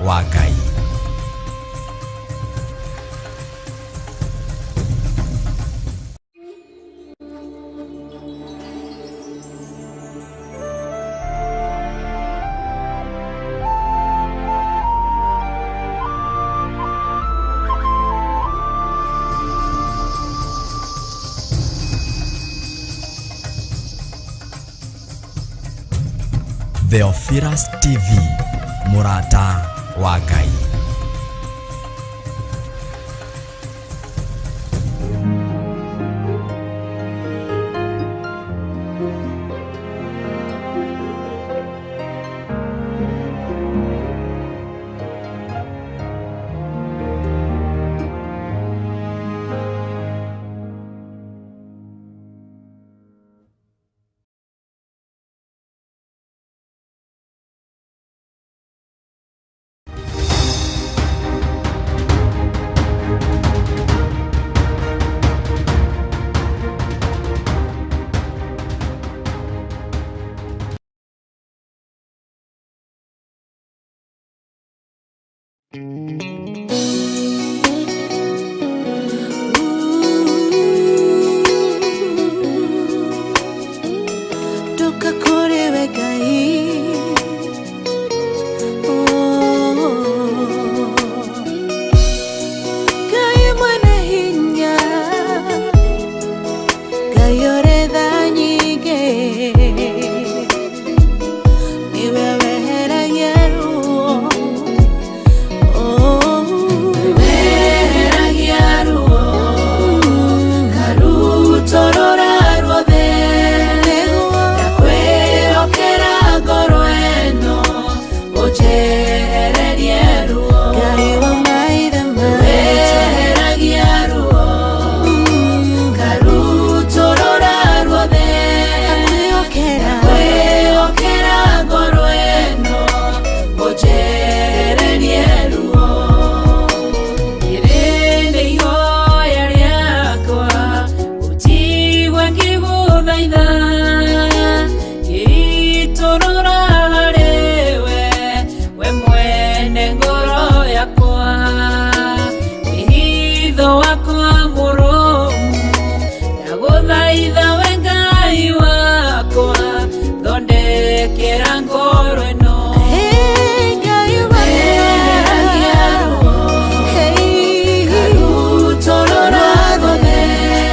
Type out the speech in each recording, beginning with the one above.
wa Ngai. Theophilus TV, mũrata wa Ngai. Ndoka kũrĩ we Ngai. Oh. Ngai mwene hinya, Ngai ũrĩ tha nyingĩ, nĩwe weheragia ruo. Oh. Weheragia ruo ngarutũrũra ruothe, ndakwĩhokera ngoro ĩno ũnjehererie ruo. Ngai wa maithe maitũ. Weheragia ruo ngarutũrũra ruothe, Ndakwĩhokera. Ndakwĩhokera ngoro ĩno ũnjehererie ruo. Rĩrĩ nĩ ihoya rĩakwa, ũnjigue ngĩgũthaitha, ngĩitũrũra harĩwe, we mwene ngoro yakwa. Wĩhitho wakwa mũrũmu, ndagũthaitha we Ngai wakwa, thondekera ngoro ĩno. Hey, Ngai wakwa. Weheragia ruo Hey. ngarutũrũra ruothe,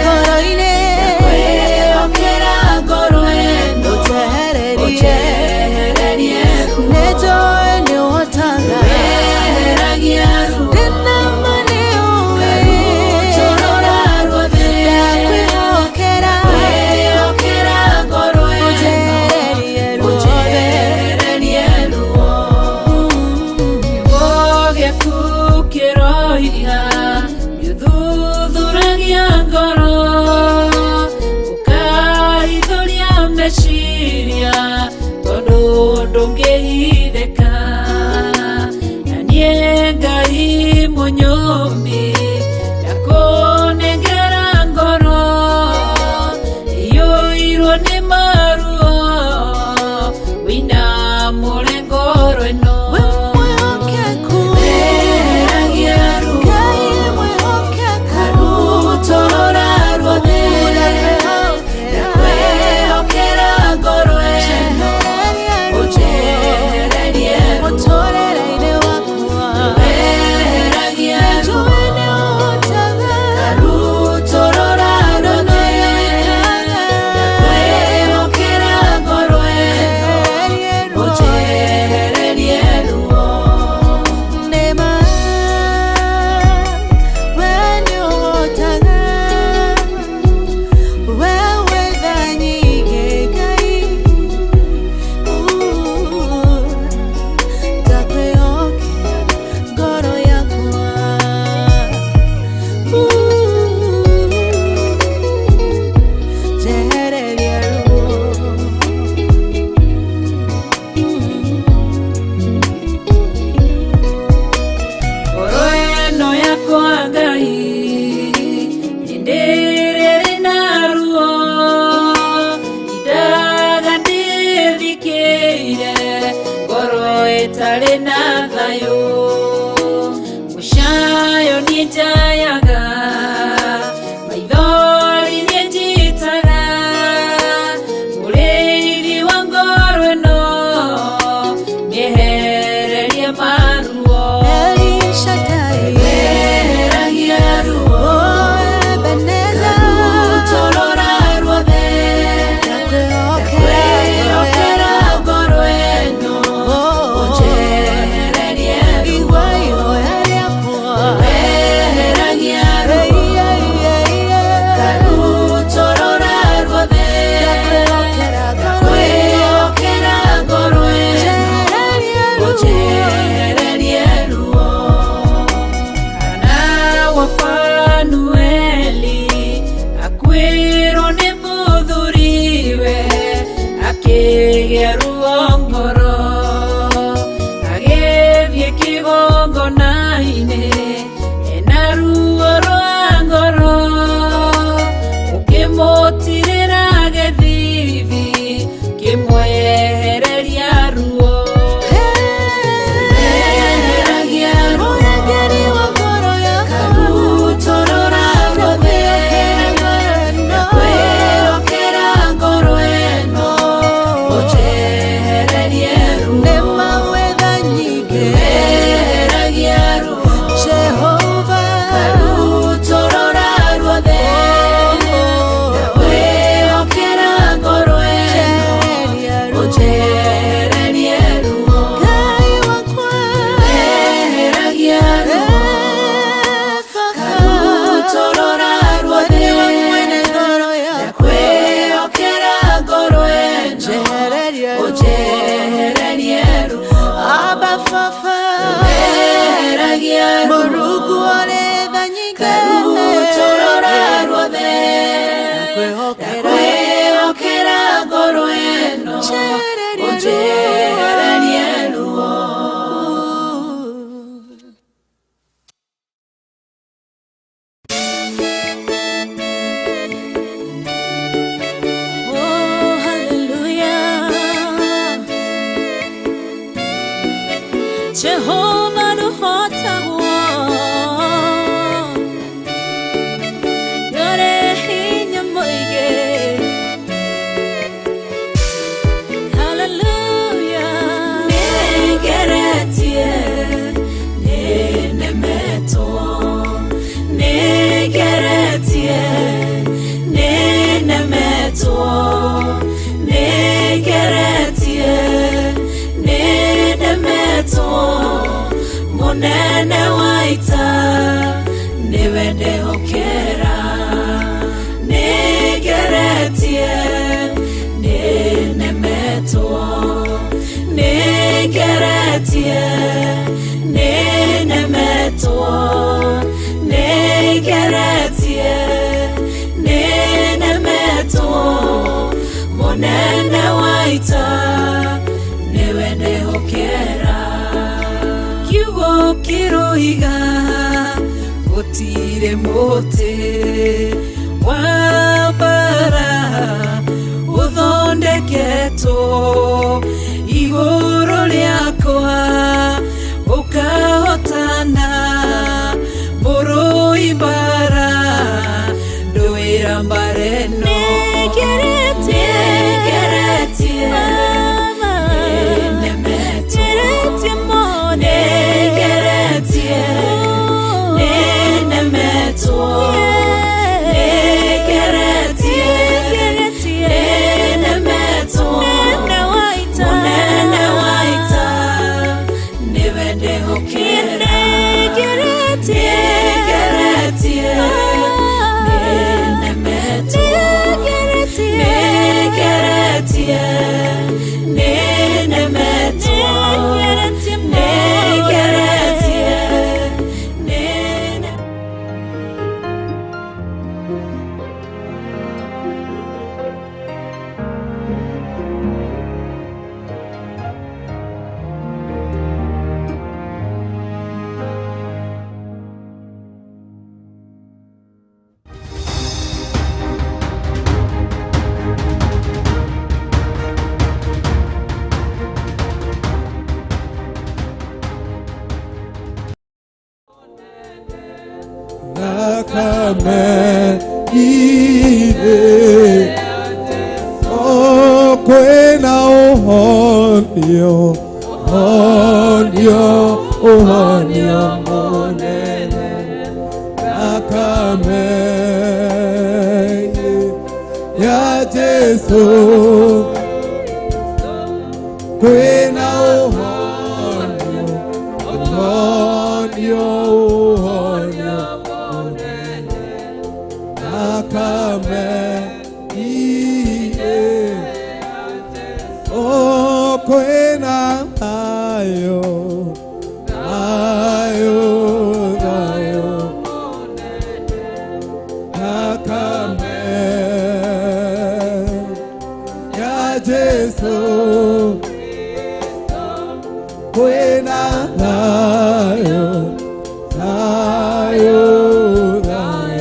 Ngoro-inĩ. Ndakwĩhokera ngoro ĩno Ũnjehererie. ũnjehererie ruo. Nĩnjũĩ nĩũhotaga. Weheragia ruo Ndĩna ma nĩũĩ. ngarutũrũra ruothe, Ndakwĩhokera. Ndakwĩhokera ngoro ĩno Ũnjehererie ruothe. ũnjehererie ruo. Kiugo gĩaku kĩroiga nĩũthuthuragia ngoro, ũkahithũria meciria, tondũ ndũngĩhithĩka. Na niĩ Ngai mũnyũmbi, ndakũnengera ngoro iyũirwo nĩ maruo, wĩinamũre ngoro ĩno. We mwĩhokeku. Weheragia ruo Ngai mwĩhokeku. ngarutũrũra ruothe, ndakwĩhokera ngoro ĩno ũnjehererie ruo. Mũtũrĩre-inĩ wakwa. Weheragia ruo Nĩnjũĩ nĩũhotaga. Thayũ mũcayo nĩnjayaga maithori nĩnjitaga mũrĩithi wa ngoro ĩno mĩehererie maruo El Shaddai, weheragia ruo oh Ebenezer, Karutũrũra ruothe ndakwĩhokera ndakwĩhokera ngoro ĩno Oh, ũnjehererie ruo igua ihoya rĩakwa. weheragia Hey, ruo hey, hey, hey. Karutũrũra ruothe Ndakwĩhokera ngoro ĩno, ndakwĩhokera ngoro ĩno njehererie ruo. ũnjehererie ruo Kana wa Fanueli akuĩrwo nĩ mũthuriwe akĩgĩa ruo ngoro agĩthiĩ kĩgongona-inĩ ena ruo rwa ngoro ũkĩmũtirĩra gĩthithi kĩmwehereria ruo Weheragia ruo Mũrangĩri wa ngoro yakwa, Karutũrũra ruothe ndakwĩhokera ngoro ĩno. ndakwĩhokera ngoro ĩno ũnjehererie ruo Nĩ mawetha nyingĩ, weheragia ruo Jehova. Karutũrũra ruothe ndakwĩhokera ngoro ĩno Njehereria ruo. ũnjehererie ruo Ngai wakwa, weheragia ruo eh, Baba. Karutũrũra ruothe Nĩwe mwene ngoro yakwa, ndakwĩhokera ngoro ĩno njehereria ruo. ũnjehererie ruo Abba Baba, weheragia ruo Mũrungu ũrĩ tha nyingĩ, Karutũrũra ruothe ndakwĩhokera ndakwĩhokera ngoro ĩno Njehereria ruo. ũnjehererie ruo Oh, hallelujah. Jehovah nũhotagwo nĩũrĩ hinya mũingĩ. Hallelujah. Nĩngeretie, nĩnemetwo. Nĩngeretie, nĩnemetwo. Nĩngeretie, nĩnemetwo. Mũnene wa ita nĩwe ndehokera. Nĩngeretie, nĩnemetwo. Nĩngeretie, nĩnemetwo. Nĩngeretie, nĩnemetwo. Mũnene wa ita nĩwe ndehokera. Kiugo kĩroiga gũtirĩ mũtĩ wa mbara ũthondeketwo igũrũ rĩakwa ũkahotana mũrũi mbara ndũĩra mbara ĩno. Nĩngeretie, Nĩngeretie, Baba. nĩnemetwo. Ngeretie mũno. Nĩngeretie, nĩnemetwo. Nĩngeretie, nĩnemetwo. Mũnene wa ita nĩwe ndehokera. Nĩngeretie, nĩnemetwo. Nĩngeretie, nĩnemetwo. Nĩngeretie, nĩne Thakame ine O kwena ũhonio Ũhonio Ũhonio mũnene Thakame ya Jesu kwena ũhonio Ũhonio Ũhonio mũnene Thakame ine O kwena ayo ayo ayo Thakame ya Jesu kwena ayo ayo ayo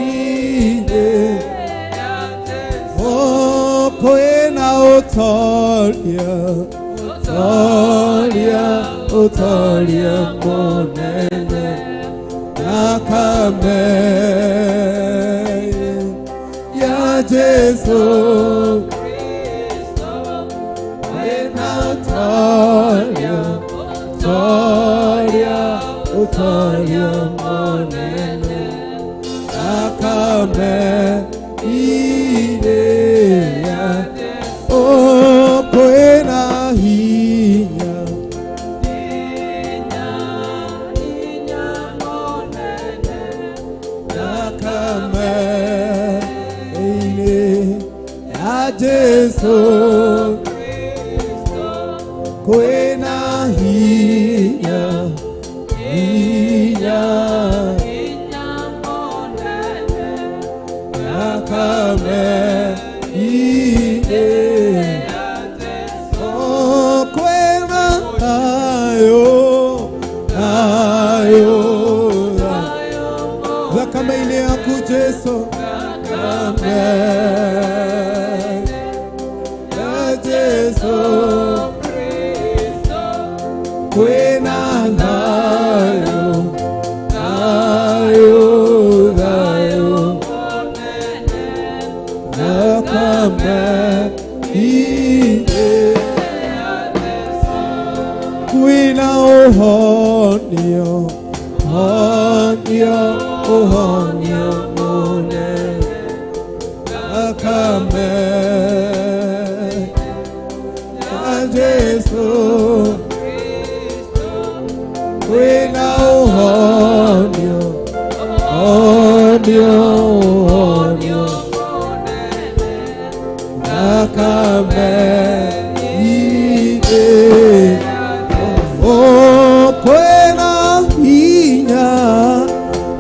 ine O kwena ũtoria ũtoria ũtoria mũnene Thakame ya Jesu kwena ũtoria ũtoria ũtoria mũnene Thakame ine ya O kwena hinya Thakame ine ya Jesu kwena hinya hinya Thakame ine O kwena ayo ayo Thakame ine yaku Jesu Thakame ya Jesu kwena thayo thayo thayo Thakame ine kwina ũhonio honio ũhonio mũnene Thakame ya Jesu kwina ũhonio honio ũhonio Thakame ine O kwena hinya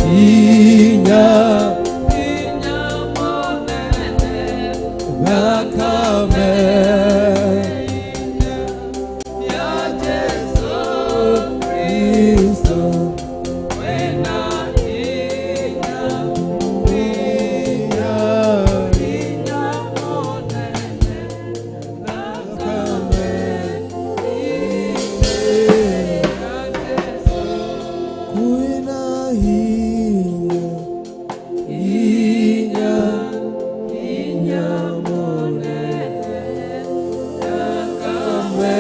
hinya Thakame ya Jesu Kristo kwena hinya hinya Thakame ine kwena hinya hinya hinya mũnene Thakame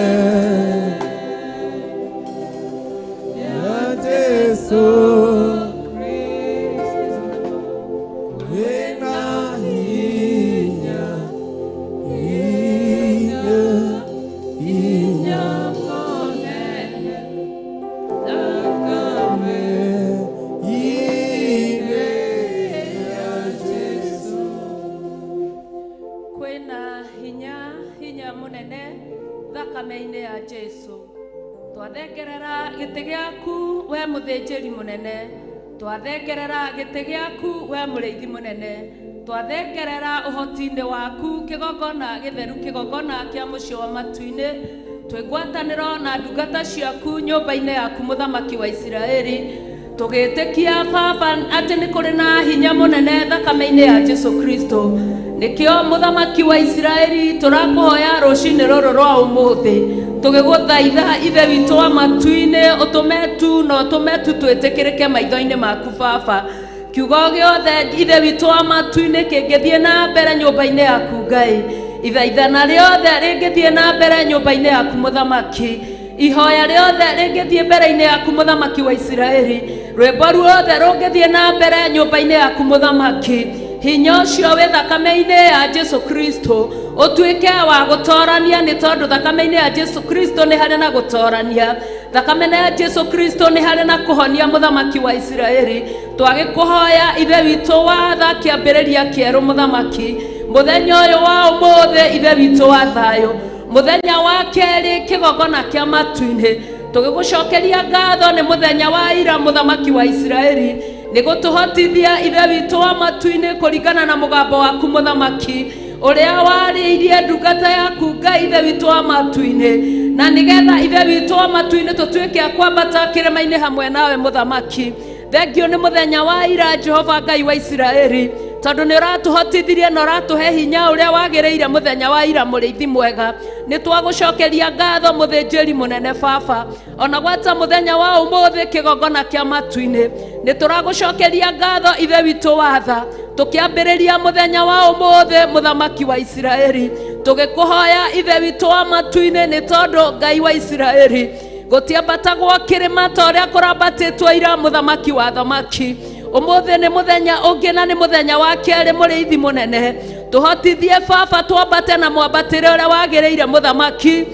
ya Jesu kwena hinya hinya hinya Thakame ine ya Jesu Kwĩna hinya hinya mũnene thakame-inĩ ya Jesu twathengerera gĩtĩ gĩaku we mũthĩnjĩri mũnene twathengerera gĩtĩ gĩaku we mũrĩithi mũnene twathengerera ũhoti-inĩ waku kĩgongona gĩtheru kĩgongona kĩa mũciĩ wa matu-inĩ twĩ ngwatanĩro na ndungata ciaku nyũmba-inĩ yaku mũthamaki wa Isiraeli Tũgĩtĩkia baba atĩ nĩ kũrĩ na hinya mũnene thakame-inĩ ya Jesu Kristo. Nĩkĩo mũthamaki wa Isiraeli tũrakũhoya rũcinĩ rũrũ rwa ũmũthĩ, tũgĩgũthaitha ithe witũ wa matu-inĩ, ũtũme tu na ũtũme tu twĩtĩkĩrĩke maitho-inĩ maku baba. Kiugo gĩothe ithe witũ wa matu-inĩ kĩngĩthiĩ na mbere nyũmba-inĩ yaku Ngai, ithaithana rĩothe rĩngĩthiĩ na mbere nyũmba-inĩ yaku mũthamaki, ihoya rĩothe rĩngĩthiĩ mbere-inĩ yaku mũthamaki wa Isiraeli, rwĩmbo ruothe rũngĩthiĩ na mbere nyũmba-inĩ yaku mũthamaki, hinya ũcio wĩ thakame-inĩ ya Jesu Kristo ũtuĩke wa gũtorania, nĩ tondũ thakame-inĩ ya Jesu Kristo nĩ harĩ na gũtorania, thakame-inĩ ya Jesu Kristo nĩ harĩ na kũhonia mũthamaki wa Isiraeli. Twagĩkũhoya ithe witũ wa tha kĩambĩrĩria kĩerũ mũthamaki, mũthenya ũyũ wa ũmũthĩ ithe witũ wa thayũ, mũthenya wa kerĩ kĩgongona kĩa matu-inĩ, tũgĩgũcokeria ngatho nĩ mũthenya wa ira mũthamaki wa Isiraeli, nĩ gũtũhotithia ithe witũ wa matu-inĩ kũringana na mũgambo waku mũthamaki ũrĩa warĩirie ndungata yaku Ngai ithe witũ wa matu-inĩ, na nĩgetha ithe witũ wa matu-inĩ tũtuĩke a kwambata kĩrĩma-inĩ hamwe nawe mũthamaki. Thengio nĩ mũthenya wa ira Jehova Ngai wa Isiraeli, tondũ nĩ ũratũhotithirie na ũratũhe hinya ũrĩa wagĩrĩire mũthenya wa ira mũrĩithi mwega. Nĩ twagũcokeria ngatho mũthĩnjĩri mũnene baba, ona gwata mũthenya wa ũmũthĩ kĩgongona kĩa matu-inĩ, nĩ tũragũcokeria ngatho ithe witũ wa tha, tũkĩambĩrĩria mũthenya wa ũmũthĩ mũthamaki wa Isiraeli, tũgĩkũhoya ithe witũ wa matu-inĩ, nĩ tondũ Ngai wa Isiraeli gũtiambatagwo kĩrĩma ta ũrĩa kũrambatĩtwo ira mũthamaki wa thamaki. Ũmũthĩ nĩ mũthenya ũngĩ na nĩ mũthenya wa kerĩ mũrĩithi mũnene, tũhotithie baba twambate na mwambatĩre ũrĩa wagĩrĩire mũthamaki,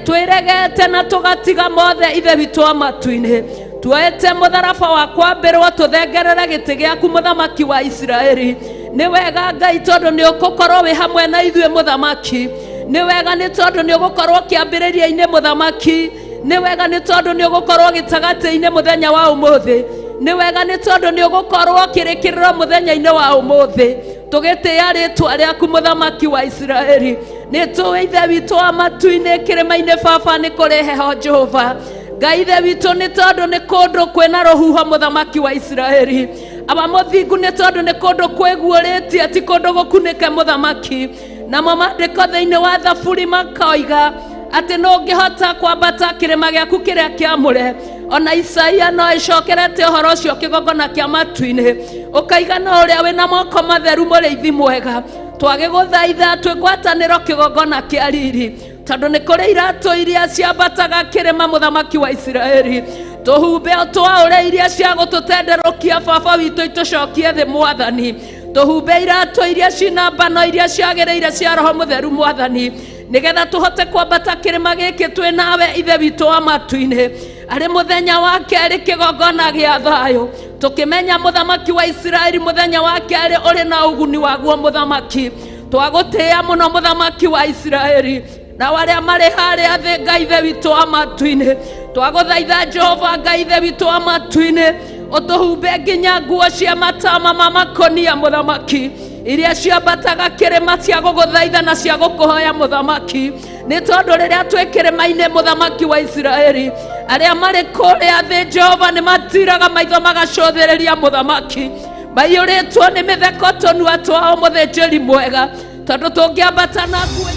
twĩregete na tũgatiga mothe ithe witũ wa matu-inĩ, tuoete mũtharaba wa kwambĩrwo tũthengerere gĩtĩ gĩaku mũthamaki wa Isiraeli. Nĩ wega Ngai tondũ nĩ ũgũkorwo wĩ hamwe na ithuĩ mũthamaki, nĩ wega nĩ tondũ nĩ ũgũkorwo kĩambĩrĩria-inĩ mũthamaki, nĩ wega nĩ tondũ nĩ ũgũkorwo gĩtagatĩ-inĩ mũthenya wa ũmũthĩ, nĩ wega nĩ tondũ nĩ ũgũkorwo kĩrĩkĩrĩro mũthenya-inĩ wa ũmũthĩ. Tũgĩtĩĩa rĩtwa rĩaku mũthamaki wa Isiraeli, nĩ tũĩ ithe witũ wa matu-inĩ kĩrĩma-inĩ baba nĩ kũrĩ heho Jehova Ngai ithe witũ, nĩ tondũ nĩ kũndũ kwĩna rũhuho mũthamaki wa Isiraeli. Aba mũthingu nĩ tondũ nĩ kũndũ kwĩguũrĩtie, ti kũndũ gũkunĩke mũthamaki. Namo maandĩko thĩinĩ wa Thaburi makoiga atĩ nũngĩhota kwambata kĩrĩma gĩaku kĩrĩa kĩamũre. Ona Isaia no ĩcokerete ũhoro ũcio kĩgongona kĩa matu-inĩ, ũkaiga no ũrĩa wĩna moko matheru mũrĩithi mwega. Twagĩgũthaitha twĩ ngwatanĩro kĩgongona kĩa riri, tondũ nĩ kũrĩ iratũ iria ciambataga kĩrĩma mũthamaki wa Isiraeli, tũhumbe twaũre iria cia gũtũtenderũkia baba witũ itũcokie thĩ mwathani, tũhumbe iratũ iria cina mbano iria ciagĩrĩire cia roho mũtheru mwathani, nĩgetha tũhote kwambata kĩrĩma gĩkĩ twĩ nawe ithe witũ wa matu-inĩ. Arĩ mũthenya wa kerĩ kĩgongona gĩa thayũ, tũkĩmenya mũthamaki wa Isiraeli mũthenya wa kerĩ ũrĩ na ũguni waguo mũthamaki. Twagũtĩĩa mũno mũthamaki wa Isiraeli, na arĩa marĩ harĩa thĩ Ngai ithe witũ wa matu-inĩ, twagũthaitha Jehova Ngai ithe witũ wa matu-inĩ, ũtũhumbe nginya nguo cia matama ma makũnia mũthamaki, iria ciambataga kĩrĩma cia gũgũthaitha na cia gũkũhoya mũthamaki, nĩ tondũ rĩrĩa twĩ kĩrĩma-inĩ mũthamaki wa Isiraeli, arĩa marĩ kũrĩa thĩ Jehova nĩ matiraga maitho magacũthĩrĩria mũthamaki, maiyũrĩtwo nĩ mĩtheko tũnua twao mũthĩnjĩri mwega, tondũ tũngĩambata na nguo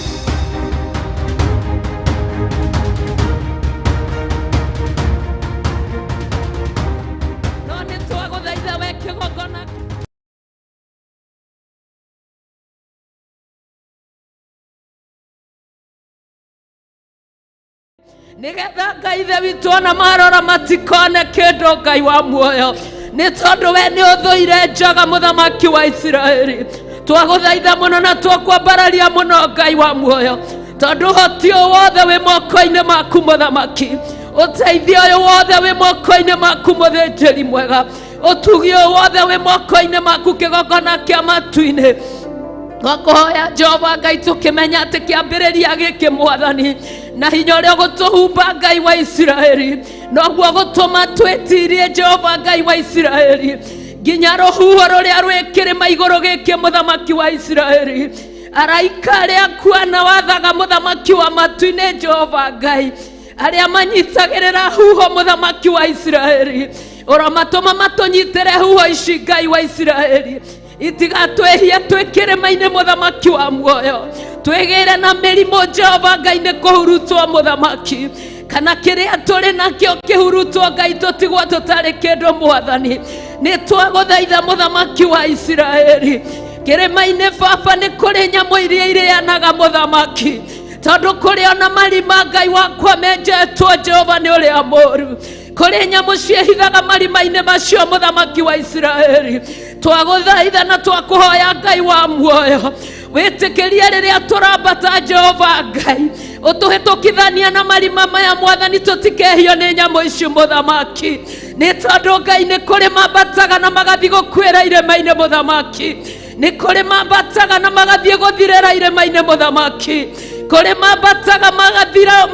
no nĩ twagũthaitha we kĩgongona. Nĩgetha Ngai ithe witũ ona marora matikone kĩndũ Ngai wa muoyo, nĩ tondũ we nĩ ũthũire njaga mũthamaki wa Isiraeli. Twagũthaitha mũno na twakwambararia mũno Ngai wa muoyo, tondũ ũhoti ũyũ wothe wĩ moko-inĩ maku mũthamaki, ũteithio ũyũ wothe wĩ moko-inĩ maku mũthĩnjĩri mwega, ũtugi ũyũ wothe wĩ moko-inĩ maku kĩgongona kĩa matu-inĩ. Twakũhoya Jehova Ngai tũkĩmenya atĩ kĩambĩrĩria gĩkĩ mwathani na hinya ũrĩa ũgũtũhumba Ngai wa Isiraeli noguo gũtũma twĩtirie Jehova Ngai wa Isiraeli nginya rũhuho rũrĩa rwĩ kĩrĩma igũrũ gĩkĩ mũthamaki wa Isiraeli, araika arĩa kuana wathaga mũthamaki wa matu-inĩ Jehova Ngai, arĩa manyitagĩrĩra huho mũthamaki wa Isiraeli. Ũromatũma matũnyitĩre huho ici Ngai wa Isiraeli, itigatwĩhie twĩ kĩrĩma-inĩ mũthamaki wa muoyo, twĩgĩre na mĩrimũ Jehova Ngai nĩ kũhurutwo mũthamaki, kana kĩrĩa tũrĩ nakĩo kĩhurutwo Ngai tũtigwo tũtarĩ kĩndũ mwathani. Nĩ twagũthaitha mũthamaki wa Isiraeli, kĩrĩma-inĩ baba nĩ kũrĩ nyamũ iria irĩanaga mũthamaki, tondũ kũrĩ ona marima Ngai wakwa menjetwo Jehova nĩ ũrĩa mũũru, kũrĩ nyamũ ciĩhithaga marima-inĩ macio mũthamaki wa Isiraeli. Twagũthaitha na twakũhoya Ngai wa muoyo, wĩtĩkĩrie rĩrĩa tũrambata Jehova Ngai ũtũhĩtũkithania na marima maya mwathani, tũtikehio nĩ nyamũ ici mũthamaki, nĩ tondũ Ngai nĩ kũrĩ mambataga na magathiĩ gũkuĩra irĩma-inĩ mũthamaki, nĩ kũrĩ mambataga na magathiĩ gũthirĩra irĩma-inĩ mũthamaki, kũrĩ mambataga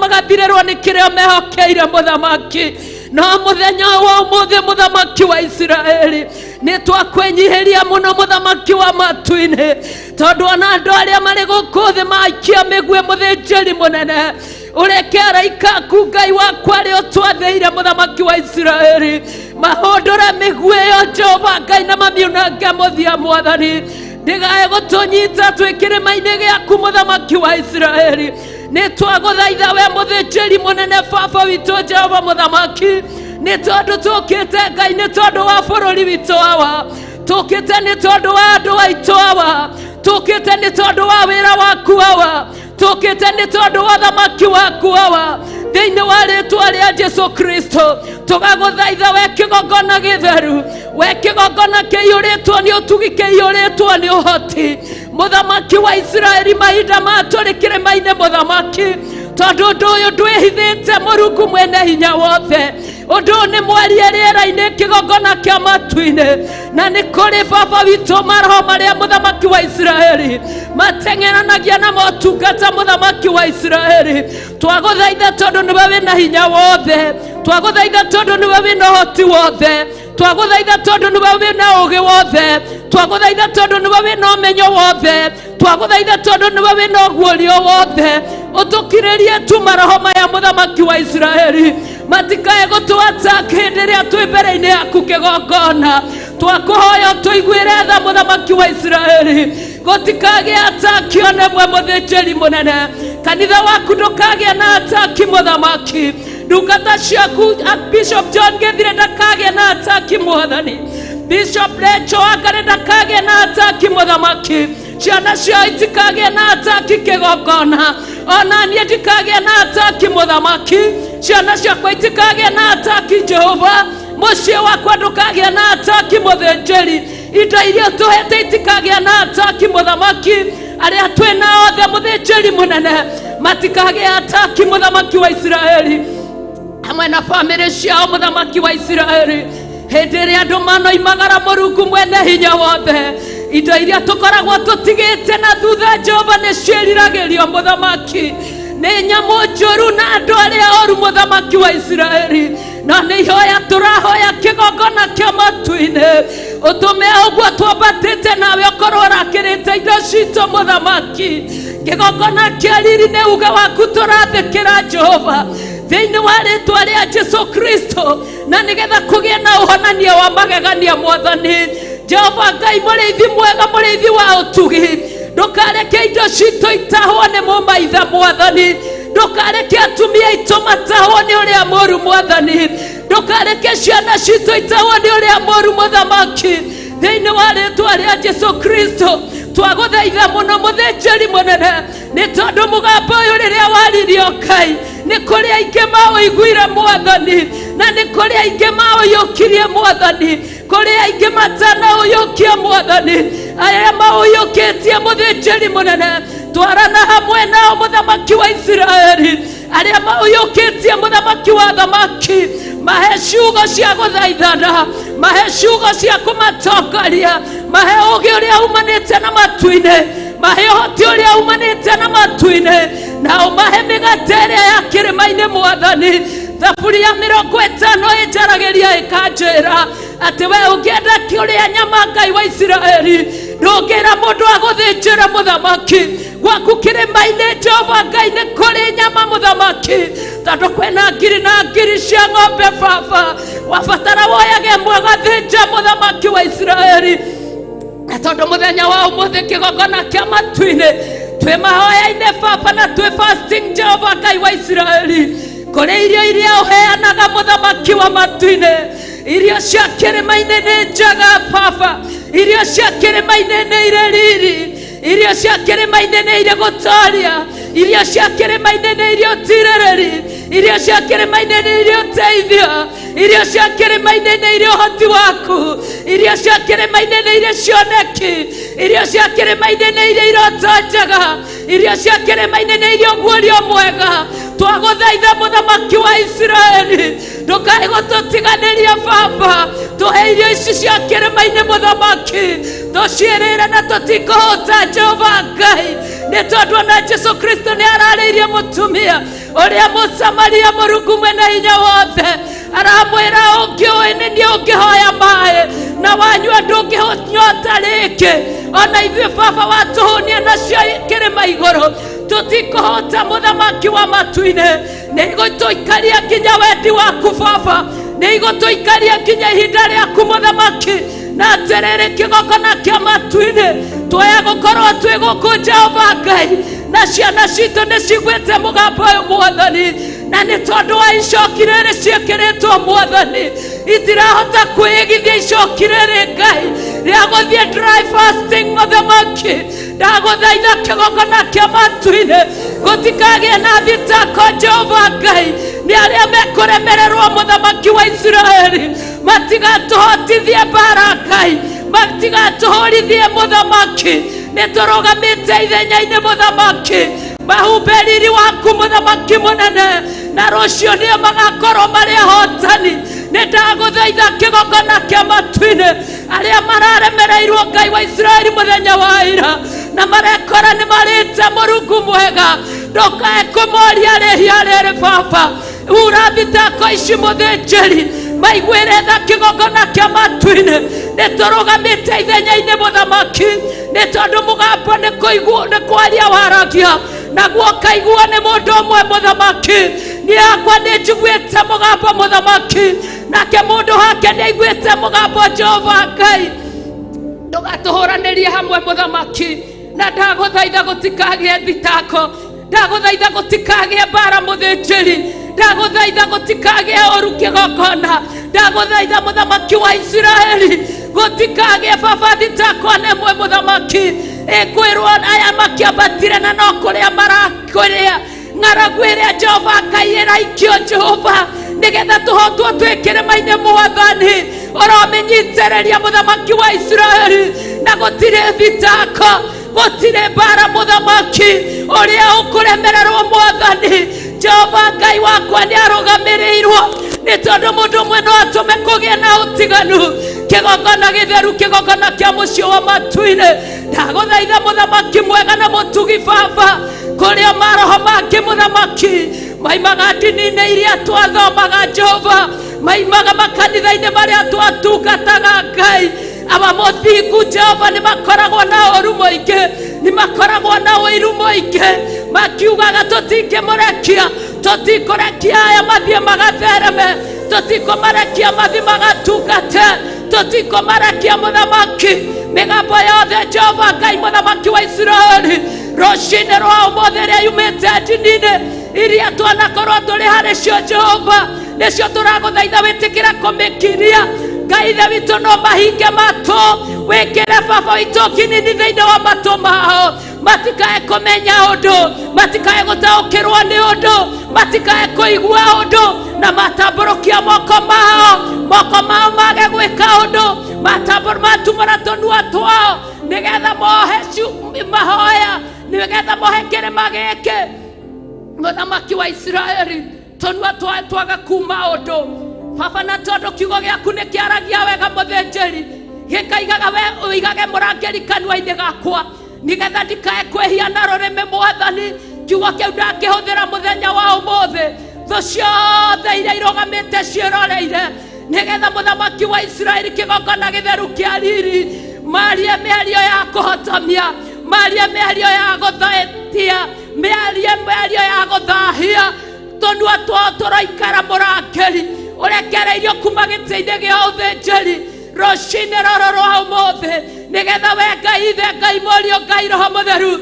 magathirĩrwo nĩ kĩrĩa mehokeire mũthamaki. No mũthenya wa ũmũthĩ mũthamaki wa Isiraeli nĩ twakwĩnyihĩria mũno mũthamaki wa matu-inĩ, tondũ ona andũ arĩa marĩ gũkũ thĩ maikia mĩguĩ mũthĩnjĩri mũnene, ũreke araika aku Ngai wakwa arĩa ũtwathĩire mũthamaki wa Isiraeli mahũndũre mĩguĩ ĩyo Jehova Ngai na mamiunange mũthia mwathani, ndĩgae gũtũnyita twĩ kĩrĩma-inĩ gĩaku mũthamaki wa Isiraeli. Nĩ twagũthaitha we mũthĩnjĩri mũnene baba witũ Jehova mũthamaki, nĩ tondũ tũkĩte Ngai nĩ tondũ wa bũrũri witũ awa, tũkĩte nĩ tondũ wa andũ aitũ awa, tũkĩte nĩ tondũ wa wĩra waku awa, tũkĩte nĩ tondũ wa thamaki waku awa, thĩinĩ wa rĩtwa rĩa Jesu Kristo tũgagũthaitha we kĩgongona gĩtheru, we kĩgongona kĩiyũrĩtwo nĩ ũtugi, kĩiyũrĩtwo nĩ ũhoti mũthamaki wa Isiraeli. Mahinda ma tũrĩ kĩrĩma-inĩ mũthamaki, tondũ ũndũ ũyũ ndwĩhithĩte Mũrungu mwene hinya wothe, ũndũ ũyũ nĩ mwarie rĩera-inĩ kĩgongona kĩa matu-inĩ, na nĩ kũrĩ baba witũ maroho marĩa mũthamaki wa Isiraeli mateng'eranagia na motungata mũthamaki wa Isiraeli. Twagũthaitha tondũ nĩwe wĩna hinya wothe, twagũthaitha tondũ nĩwe wĩna ũhoti wothe, twagũthaitha tondũ nĩwe wĩna ũũgĩ wothe, twagũthaitha tondũ nĩwe wĩna ũmenyo wothe, twagũthaitha tondũ nĩwe wĩna ũguũrio wothe, ũtũkirĩrie tu maroho maya mũthamaki wa Isiraeli matikae gũtũattack hĩndĩ ĩrĩa twĩ mbere-inĩ yaku kĩgongona. Twakũhoya ũtũiguĩre tha mũthamaki wa Isiraeli, gũtikagĩa ataki ona ĩmwe mũthĩnjĩri mũnene, kanitha waku ndũkagĩa na ataki mũthamaki, ndungata ciaku Bishop John Githire ndakagĩa na ataki mwathani, Bishop Rachel Wangari ndakagĩa na ataki mũthamaki, ciana ciao itikagĩa na ataki kĩgongona, ona niĩ ndikagĩa na ataki mũthamaki, ciana ciakwa itikagĩa na ataki Jehova, mũciĩ wakwa ndũkagĩa na ataki mũthĩnjĩri, indo iria ũtũhete itikagĩa na ataki mũthamaki, arĩa twĩ nao othe mũthĩnjĩri mũnene matikagĩa ataki mũthamaki wa Isiraeli, hamwe na bamĩrĩ ciao mũthamaki wa Isiraeli. Hĩndĩ ĩrĩa andũ manoimagara Mũrungu mwene hinya wothe, indo iria tũkoragwo tũtigĩte na thutha Jehova nĩ ciĩriragĩrio mũthamaki, nĩ nyamũ njũru na andũ arĩa oru mũthamaki wa Isiraeli. No nĩ ihoya tũrahoya kĩgongona kĩa matu-inĩ, ũtũme ũguo twambatĩte nawe ũkorwo ũrakĩrĩte indo citũ mũthamaki. Kĩgongona kĩa riri nĩ uge waku tũrathĩkĩra Jehova thĩinĩ wa rĩtwa rĩa Jesu Kristo, na nĩgetha kũgĩe na ũhonania wa magegania mwathani. Jehova Ngai mũrĩithi mwega, mũrĩithi wa ũtugi, ndũkareke indo citũ itahwo nĩ mũmaitha mwathani, ndũkareke atumia aitũ matahwo nĩ ũrĩa mũũru mwathani, ndũkareke ciana citũ itahwo nĩ ũrĩa mũũru mũthamaki, thĩinĩ wa rĩtwa rĩa Jesu Kristo. Twagũthaitha mũno mũthĩnjĩri mũnene, nĩ tondũ mũgambo ũyũ rĩrĩa waririo Ngai nĩ kũrĩ aingĩ maũiguire mwathani, na nĩ kũrĩ aingĩ maũiyũkirie mwathani, kũrĩ aingĩ matanaũiyũkia mwathani, arĩa maũiyũkĩtie mũthĩnjĩri mũnene twarana hamwe nao mũthamaki wa Isiraeli, arĩa maũiyũkĩtie mũthamaki wa thamaki, mahe ciugo cia gũthaithana, mahe ciugo cia kũmatongoria, mahe ũũgĩ ũrĩa umanĩte na matu-inĩ, mahe ũhoti ũrĩa umanĩte na matu-inĩ, na ũmahe mĩgate ĩrĩa ya kĩrĩma-inĩ mwathani. Thaburi ya 50 ĩnjaragĩria ĩkanjĩra atĩ we ũngĩenda kũrĩa nyama Ngai wa Isiraeli, ndũngĩra mũndũ agũthĩnjĩre mũthamaki gwaku kĩrĩma-inĩ. Jehova Ngai nĩ kũrĩ nyama mũthamaki, Tondũ kwĩna ngiri na ngiri cia ng'ombe baba, wabatara woyage ĩmwe ũgathĩnja mũthamaki wa Isiraeli. Na tondũ mũthenya wa ũmũthĩ kĩgongona kĩa matu-inĩ twĩ mahoya-inĩ baba, na twĩ fasting, Jehova Ngai wa Isiraeli, kũrĩ irio iria ũheanaga mũthamaki wa matu-inĩ. Irio cia kĩrĩma-inĩ nĩ njega baba, irio cia kĩrĩma-inĩ nĩ irĩ riri, irio cia kĩrĩma-inĩ nĩ irĩ gũtoria, irio cia kĩrĩma-inĩ nĩ irĩ ũtirĩrĩri, irio cia kĩrĩma-inĩ nĩ irĩ ũteithio, irio cia kĩrĩma-inĩ nĩ irĩ ũhoti waku, irio cia kĩrĩma-inĩ nĩ irĩ cioneki, irio cia kĩrĩma-inĩ nĩ irĩ iroto njega, irio cia kĩrĩma-inĩ nĩ irĩ ũguũrio mwega. Twagũthaitha mũthamaki wa Isiraeli, ndũkae gũtũtiganĩria baba, tũhe irio ici cia kĩrĩma-inĩ mũthamaki, tũciĩrĩre na tũtikũhũta Jehova Ngai, nĩ tondũ ona Jesu Kristo nĩ ararĩirie mũtumia ũrĩa Mũsamaria mũrungu mwene hinya wothe, aramwĩra ũngĩũĩ nĩ niĩ ũngĩhoya maĩ na wanyua ndũngĩnyota rĩngĩ. Ona ithuĩ baba watũhũnia nacio kĩrĩma igũrũ, tũtikũhota mũthamaki wa matu-inĩ. Nĩ igũtũikaria nginya wendi waku baba, nĩ igũtũikaria nginya ihinda rĩaku mũthamaki. Na atĩrĩrĩ, kĩgongona kĩa matu-inĩ twaya gũkorwo twĩ gũkũ Jehova Ngai, na ciana citũ nĩ ciguĩte mũgambo ũyũ mwathani, na nĩ tondũ wa icoki rĩrĩ ciĩkĩrĩtwo mwathani, itirahota kwĩigithia icoki rĩrĩ Ngai rĩa gũthiĩ dry fasting mũthamaki. Ndagũthaitha kĩgongona kĩa matu-inĩ gũtikagĩe na thitako Jehova Ngai, nĩ arĩa mekũremererwo mũthamaki wa Isiraeli, matigatũhotithie mbara Ngai, matigatũhũrithie mũthamaki. Nĩ tũrũgamĩte ithenya-inĩ mũthamaki, mahumbe riri waku mũthamaki mũnene, na rũciũ nĩo magakorwo marĩ ahotani. Nĩ ndagũthaitha kĩgongona kĩa matu-inĩ, arĩa mararemereirwo Ngai wa Isiraeli mũthenya wa ira na marekora nĩ marĩte mũrungu mwega, ndũkae kũmoria rĩhia rĩrĩ baba. Ura thitako ici mũthĩnjĩri maiguĩre tha kĩgongona kĩa matu-inĩ. Nĩ tũrũgamĩte ithenya-inĩ mũthamaki, nĩ tondũ mũgambo nĩ kũiguo nĩ kwaria waragia, naguo ũkaiguo nĩ mũndũ ũmwe mũthamaki. Niĩ hakwa nĩ njiguĩte mũgambo mũthamaki, nake mũndũ hake nĩ aiguĩte mũgambo Jehova Ngai. Ndũgatũhũranĩrie hamwe mũthamaki, na ndagũthaitha gũtikagĩe thitako, ndagũthaitha gũtikagĩe mbara mũthĩnjĩri, ndagũthaitha gũtikagĩe ũru kĩgongona, ndagũthaitha mũthamaki wa Isiraeli gũtikagĩe baba thitako nemwe mũthamaki. Ĩkwĩrwo aya makĩambatire na no kũrĩa marakũrĩa ng'aragu ĩrĩa Jehova Ngai ĩraikio Jehova, nĩgetha tũhotwo twĩ kĩrĩma-inĩ mwathani. Ũromĩnyitĩrĩria mũthamaki wa Isiraeli, na gũtirĩ thitako, gũtirĩ mbara mũthamaki ũrĩa ũkũremererwo mwathani. Jehova Ngai wakwa nĩ arũgamĩrĩirwo, nĩ tondũ mũndũ ũmwe no atũme kũgĩe na ũtiganu. Kĩgongona gĩtheru, kĩgongona kĩa mũciĩ wa matu-inĩ, ndagũthaitha mũthamaki mwega na mũtugi baba, kũrĩa maroho mangĩ mũthamaki maimaga ndini-inĩ iria twathomaga Jehova, maimaga makanitha-inĩ marĩa twatungataga Ngai. Aba mũthingu Jehova nĩ makoragwo na ũru mũingĩ, nĩ makoragwo na ũiru mũingĩ, makiugaga tũtingĩmũrekia, tũtikũrekia aya mathiĩ magathereme, tũtikũmarekia mathiĩ magatungate, tũtikũmarekia mũthamaki. Mĩgambo yothe Jehova Ngai mũthamaki wa Isiraeli rũcinĩ rwa ũmũthĩ ĩrĩa yumĩte ndini-inĩ iria twanakorwo tũrĩ harĩ cio Jehova, nĩcio tũragũthaitha wĩtĩkĩre kũmĩkiria Ngai ithe witũ. No mahinge matũ, wĩkĩre baba witũ kinini thĩinĩ wa matũ mao, matikae kũmenya ũndũ, matikae gũtaũkĩrwo nĩ ũndũ, matikae kũigua ũndũ, na matambũrũkia moko mao, moko mao mage gwĩka ũndũ, matumũra tũnua twao nĩgetha mohe mahoya, nĩgetha mohe kĩrĩma gĩkĩ mũthamaki wa Isiraeli, tũnua twaga kuma ũndũ baba. Na tondũ kiugo gĩaku nĩ kĩaragia wega mũthĩnjĩri, gĩkaigaga we ũigage mũrangĩri kanua-inĩ gakwa nĩgetha ndikae kwĩhia na rũrĩmĩ mwathani. Kiugo kĩu ndakĩhũthĩra mũthenya wa ũmũthĩ, thũ ciothe iria irũgamĩte ciĩroreire nĩgetha mũthamaki wa Isiraeli kĩgongona gĩtheru kĩa riri marie mĩario ya kũhotomia, marie mĩario ya gũthaĩtia, mĩarie mĩario ya gũthahia. Tũnua twao tũroikara mũrangĩri ũrekereirio kuma gĩtĩ-inĩ gĩa ũthĩnjĩri rũcinĩ rũrũ rwa ũmũthĩ, nĩgetha we Ngai Ithe, Ngai Mũriũ, Ngai Roho Mũtheru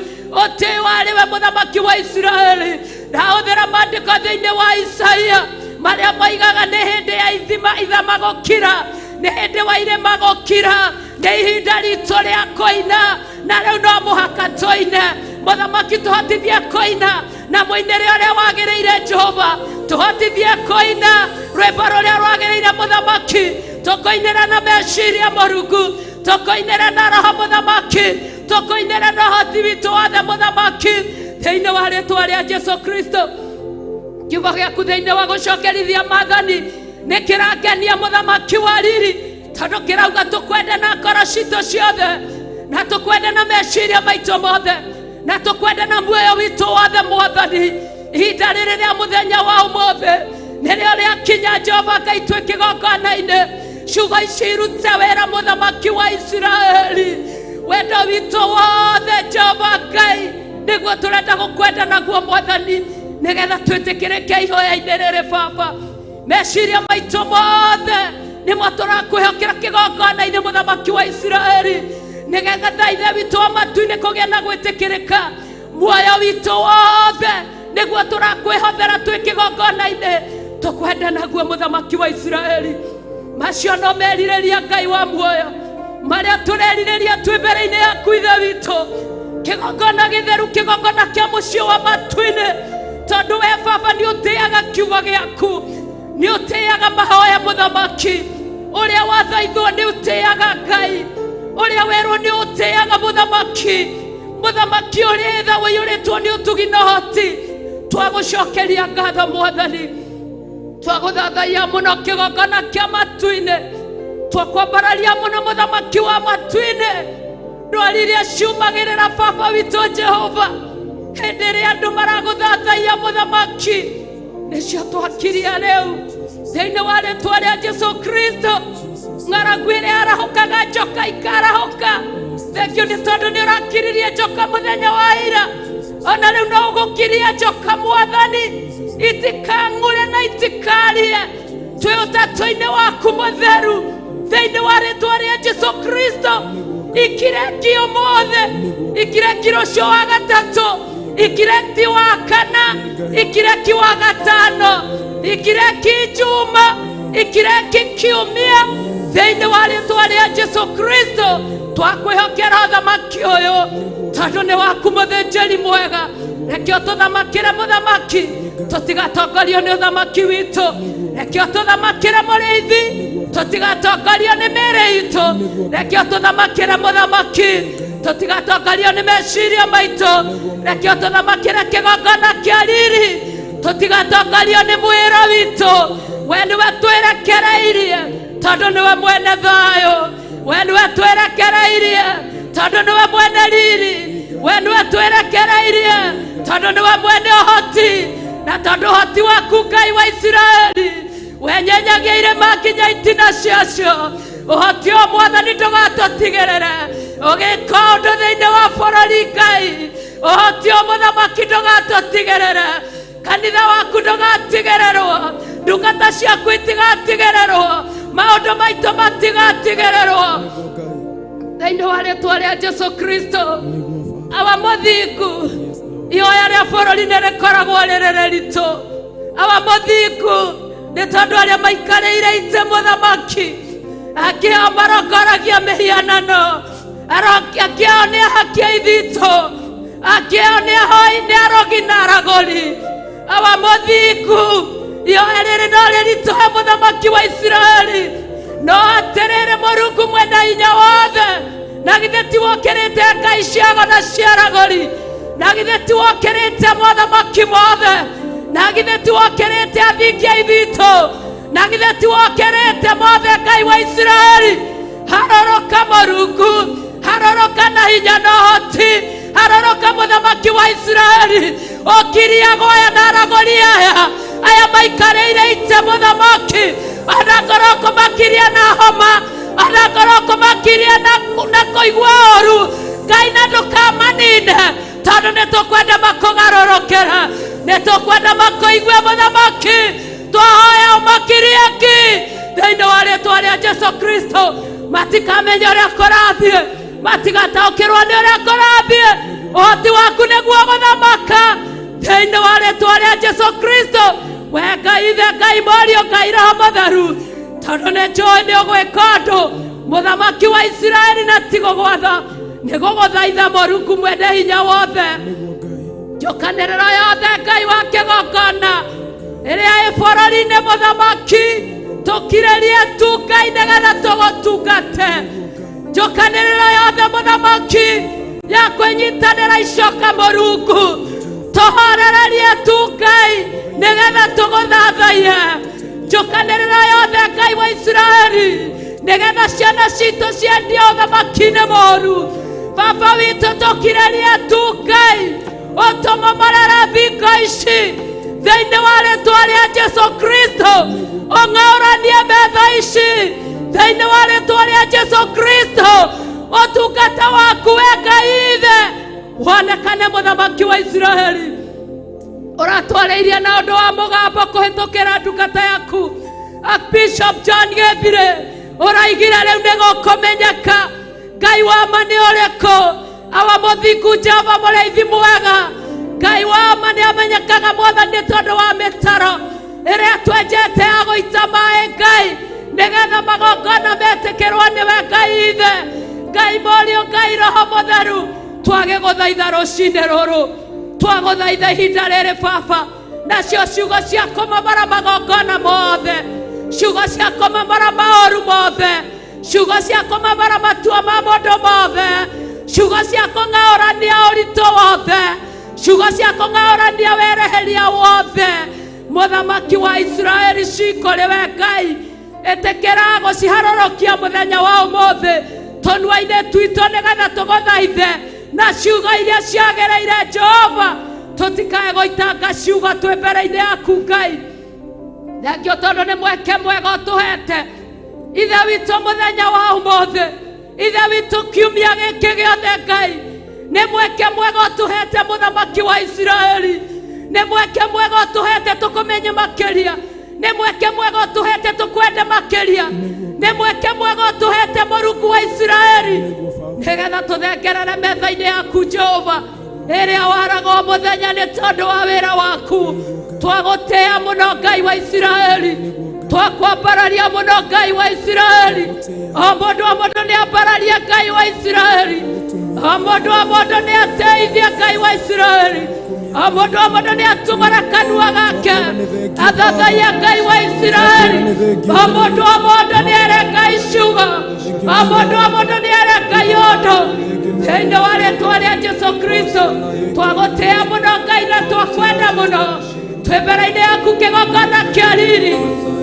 ũtĩo arĩ we mũthamaki wa Isiraeli. Ndahũthĩra maandĩko thĩinĩ wa Isaia marĩa moigaga nĩ hĩndĩ ya ithima ithama gũkira, nĩ hĩndĩ wa irĩma gũkira, nĩ ihinda ritũ rĩa kũina, na rĩu no mũhaka tũine. Mũthamaki, tũhotithie kũina na mũinĩre ũrĩa wagĩrĩire. Jehova, tũhotithie kũina rwĩmbo rũrĩa rwagĩrĩire. Mũthamaki, tũkũinĩra na meciria mũrungu, tũkũinĩra na roho. Mũthamaki, tũkũinĩra na ũhoti witũ wothe. Mũthamaki, thĩinĩ wa rĩtwa rĩa Jesu Kristo, kiugo gĩaku thĩinĩ wa gũcokerithia maathani nĩ kĩrangenia, mũthamaki wa riri, tondũ kĩrauga tũkwende na ngoro citũ ciothe, na tũkwende na meciria maitũ mothe, na tũkwende na muoyo witũ wothe. Mwathani, ihinda rĩrĩ rĩa mũthenya wa ũmũthĩ nĩrĩo rĩakinya. Jehova Ngai, twĩ kĩgongona-inĩ, ciugo ici irute wĩra. Mũthamaki wa Isiraeli, wendo witũ wothe, Jehova Ngai, nĩguo tũrenda gũkwenda naguo, Mwathani, nĩgetha twĩtĩkĩrĩke ihoya-inĩ rĩrĩ. Baba, meciria maitũ mothe nĩmo tũrakwĩhokera kĩgongona-inĩ, mũthamaki wa Isiraeli, nĩgetha tha Ithe witũ wa matu-inĩ kũgĩa na gwĩtĩkĩrĩka. Muoyo witũ wothe nĩguo tũrakwĩhothera twĩ kĩgongona-inĩ, tũkwenda naguo, mũthamaki wa Isiraeli. Macio no merirĩria, Ngai wa muoyo, marĩa tũrerirĩria twĩ mbere-inĩ yaku, Ithe witũ, kĩgongona gĩtheru, kĩgongona kĩa mũciĩ wa matu-inĩ, tondũ we Baba nĩ ũtĩaga kiugo gĩaku, nĩ ũtĩaga mahoya. Mũthamaki, ũrĩa wathaithwo nĩ ũtĩaga, Ngai ũrĩa werwo nĩ ũtĩaga. Mũthamaki, mũthamaki ũrĩ tha, ũiyũrĩtwo nĩ ũtugi na ũhoti, twagũcokeria ngatho. Mwathani, twagũthathaiya mũno kĩgongona kĩa matu-inĩ, twakwambararia mũno, mũthamaki wa matu-inĩ. Ndwari iria ciumagĩrĩra, Baba witũ Jehova, hĩndĩ ĩrĩa andũ maragũthathaiya, mũthamaki, nĩcio twakiria rĩu thĩinĩ wa rĩtwa rĩa Jesu Kristo. Ng'aragu ĩrĩa arahũkaga njoka ikarahũka, thengio nĩ tondũ nĩ ũrakiririe njoka mũthenya wa ira, ona rĩu no ũgũkiria njoka, Mwathani, itikang'ure na itikarie. Twĩ ũtatũ-inĩ waku mũtheru, thĩinĩ wa rĩtwa rĩa Jesu Kristo, ikireki ũmũthĩ, ikireki rũciũ wa gatatũ, ikireki wa kana, ikireki wa gatano, ikireki njuma, ikireki kiumia, thĩinĩ wa rĩtwa rĩa Jesu Kristo, twakwĩhokera ũthamaki ũyũ tondũ nĩ waku. Mũthĩnjĩri mwega, rekio tũthamakĩre. Mũthamaki, tũtigatongorio nĩ ũthamaki witũ, rekio tũthamakĩre. Mũrĩithi, tũtigatongorio nĩ mĩĩrĩ itũ, rekio tũthamakĩre. Mũthamaki, tũtigatongorio nĩ meciria maitũ, rekio tũthamakĩre kĩgongona kĩa riri. Tũtigatongorio nĩ mwĩra witũ, we nĩwe twĩrekereirie tondũ nĩwe mwene thayũ, we nĩwe twĩrekereirie tondũ nĩwe mwene riri, we nĩwe twĩrekereirie tondũ nĩwe mwene ũhoti, na tondũ ũhoti waku, Ngai wa Isiraeli, wenyenyagia irĩma nginya itina ciacio. Ũhoti o Mwathani, ndũgatũtigĩrĩre ũgĩka ũndũ thĩinĩ wa bũrũri. Ngai, ũhoti o mũthamaki, ndũgatũtigĩrĩre. Kanitha waku ndũgatigĩrĩrwo, ndungata ciaku itigatigĩrĩrwo, maũndũ maitũ matigatigĩrĩrwo, thĩinĩ wa rĩtwa rĩa Jesu Kristo. Awa mũthingu, ihoya rĩa bũrũri nĩ rĩkoragwo rĩrĩ rĩritũ, awa mũthingu, nĩ tondũ arĩa maikarĩire itĩ, mũthamaki, angĩ ao marongoragia mĩhianano, angĩ ao nĩ ahakia ithitũ, angĩ ao nĩ ahoi, nĩ arogi na aragũri. Awa mũthingu, ihoya rĩrĩ no rĩritũhe, mũthamaki wa Isiraeli, no atĩrĩrĩ, Mũrungu mwena hinya wothe, na githĩ ti wokĩrĩte ngai ciago na ciaragũri? Na githĩ ti wokĩrĩte mothamaki mothe? Na githĩ ti wokĩrĩte athingi a ithitũ? Na githĩ ti wokĩrĩte mothe, Ngai wa Isiraeli? Harũrũka, Mũrungu, harũrũka na hinya na ũhoti, harũrũka, mũthamaki wa Isiraeli, ũkiria aya na aragũri aya, aya maikarĩire itĩ, mũthamaki, onakorwo kũmakiria na homa, onakorwo kũmakiria na kũigua ũru, Ngai, na ndũkamanine, tondũ nĩ tũkwenda makũgarũrũkĩra. Nĩ tũkwenda makũigue mũthamaki. Twahoya ũmakirie ki thĩinĩ wa rĩtwa rĩa Jesu Kristo. Matikamenya ũrĩa kũrathiĩ, matigataũkĩrwo nĩ ũrĩa kũrathiĩ. Ũhoti waku nĩguo gũthamaka thĩinĩ wa rĩtwa rĩa Jesu Kristo. We Ngai Ithe, Ngai Mũriũ, Ngai Roho Mũtheru, tondũ nĩ njũĩ nĩ ũgwĩka ũndũ mũthamaki wa Isiraeli, na ti gũgwatha, nĩ gũgũthaitha Mũrungu mwene hinya wothe. Nĩguo Ngai. Njũkanĩrĩro yothe Ngai wa kĩgongona ĩrĩa ĩ bũrũri-inĩ mũthamaki, tũkirĩrie tu Ngai nĩgetha tũgũtungate. Njũkanĩrĩro yothe mũthamaki ya kwĩnyitanĩra icoka Mũrungu, tũhorererie tu Ngai nĩgetha tũgũthathaiye. Njũkanĩrĩro yothe Ngai wa Isiraeli nĩgetha ciana citũ ciendio ũthamaki-inĩ mũru, Baba witũ tũkirĩrie tu Ngai, ũtũmomorere thingo ici thĩinĩ wa rĩtwa rĩa Jesu Kristo. Ũng'aũranie metha ici thĩinĩ wa rĩtwa rĩa Jesu Kristo. Ũtungata waku we Ngai Ithe wonekane mũthamaki wa Isiraeli. Ũratwarĩirie na ũndũ wa mũgambo kũhĩtũkĩra ndungata yaku Bishop John Gĩthire, ũraigire rĩu nĩ gũkũmenyeka Ngai wa ma nĩ ũrĩkũ. Awa mũthingu Jehova mũrĩithi mwega, Ngai wa ma nĩ amenyekaga mwathani nĩ tondũ wa mĩtaro ĩrĩa twenjete ya gũita maĩ Ngai, nĩgetha magongona metĩkĩrwo nĩwe Ngai Ithe, Ngai Mũriũ, Ngai Roho Mũtheru. Twagĩgũthaitha rũcinĩ rũrũ, twagũthaitha ihinda rĩrĩ Baba, nacio ciugo cia kũmomora magongona mothe, ciugo cia kũmomora maũru mothe, ciugo cia kũmomora matua ma mũndũ mothe, ciugo cia kũng'aũrania ũritũ wothe, ciugo cia kũng'aũrania wereheria wothe, mũthamaki wa Isiraeli cikũrĩ we Ngai. Ĩtĩkĩra gũciharũrũkia mũthenya wa ũmũthĩ tũnua-inĩ twitũ nĩgetha tũgũthaithe na ciugo iria ciagĩrĩire Jehova, tũtikae gũitanga ciugo twĩ mbere-inĩ yaku Ngai. Thengio tondũ nĩ mweke mwega ũtũhete Ithe witũ mũthenya wa ũmũthĩ, Ithe witũ kiumia gĩkĩ gĩothe Ngai, nĩ mweke mwega ũtũhete mũthamaki wa Isiraeli, nĩ mweke mwega ũtũhete tũkũmenye makĩria, nĩ mweke mwega ũtũhete tũkwende makĩria, nĩ mweke mwega ũtũhete Mũrungu wa Isiraeli, nĩgetha tũthengerere metha-inĩ yaku Jehova ĩrĩa waraga o mũthenya nĩ tondũ wa wĩra waku. Twagũtĩĩa mũno Ngai wa Isiraeli, twakwambararia mũno Ngai wa Isiraeli. O mũndũ o mũndũ nĩ ambararie Ngai wa Isiraeli, o mũndũ o mũndũ nĩ ateithie Ngai wa Isiraeli, o mũndũ o mũndũ nĩ atumũre kanua gake athathaiye Ngai wa Isiraeli, o mũndũ o mũndũ nĩ ere Ngai ciugo, o mũndũ o mũndũ nĩ ere Ngai ũndũ thĩinĩ wa rĩtwa rĩa Jesu Kristo. Twagũtĩĩa mũno Ngai na twakwenda mũno. Twĩ mbere-inĩ yaku kĩgongona kĩa riri,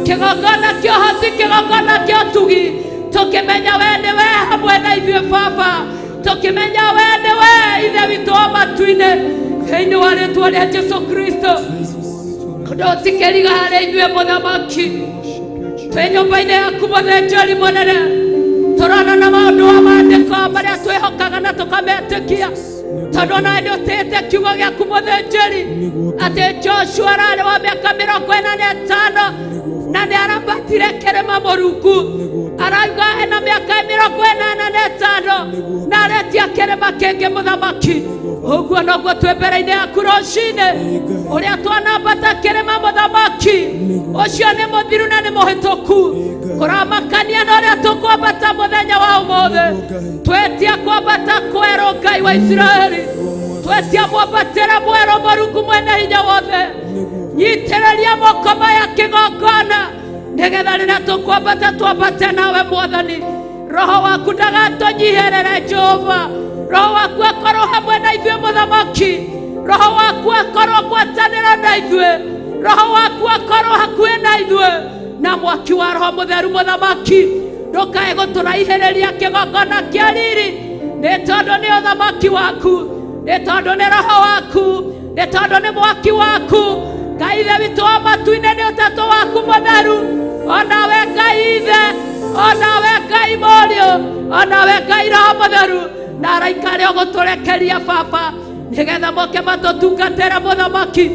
kĩgongona kĩa ũhoti, kĩgongona kĩa ũtugi, tũkĩmenya we nĩwe hamwe na ithuĩ Baba, tũkĩmenya we nĩwe Ithe witũ wa matu-inĩ thĩinĩ wa rĩtwa rĩa Jesu Kristo. Ũndũ ũtikĩriga harĩ ithuĩ mũthamaki, twĩ nyũmba-inĩ yaku mũthĩnjĩri mũnene, tũrona na maũndũ wa maandĩko marĩa twĩhokaga na tũkametĩkia, tondũ onawe nĩ ũtĩĩte kiugo gĩaku mũthĩnjĩri, atĩ Joshua ararĩ wa mĩaka 45 na nĩ arambatire kĩrĩma Mũrungu, arauga ena mĩaka 45 na aretia kĩrĩma kĩngĩ mũthamaki. Ũguo noguo twĩ mbere-inĩ yaku rũcinĩ, ũrĩa twanambata kĩrĩma mũthamaki, ũcio nĩ mũthiru na nĩ mũhĩtũku, kũramakania na ũrĩa tũkwambata mũthenya wa ũmũthĩ. Twetia kwambata kwerũ Ngai wa Isiraeli, twetia mwambatĩre mwerũ Mũrungu mwene hinya wothe. Nyitĩrĩria moko maya kĩgongona nĩgetha rĩrĩa tũkwambata twambate nawe Mwathani. Roho waku ndagatũnyiherere Jehova, Roho waku akorwo hamwe na ithuĩ mũthamaki, Roho waku akorwo ngwatanĩro na ithuĩ, Roho waku akorwo hakuhĩ na ithuĩ, na mwaki wa Roho Mũtheru mũthamaki ndũkae gũtũraihĩrĩria kĩgongona kĩa riri, nĩ tondũ nĩ ũthamaki waku, nĩ tondũ nĩ Roho waku, nĩ tondũ nĩ mwaki waku Ngai Ithe witũ wa matu-inĩ, nĩ ũtatũ waku mũtheru, onawe Ngai Ithe, onawe Ngai Mũriũ, onawe Ngai Roho Mũtheru, na araika arĩa ũgũtũrekeria Baba nĩgetha moke matũtungatĩre mũthamaki.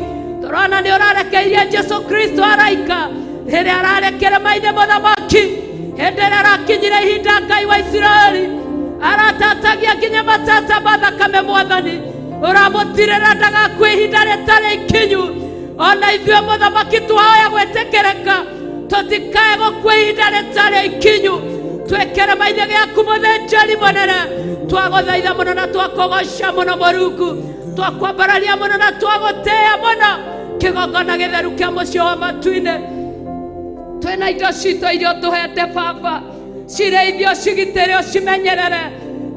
Tũrona nĩ ũrarekeirie Jesu Kristo araika rĩrĩa ararekere maithe mũthamaki, hĩndĩ ĩrĩa arakinyire ihinda Ngai wa Isiraeli aratatagia nginya matata ma thakame. Mwathani, ũramũtirĩra ndagakue ihinda rĩtarĩ ikinyu. Ona ithuĩ mũthamaki twahoya gwĩtĩkĩrĩka tũtikae gũkua ihinda rĩtarĩ ikinyu. Twĩkĩre maithe gĩaku mũthĩnjĩri mũnene, twagũthaitha mũno na twakũgoca mũno Mũrungu, twakwambararia mũno na twagũtĩĩa mũno kĩgongona gĩtheru kĩa mũciĩ wa matu-inĩ. Twĩna indo citũ iria ũtũhete Baba, cirĩithio, cigitĩre, ũcimenyerere.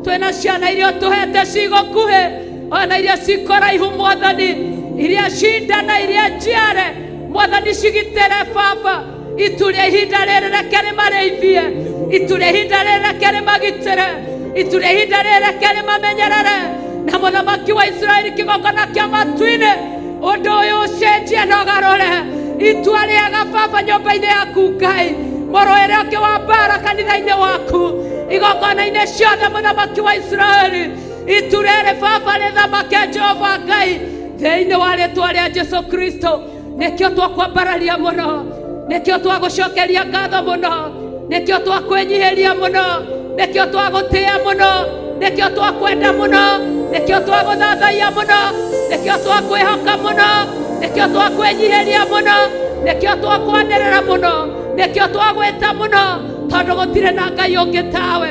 Twĩna ciana iria ũtũhete cigũkuhĩ ona iria cikũraihu Mwathani, iria cinda na iria njiare Mwathani, cigitĩre Baba. Itu rĩa ihinda rĩrĩ reke rĩmarĩithie, itu rĩa ihinda rĩrĩ reke rĩmagitĩre, itu rĩa ihinda rĩrĩ reke rĩmamenyerere. Na mũthamaki wa Isiraeli kĩgongona kĩa matu-inĩ, ũndũ ũyũ ũcenjie na ũgarũre itua rĩega Baba nyũmba-inĩ yaku Ngai, mũrũĩre ũngĩ wa mbara kanitha-inĩ waku, igongona-inĩ ciothe mũthamaki wa Isiraeli, itu rĩrĩ Baba rĩthamake Jehova Ngai, thĩinĩ wa rĩtwa rĩa Jesu Kristo. Nĩkĩo twakwambararia mũno, nĩkĩo twagũcokeria ngatho mũno, nĩkĩo twakwĩnyihĩria mũno, nĩkĩo twagũtĩĩa mũno, nĩkĩo twakwenda mũno, nĩkĩo twagũthathaiya mũno, nĩkĩo twakwĩhoka mũno, nĩkĩo twakwĩnyihĩria mũno, nĩkĩo twakwanĩrĩra mũno, nĩkĩo twagwĩta mũno, tondũ gũtirĩ na Ngai ũngĩ tawe.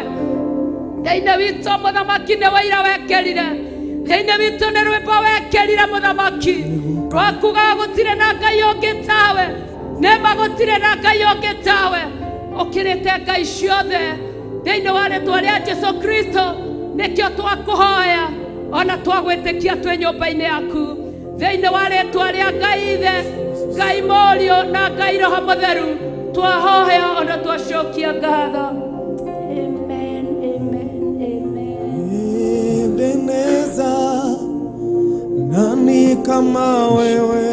Thĩinĩ witũ mũthamaki nĩ wĩira wekĩrire, thĩinĩ witũ nĩ rwĩmbo wekĩrire mũthamaki, rwakugaga gũtirĩ na Ngai ũngĩ tawe, nĩma gũtirĩ na Ngai ũngĩ tawe, ũkĩrĩte ngai ciothe. Thĩinĩ wa rĩtwa rĩa Jesu Kristo nĩkĩo twakũhoya ona twagwĩtĩkia twĩ nyũmba-inĩ yaku, thĩinĩ wa rĩtwa rĩa Ngai Ithe, Ngai Mũriũ na Ngai Roho Mũtheru, twahoya ona twacokia ngatho. Amen, amen, amen. Ebeneza, nani kama wewe?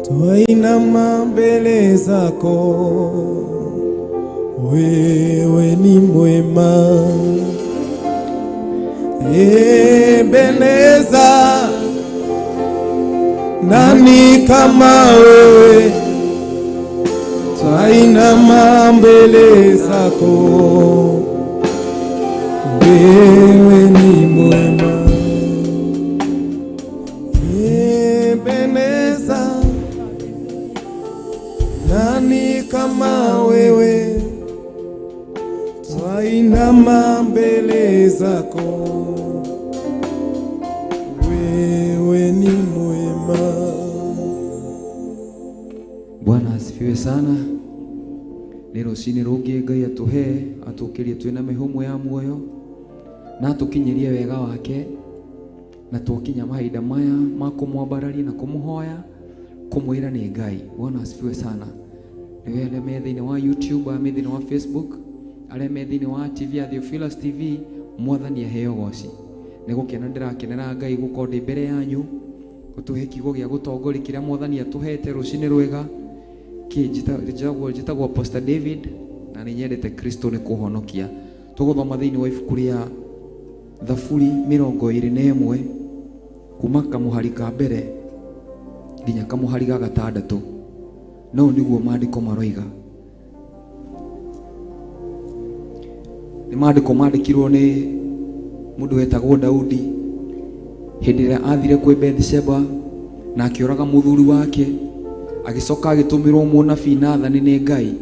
Twainama mbele zako, wewe ni mwema. Ebeneza, nani kama wewe? Twainama mbele zako, wewe ni mwema. Ebeneza, nani kama wewe? Twainama mbele zako, wewe ni mwema. Bwana asifiwe sana. Nĩ rũcinĩ rũngĩ Ngai atũhe, atũkĩrie twĩna mĩhũmũ ya muoyo na atũkinyĩrie wega wake, na twakinya mahinda maya ma kũmwambararia na kũmũhoya, kũmwĩra nĩ Ngai. Bwana asifiwe sana. Nĩ arĩa me thĩinĩ wa YouTube, arĩa me thĩinĩ wa Facebook, arĩa me thĩinĩ wa TV ya Theophilus TV, Mwathani aheo goci. Nĩ gũkena ndĩrakenera Ngai gũkorwo ndĩ mbere yanyu, gũtũhe kiugo gĩa gũtongoria kĩrĩa Mwathani atũhete. Rũcinĩ rwega. Njĩtagwo Pastor David na nĩ nyendete Kristo nĩ kũhonokia. Tũgũthoma thĩinĩ wa ibuku rĩa Thaburi 21 kuma kamũhari ka mbere nginya kamũhari ga gatandatũ. No nĩguo maandĩko maroiga. Nĩ maandĩko mandĩkirwo nĩ mũndũ wetagwo Daudi hĩndĩ ĩrĩa athire kwĩ Bethsheba na akĩũraga mũthuri wake, agĩcoka agĩtũmĩrwo mũnabii Nathani nĩ Ngai.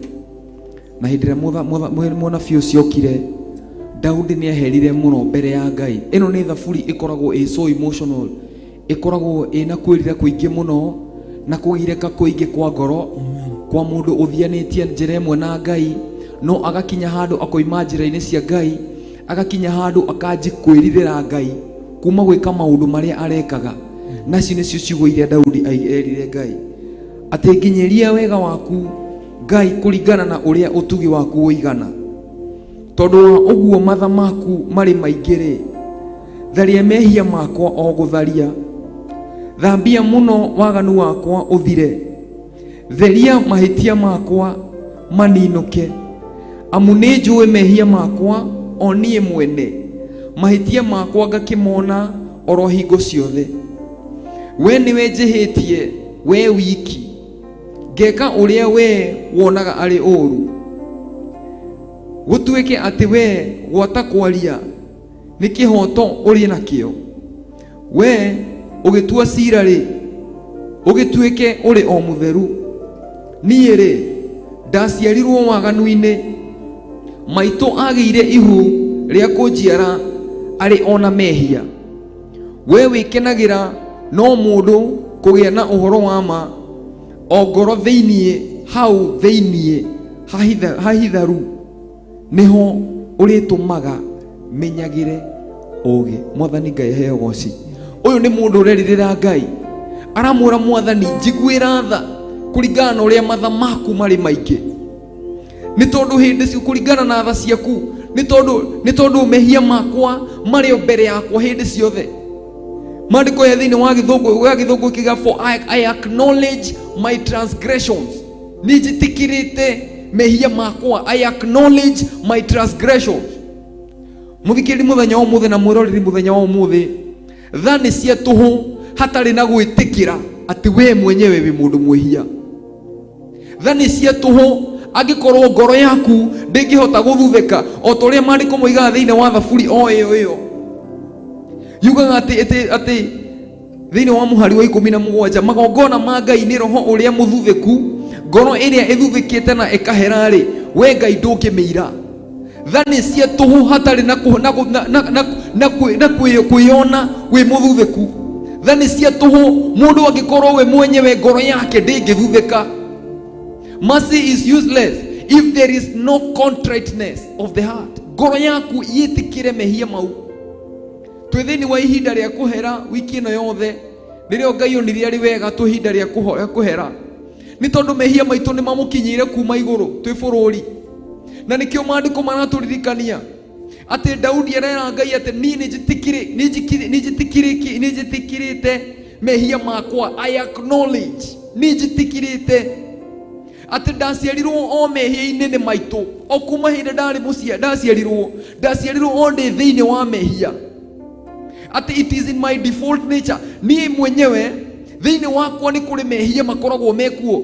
Na hĩndĩ ĩrĩa mũnabii ũcio okire, Daudi nĩ eherire mũno mbere ya Ngai. Ĩno nĩ thaburi ĩkoragwo ĩ so emotional, ĩkoragwo ĩna kwĩrira kũingĩ mũno na kũgirĩka kũingĩ kwa ngoro kwa mũndũ ũthianĩtie njĩra ĩmwe na Ngai, no agakinya handũ akoima njĩra-inĩ cia Ngai, agakinya handũ akanji kwĩrirĩra Ngai kuma gwĩka maũndũ marĩa arekaga. Nacio nĩcio ciugo iria Daudi erire Ngai, atĩ nginyĩria wega waku Ngai kũringana na ũrĩa ũtugi waku ũigana, tondũ wa ũguo matha maku marĩ maingĩ rĩ, tharia mehia makwa o gũtharia, thambia mũno waganu wakwa ũthire, theria mahĩtia makwa maninũke, amu nĩ njũĩ mehia makwa o niĩ mwene, mahĩtia makwa ngakĩmona oro hingo ciothe. We nĩwe njĩhĩtie we wiki, ngeka ũrĩa we wonaga arĩ ũũru, gũtuĩke atĩ we gwata kwaria nĩ kĩhoto ũrĩ nakĩo. We ũgĩtua cira rĩ, ũgĩtuĩke ũrĩ o mũtheru. Niĩ rĩ, ndaciarirwo waganu-inĩ, maitũ agĩire ihu rĩa kũnjiara arĩ ona mehia. We wĩkenagĩra no mũndũ kũgĩa na ũhoro wa ma, o ngoro thĩiniĩ, hau thĩiniĩ hahitharu nĩho ũrĩtũmaga menyagĩre ũũgĩ. Mwathani Ngai aheo goci. Ũyũ nĩ mũndũ ũrerirĩra Ngai, aramwĩra Mwathani njiguĩra tha kũringana na ũrĩa matha maku marĩ maingĩ, nĩ tondũ hĩndĩ cio kũringana na tha ciaku, nĩ tondũ mehia makwa marĩ o mbere yakwa hĩndĩ ciothe. Maandĩko ya thĩinĩ wa gĩthũngũ kiuga, for I acknowledge my transgressions. Nĩ njĩtĩkĩrĩte mehia makwa. I acknowledge my transgressions. Mũthikĩrĩri mũthenya wa ũmũthĩ na mwĩroreri mũthenya wa ũmũthĩ, tha nĩ cia tũhũ hatarĩ na gwĩtĩkĩra atĩ we mwenyewe wĩ mũndũ mwĩhia. Tha nĩ cia tũhũ angĩkorwo ngoro yaku ndĩngĩhota gũthuthĩka, o ta ũrĩa maandĩko moigaga thĩinĩ wa Thaburi o ĩyo ĩyo. Yugaga atĩ thĩinĩ wa mũhari wa 17, magongona ma Ngai nĩ roho ũrĩa mũthuthĩku, ngoro ĩrĩa ĩthuthĩkĩte na ĩkahera-rĩ, we Ngai ndũngĩmĩira. Tha nĩ cia tũhũ hatarĩ na kwĩyona wĩ mũthuthĩku. Tha nĩ cia tũhũ mũndũ angĩkorwo we mwenyewe ngoro yake ndĩngĩthuthĩka. Mercy is useless if there is no contriteness of the heart. Ngoro yaku yĩtĩkĩre mehia mau. Twĩ thĩinĩ wa ihinda rĩa kũhera wiki ĩno yothe, nĩrĩo Ngai onire arĩ wega twĩ ihinda rĩa kũhera, nĩ tondũ mehia maitũ nĩ mamũkinyĩire kuma igũrũ twĩ bũrũri. Na nĩkĩo maandĩko maratũririkania atĩ Daudi arera Ngai atĩ niĩ nĩ njĩtĩkĩrĩte mehia makwa. I acknowledge, nĩ njĩtĩkĩrĩte atĩ ndaciarirwo o mehia-inĩ nĩ maitũ, o kuma hĩndĩ ndarĩ mũcia, ndaciarirwo o ndĩ thĩinĩ wa mehia, atĩ it is in my default nature. Niĩ mwenyewe thĩinĩ wakwa nĩ kũrĩ mehia makoragwo mekuo,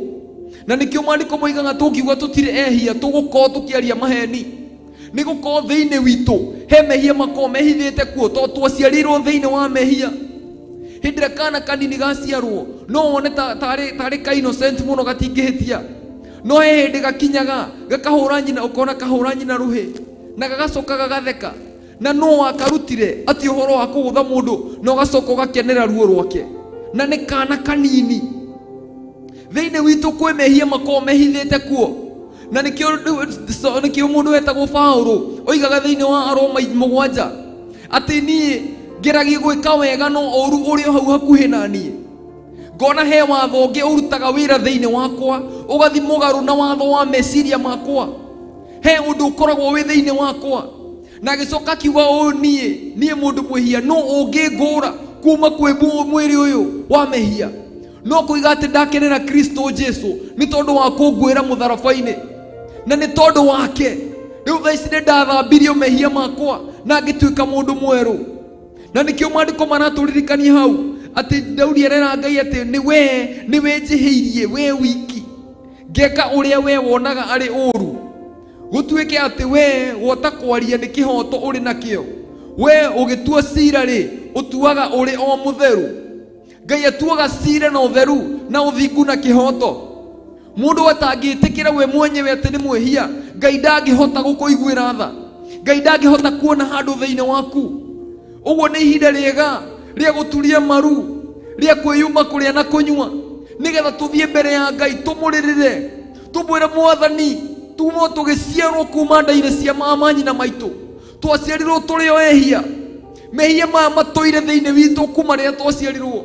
na nĩkĩo maandĩko moigaga tũngiuga tũtirĩ ehia tũgũkorwo tũkĩaria maheni, nĩ gũkorwo thĩinĩ witũ he mehia makoragwo mehithĩte kuo, tondũ twaciarirwo thĩinĩ wa mehia. Hĩndĩ ĩrĩa kana kanini gaciarwo no wone tarĩ ka innocent mũno gatingĩhĩtia, no he hĩndĩ gakinyaga gakahũra nyina, ũkona kahũra nyina rũhĩ na gagacoka gagatheka, na no wakarutire atĩ ũhoro wa kũgũtha mũndũ na ũgacoka ũgakenera ruo rwake, na nĩ kana kanini. Thĩinĩ witũ kwĩ mehia makoragwo mehithĩte kuo, na nĩkĩo mũndũ wetagwo Paũlũ oigaga thĩinĩ wa Aroma 7 atĩ niĩ ngeragia gwĩka wega no ũũru ũrĩ o hau hakuhĩ na niĩ. Ngona he watho ũngĩ ũrutaga wĩra thĩinĩ wakwa, ũgathiĩ mũgarũ na watho wa meciria makwa. He ũndũ ũkoragwo wĩ thĩinĩ wakwa. Na agĩcoka akiuga ũũ, niĩ mũndũ mwĩhia, no ũngĩngũra kuma kwĩ mwĩrĩ ũyũ wa mehia. No kũiga atĩ ndakenera Kristo Jesu nĩ tondũ wa kũnguĩra mũtharaba-inĩ, na nĩ tondũ wake rĩu thaa ici nĩ ndathambirio mehia makwa na ngĩtuĩka mũndũ mwerũ. Na nĩkĩo maandĩko maratũririkania hau atĩ Daudi arera Ngai atĩ nĩwe njĩhĩirie we wiki, ngeka ũrĩa we wonaga arĩ ũũru, gũtuĩke atĩ we gwata kwaria nĩ kĩhoto ũrĩ nakĩo, we ũgĩtua cira rĩ ũtuaga ũrĩ o mũtheru. Ngai atuaga cira na ũtheru na ũthingu na kĩhoto. Mũndũ atangĩtĩkĩra we mwenyewe atĩ nĩ mwĩhia, Ngai ndangĩhota gũkũiguĩra tha, Ngai ndangĩhota kuona handũ thĩinĩ waku. Ũguo nĩ ihinda rĩega rĩa gũturia maru, rĩa kwĩyuma kũrĩa na kũnyua, nĩgetha tũthiĩ mbere ya Ngai tũmũrĩrĩre, tũmwĩre Mwathani, tuma tũgĩciarwo kuma nda-inĩ cia mama nyina maitũ, twaciarirwo tũrĩ o ehia, mehia maya matũire thĩinĩ witũ kuma rĩrĩa twaciarirwo.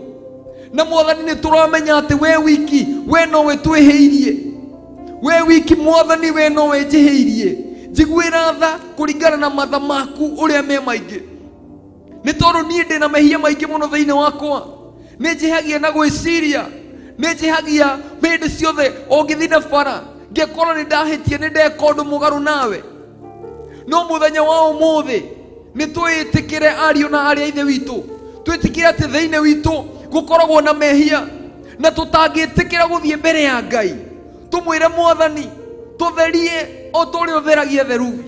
Na Mwathani nĩ tũramenya atĩ we wiki, we nowe twĩhĩirie, we wiki Mwathani, we nowe njĩhĩirie, njiguĩra tha kũringana na matha maku ũrĩa me maingĩ, nĩ tondũ niĩ ndĩna mehia maingĩ mũno thĩinĩ wakwa. Nĩ njĩhagia na gwĩciria, nĩ njĩhagia hĩndĩ ciothe, o ngĩthiĩ na bara ngekora nĩ ndahĩtia, nĩ ndeka ũndũ mũgarũ nawe. No mũthenya wa ũmũthĩ nĩ twĩtĩkĩre ariũ na arĩ a ithe witũ, twĩtĩkĩre atĩ thĩinĩ witũ Gũkoragwo na mehia na tũtangĩtĩkĩra gũthiĩ mbere ya Ngai tũmwĩre Mwathani tũtherie o ta ũrĩa ũtheragia therubi.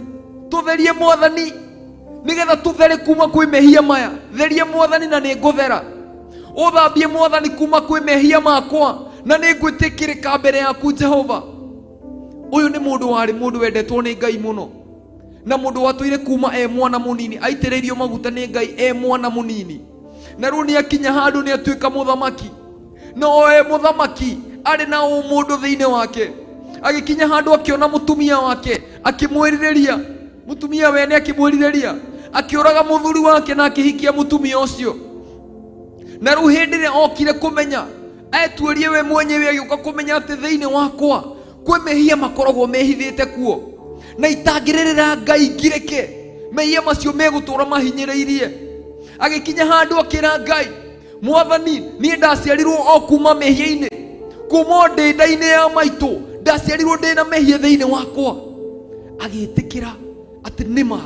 Tũtherie Mwathani nĩgetha tũthere kuma kwĩ mehia maya. Theria Mwathani na nĩ ngũthera. Ũthambie Mwathani kuma kwĩ mehia makwa na nĩ ngwĩtĩkĩrĩka mbere yaku Jehova. Ũyũ nĩ mũndũ warĩ mũndũ wendetwo nĩ Ngai mũno, na mũndũ watũire kuma e mwana mũnini, aitĩrĩirio maguta nĩ Ngai e mwana mũnini, na rĩu nĩ akinya handũ nĩ atuĩka mũthamaki, na o e mũthamaki arĩ na ũmũndũ thĩinĩ wake. Agĩkinya handũ akĩona mũtumia wake akĩmwĩrirĩria, mũtumia wene akĩmwĩrirĩria, akĩũraga mũthuri wake na akĩhikia mũtumia ũcio. Na rĩu hĩndĩ ĩrĩa okire kũmenya, etuĩrie we mwenyewe, agĩũka kũmenya atĩ thĩinĩ wakwa kwĩ mehia makoragwo mehithĩte kuo, na itangĩrĩrĩra Ngai ngirĩke, mehia macio megũtũũra mahinyĩrĩirie. Agĩkinya handũ akĩra Ngai, Mwathani, niĩ ndaciarirwo o kuma mehia-inĩ, kuma o ndĩ nda-inĩ ya maitũ ndaciarirwo ndĩ na mehia thĩinĩ wakwa. Agĩtĩkĩra atĩ nĩma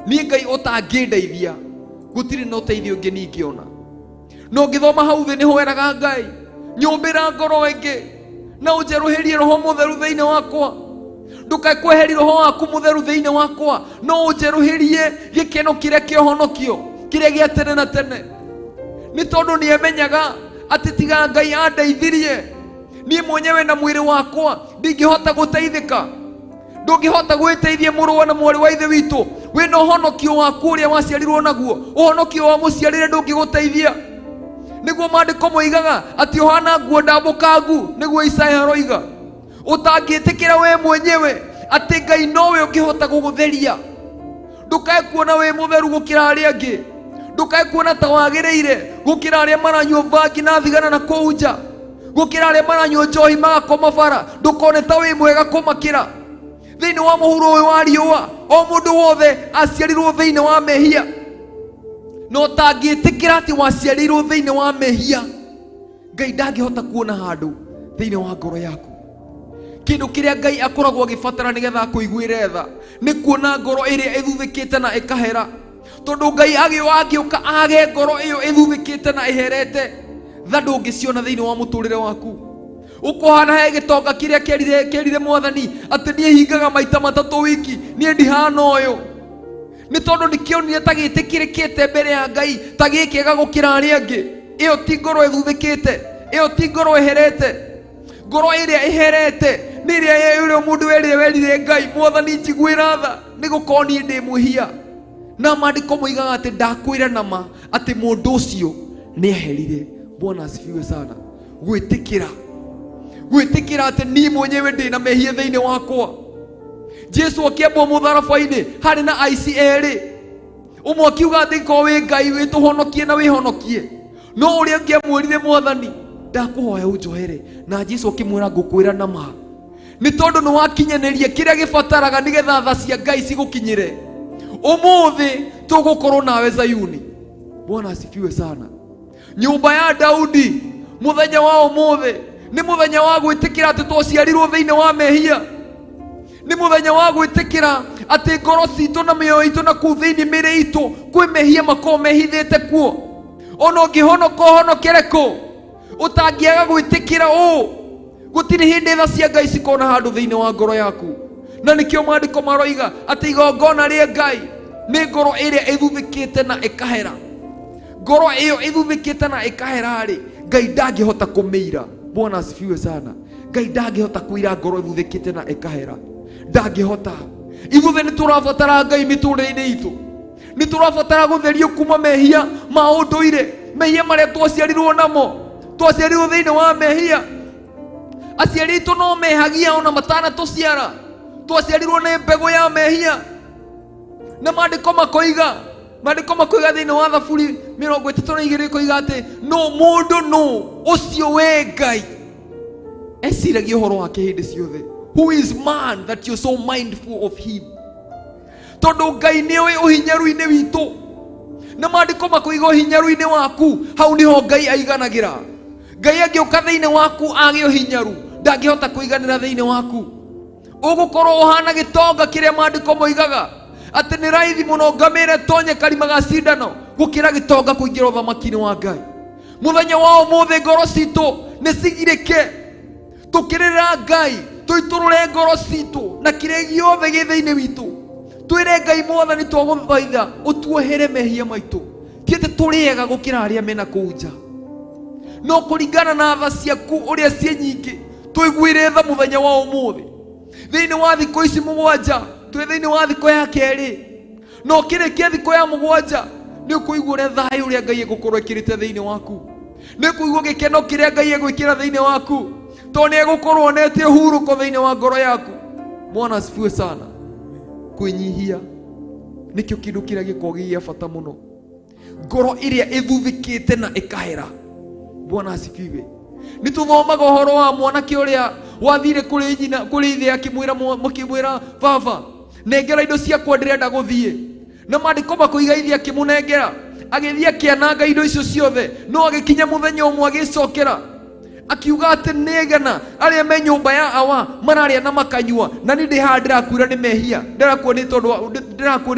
niĩ Ngai ũtangĩndeithia gũtirĩ na ũteithio ũngĩ ningĩona. Na ũngĩthoma hau thĩ nĩho weraga Ngai, nyũmbĩra ngoro ĩngĩ na ũnjerũhĩrie roho mũtheru thĩinĩ wakwa. Ndũkae roho waku mũtheru thĩinĩ wakwa, no ũnjerũhĩrie gĩkeno kĩrĩa kĩa ũhonokio kĩrĩa gĩa tene na tene. Nĩ tondũ nĩemenyaga atĩ tiga Ngai andeithirie niĩ mwenyewe na mwĩrĩ wakwa ndingĩhota gũteithĩka. Ndũngĩhota gwĩteithia mũrũ na mwarĩ wa ithe witũ, wĩna ũhonokio waku ũrĩa waciarirwo naguo, ũhonokio wa mũciarĩre ndũngĩgũteithia. Nĩguo maandĩko moigaga atĩ ũhana nguo ndambũkangu, nĩguo Isaya aroiga. Ũtangĩtĩkĩra we mwenyewe atĩ Ngai nowe ũngĩhota gũgũtheria, ndũkae kuona wĩ mũtheru gũkĩra arĩa angĩ, ndũkae kuona ta wagĩrĩire gũkĩra arĩa maranyua bangi na thigara na kũu nja, gũkĩra arĩa maranyua njohi magakoma bara, ndũkone ta wĩ mwega kũmakĩra. Thĩinĩ wa mũhuro ũyũ wa riũa, o mũndũ wothe aciarirwo thĩinĩ wa mehia, na ũtangĩtĩkĩra atĩ waciarĩirwo thĩinĩ wa mehia, Ngai ndangĩhota kuona handũ thĩinĩ wa ngoro yaku. Kĩndũ kĩrĩa Ngai akoragwo agĩbatara nĩgetha akũiguĩre tha nĩ kuona ngoro ĩrĩa ĩthuthĩkĩte na ĩkahera. Tondũ Ngai angĩũka age ngoro ĩyo ĩthuthĩkĩte na ĩherete, tha ndũngĩciona thĩinĩ wa mũtũrĩre waku. Ũkũhana he gĩtonga kĩrĩa kĩerire Mwathani atĩ niĩ hingaga maita matatũ wiki, niĩ ndihana ũyũ. Nĩ tondũ nĩkĩonire ta gĩtĩkĩrĩkĩte mbere ya Ngai, ta gĩkĩega gũkĩra arĩa angĩ. Ĩyo ti ngoro ĩthuthĩkĩte, ĩyo ti ngoro ĩherete. Ngoro ĩrĩa ĩherete nĩ ĩrĩa ĩrĩa mũndũ werire werire Ngai, Mwathani njiguĩra tha, nĩ gũkorwo niĩ ndĩ mwĩhia. Na maandĩko moigaga atĩ ndakwĩra na ma atĩ mũndũ ũcio nĩ aherire. Bwana asifiwe sana. Gwĩtĩkĩra, gwĩtĩkĩra atĩ niĩ mwenyewe ndĩ na mehia thĩinĩ wakwa. Jesu akĩambwo mũtharaba-inĩ harĩ na aici erĩ, ũmwe akiuga atĩ korwo wĩ Ngai wĩtũhonokie na wĩhonokie, no ũrĩa ũngĩ amwĩrire Mwathani ndakũhoya ũnjohere, na Jesu akĩmwĩra ngũkwĩra na ma, nĩ tondũ nĩ wakinyanĩria kĩrĩa gĩbataraga nĩgetha tha cia Ngai cigũkinyĩre. Ũmũthĩ tũgũkorwo nawe Zayuni. Bwana asifiwe sana. Nyũmba ya Daudi mũthenya wa ũmũthĩ nĩ mũthenya wa gwĩtĩkĩra atĩ twaciarirwo thĩinĩ wa mehia, nĩ mũthenya wa gwĩtĩkĩra atĩ ngoro citũ na mĩoyo itũ na kũu thĩinĩ mĩrĩ itũ kwĩ mehia makoragwo mehithĩte kuo. Ona ũngĩhonoka ũhonokere kũ, ũtangĩaga gwĩtĩkĩra ũũ, gũtirĩ hĩndĩ tha cia Ngai cikona handũ thĩinĩ wa ngoro yaku. Na nĩkĩo maandĩko maroiga atĩ igongona rĩa Ngai nĩ ngoro ĩrĩa ĩthuthĩkĩte na ĩkahera. Ngoro ĩyo ĩthuthĩkĩte na ĩkahera-rĩ, Ngai ndangĩhota kũmĩira. Bwana asifiwe sana. Ngai ndangĩhota kũira ngoro ĩthuthĩkĩte na ĩkahera, ndangĩhota. Ithuothe nĩ tũrabatara Ngai mĩtũrĩre-inĩ itũ, nĩ tũrabatara gũtherio kuma mehia ma ũndũire, mehia marĩa twaciarirwo namo. Twaciarirwo thĩinĩ wa mehia. Aciari aitũ no mehagia ona matanatũciara. Twaciarirwo nĩ mbegũ ya mehia, na maandĩko makoiga, maandĩko makoiga thĩinĩ wa Thaburi 32 ĩkoiga atĩ no mũndũ no ũcio we Ngai eciragia ũhoro wake hĩndĩ ciothe. Who is man that you're so mindful of him? Tondũ Ngai nĩoĩ ũhinyaru-inĩ witũ, na maandĩko makoiga ũhinyaru-inĩ waku hau nĩho Ngai aiganagĩra. Ngai angĩũka thĩinĩ waku age ũhinyaru, ndangĩhota kũiganĩra thĩinĩ waku. Ũgũkorwo ũhana gĩtonga kĩrĩa maandĩko moigaga atĩ nĩ raithi mũno ngamĩra ĩtonye karima ga cindano gũkĩra gĩtonga kũingĩra ũthamaki-inĩ wa Ngai. Mũthenya wa ũmũthĩ ngoro citũ nĩ cigirĩke, tũkĩrĩra Ngai, tũitũrũre ngoro citũ na kĩrĩa gĩothe gĩ thĩinĩ witũ, twĩre Ngai, Mwathani, twagũthaitha ũtuohere mehia maitũ. Ti atĩ tũrĩega gũkĩra arĩa mena kũu nja, no kũringana na tha ciaku ũrĩa ciĩ nyingĩ, tũiguĩre tha mũthenya wa ũmũthĩ. Thĩinĩ wa thikũ ici 7, twĩ thĩinĩ wa thikũ ya 2, no ũkĩrĩkia thikũ ya 7 nĩ ũkũigua ũrĩa thayũ ũrĩa Ngai egũkorwo ekĩrĩte thĩinĩ waku, nĩ ũkũigua gĩkeno kĩrĩa Ngai egwĩkĩra thĩinĩ waku, tondũ nĩ egũkorwo onete ũhurũko thĩinĩ wa ngoro yaku. Mwana asifiwe sana. Kwĩnyihia nĩkĩo kĩndũ kĩrĩa gĩkoragwo gĩ gĩa bata mũno, ngoro ĩrĩa ĩthuthĩkĩte na ĩkahera. Bwana asifiwe. Nĩ tũthomaga ũhoro wa mwanake ũrĩa wathire kũrĩ nyina, kũrĩ ithe, akĩmwĩra, baba, nengera indo ciakwa, ndĩrenda gũthiĩ. Na maandĩko makoiga ithe akĩmũnengera, agĩthiĩ akĩananga indo icio ciothe, no agĩkinya mũthenya ũmwe agĩcokera, akiuga atĩ nĩgana arĩa me nyũmba ya awa mararĩa na makanyua, na niĩ ndĩ haha ndĩrakuĩra nĩ mehia, ndĩrakua nĩ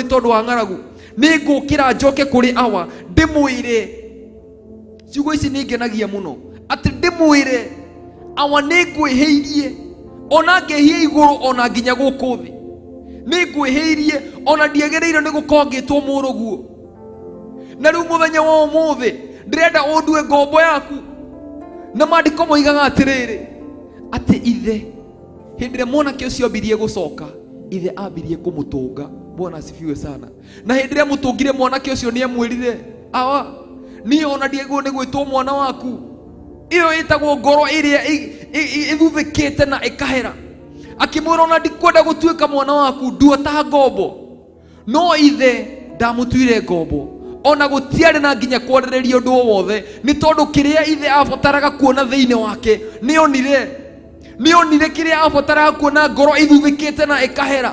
tondũ wa ng'aragu. Nĩ ngũkĩra njoke kũrĩ awa ndĩmwĩre. Ciugo ici nĩ ngenagia mũno, atĩ ndĩmwĩre awa nĩ ngwĩhĩirie, ona ngehia igũrũ ona nginya gũkũ thĩ, nĩ ngwĩhĩirie, ona ndiagĩrĩire nĩ gũkorwo ngĩtwo mũrũguo, na rĩu mũthenya wa ũmũthĩ ndĩrenda ũndue ngombo yaku. Na maandĩko moigaga atĩrĩrĩ, atĩ ithe hĩndĩ ĩrĩa mwanake ũcio ambirie gũcoka, ithe ambirie kũmũtũnga. Bwana asifiwe sana. Na hĩndĩ ĩrĩa amũtũngire, mwanake ũcio nĩ amwĩrire, awa, niĩ ona ndiagĩrĩirwo nĩ gwĩtwo mwana waku. Ĩyo ĩtagwo ngoro ĩrĩa ĩthuthĩkĩte na ĩkahera. Akĩmwĩra, ona ndikwenda gũtuĩka mwana waku, ndua ta ngombo. No ithe ndamũtuire ngombo, ona gũtiarĩ na nginya kwarĩrĩria ũndũ o wothe, nĩ tondũ kĩrĩa ithe abataraga kuona thĩinĩ wake nĩonire. Nĩonire kĩrĩa abataraga kuona, ngoro ĩthuthĩkĩte na ĩkahera.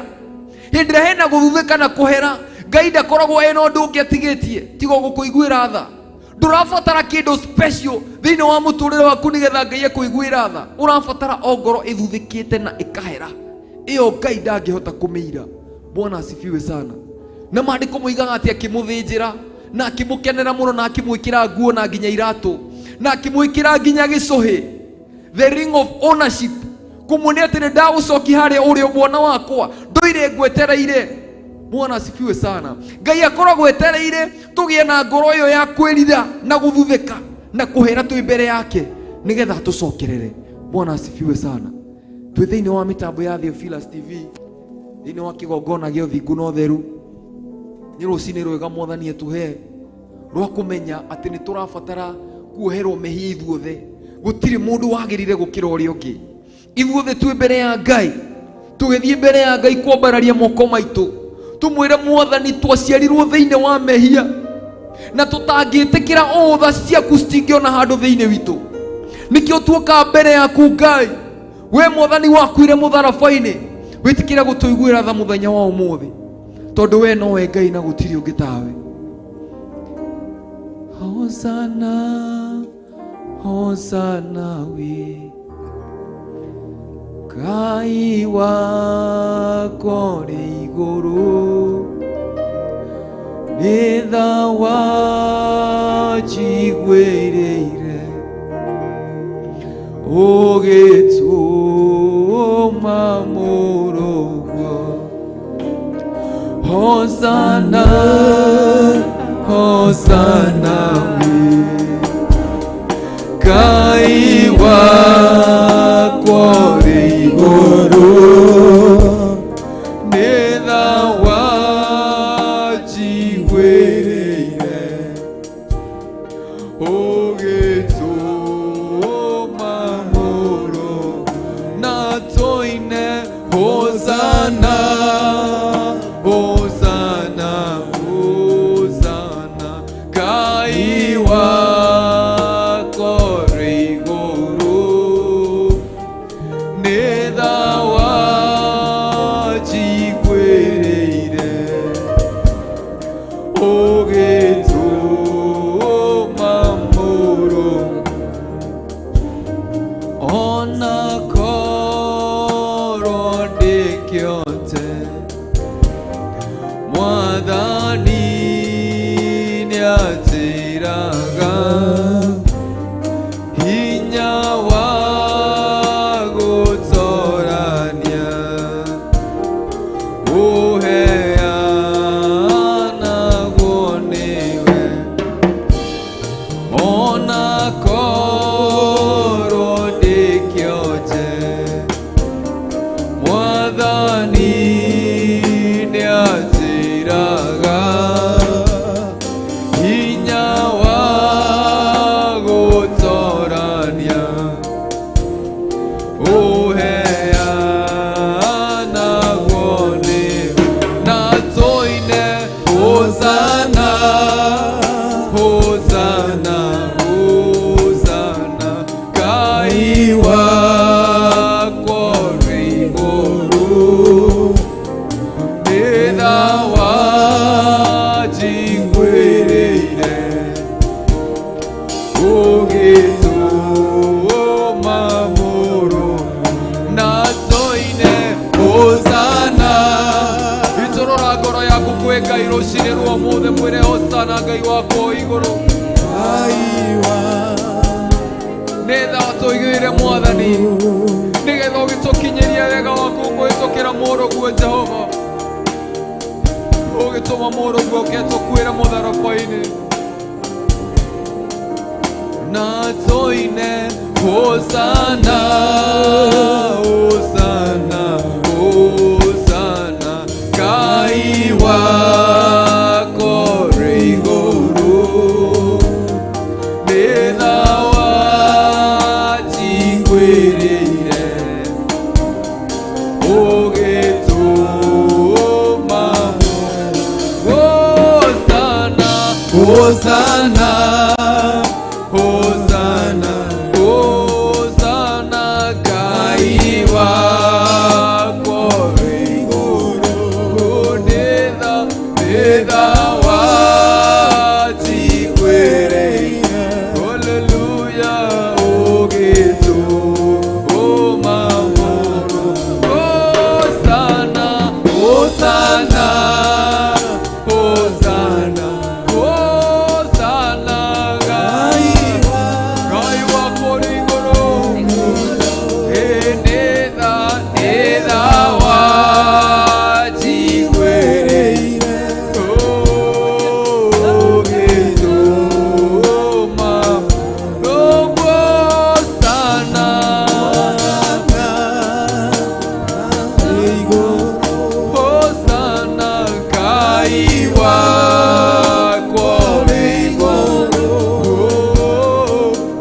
Hĩndĩ ĩrĩa hena gũthuthĩka na kũhera, Ngai ndakoragwo ena ũndũ ũngĩ atigĩtie tiga gũkũiguĩra tha. Ndũrabatara kĩndũ special thĩinĩ wa mũtũrĩre waku nĩgetha Ngai akũiguĩra tha, ũrabatara o ngoro ĩthuthĩkĩte na ĩkahera. Ĩyo Ngai ndangĩhota kũmĩira. Bwana asifiwe sana. Na maandĩko moigaga atĩ akĩmũthĩnjĩra na akĩmũkenera mũno, na akĩmwĩkĩra nguo na nginya iratũ, na akĩmwĩkĩra nginya gĩcũhĩ, the ring of ownership, kũmuonia atĩ nĩ ndagũcokia harĩa ũrĩ, mwana wakwa, ndũire ngwetereire. Bwana asifiwe sana. Ngai akoragwo etereire tũgĩe na ngoro ĩyo ya kwĩrira na gũthuthĩka na kũhera twĩ mbere yake, nĩgetha atũcokerere. Bwana asifiwe sana. Twĩ thĩinĩ wa mĩtambo ya Theophilus TV, thĩinĩ wa kĩgongona gĩa ũthingu na ũtheru. Nĩ rũcinĩ rwega Mwathani atũhe rwa kũmenya atĩ nĩ tũrabatara kuoherwo mehia ithuothe. Gũtirĩ mũndũ wagĩrĩire gũkĩra ũrĩa ũngĩ. Ithuothe twĩ mbere ya Ngai, tũgĩthiĩ mbere ya Ngai kwambararia moko maitũ, tũmwĩre, Mwathani, twaciarirwo thĩinĩ wa mehia, na tũtangĩtĩkĩra ũũtha ciaku citingĩona handũ thĩinĩ witũ. Nĩkĩo tuoka mbere yaku, Ngai, we Mwathani wakuire mũtharaba-inĩ, wĩtĩkĩre gũtũiguĩra tha mũthenya wa ũmũthĩ, tondũ we nowe Ngai na gũtirĩ ũngĩ tawe. Hosana, Hosana, we Ngai wakwa ũrĩ igũrũ, nĩ tha wanjiguĩrĩire ũgĩtũma mũrũguo. Hosana, Hosana, we Ngai wakwa ũrĩ igũrũ, nĩ tha wanjiguĩrĩire ũgĩtũma mũrũ, na tũine Hosana, Hosana, Hosana, Ngai wakwa ũrĩ igũrũ, nĩ tha wanjiguĩrĩire ũgĩtũma mũrũ. Ona korwo ndĩkĩote Ũheanagwo nĩ na tũine Hosana, Hosana, Hosana, Ngai wakwa ũrĩ igũrũ. Nĩ tha wanjiguĩrĩire, ũgĩtũma mũrũ na tũine Hosana. Itũrũra ngoro yaku kwĩ Ngai rũcinĩ rwa ũmũthĩ, mwĩre Hosana Ngai wakwa o igũrũ. Nĩ tha watũigĩire Mwathani, nĩgetha ũgĩtũkinyĩria wega waku kũhĩtũkĩra mũrũguo Jehova, ũgĩtũma mũrũguo ũke tũkuĩre mũtharaba-inĩ. Na tũine Hosana, Hosana, Hosana, Ngai wakwa ũrĩ igũrũ. Nĩ tha wanjiguĩrĩire, ũgĩtũma Hosana, Hosana, Hosana, Hosana, Ngai wakwa ũrĩ igũrũ. Nĩ tha wanjiguĩrĩire, haleluya, ũgĩtũma mũrũ. Hosana, Hosana, Hosana, Hosana, Ngai, Ngai wakwa ũrĩ igũrũ. Nĩ tha, nĩ tha wanjiguĩrĩire, ũgĩtũma Hosana, Hosana, Ngai wakwa ũrĩ igũrũ.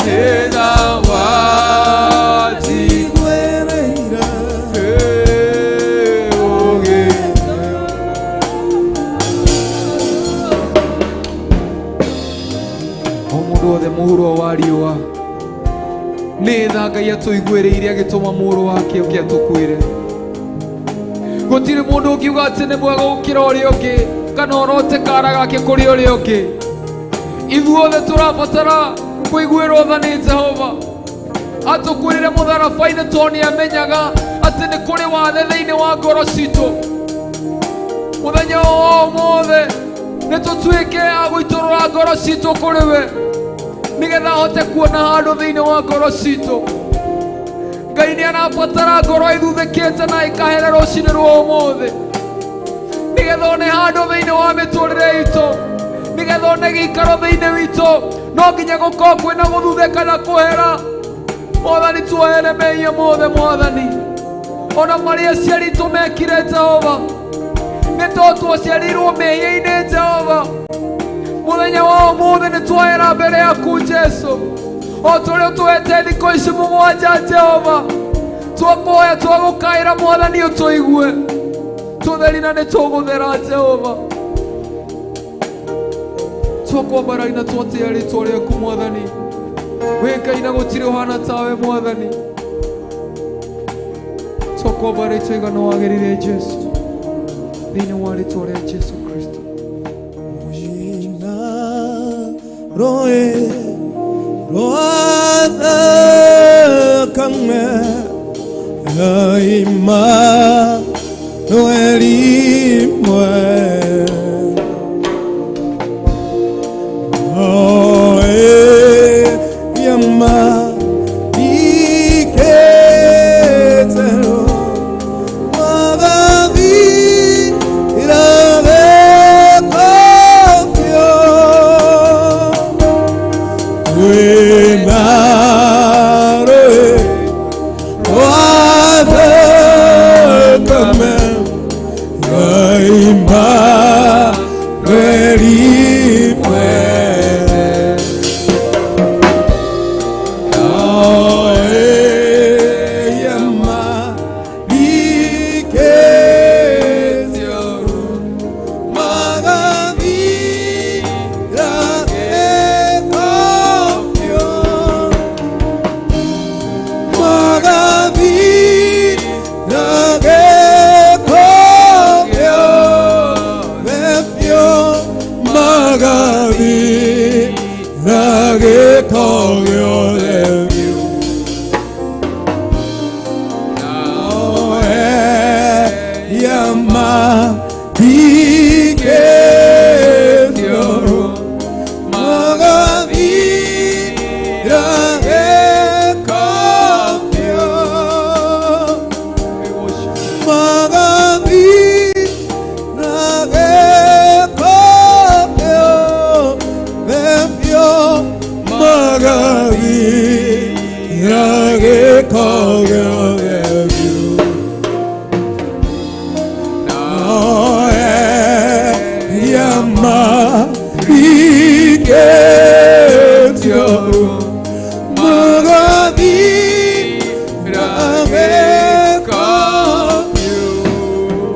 Nĩ tha wanjiguĩrĩire, ũgĩ o mũndũ wothe mũhuro wa riũa, nĩ tha Ngai atũiguĩrĩire agĩtũma mũrũ wake ũke atũkuĩre. Gũtirĩ mũndũ ũngiuga atĩ nĩ mwega gũkĩra ũrĩa ũngĩ, kana ũrote kara gake kũrĩ ũrĩa ũngĩ. Ithuothe tũrabatara kũiguĩrwo tha nĩ Jehova. Atũkuĩrĩre mũtharaba-inĩ tondũ nĩ amenyaga atĩ nĩ kũrĩ wathe thĩinĩ wa ngoro citũ. Mũthenya wa ũmũthĩ nĩ tũtuĩke a gũitũrũra ngoro citũ kũrĩ we, nĩgetha ahote kuona handũ thĩinĩ wa ngoro citũ. Ngai nĩ arabatara ngoro ĩthuthĩkĩte na ĩkahere rũcinĩ rwa ũmũthĩ, nĩgetha one handũ thĩinĩ wa mĩtũrĩre itũ, nĩgetha one gĩikaro thĩinĩ witũ. No nginya gũkorwo kwĩna gũthuthĩka na kũhera. Mwathani, tuohere mehia mothe, Mwathani, ona marĩa aciari itũ mekire, Jehova, nĩ tondũ twaciarirwo mehia-inĩ. Jehova, mũthenya wa ũmũthĩ nĩ twahera mbere yaku Jesu, o tũrĩa ũtũhete thikũ ici mũgwanja. Jehova, twakũhoya, twagũkaĩra, Mwathani, ũtũigue, tũtheri na nĩ tũgũthera. Jehova, twakwambarari na twatĩa rĩtwa rĩaku. Mwathani, wĩ Ngai na gũtirĩ ũhana tawe. Mwathani, twakwambarari twaigana wagĩrĩire Jesu, thĩinĩ wa rĩtwa rĩa Jesu Kristo. Roe roathakame Immanueli mwe Oe yama iketero Magavi irabe kofio Winaroe Wathakame Immanueli.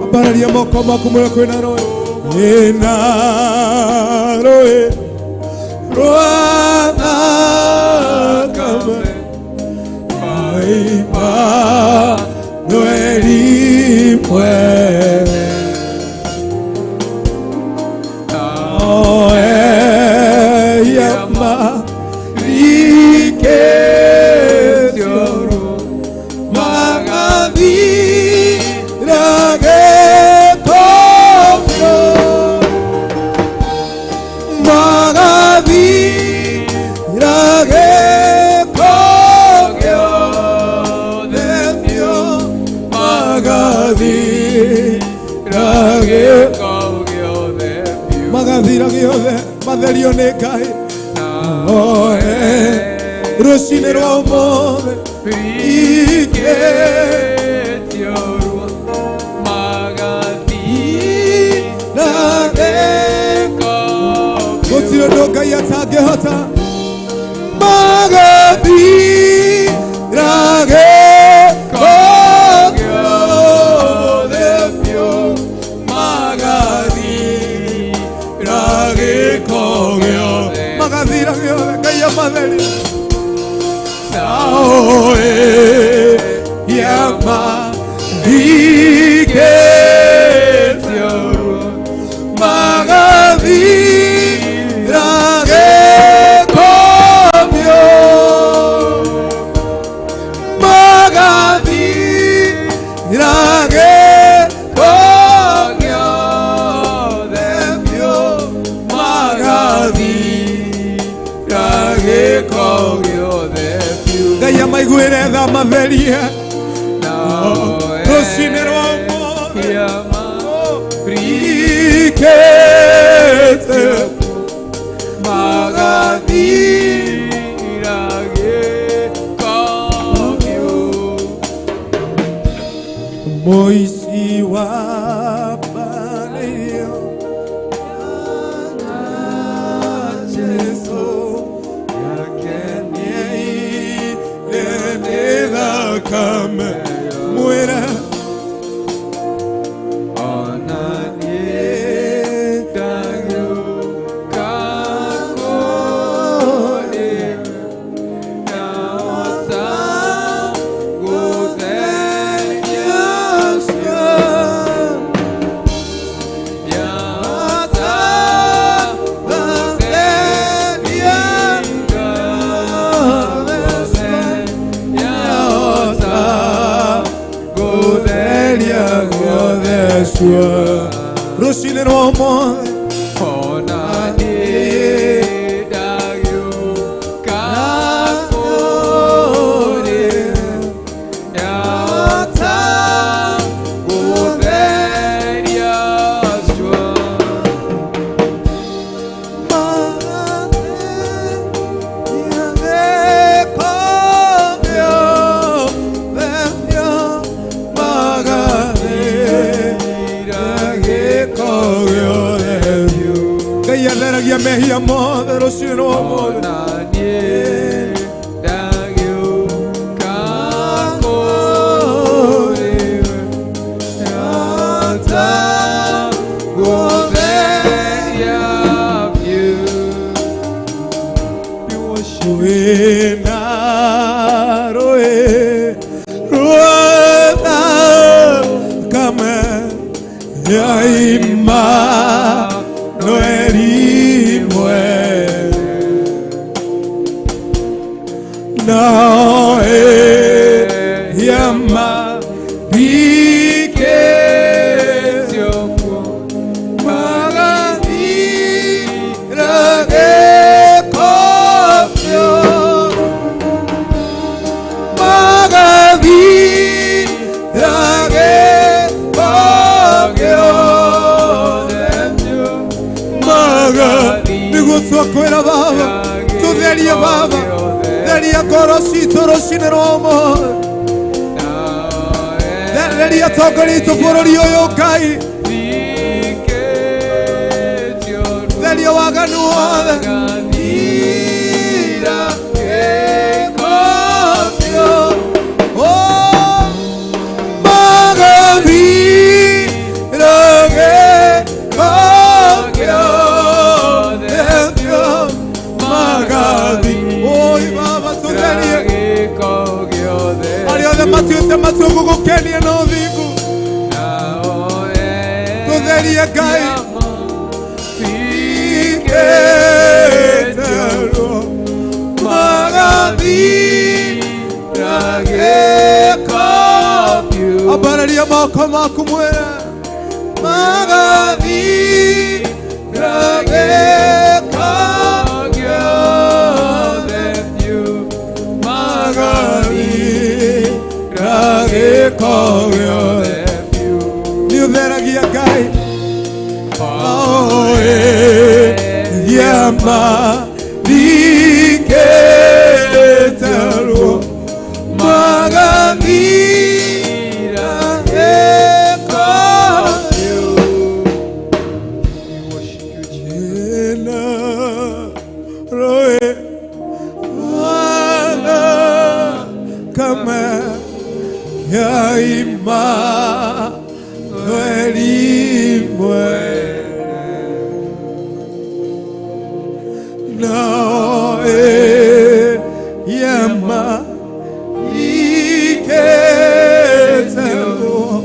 Ambararia moko maku mwĩre kwĩna rũĩ, kwĩna rũĩ rwa thakame Immanueli mwene Magathira gĩothe matherio nĩ Ngai oe rũcinĩ rwa ũmũthĩ ikĩtio gũtirĩ ũndũ Ngai atangĩhota magathira gĩko gĩothe biũ magathira gĩko gĩothe magathira gĩothe Ngai amatherie naoe yama magathira gĩko biũ magathira gĩko gĩothe biũ magathira gĩko gĩothe biũ Ngai amaiguĩre tha matherie rũcinĩ rwa ũmũthĩ ikĩte magathira gĩko biũ Mũici wa mbanĩirio na Jesũ yakeneire nĩ thakame mwĩre rũcinĩ rwa ũmũthĩ Ngai atheragia mehia mothe rũcinĩ rwa ũmũthĩ Wĩna rũĩ rwa thakame ya Immanueli mwene nawe yama magathira gĩko biũ magathira gĩko gĩothe biũ maga nĩguo twakwĩra Baba tũtherie Baba theria ngoro citũ rũcinĩ rwa ũmũthĩ theria atongoria aitũ bũrũri ũyũ Ngai theria waganu wothe Ira gĩko biũ. Oh! Nĩtũtuĩte matua gũgũkenia na ũthingu. Tũtherie Ngai. Ikĩterwo magathira gĩko. Ambararia moko maku mwĩre magathira gĩko gĩothe magathira gĩko gĩothe. Nĩ ũtheragia Ngai. Oe yama diketerwo magathira gĩko. Ena roe wala kama ya Immanueli mwene nae yama iketerwo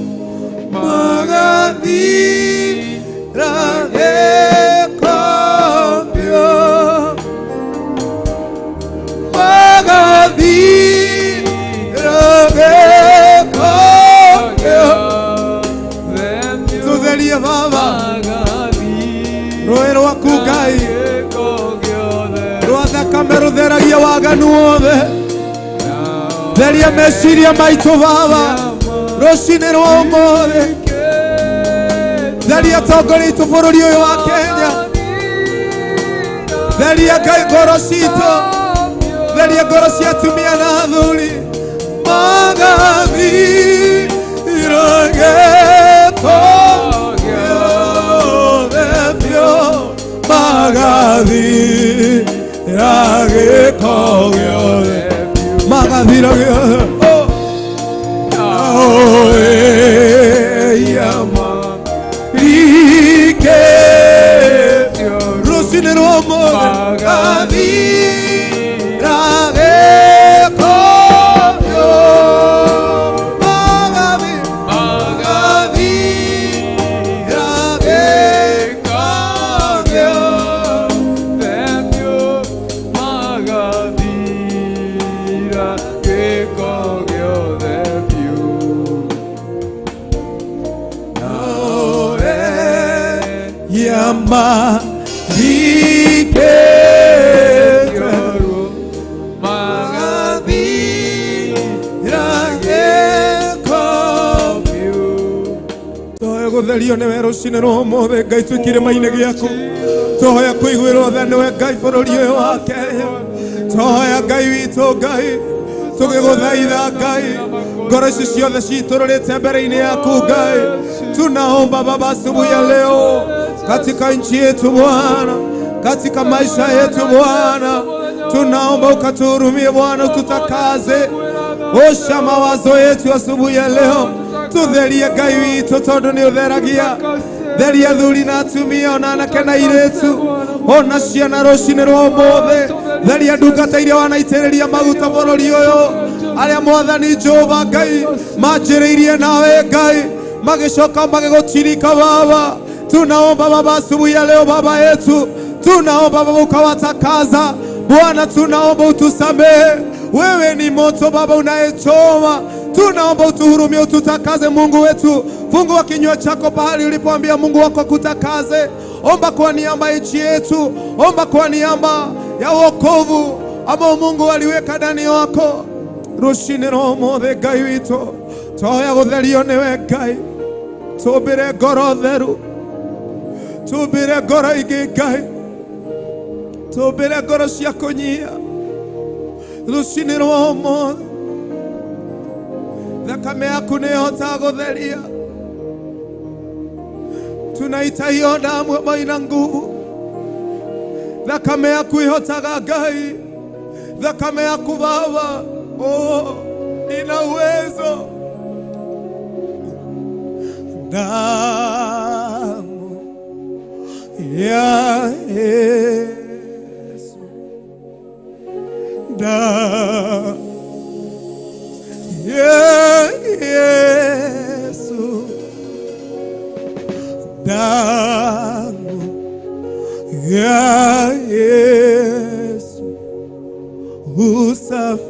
magathira gĩko magathira gĩko. Tũtherie Baba rũĩ rwaku Ngai rwa thakame rũtheragia waganu wothe. Theria meciria maitũ Baba rũcinĩ rwa ũmũthĩ. Theria atongoria aitũ bũrũri ũyũ wa Kenya. Theria Ngai ngoro citũ. Theria ngoro cia atumia na athuri. Magathira gĩko gĩothe biũ. Magathira gĩko gĩothe. Magathira gĩothe. Oh. Oe yama ike rũcinĩ rwa ũmũthĩ magathira gĩko biũ. Magathira gĩko gĩothe. Magathira gĩko gĩothe biũ. Oe yama iketerwo magathira gĩko. Tũhoya gũtherio nĩwe rũcinĩ rwa ũmũthĩ Ngai twĩ kĩrĩma-inĩ gĩaku. Tũhoya kũiguĩrwo tha nĩwe Ngai bũrũri ũyũ wa Kenya. Tũhoya Ngai witũ Ngai tũgĩgũthaitha Ngai ngoro ici ciothe citũrũrĩte mbere-inĩ yaku Ngai. Tunaomba Baba asubuhi ya leo katika nchi yetu Bwana, katika maisha yetu Bwana, tunaomba ukatuhurumie Bwana, ututakaze. Osha mawazo yetu asubuhi ya leo. Tutherie Ngai witũ tondũ nĩ ũtheragia. Theria athuri na atumia ona anake na airĩtu ona ciana rũcinĩ rwa ũmũthĩ. Theria ndungata iria wanaitĩrĩria maguta bũrũri ũyũ arĩa Mwathani Jehova Ngai manjĩrĩirie nawe Ngai magĩcoka magĩgũtirika Baba. Tunaomba Baba asubuhi ya leo Baba yetu, tunaomba Baba ukawatakaza Bwana, tunaomba utusamehe. Wewe ni moto Baba unayechoma. Tunaomba utuhurumie, ututakaze Mungu wetu. Fungua kinywa chako pahali ulipoambia Mungu wako akutakaze. Omba kwa niaba ya nchi yetu, omba kwa niaba ya wokovu ambao Mungu aliweka ndani yako. Rũcinĩ rwa ũmũthĩ Ngai witũ tũhoya gũtherio nĩwe Ngai. Tũmbĩre ngoro theru, tũmbĩre ngoro ingĩ Ngai, tũmbĩre ngoro cia kũnyia rũcinĩ rwa ũmũthĩ. Thakame yaku nĩ ĩhotaga gũtheria. Tunaita hiyo damu ambayo ina nguvu. Thakame yaku ihotaga Ngai. Thakame yaku Baba, oh, ina uwezo. Damu ya Yesu, damu ya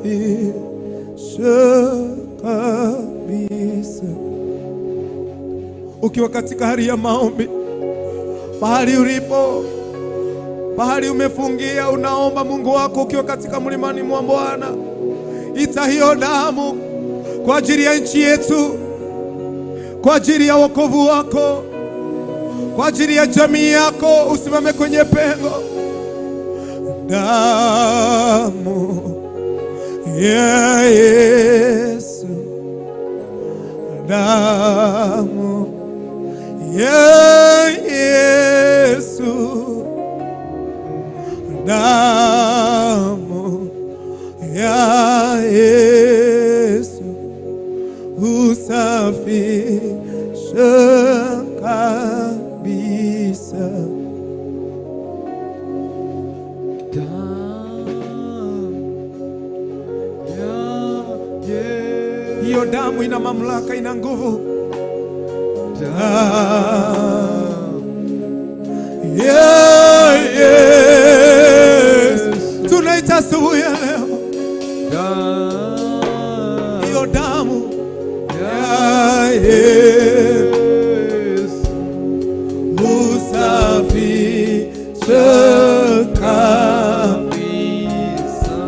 Usafishe kabisa. Ukiwa katika hali ya maombi, mahali ulipo, mahali umefungia, unaomba Mungu wako ukiwa katika mlimani mwa Bwana, ita hiyo damu kwa ajili ya nchi yetu, kwa ajili ya wokovu wako, kwa ajili ya jamii yako. Usimame kwenye pengo. Damu ya Yesu, damu ya Yesu, damu ya Yesu usafishe kabisa. Hiyo damu ina mamlaka, ina nguvu. Ya Yesu, tunaita asubuhi ya leo hiyo damu ya Yesu usafishe kabisa.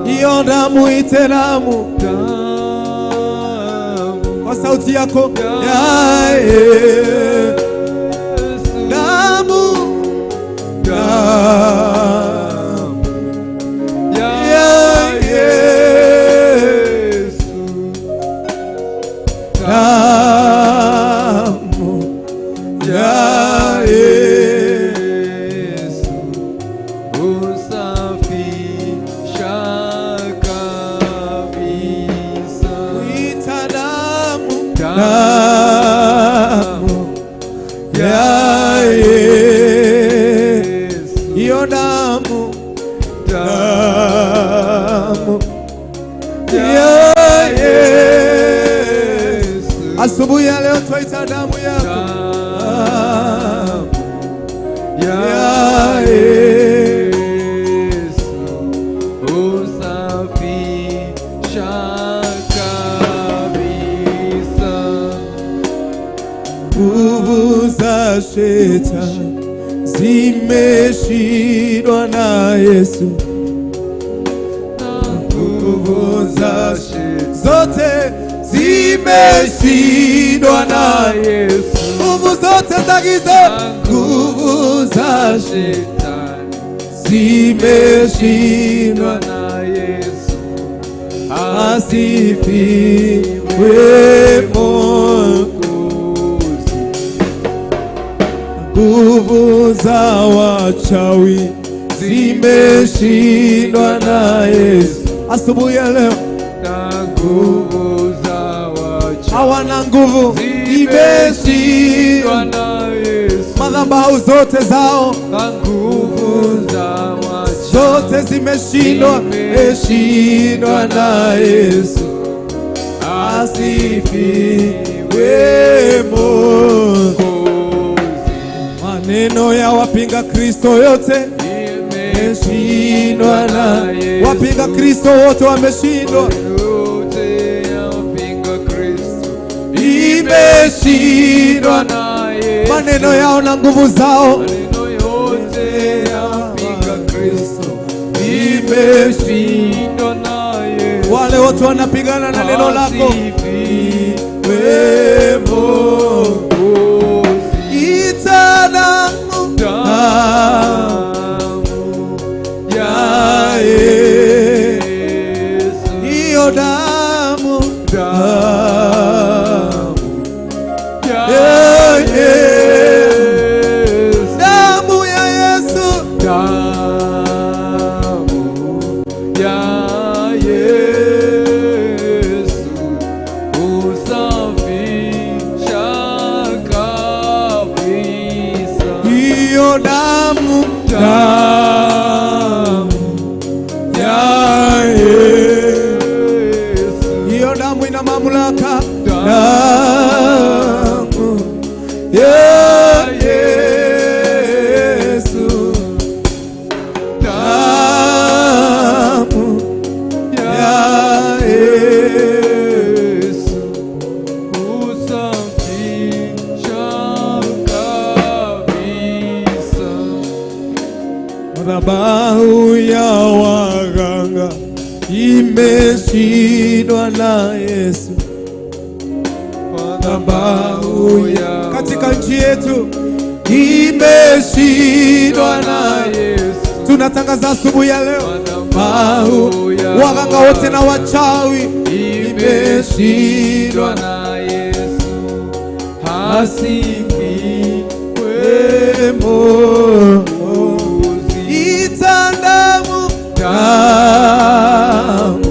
Hiyo damu, ite damu kwa sauti yako ya Yesu, damu, damu ya Yesu, damu ya Yesu Usafisha kabisa. Ita damu, damu ya Yesu, hiyo damu, damu ya Yesu. Asubuhi ya leo twaita damu yako ya Yesu. Usafisha kabisa. Nguvu za shetani zimeshindwa na Yesu. Nguvu za shetani zote zimeshindwa na Yesu. Nguvu zote za giza, nguvu za Shetani zimeshindwa na Yesu. Asifiwe Mungu. Nguvu za wachawi zimeshindwa na Yesu. Asubuhi ya leo Na nguvu za wachawi hawana nguvu, zimeshindwa imeshindwa na Yesu. Madhabahu zote zao Na nguvu za wachawi zote zimeshindwa, imeshindwa na Yesu. Asifiwe Mungu. Maneno ya wapinga Kristo yote imeshindwa na wapinga Kristo wote wameshindwa, imeshindwa na Yesu. Maneno yao na nguvu zao Maneno yote ya wapinga Kristo imeshindwa. imeshindwa na Yesu. Wale wote wanapigana na neno lako Asifiwe Mungu. Ita damu Damu ya ya Yesu, Yesu. hiyo damu Damu ya ya Yesu, Yesu. Damu ya Yesu, Damu ya Yesu usafisha kabisa. Hiyo damu, damu ya Yesu, Yesu. Hiyo damu ina mamlaka, damu ya Yesu, damu ya Madhabahu ya waganga imeshindwa na Yesu. Madhabahu ya katika nchi yetu imeshindwa na Yesu. Tunatangaza asubuhi ya leo Madhabahu ya waganga wote na wachawi imeshindwa na Yesu. Asifiwe Mwokozi. Ita damu, damu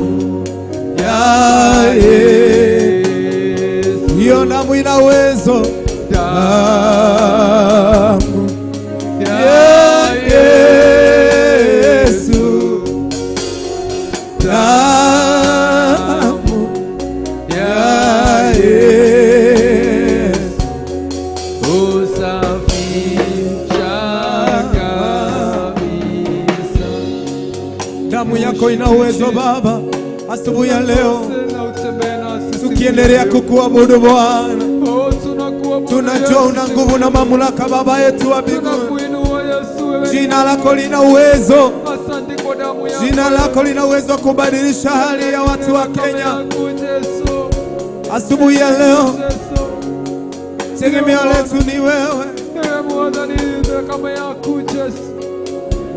ya Yesu. Hiyo damu ina uwezo, damu ya Yesu, damu ya Yesu. Husafisha kabisa. Damu yako ina uwezo Baba, asubuhi ya leo Na utembee nasi tukiendelea kukuabudu Bwana, Oh, tunakuabudu tunajua Yesu. una nguvu na mamlaka Baba yetu wa mbinguni. Tunakuinua Yesu wewe. Jina lako lina uwezo, Asante kwa damu yako. jina lako lina uwezo wa kubadilisha hali ya watu wa Kenya. Yako Yesu. Asubuhi ya leo Yesu. tegemeo letu ni wewe. Ewe Mwathani thakame yaku Yesu.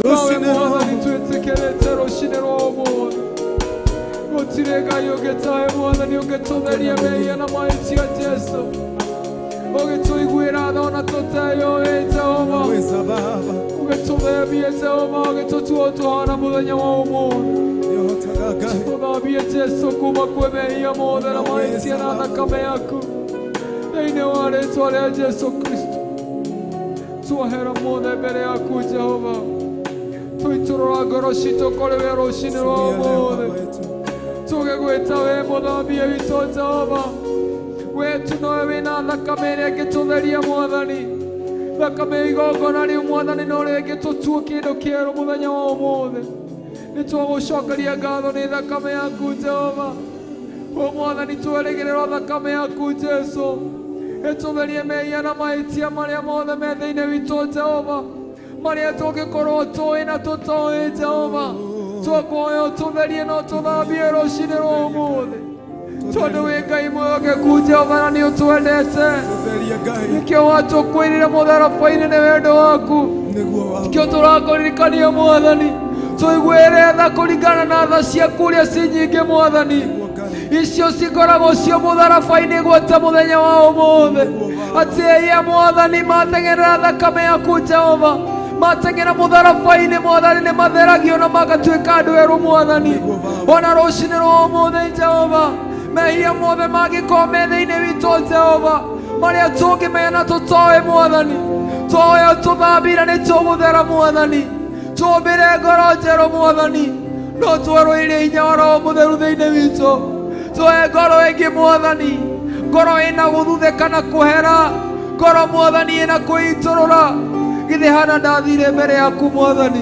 Nawe Rũcinĩ rwa Mwathani twĩtĩkĩrĩte rũcinĩ rwa ũmũthĩ. Gũtirĩ Ngai ũngĩ tawe Mwathani ũngĩtũtheria mehia na mahĩtia Yesu. Ũgĩtũiguĩra tha ona tũteyũĩ Jehova. Weza Baba, Ũgĩtũthembia Jehova, ũgĩtũtua tũhana mũthenya wa ũmũthĩ. nĩũhotaga Ngai. Tũthambie Jesu kuma kwĩ mehia mothe na mahĩtia na thakame yaku thĩinĩ wa rĩtwa rĩa Jesu Kristo. Twahera mothe mbere yaku Jehova, tũitũrũra ngoro citũ kũrĩ we rũcinĩ rwa Asubuhi ya leo ũmũthĩ, Baba yetu, tũgĩgwĩta we mũthambie witũ Jehova. We tu nowe wĩna thakame ĩrĩa ĩngĩtũtheria Mwathani, thakame ya igongona rĩu Mwathani no rĩngĩtũtua kĩndũ kĩerũ mũthenya wa ũmũthĩ. Nĩ twagũcokeria ngatho nĩ thakame yaku Jehova. O Mwathani twerĩgĩrĩrwo thakame yaku Jesu ĩtũtherie mehia na mahĩtia marĩa mothe me thĩinĩ witũ Jehova, marĩa tũngĩkorwo tũĩ na tũtoĩ Jehova. Twakuhoya ũtũtherie na ũtũthambie rũcinĩ rwa ũmũthĩ, tondũ wĩ Ngai mwĩhokeku Jehova na nĩ ũtwendete. Theria Ngai, Nĩkĩo watũkwĩrire mũtharaba-inĩ nĩ wendo waku, nĩguo wa kĩo tũrakũririkania Mwathani. Tũiguĩre tha kũringana na tha ciaku ũrĩa ci nyingĩ Mwathani, icio cikoragwo cio mũtharaba-inĩ gwata mũthenya wa ũmũthĩ, atĩ ehia Mwathani mateng'erera thakame yaku Jehova, mateng'era mũtharaba-inĩ Mwathani nĩ matheragio na magatuĩka andũ erũ Mwathani. Ona rũcinĩ rwa ũmũthĩ Jehova, mehia mothe mangĩkorwo me thĩinĩ witũ Jehova, marĩa tũngĩmenya na tũtoĩ Mwathani, twoya tũthambire nĩ tũgũthera Mwathani, tũmbĩre ngoro njerũ Mwathani, no twerũirie hinya wa Roho Mũtheru thĩinĩ witũ. Twoe ngoro ĩngĩ Mwathani, ngoro ĩna gũthuthĩka na kũhera, ngoro Mwathani ĩna kwĩitũrũra. Githĩ Hana ndathire mbere yaku Mwathani,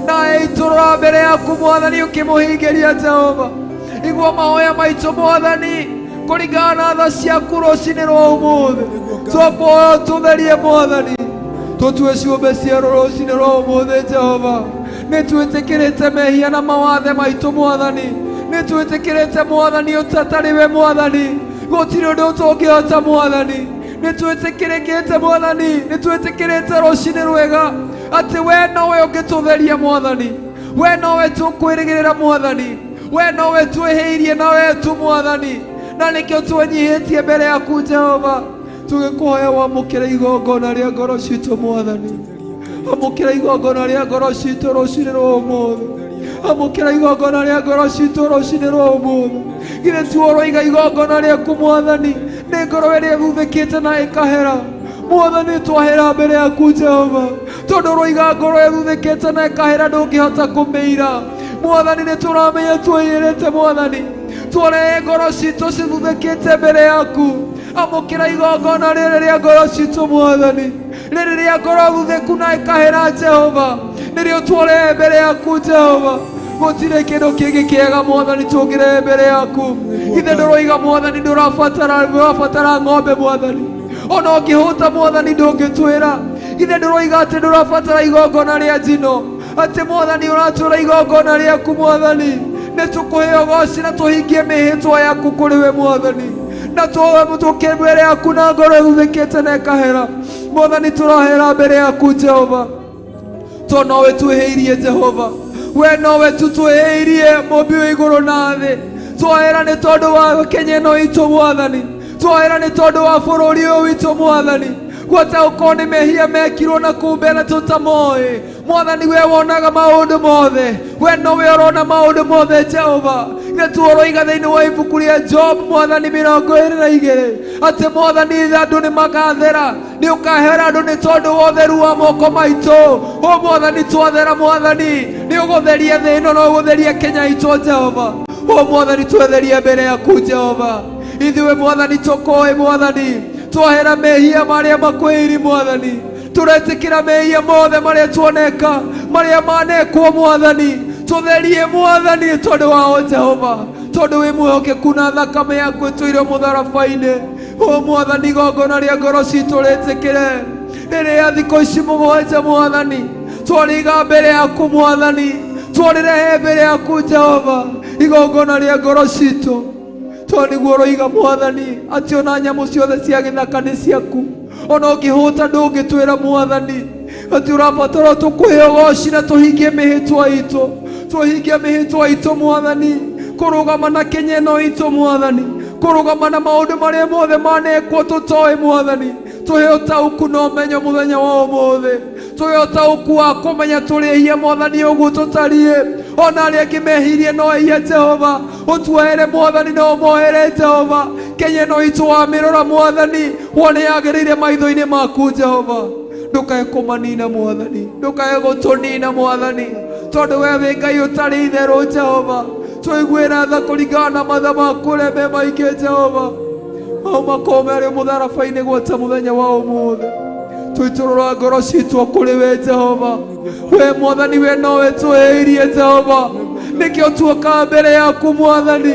na eitũrũra mbere yaku Mwathani ũkĩmũhingĩria Jehova. Igua mahoya maitũ Mwathani kũringana na tha ciaku rũcinĩ rwa ũmũthĩ. Twakuhoya ũtũtherie Mwathani, tũtue ciũmbe cierũ rũcinĩ rwa ũmũthĩ Jehova. Nĩ twĩtĩkĩrĩte mehia na mawathe maitũ Mwathani, nĩ twĩtĩkĩrĩte Mwathani ũtatarĩ we Mwathani, gũtirĩ ũndũ tũngĩhota Mwathani. Nĩ twĩtĩkĩrĩkĩte Mwathani, nĩ twĩtĩkĩrĩte rũcinĩ rwega atĩ we nowe ũngĩtũtheria Mwathani, we nowe tũkwĩrĩgĩrĩra Mwathani, we nowe twĩhĩirie na we tu Mwathani, na nĩkĩo twenyihĩtie mbere yaku Jehova, tũgĩkũhoya wamũkĩre igongona rĩa ngoro citũ Mwathani. Amũkĩra igongona rĩa ngoro citũ rũcinĩ rwa ũmũthĩ, amũkĩra igongona rĩa ngoro citũ rũcinĩ rwa ũmũthĩ. Githĩ ti ũroiga igongona rĩaku Mwathani nĩ ngoro ĩrĩa ĩthuthĩkĩte na ĩkahera Mwathani, twahera mbere yaku Jehova, tondũ ũroiga ngoro ĩthuthĩkĩte na ĩkahera ndũngĩhota kũmĩira Mwathani. Nĩ tũramenya twĩyĩrĩte Mwathani, twarehe ngoro citũ cithuthĩkĩte mbere yaku. Amũkĩra igongona rĩrĩ rĩa ngoro citũ Mwathani, rĩrĩ rĩa ngoro thuthĩku na ĩkahera Jehova, nĩrĩo twarehe mbere yaku Jehova. Gũtirĩ kĩndũ kĩngĩ kĩega Mwathani tũngĩrehe mbere yaku. Githĩ ndũroiga Mwathani ndũrabatara ng'ombe Mwathani, ona ũngĩhũta Mwathani ndũngĩtwĩra. Githĩ ndũroiga atĩ ndũrabatara igongona rĩa njino. Atĩ Mwathani ũratũra igongona rĩaku Mwathani, nĩ tũkũhe ũgoci na tũhingie mĩhĩtwa yaku kũrĩ we Mwathani, na tũke mbere yaku na ngoro ĩthuthĩkĩte na ĩkahera. Mwathani tũrahera mbere yaku Jehova, to nowe twĩhĩirie Jehova, we nowe tu twĩhĩirie, mũmbi wa igũrũ na thĩ. Twahera nĩ tondũ wa Kenya ĩno itũ Mwathani, twahera nĩ tondũ wa bũrũri ũyũ witũ Mwathani, gwata ũkorwo nĩ mehia mekirwo na kũu mbere tũtamoĩ. Mwathani we wonaga maũndũ mothe, we nowe ũrona maũndũ mothe Jehova. Nĩ tuoroiga thĩinĩ wa ibuku rĩa Job Mwathani 22 atĩ Mwathani andũ nĩ magathera, nĩ ũkahera andũ nĩ tondũ wa ũtheru wa moko maitũ. O Mwathani twathera Mwathani, nĩ ũgũtheria thĩ ĩno na ũgũtheria Kenya itũ Jehova. O Mwathani twetherie mbere yaku Jehova, ithuĩ Mwathani tũkũĩ Mwathani, twahera mehia marĩa makwĩiri Mwathani, tũretĩkĩra mehia mothe marĩa tuoneka, marĩa manekwo Mwathani, tũtherie Mwathani tondũ wao Jehova, tondũ wĩ mwĩhokeku na thakame yaku ĩtũire mũtharaba-inĩ. O Mwathani igongona rĩa ngoro citũ rĩtĩkĩre, rĩrĩa thikũ ici 7 Mwathani twarĩiga mbere yaku Mwathani, twarĩrehe mbere yaku Jehova igongona rĩa ngoro citũ, tondũ nĩguo ũroiga Mwathani atĩ ona nyamũ ciothe cia gĩthaka nĩ ciaku, ona ũngĩhũta ndũngĩtwĩra Mwathani atĩ ũrabatara tũkũhe ũgoci na tũhingie mĩhĩtwa itũ, tũhingie mĩhĩtwa itũ Mwathani, kũrũgama na Kenya ĩno itũ Mwathani, kũrũgama na maũndũ marĩa mothe manekwo tũtoĩ Mwathani, tũhe ũtaũku na ũmenyo mũthenya wa ũmũthĩ, tũhe ũtaũku wa kũmenya tũrĩhie Mwathani ũguo tũtariĩ, ona arĩa angĩ mehirie no ehia Jehova, ũtuohere Mwathani na ũmohere Jehova. Kenya ĩno itũ wamĩrora Mwathani, wone yagĩrĩire maitho-inĩ maku Jehova, ndũkae kũmanina Mwathani, ndũkae gũtũnina Mwathani, tondũ we wĩ Ngai ũtarĩ itherũ Jehova. Tũiguĩra tha kũringana na matha maku ũrĩa me maingĩ Jehova, mau makorwo marĩ mũtharaba-inĩ gwata mũthenya wa ũmũthĩ. Tũitũrũra ngoro citũ kũrĩ we Jehova, we Mwathani we nowe twĩhĩirie Jehova, nĩkĩo tuoka mbere yaku Mwathani,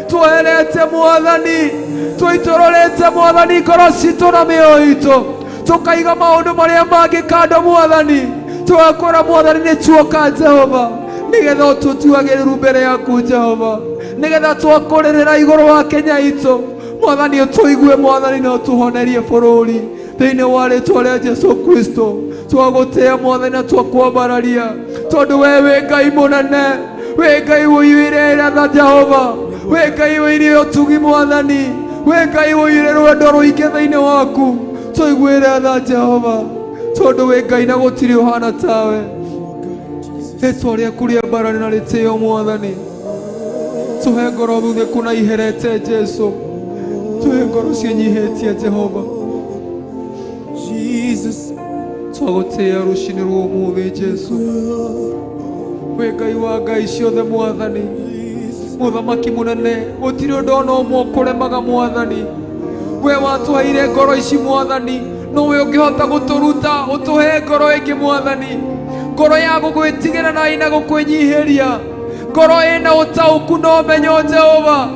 tweherete Mwathani, tũitũrũrĩte Mwathani ngoro citũ na mĩoyo itũ, tũkaiga maũndũ marĩa mangĩ kando Mwathani, tũgakora Mwathani nĩ tuoka Jehova, nĩgetha ũtũtuagĩrĩru mbere yaku Jehova, nĩgetha twakũrĩrĩra igũrũ wa Kenya itũ Mwathani, ũtũigue Mwathani na ũtũhonerie bũrũri thĩinĩ wa rĩtwa rĩa Jesu Kristo. Twagũtĩĩa Mwathani na twakwambararia, tondũ we wĩ Ngai mũnene, wĩ Ngai ũiyũire tha Jehova, wĩ Ngai ũiyũire ũtugi Mwathani, wĩ Ngai ũiyũire rwendo rũingĩ thĩinĩ waku. Tũiguĩre tha Jehova, tondũ wĩ Ngai na gũtirĩ ũhana tawe. Rĩtwa rĩaku rĩambarare na rĩtĩo Mwathani, tũhe ngoro thuthĩku na iherete Jesu, tũhe ngoro ciĩnyihĩtie Jehova. Jesus, Twagũtĩĩa rũcinĩ rwa ũmũthĩ Jesu, wĩ Ngai wa ngai ciothe Mwathani, mũthamaki mũnene, gũtirĩ ũndũ ona ũmwe ũkũremaga Mwathani. We watũheire ngoro ici Mwathani, nowe ũngĩhota gũtũruta ũtũhe ngoro ĩngĩ Mwathani, ngoro ya gũgwĩtigĩra na ĩna gũkwĩnyihĩria, ngoro ĩna ũtaũku na ũmenyo Jehova.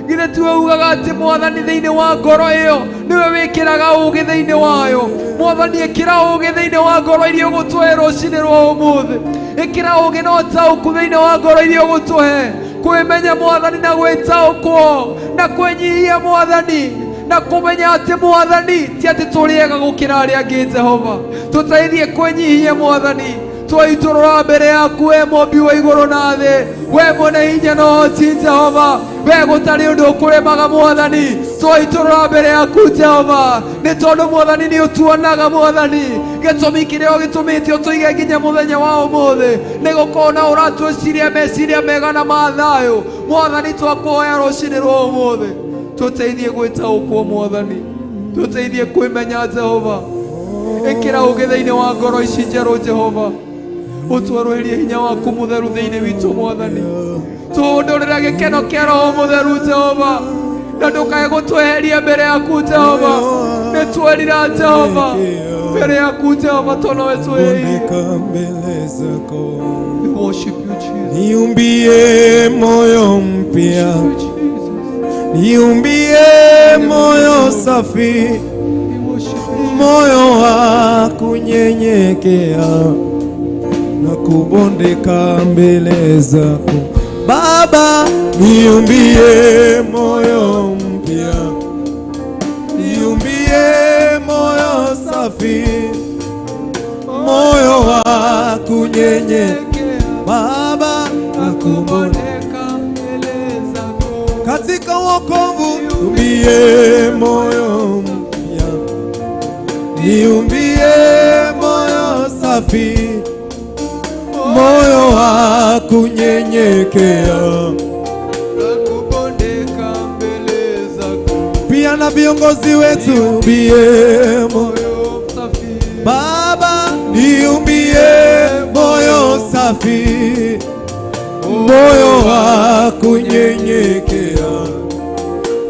Githĩ tiwe ugaga atĩ Mwathani thĩinĩ wa ngoro ĩyo nĩwe wĩkĩraga ũũgĩ thĩinĩ wayo. Mwathani ĩkĩra ũũgĩ thĩinĩ wa ngoro iria ũgũtũhe rũcinĩ rwa ũmũthĩ, ĩkĩra ũũgĩ na ũtaũku thĩinĩ wa ngoro iria ũgũtũhe, kwĩmenya Mwathani na gwĩtaũkwo na kwĩnyihia Mwathani, na kũmenya atĩ Mwathani ti atĩ tũrĩ ega gũkĩra arĩa angĩ Jehova. Tũteithie kwĩnyihia Mwathani, twaitũrũra mbere yaku we mũmbi wa igũrũ na thĩ, we mwene hinya na ũhoti Jehova, we gũtarĩ ũndũ ũkũremaga Mwathani. Twaitũrũra mbere yaku Jehova, nĩ tondũ Mwathani nĩ ũtuonaga Mwathani, gĩtũmi kĩrĩa ũgĩtũmĩte ũtũige nginya mũthenya wa ũmũthĩ nĩ gũkorwo na ũratwĩciria meciria mega na ma thayũ. Mwathani twakũhoya rũcinĩ rwa ũmũthĩ, tũteithie gwĩtaũkwo Mwathani, tũteithie kwĩmenya Jehova, ĩkĩra ũũgĩ thĩinĩ wa ngoro ici njerũ Jehova, ũtwerũhĩrie hinya waku mũtheru thĩinĩ witũ Mwathani, tũhũndũrĩre gĩkeno kĩa Roho Mũtheru Jehova, na ndũkae gũtweheria mbere yaku Jehova. Nĩ twerira Jehova mbere yaku Jehova, tondũ nowe twĩhĩirie. Boneka mbele zako, We worship you Jesus. niumbie moyo mpya, Worship you Jesus. niumbie moyo safi, We worship you. moyo wa kunyenyekea, na kubondeka mbele zako Baba, niumbie moyo mpya, niumbie moyo safi, moyo wa kunyenyekea Baba, na kubondeka mbele zako katika wokovu, niumbie moyo mpya, niumbie moyo safi, moyo wa kunyenyekea na kubondeka mbele zako pia na viongozi wetu, niumbie moyo moyo safi Baba, niumbie moyo safi, moyo wa kunyenyekea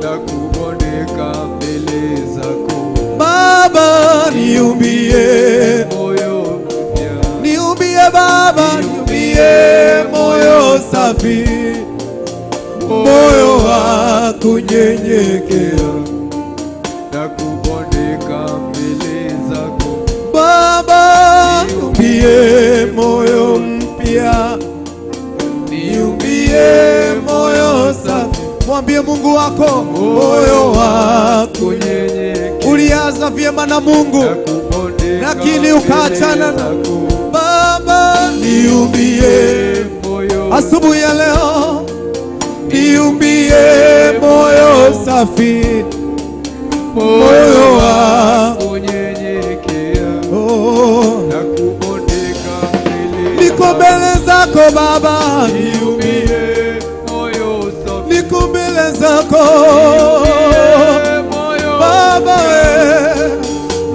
na kubondeka mbele zako Baba, niumbie moyo mpya niumbie Baba, niumbie moyo safi, moyo wa kunyenyekea na kubondeka mbele zako Baba, niumbie moyo mpya, niumbie moyo safi. Mwambie Mungu wako moyo wa kunyenyekea ulianza vyema na Mungu, na kubondeka lakini ukaachana na mbele zako Baba, niumbie moyo asubuhi ya leo, niumbie moyo safi, moyo wa kunyenyekea oh. na kubondeka mbele Niko mbele zako Baba, niumbie moyo safi niko mbele zako moyo Baba, we,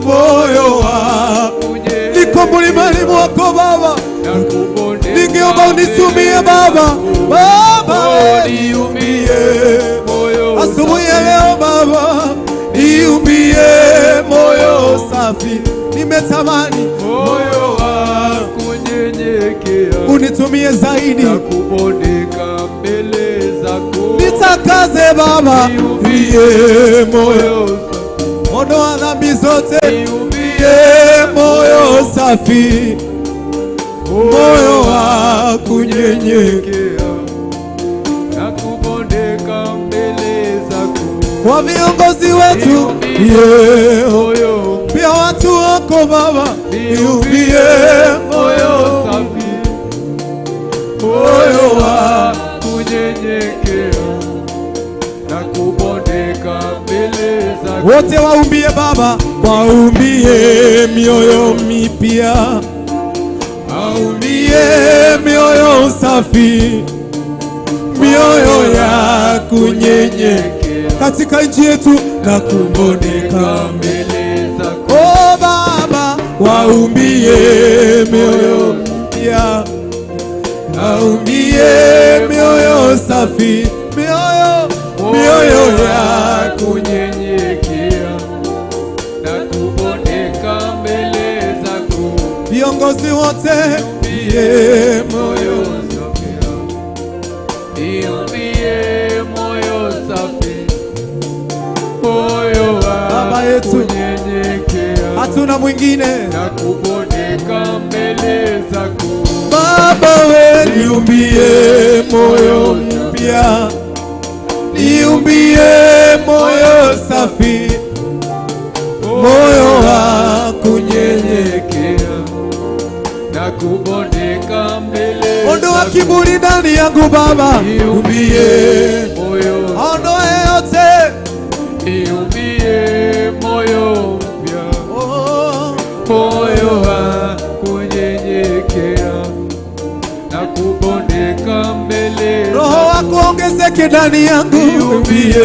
moyo wa kunyenyekea niko mlimani mwako Baba, na kubondeka ningeomba unitumie Baba, Baba we, niumbie moyo asubuhi ya leo Baba, niumbie moyo safi, nimetamani moyo wa kunyenyekea unitumie zaidi, na kubondeka mbele zako nitakaze Baba, niumbie moyo, moyo safi ondoa dhambi zote, niumbie niumbie moyo safi, moyo wa kunyenyekea na kubondeka mbele zako kwa viongozi wetu, niumbie moyo pia watu wako Baba, niumbie moyo moyo safi moyo wa kunyenyekea na kubondeka mbele zako wote waumbie Baba, waumbie mioyo mipya, waumbie mioyo safi, mioyo ya kunyenyekea katika nchi yetu na kubondeka mbele. mbele zako O Baba, waumbie mioyo mipya, waumbie mioyo safi, mioyo mioyo ya kunyenyekea na kubondeka mbele zako viongozi wote mbie moyo moyo safi niumbie moyo safi moyo wa Baba yetu. kunyenyekea hatuna mwingine na kubondeka mbele zako Baba we niumbie moyo mpya, niumbie moyo safi, moyo wa kunyenyekea. na kubondeka mbele Ondoa zako. kiburi ndani yangu Baba, niumbie, moyo ondoa yote niumbie moyo mpya oh. moyo wa kunyenyekea na kubondeka mbele Roho zako. wako ongezeke ndani yangu, niumbie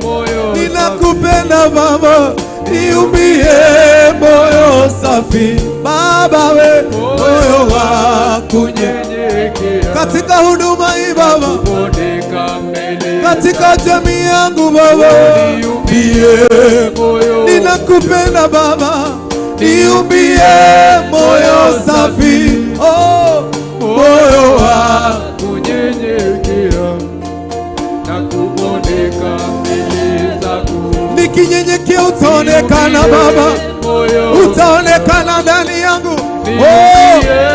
moyo safi Ninakupenda Baba, niumbie moyo safi Baba we, moyo wa kunye kunyenyekea katika huduma hii Baba, kubondeka mbele katika jamii yangu Baba, niumbie moyo ninakupenda Baba, niumbie moyo safi oh, moyo wa kunyenyekea na kubondeka mbele zako nikinyenyekea utaonekana Baba, moyo utaonekana ndani yangu oh. Niumbie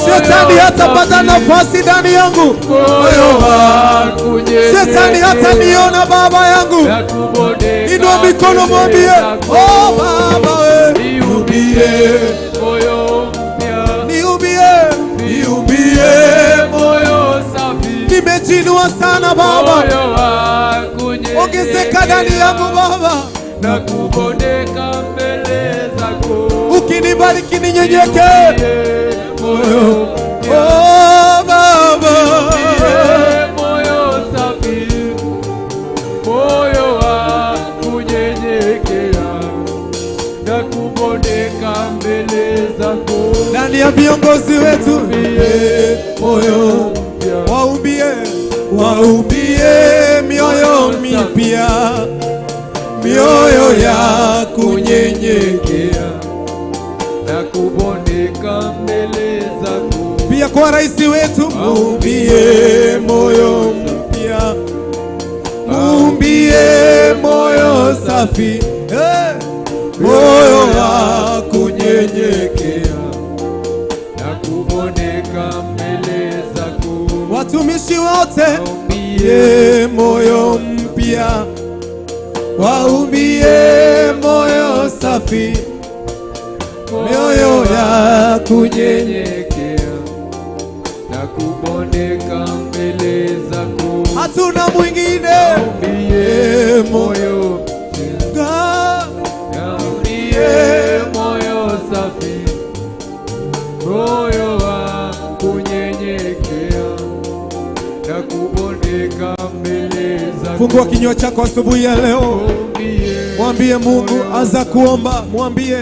Shetani Shetani hatapata nafasi ndani yangu. Moyo wa kunyenyekea. Shetani hataniona baba yangu. Na kubondeka Inua mikono mwambie, mbele zako. oh baba we, Niumbie moyo mpya. niumbie, Niumbie moyo safi. nimejinua sana baba, Moyo wa kunyenyekea. ongezeka ndani yangu baba, Na kubondeka mbele zako. ukinibariki ninyenyekee. Niumbie moyo mpya. Oh baba, Niumbie moyo safi. Moyo wa kunyenyekea. Na kubondeka mbele zako. ndani ya viongozi wetu moyo mpya. waumbie, waumbie mioyo mipya, mioyo ya kunyenyekea. Na kubondeka mbele zako. Pia kwa rais wetu, muumbie moyo mpya, muumbie moyo safi, eh, moyo wa kunyenyekea. Na kubondeka mbele zako. Watumishi wote Waumbie ye moyo mpya, waumbie moyo safi, mioyo ya kunyenyekea. Na kubondeka mbele zako. hatuna mwingine Waumbie moyo mpya. Niumbie moyo safi, moyo wa kunyenyekea na kubondeka mbele zako. Fungua kinywa chako asubuhi ya leo, Niumbie mwambie Mungu, anza kuomba, mwambie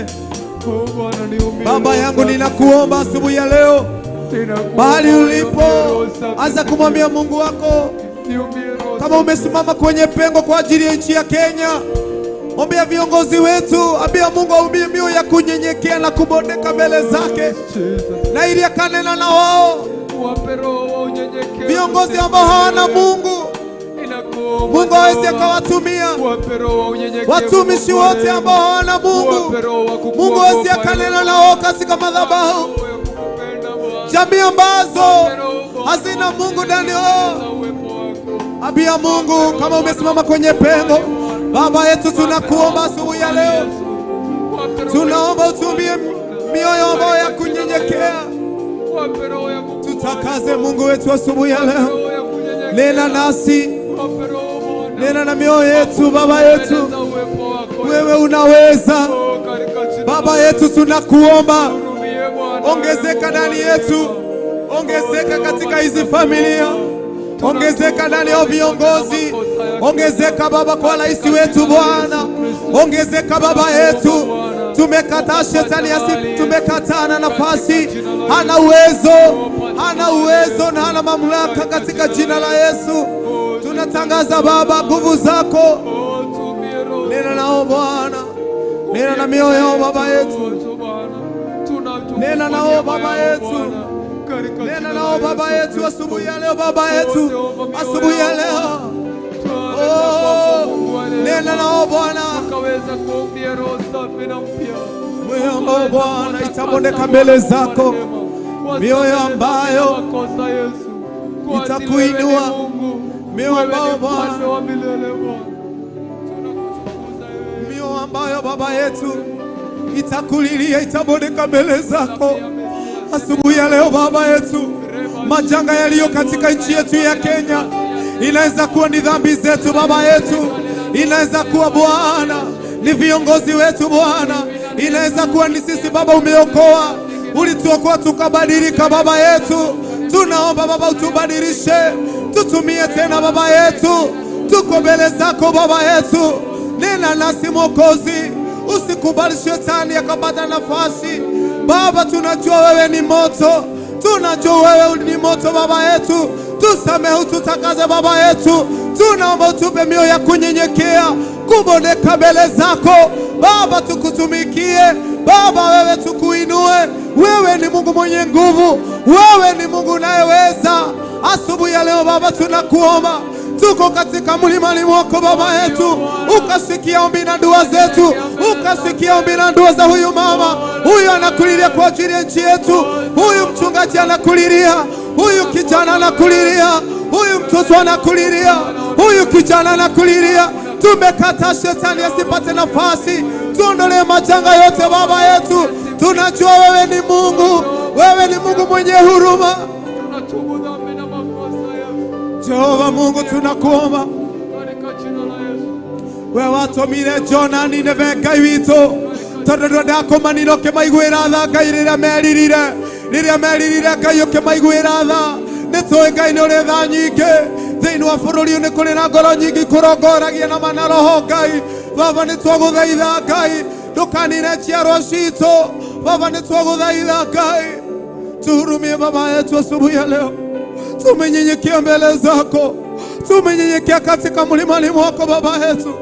Oh, Bwana, niumbie Baba roho yangu, safi. ninakuomba asubuhi ya leo, Ninakuomba, mahali ulipo, niumbie roho safi. anza kumwambia Mungu wako. Niumbie roho Kama umesimama kwenye pengo kwa ajili ya nchi ya Kenya, ombea viongozi wetu, ambia Mungu aumbie mioyo ya kunyenyekea na kubondeka mbele zake, Jesus. na ili akanena na wao Wape roho wa unyenyekevu. viongozi ambao hawana Mungu, Ninakuomba, Mungu hawezi Jehova. akawatumia. Wape roho wa unyenyekevu, Watumishi Mungu wa wote rehema. ambao hawana Mungu, Wape roho wa kukuogopa, Mungu hawezi akanena na wao katika madhabahu. Roho ya kukupenda, Bwana. Jamii ambazo hazina Mungu ndani yao, Uwepo wako. ambia Mungu, kama umesimama kwenye pengo, Baba yetu, tunakuomba asubuhi ya leo, tunaomba utumbie mioyo ambayo ya kunyenyekea. Wape roho ya kukubali. Tutakaze Mungu wetu asubuhi ya leo, Roho ya kunyenyekea. nena nasi, Wape roho Bwana. nena na mioyo yetu, Baba yetu, Mbele za uwepo wako. wewe unaweza. Oh, katika jina Baba la yetu, tunakuomba Hurumie Bwana, ongezeka wewe ndani Mungu yetu, wa ongezeka katika hizi familia, ongezeka ndani ya viongozi, ongezeka Baba kwa rais wetu Bwana, ongezeka Baba yetu. Tumekataa shetani asi, tumekataa na nafasi, hana uwezo, hana uwezo na hana mamlaka katika jina la Yesu. Tunatangaza Baba nguvu zako, Oh, tumie roho nena nao Bwana, nena na mioyo yao Baba yetu. Yetu, Bwana. Tunatubu Nena kwa nao niaba Baba yao, yetu. Bwana. Katika Nena jina nao la Baba Yesu yetu Kristo. asubuhi ya leo, Baba yetu asubuhi ya leo. Tunaleta Oh, kwako, Mungu wa rehema. nena nao Bwana, Ukaweza kuumbia roho safi na mpya. mioyo ambayo Ukaweza Bwana kuwatakasa itabondeka mbele Bwana zako, wa rehema. mioyo Wasamehe dhambi ambayo na makosa, Yesu. Kwa ajili itakuinua. wewe ni Mungu. Mioyo Wewe ambayo ni Bwana- mfalme wa milele, Bwana. Tunakutukuza wewe. mioyo ambayo Baba yetu itakulilia, itabondeka mbele zako asubuhi ya leo Baba yetu. Majanga yaliyo katika nchi yetu ya Kenya inaweza kuwa ni dhambi zetu Baba yetu, inaweza kuwa Bwana ni viongozi wetu Bwana, inaweza kuwa ni sisi Baba. Umeokoa, ulituokoa tukabadilika Baba yetu. Tunaomba Baba utubadilishe, tutumie tena Baba yetu, tuko mbele zako Baba yetu. Nena nasi Mwokozi, usikubali shetani akapata nafasi Baba. Tunajua wewe ni moto, tunajua wewe ni moto Baba yetu. Tusamehe, ututakaze Baba yetu. Tunaomba utupe mioyo ya kunyenyekea, kubondeka mbele zako Baba, tukutumikie Baba, wewe tukuinue. Wewe ni Mungu mwenye nguvu, wewe ni Mungu unayeweza. Asubuhi ya leo Baba, tunakuomba Tuko katika mlimani mwako Baba yetu, ukasikia ombi na dua zetu, ukasikia ombi na dua za huyu mama. Huyu anakulilia kwa ajili ya nchi yetu, huyu mchungaji anakulilia, huyu kijana anakulilia, huyu mtoto anakulilia, huyu kijana anakulilia. Tumekata shetani asipate nafasi, tuondolee majanga yote Baba yetu. Tunajua wewe ni Mungu, wewe ni Mungu mwenye huruma. Tunatubu dhambi na makosa yetu Jehova Mungu, tunakuomba katika jina la Yesu. we watũmire Jona Nineve Ngai witũ, tondũ ndwendaga kũmanina ũkĩmaiguĩra tha Ngai rĩrĩa meririre, rĩrĩa meririre Ngai ũkĩmaiguĩra tha. Nĩ tũĩ Ngai nĩ ũrĩ tha nyingĩ thĩinĩ wa bũrũri ũyũ, nĩ kũrĩ na ngoro nyingĩ ikũrongoragia na mana roho Ngai. Baba nĩ twagũthaitha Ngai, ndũkanine njiarwa citũ. Baba nĩ twagũthaitha Ngai, tuhurumie baba yetu asubuhi ya leo. Tumenyenyekea mbele zako, tumenyenyekea katika mlimani mwako baba yetu.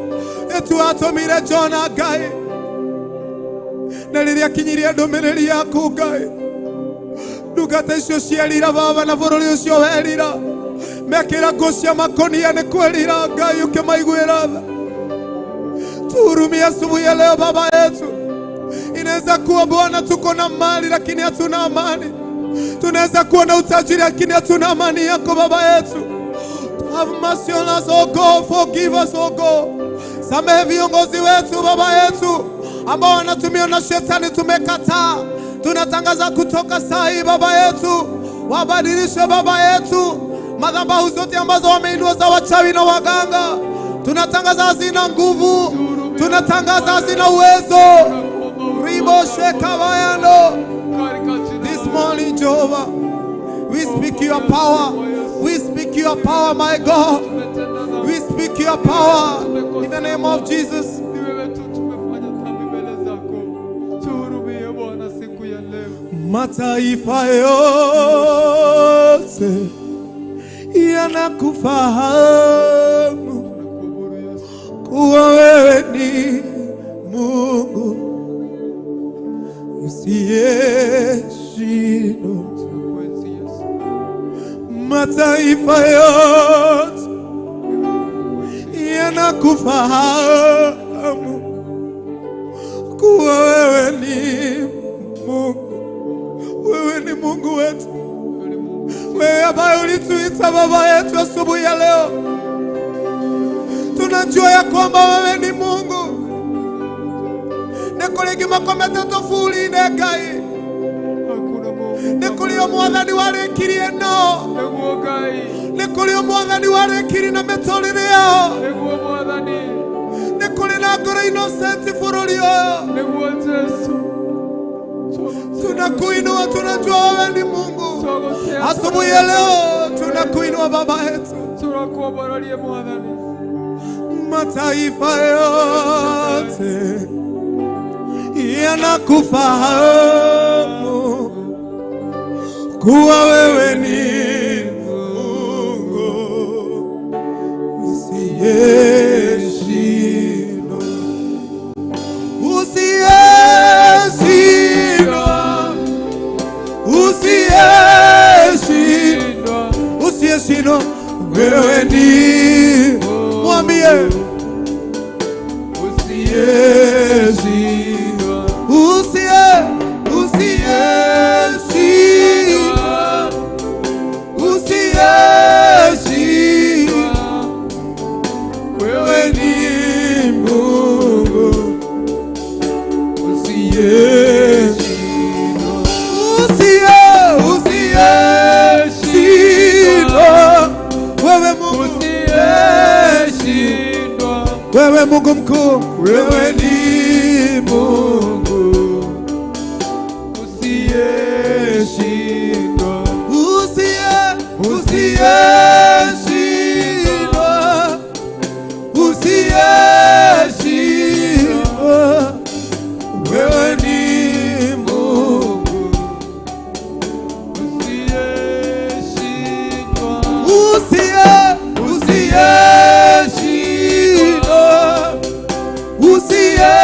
Etu atũmire Jona Ngai, na rĩrĩa akinyirie ndũmĩrĩri yaku Ngai, ndungata icio cierira Baba, na bũrũri ũcio werira, mekĩra nguo cia makonia nĩ kwĩrira Ngai, ũkĩmaiguĩra tha. Tuhurumie asubuhi ya leo baba yetu. Inaweza kuwa Bwana tuko na mali lakini hatuna amani. Tunaweza kuwa na utajiri lakini hatuna amani yako baba yetu. Have mercy on us, oh God. Forgive us, oh God. Samehe viongozi wetu baba yetu ambao wanatumiwa na shetani, tumekataa. Tunatangaza kutoka saa hii baba yetu, wabadilishe baba yetu madhabahu zote ambazo wameinua za wachawi na waganga. Tunatangaza hazina nguvu, tunatangaza hazina uwezo. Ribo shekabayando. Katika jina This la morning, Jehovah, we speak your power. We speak your power, my God. Tumetenda dhambi. We speak your power in the name of Jesus. Ni wewe tu tumefanya dhambi mbele zako. Tuhurumie Bwana siku ya leo. Mataifa yote yanakufahamu Tunakuabudu Yesu. kuwa wewe ni Mungu usiyeshindwa. Tunakuenzi Yesu. Mataifa yote yanakufahamu kuwa wewe ni Mungu. Wewe ni Mungu wetu, Wewe ni Mungu. wewe ambaye ulituita baba yetu asubuhi ya leo. Tunajua ya kwamba wewe ni Mungu. Nĩ kũrĩ ngima komete tũburi-inĩ Ngai, Hakuna Mungu. nĩ kũrĩ o mwathani warĩkirie no, Nĩguo Ngai. nĩ kũrĩ o mwathani warĩkirie na mĩtũrĩre yao, Nĩguo Mwathani. nĩ kũrĩ na ngoro innocent bũrũri ũyũ. Nĩguo Yesu. Tunakuinua, tunajua wewe ni Mungu. Twagũtĩa. Asubuhi ya leo tunakuinua baba yetu. Tũrakuambararia Mwathani. Mataifa yote yanakufahamu kuwa wewe ni Mungu usiyeshindwa, usiyeshindwa, usiyeshindwa, usiyeshindwa. Wewe ni mwambie Usiyeshindwa. usiye usiyeshindwa, usiyeshindwa. Wewe ni Mungu usiyeshindwa, usiye usiyeshindwa. Wewe Mungu Usiyeshindwa. wewe Mungu mkuu, wewe ni Mungu Usiyeshindwa. usiye usiyeshindwa, usiyeshindwa. Wewe ni Mungu Usiyeshindwa. usiye usiyeshindwa, usiyeshindwa.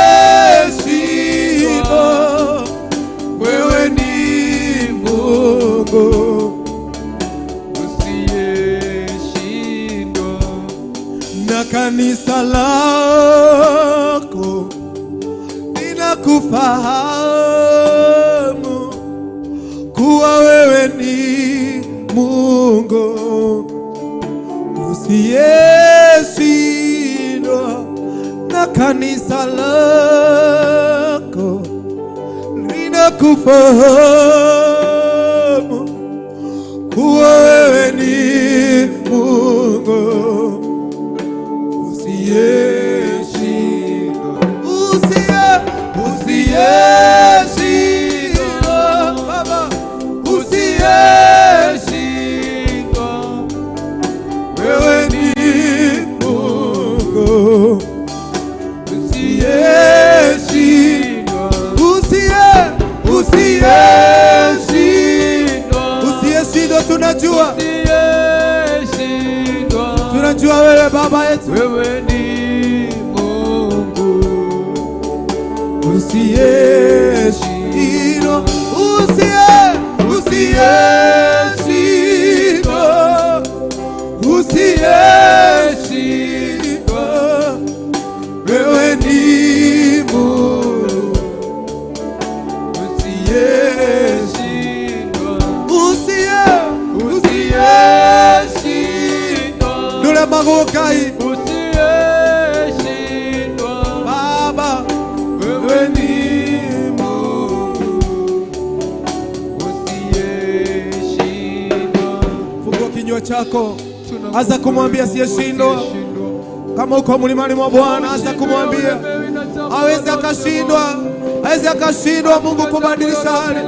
linakufahamu kuwa wewe ni Mungu usiyeshindwa, na kanisa lako linakufahamu kuwa wewe ni Mungu usiyeshindwa, usiyeshindwa, Baba, usiyeshindwa, wewe ni Mungu usiyeshindwa, usiyeshindwa, usiyeshindwa. Tunajua, tunajua wewe Baba yetu Wewe ni Mungu usiyeshindwa, usiyeshindwa, usiyeshindwa, wewe ni Mungu usiyeshindwa, usiyeshindwa, nduremagwo Ngai usiyeshindwa, Baba, wewe ni Mungu usiyeshindwa. Fungua kinywa chako, anza kumwambia asiyeshindwa. Kama uko mlimani mwa Bwana, anza kumwambia aweze akashindwa, aweze akashindwa Mungu kubadilisha hali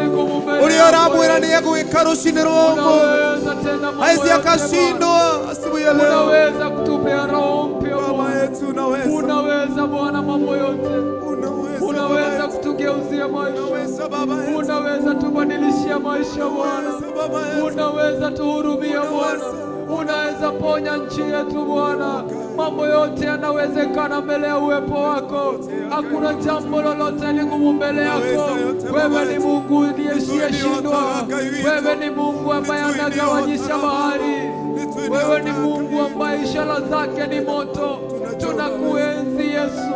ulioramwira niye gwika rucini rwa ũmũthĩ, aweze akashindwa asubuhi ya leo. Unaweza kutupea roho mpya Baba Bwana. yetu, unaweza, Unaweza Bwana mambo yote, unaweza, Baba unaweza yetu, kutugeuzia maisha, unaweza Baba yetu, unaweza tubadilishia maisha Bwana, unaweza Baba yetu, unaweza tuhurumia Bwana, unaweza ponya nchi yetu Bwana. Mambo yote yanawezekana mbele ya uwepo wako, hakuna jambo lolote ligumu mbele yako. Wewe ni Mungu uliyeshindwa, wewe ni Mungu ambaye anagawanyisha bahari, wewe ni Mungu ambaye ishara zake ni moto. Tunakuenzi Yesu,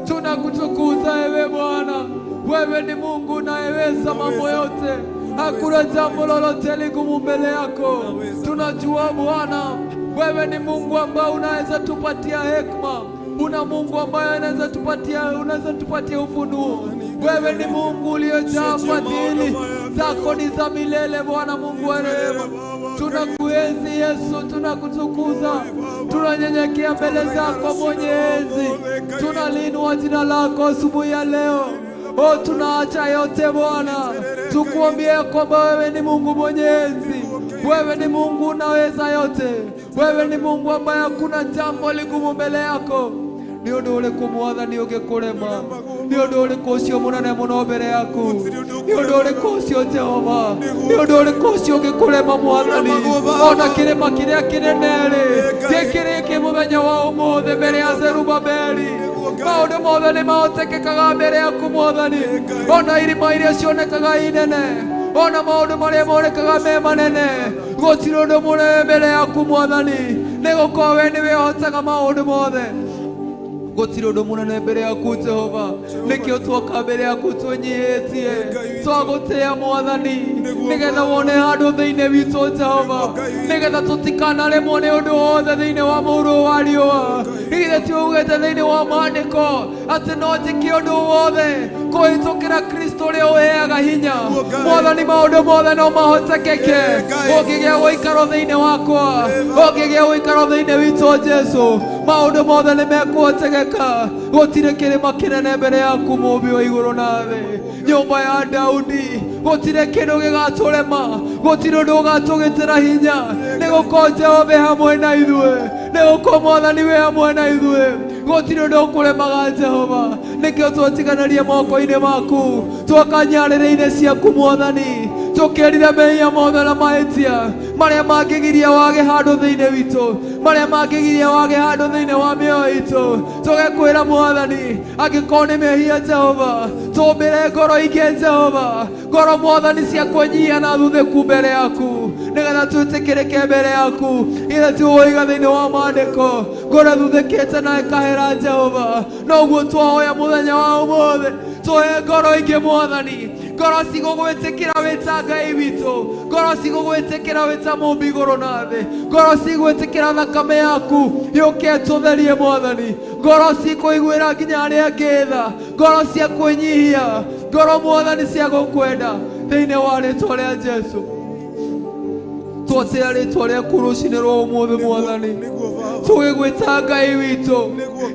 tunakutukuza ewe Bwana. Wewe ni Mungu unayeweza mambo yote, hakuna jambo lolote ligumu mbele yako. Tunajua Bwana, wewe ni Mungu ambaye unaweza tupatia hekima, una Mungu ambaye anaweza tupatia, unaweza tupatia ufunuo. Wewe ni Mungu uliyejaa fadhili zako ni za milele, Bwana Mungu wa rehema. Tunakuenzi Yesu, tunakutukuza, tunanyenyekea mbele zako mwenye enzi, tunalinua jina lako asubuhi ya leo. O, tunaacha yote Bwana, tukuambie kwamba wewe ni Mungu mwenye enzi, wewe ni Mungu unaweza yote, wewe ni Mungu ambaye hakuna jambo ligumu mbele yako. Nĩ ũndũ ũrĩkũ mwathani ũngĩkũrema? Nĩ ũndũ ũrĩkũ ũcio mũnene mũno mbere yaku? Nĩ ũndũ ũrĩkũ ũcio Jehova? Nĩ ũndũ ũrĩkũ ũcio ũngĩkũrema mwathani? Ona kĩrĩma kĩrĩa kĩnene-rĩ, gĩkĩrĩkĩ mũthenya wa ũmũthĩ mbere ya Zerubabeli. Maũndũ mothe nĩ mahotekekaga mbere yaku mwathani. Ona irima iria cionekaga inene, ona maũndũ marĩa monekaga me manene, gũtirĩ ũndũ mũnene mbere yaku mwathani, nĩgũkorwo we nĩwe ũhotaga maũndũ mothe. Gũtirĩ ũndũ mũnene mbere yaku Jehova, nĩkĩo twoka mbere yaku twĩnyihĩtie, twagũtĩĩa mwathani, nĩgetha wone handũ thĩinĩ witũ Jehova, nĩgetha tũtikanaremwo nĩ ũndũ wothe thĩinĩ wa mũhuro wa riũa. Nĩgetha tiugĩte thĩinĩ wa maandĩko atĩ no njĩke ũndũ wothe kũhĩtũkĩra Kristo ũrĩa ũheaga hinya. Mwathani, maũndũ mothe no mahotekeke ũngĩgĩa ũikaro thĩinĩ wakwa, ũngĩgĩa ũikaro thĩinĩ witũ Jesu, maũndũ mothe nĩ mekũhotekeka. Gũtirĩ kĩrĩma kĩnene mbere yaku mũũmbi wa igũrũ na thĩ, nyũmba ya Daudi, gũtirĩ kĩndũ gĩgatũrema, gũtirĩ ũndũ ũgatũgĩtĩra hinya, nĩgũkorwo Jehova wĩ hamwe na ithuĩ, nĩgũkorwo mwathani wĩ hamwe na ithuĩ. Gũtirĩ ũndũ ũkũremaga Jehova, nĩkĩo twatiganĩria moko-inĩ maku, twoka nyarĩrĩ-inĩ ciaku mwathani, tũkĩrire mehia mothe na mahĩtia marĩa mangĩgiria wage handũ thĩinĩ witũ, marĩa mangĩgiria wage handũ thĩinĩ wa mĩoyo itũ. Tũgekwĩra mwathani, angĩkorwo nĩ mehia Jehova, tũmbĩre ngoro ingĩ Jehova, ngoro mwathani cia kwĩnyihia na thuthĩku mbere yaku, nĩgetha twĩtĩkĩrĩke mbere yaku, ithe tiũiga thĩinĩ wa maandĩko ngoro thuthĩkĩte na ĩkahera Jehova. Noguo twahoya mũthenya wa ũmũthĩ, Tũhe ngoro ingĩ Mwathani, ngoro cigũgwĩtĩkĩra wĩ ta Ngai witũ, ngoro cigũgwĩtĩkĩra wĩ ta mũmbi igũrũ na thĩ, ngoro cigwĩtĩkĩra thakame yaku yũke tũtherie Mwathani, ngoro cikũiguĩra nginya arĩa angĩ tha, ngoro cia kwĩnyihia, ngoro Mwathani cia gũkwenda thĩinĩ wa rĩtwa rĩa Jesũ. Twatĩa rĩtwa rĩaku rũcinĩ rwa ũmũthĩ Mwathani, tũgĩgwĩta Ngai witũ,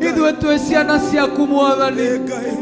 ithuĩ twĩ ciana ciaku Mwathani,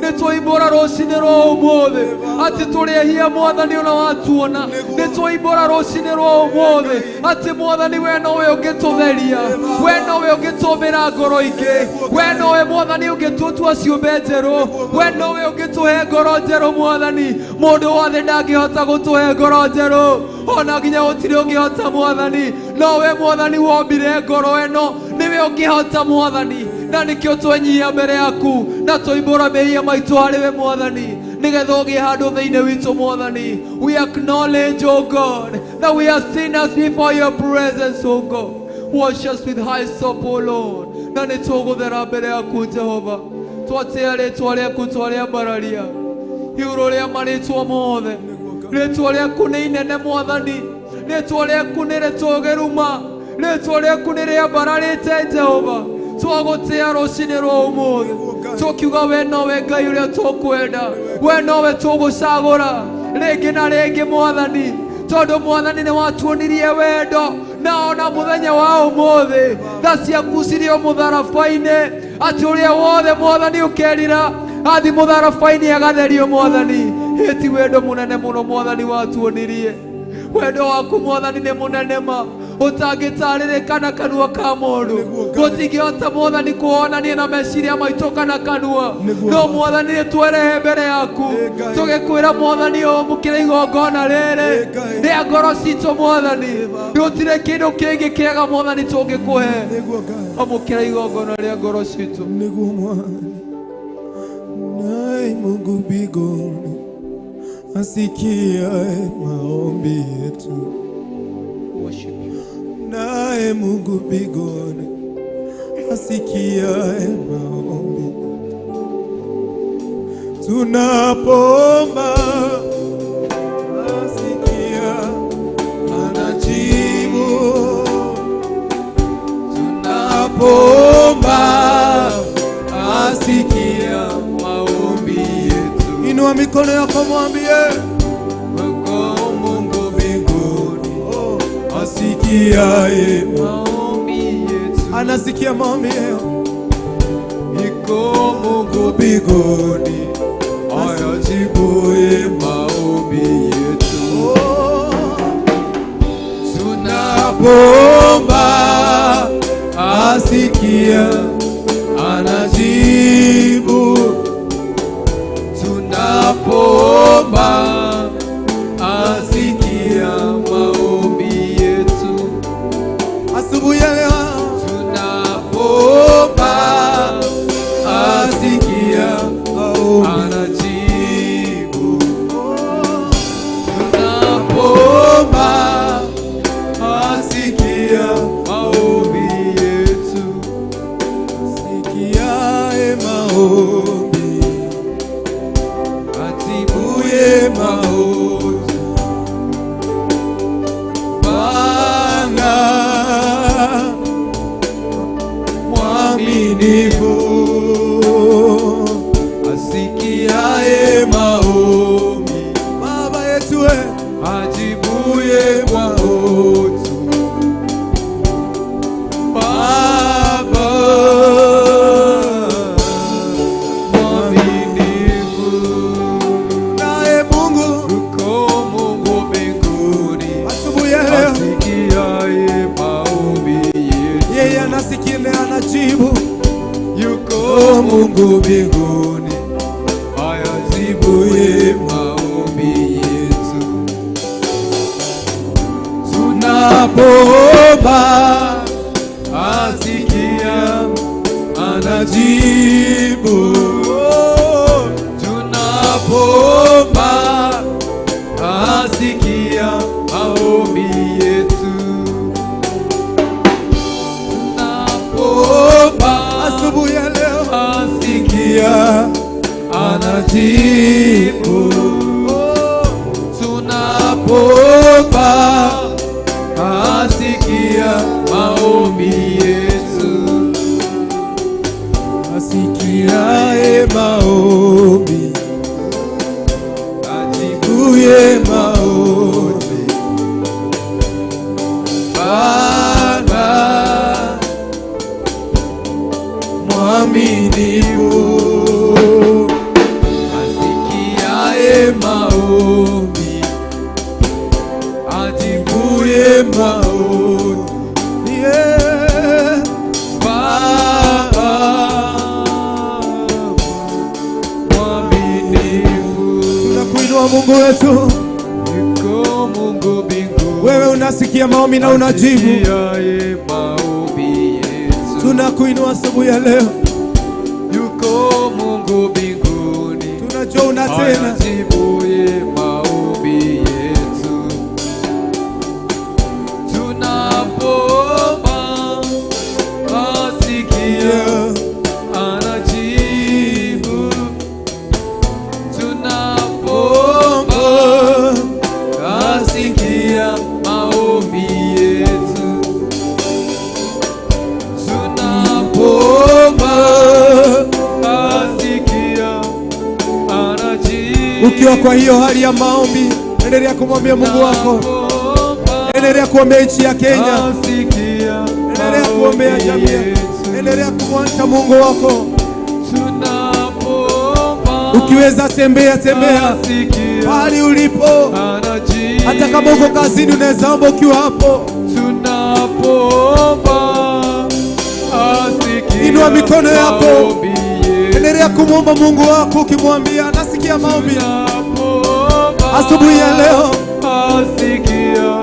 nĩ twoimbũra rũcinĩ rwa ũmũthĩ atĩ tũrĩ ehia Mwathani ona watuona, nĩ twoimbũra rũcinĩ rwa ũmũthĩ atĩ Mwathani we nowe ũngĩtũtheria, we nowe ũngĩtũmbĩra ngoro ingĩ, we nowe Mwathani ũngĩtũtua ciũmbe njerũ, we nowe ũngĩtũhe ngoro njerũ Mwathani. Mũndũ wothe ndangĩhota gũtũhe ngoro njerũ, ona nginya gũtirĩ ũngĩhota Mwathani, nowe Mwathani wombire ngoro ĩno, nĩwe ũngĩhota Mwathani, na nĩkĩo twenyihia mbere yaku na twoimbũra mehia maitũ harĩ we Mwathani, nĩgetha ũgĩe handũ thĩinĩ witũ Mwathani. We acknowledge, O God, that we are sinners before your presence, O God. Wash us with hyssop, O Lord, na nĩ tũgũthera mbere yaku Jehova. Twatĩa rĩtwa rĩaku twarĩambararia igũrũ rĩa marĩtwa mothe. Rĩtwa rĩaku nĩ inene Mwathani, rĩtwa rĩaku nĩ rĩtũgĩru ma, rĩtwa rĩaku nĩ rĩambararĩte Jehova. Twagũtĩa rũcinĩ rwa ũmũthĩ tũkiuga we nowe Ngai ũrĩa tũkwenda, we nowe tũgũcagũra rĩngĩ na rĩngĩ Mwathani, tondũ Mwathani nĩ watuonirie wendo, na ona mũthenya wa ũmũthĩ tha ciaku cirĩ o mũtharaba-inĩ, atĩ ũrĩa wothe Mwathani ũkerira athi mũtharaba-inĩ agatherio Mwathani. Ĩti wendo mũnene mũno Mwathani watuonirie, wendo waku Mwathani nĩ mũnene ma ũtangĩtarĩrĩka na kanua ka mũndũ, gũtingĩhota Mwathani kuonania na meciria maitũ kana kanua, no Mwathani nĩ twerehe mbere yaku tũgĩkwĩra Mwathani ũmũkĩre igongona rĩrĩ rĩa ngoro citũ Mwathani, gũtirĩ kĩndũ kĩngĩ kĩega Mwathani tũngĩkũhe, amũkĩra igongona rĩa ngoro citũ. Nĩguo Mwathani, naye Mungu mbinguni asikiaye maombi yetu, naye Mungu mbinguni asikiaye maombi tunapoomba, asikia anajibu, tunapoomba asikia maombi yetu. Inua mikono yako mwambie, Mungu Mungu mbinguni asikiaye maombi yetu, anasikia maombi yetu. Iko Mungu mbinguni ayajibuye maombi yetu. Tunapoomba asikia anajibu, tunapoomba asikia maombi yetu. Asubuhi ya leo Tunapoomba asikia maombi, anajibu, tunapoomba asikia maombi yetu, asikiaye maombi ajibuye maombi. Bwana mwaminifu, asikiaye maombi, Baba yetu we, ajibuye maombi. Baba mwaminifu, naye Mungu uko Mungu mbinguni asubuhi ya leo, asikiaye maombi yetu, yeye anasikia na anajibu. yuko Mungu mbinguni ayajibuye maombi yetu. Tunapoomba asikia anajibu, tunapoomba asikia maombi yetu. Tunapoomba Asubuhi ya leo asikia anajibu. Anajibu Tunapoomba asikia maombi yetu. Asikiaye maombi, ajibuye maombi. Bwana mwaminifu, Asikiaye maombi, ajibuye maombi. Yeah. Baba mwaminifu. Tunakuinua Mungu wetu, Yuko Mungu mbinguni, wewe unasikia maombi na unajibu. asikiaye maombi yetu. Tunakuinua asubuhi ya leo, Yuko Mungu mbinguni, tunajua unatenda. Anajibuye maombi yetu. Tunapoomba asikia, anajibu. Tunapoomba asikia maombi yetu. Tunapoomba asikia, anajibu. Ukiwa kwa hiyo hali ya maombi, endelea kumwambia Mungu wako, endelea kuombea nchi ya Kenya, Asikia endelea kuombea maombi jamii, yetu. endelea kumwita Mungu wako. Tunapoomba Ukiweza tembea, tembea asikia, pahali ulipo, anajibu. hata kama uko kazini, unaweza omba ukiwa hapo. Tunapoomba asikia Inua mikono yako. maombi yetu. Endelea kumwomba Mungu wako ukimwambia, nasikia maombi Tunapoomba asubuhi ya leo. asikia,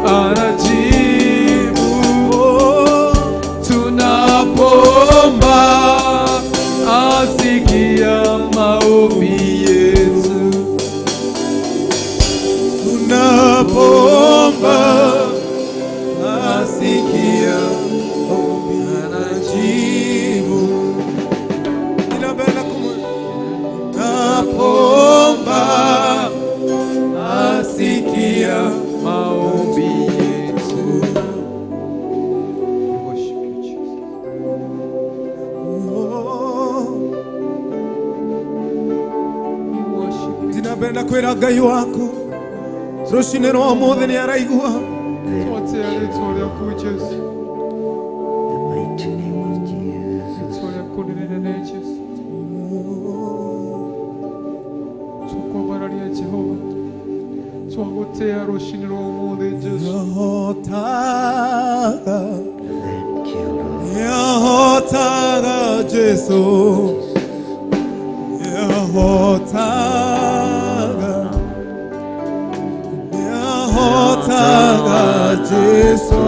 anajibu. Tunapoomba asikia maombi yetu. Tunapoomba asikia maombi, anajibu. Ninapenda tunapoomba asikia Maombi yetu. We worship you, Jesus. We worship you. Ninapenda kwĩra Ngai waku rũcinĩ rwa ũmũthĩ nĩ araigua. Twatea rĩtwa rĩaku Jesu. The mighty name of Jesus. Rĩtwa rĩaku nĩ rĩnene Jesu. Twakwambararia Jehova. Twagũtĩa rũcinĩ rwa ũmũthĩ Jesu. Yahotaga, Thank you, Lord. yahotaga Jesu, yahotaga, yahotaga Jesu,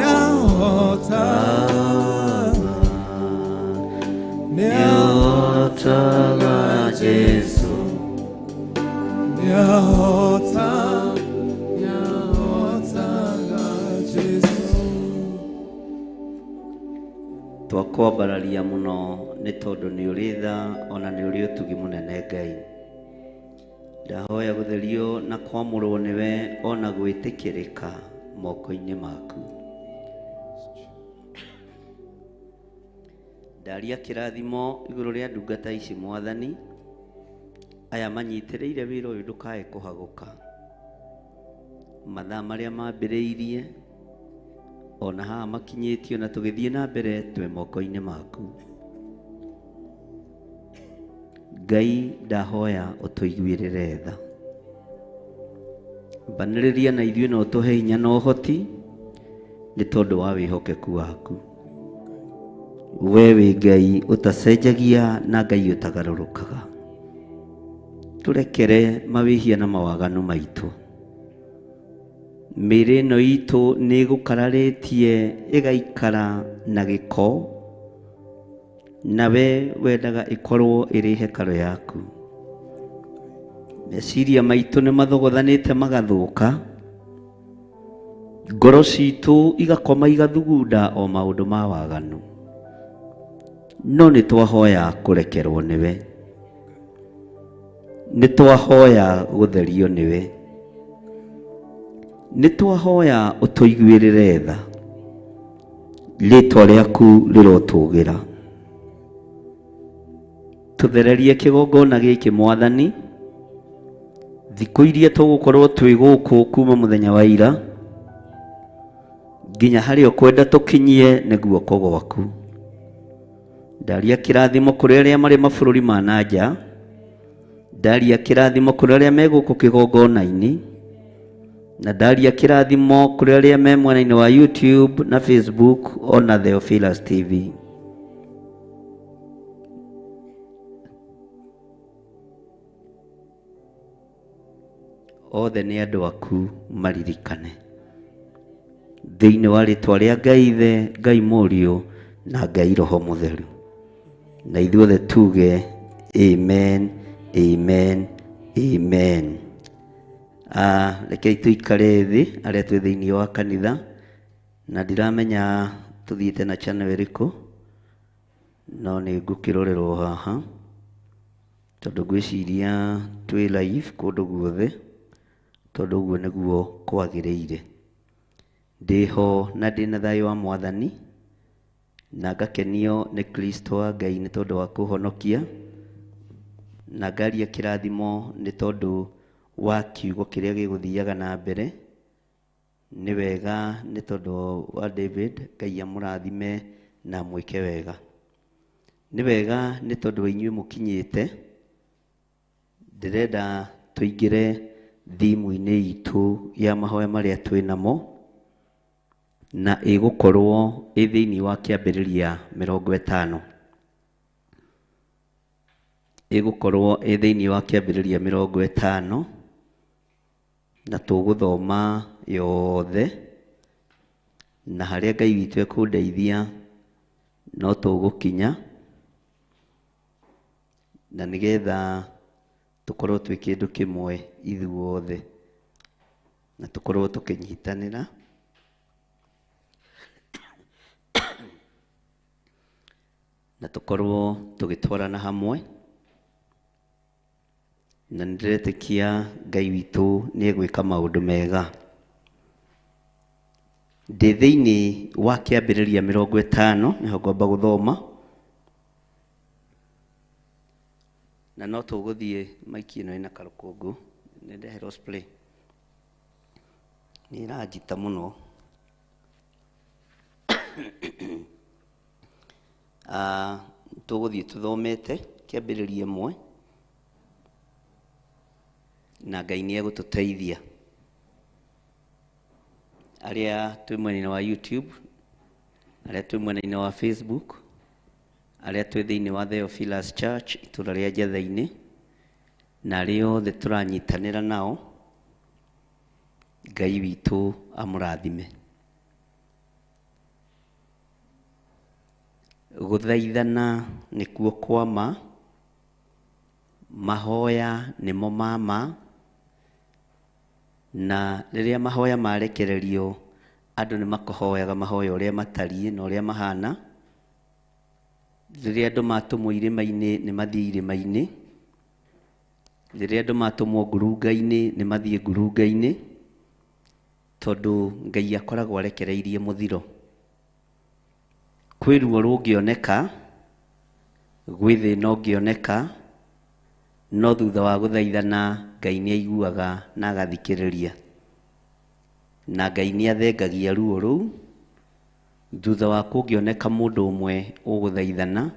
yahotaga, Nyotaga Jesu. yahotaga, yahotaga Jesu. Twakwambararia mũno nĩ tondũ nĩ ũrĩ tha ona nĩ ũrĩ ũtugi mũnene Ngai. Ndahoya gũtherio na kwamũrwo nĩwe ona gwĩtĩkĩrĩka moko-inĩ maku. Ndaria kĩrathimo igũrũ rĩa ndungata ici Mwathani, aya manyitĩrĩire wĩra ũyũ ndũkae kũhagũka. Mathaa marĩa mambĩrĩirie ona haha makinyĩtio na tũgĩthiĩ na mbere twĩ moko-inĩ maku. Ngai ndahoya ũtũiguĩrĩre tha. Mbanĩrĩria na ithuĩ na ũtũhe hinya na ũhoti nĩ tondũ wa wĩhokeku waku. We wĩ Ngai ũtacenjagia na Ngai ũtagarũrũkaga. Tũrekere mawĩhia na mawaganu maitũ. Mĩĩrĩ ĩno itũ nĩ ĩgũkararĩtie ĩgaikara na gĩko, nawe wendaga ĩkorwo ĩrĩ hekarũ yaku. Meciria maitũ nĩ mathogothanĩte magathũka, ngoro citũ igakoma igathugunda o maũndũ ma waganu. No nĩ twahoya kũrekerwo nĩwe, nĩ twahoya gũtherio nĩwe, nĩ twahoya ũtũiguĩrĩre tha. Rĩtwa rĩaku rĩrotũgĩra. Tũthererie kĩgongona gĩkĩ Mwathani, thikũ iria tũgũkorwo twĩ gũkũ kuma mũthenya wa ira nginya harĩa ũkwenda tũkinyie nĩ guoko gwaku. Ndaria kĩrathimo kũrĩ arĩa marĩ mabũrũri ma na nja, ndaria kĩrathimo kũrĩ arĩa me gũkũ kĩgongona-inĩ, na ndaria kĩrathimo kũrĩ arĩa me mwena-inĩ wa YouTube na Facebook ona Theophilus TV. Othe nĩ andũ aku maririkane thĩinĩ wa rĩtwa rĩa Ngai Ithe, Ngai Mũriũ na Ngai Roho Mũtheru. Na ithuothe tuge amen, amen, amen. Rekei tũikare thĩ arĩa twĩ thĩinĩ wa kanitha, na ndiramenya tũthiĩte na channel ĩrĩkũ, no nĩ ngũkĩrorerwo haha tondũ ngwĩciria twĩ live kũndũ guothe, tondũ ũguo nĩguo kwagĩrĩire. Ndĩho na ndĩna thayũ wa Mwathani, na ngakenio nĩ Kristo wa Ngai nĩ tondũ wa kũhonokia, na ngaria kĩrathimo nĩ tondũ wa kiugo kĩrĩa gĩgũthiaga na mbere. Nĩ wega nĩ tondũ wa David, Ngai amũrathime na amwĩke wega. Nĩ wega nĩ tondũ wa inyuĩ mũkinyĩte. Ndĩrenda tũingĩre thimũ-inĩ itũ ya mahoya marĩa twĩ namo, na ĩgũkorwo ĩ thĩinĩ wa kĩambĩrĩria 50. Ĩgũkorwo ĩ thĩinĩ wa kĩambĩrĩria 50, na tũgũthoma yothe, na harĩa Ngai witũ ekũndeithia no tũgũkinya, na nĩgetha tũkorwo twĩ kĩndũ kĩmwe ithuothe, na tũkorwo tũkĩnyitanĩra. Na tũkorwo tũgĩtwarana hamwe, na nĩndĩretĩkia Ngai witũ nĩ egwĩka maũndũ mega. Ndĩ thĩinĩ wa kĩambĩrĩria 50 nĩho ngwamba gũthoma, na no tũgũthiĩ maiki ĩno ĩna karũkũngũ, nĩndeherwo spray nĩ ĩranjita mũno. Tũgũthiĩ tũthomete kĩambĩrĩria ĩmwe, na Ngai nĩ egũtũteithia. Arĩa twĩ mwena-inĩ wa YouTube, arĩa twĩ mwena-inĩ wa Facebook, arĩa twĩ thĩinĩ wa Theophilus Church itũra rĩa Njetha-inĩ, na arĩa othe tũranyitanĩra nao, Ngai witũ amũrathime. Gũthaithana nĩkuo kwa ma, mahoya nĩmo ma ma, na rĩrĩa mahoya marekererio andũ nĩ makũhoyaga mahoya ũrĩa matariĩ na ũrĩa mahana. Rĩrĩa andũ matũmwo irĩma-inĩ nĩ mathiĩ irĩma-inĩ, rĩrĩa andũ matũmwo ngurunga-inĩ nĩ mathiĩ ngurunga-inĩ, tondũ Ngai akoragwo arekereirie mũthiro. Kwĩ ruo rũngĩoneka, gwĩ thĩna ũngĩoneka, no thutha wa gũthaithana Ngai nĩ aiguaga na agathikĩrĩria, na Ngai nĩ athengagia ruo rũu. Thutha wa kũngĩoneka mũndũ ũmwe ũgũthaithana,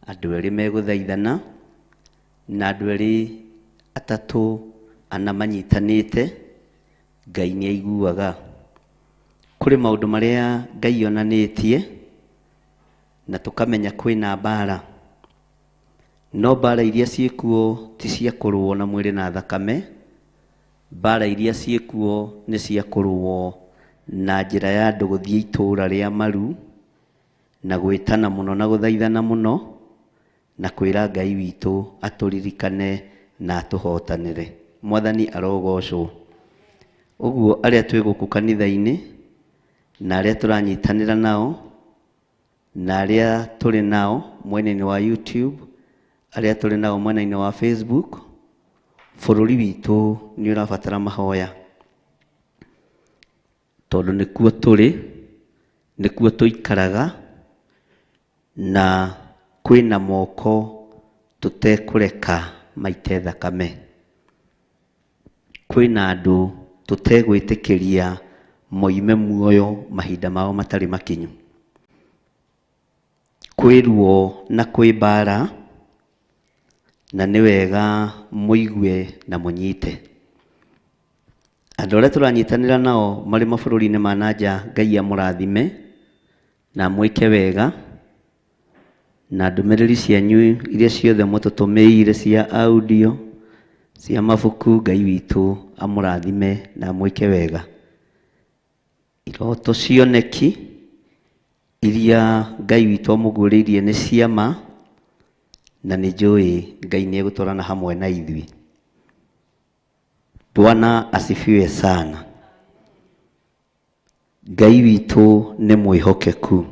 andũ erĩ megũthaithana, na andũ erĩ atatũ ana manyitanĩte, Ngai nĩ aiguaga. Kũrĩ maũndũ marĩa Ngai onanĩtie, na tũkamenya kwĩna mbara, no mbara iria ciĩkuo ti cia kũrũo na mwĩrĩ na thakame. Mbara iria ciĩkuo nĩ cia kũrũo na njĩra ya andũ gũthiĩ itũũra rĩa maru, na gwĩtana mũno na gũthaithana mũno, na kwĩra Ngai witũ atũririkane na atũhotanĩre. Mwathani arogocwo. Ũguo arĩa twĩ gũkũ kanitha-inĩ na arĩa tũranyitanĩra nao, Na arĩa tũrĩ nao mwena-inĩ wa YouTube, arĩa tũrĩ nao mwena-inĩ wa Facebook, bũrũri witũ nĩ ũrabatara mahoya, tondũ nĩkuo tũrĩ, nĩkuo tũikaraga, na kwĩna moko tũtekũreka maite thakame. Kwĩna andũ tũtegwĩtĩkĩria moime muoyo mahinda mao matarĩ makinyu. Kwĩ ruo na kwĩ mbara, na nĩ wega mũigue na mũnyite. Andũ arĩa tũranyitanĩra nao marĩ mabũrũri-inĩ ma na nja, Ngai amũrathime na amwĩke wega, na ndũmĩrĩri cianyu iria ciothe mũtũtũmĩire cia audio, cia mabuku, Ngai witũ amũrathime na amwĩke wega. Iroto cioneki iria Ngai witũ amũguũrĩirie nĩ ciama, na nĩ njũĩ Ngai nĩ egũtwarana hamwe na ithuĩ. Bwana asifiwe sana. Ngai witũ nĩ mwĩhokeku.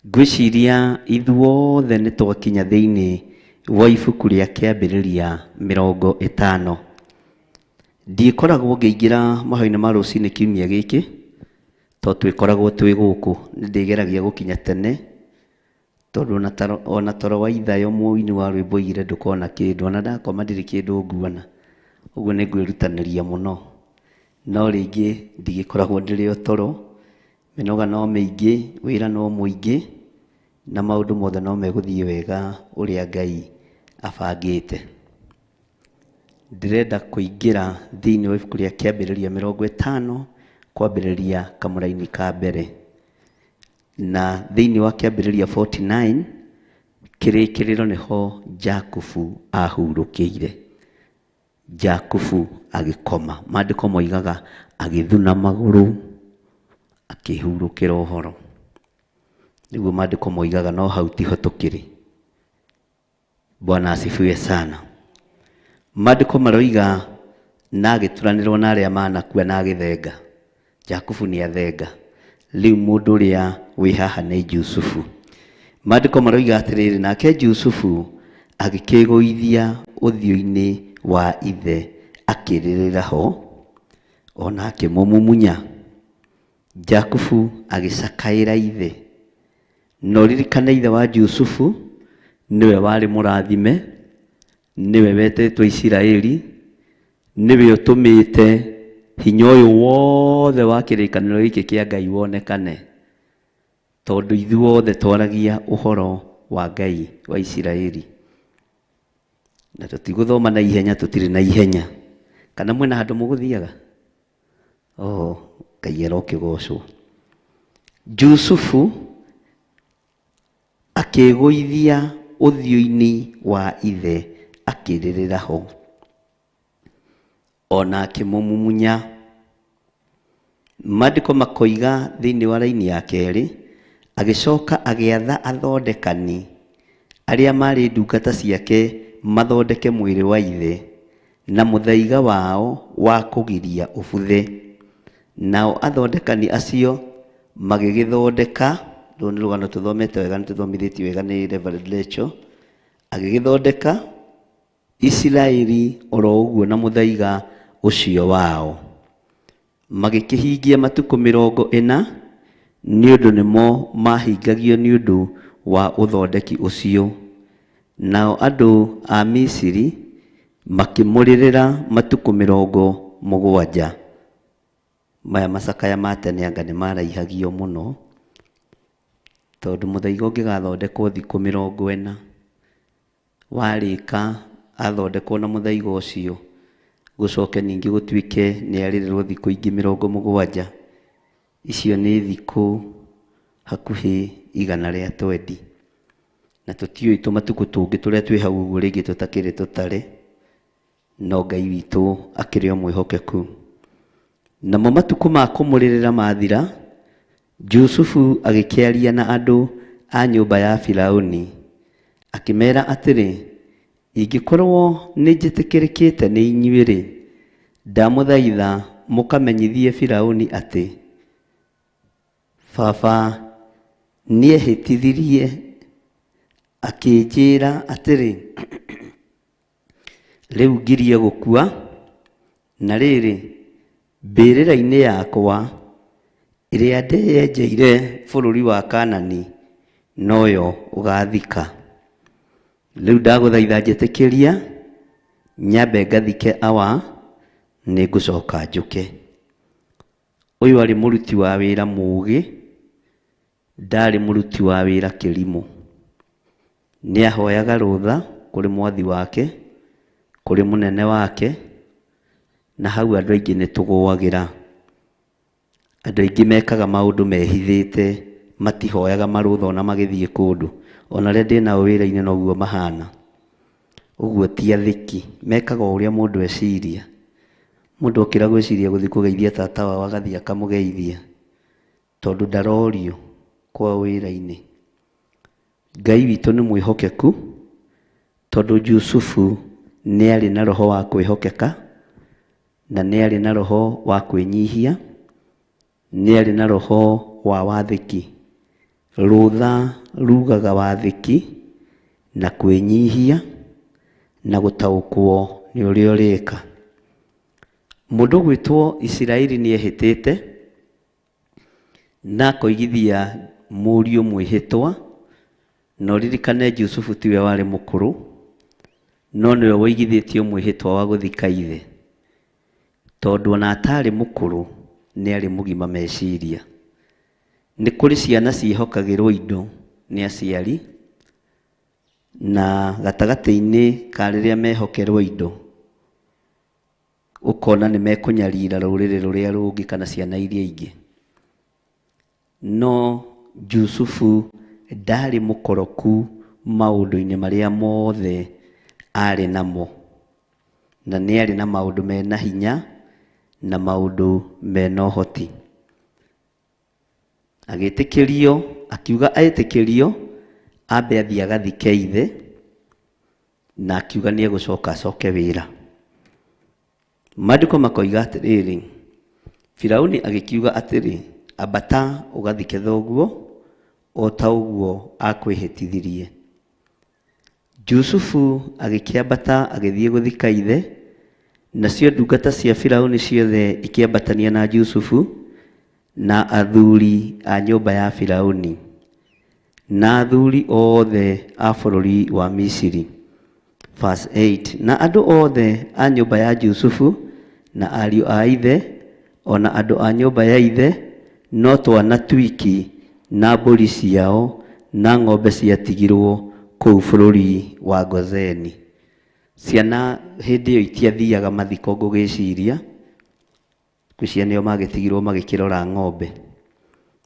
Ngwĩciria ithuothe nĩ twakinya thĩinĩ wa ibuku rĩa Kĩambĩrĩria 50. Ndikoragwo ngĩingĩra mahoya-inĩ ma rũcinĩ kiumia gĩkĩ, tondũ twĩkoragwo twĩ gũkũ. Nĩ ndĩgeragia gũkinya tene, tondũ ona toro wa ithayo mũini wa rwĩmbo oigire ndũkona kĩndũ, ona ndakoma ndirĩ kĩndũ nguona. Ũguo nĩ ngwĩrutanĩria mũno, no rĩngĩ ndigĩkoragwo ndĩrĩ o toro, mĩnoga no mĩingĩ, wĩra no mũingĩ, na maũndũ mothe no megũthiĩ wega ũrĩa Ngai abangĩte. Ndĩrenda kũingĩra thĩinĩ wa ibuku rĩa Kĩambĩrĩria 50 kwambĩrĩria kamũraini ka mbere, na thĩinĩ wa Kĩambĩrĩria 49 kĩrĩkĩrĩro nĩho Jakubu ahurũkĩire. Jakubu agĩkoma, maandĩko moigaga agĩthuna magũrũ akĩhurũkĩra ũhoro, nĩguo maandĩko moigaga, no hau tiho tũkĩrĩ. Bwana asifiwe sana. Maandĩko maroiga na agĩturanĩrwo na arĩa manakua na agĩthenga. Jakubu nĩ athenga. Rĩu mũndũ ũrĩa wĩ haha nĩ Jusufu. Maandĩko maroiga atĩrĩrĩ, nake Jusufu agĩkĩgũithia ũthiũ-inĩ wa ithe akĩrĩrĩra ho, ona akĩmũmumunya. Jakubu agĩcakaĩra ithe. Na ũririkane ithe wa Jusufu nĩwe warĩ mũrathime, nĩwe wetĩtwo Isiraeli, nĩwe ũtũmĩte hinya ũyũ wothe wa kĩrĩkanĩro gĩkĩ kĩa Ngai wonekane, tondũ ithuothe twaragia ũhoro wa Ngai wa Isiraeli. Na tũtigũthoma na ihenya, tũtirĩ na ihenya. Kana mwĩna handũ mũgũthiaga? Oh, Ngai arokĩgocwo. Jusufu akĩgũithia ũthiũ-inĩ wa ithe akĩrĩrĩra ho, ona akĩmũmumunya. Maandĩko makoiga thĩinĩ wa raini ya kerĩ, agĩcoka agĩatha athondekani arĩa marĩ ndungata ciake mathondeke mwĩrĩ wa ithe na mũthaiga wao wa kũgiria ũbuthe. Nao athondekani acio magĩgĩthondeka, rũrũ nĩ rũgano tũthomete wega, nĩ tũthomithĩtio wega nĩ Reverend Lecho, agĩgĩthondeka Isiraeli oro ũguo na mũthaiga ũcio wao. Magĩkĩhingia matukũ 40, nĩ ũndũ nĩmo mahingagio nĩ ũndũ wa ũthondeki ũcio. Nao andũ a Misiri makĩmũrĩrĩra matukũ 70. Maya macakaya ma tene anga nĩ maraihagio mũno, tondũ mũthaiga ũngĩgathondekwo thikũ 40, warĩka athondekwo na mũthaiga ũcio, gũcoke ningĩ gũtuĩke nĩ arĩrĩrwo thikũ ingĩ 70. Icio nĩ thikũ hakuhĩ 120. Na tũtiũĩ tũmatukũ tũngĩ tũrĩa twĩ hau ũguo rĩngĩ tũtakĩrĩ tũtare, no Ngai witũ akĩrĩ o mwĩhokeku. Namo matukũ ma kũmũrĩrĩra mathira, Jusufu agĩkĩaria na andũ a nyũmba ya Firauni, akĩmera atĩrĩ, ingĩkorwo nĩ njĩtĩkĩrĩkĩte nĩ inyuĩ-rĩ, ndamũthaitha mũkamenyithie Firauni atĩ baba Nĩehĩtithirie akĩnjĩra atĩrĩ, rĩu ngirie gũkua, na rĩrĩ, mbĩrĩra-inĩ yakwa ĩrĩa ndeyenjeire bũrũri wa Kaanani noyo ũgaathika. Rĩu ndagũthaitha njĩtĩkĩria nyambe ngathike awa, nĩngũcoka njũke. Ũyũ arĩ mũruti wa wĩra mũũgĩ, ndarĩ mũruti wa wĩra kĩrimũ. Nĩahoyaga rũtha kũrĩ mwathi wake, kũrĩ mũnene wake, na hau andũ aingĩ nĩtũgũagĩra. Andũ aingĩ mekaga maũndũ mehithĩte, matihoyaga marũtha ona magĩthiĩ kũndũ. Ona arĩa ndĩnao wĩra-inĩ noguo mahana. Ũguo ti athĩki, mekaga o ũrĩa mũndũ eciria. Mũndũ okĩra gwĩciria gũthiĩ kũgeithia tata wao agathiĩ akamũgeithia, tondũ ndarorio kwao wĩra-inĩ. Ngai witũ nĩ mwĩhokeku, tondũ Jusufu nĩ arĩ na roho wa kwĩhokeka, na nĩ arĩ na roho wa kwĩnyihia, nĩ arĩ na roho wa wathĩki. Rũtha rugaga wathĩki na kwĩnyihia na gũtaũkwo nĩ ũrĩa ũreka. Mũndũ ũgwĩtwo Isiraeli nĩ ehĩtĩte na akoigithia mũriũ mwĩhĩtwa, na ũririkane Jusufu tiwe warĩ mũkũrũ, no nĩwe woigithĩtio mwĩhĩtwa wa gũthika ithe, tondũ ona atarĩ mũkũrũ nĩ arĩ mũgima meciria. Nĩ kũrĩ ciana ciĩhokagĩrwo indo nĩ aciari, na gatagatĩ-inĩ ka rĩrĩa mehokerwo indo, ũkona nĩ mekũnyarira rũrĩrĩ rũrĩa rũngĩ kana ciana iria ingĩ. No Jusufu ndarĩ mũkoroku maũndũ-inĩ marĩa mothe arĩ namo, na nĩ arĩ na maũndũ mena hinya na maũndũ mena ũhoti. Agĩtĩkĩrio, akiuga etĩkĩrio ambe athiĩ agathike ithe, na akiuga nĩ egũcoka acoke wĩra. Maandĩko makoiga atĩrĩrĩ, Firauni agĩkiuga atĩrĩ, ambata ũgathike thoguo o ta ũguo akwĩhĩtithirie. Jusufu agĩkĩambata agĩthiĩ gũthika ithe, nacio ndungata cia Firauni ciothe ikĩambatania na Jusufu na athuri a nyũmba ya Firauni na athuri othe a bũrũri wa Misiri. Verse 8, na andũ othe a nyũmba ya Jusufu na ariũ a ithe o na andũ a nyũmba ya ithe no twana twiki na mbũri ciao na ng'ombe ciatigirwo kũu bũrũri wa Gozeni. Ciana hĩndĩ ĩyo itiathiaga mathiko ngũgĩciria, ngwĩciria nĩo magĩtigirwo magĩkĩrora ng'ombe.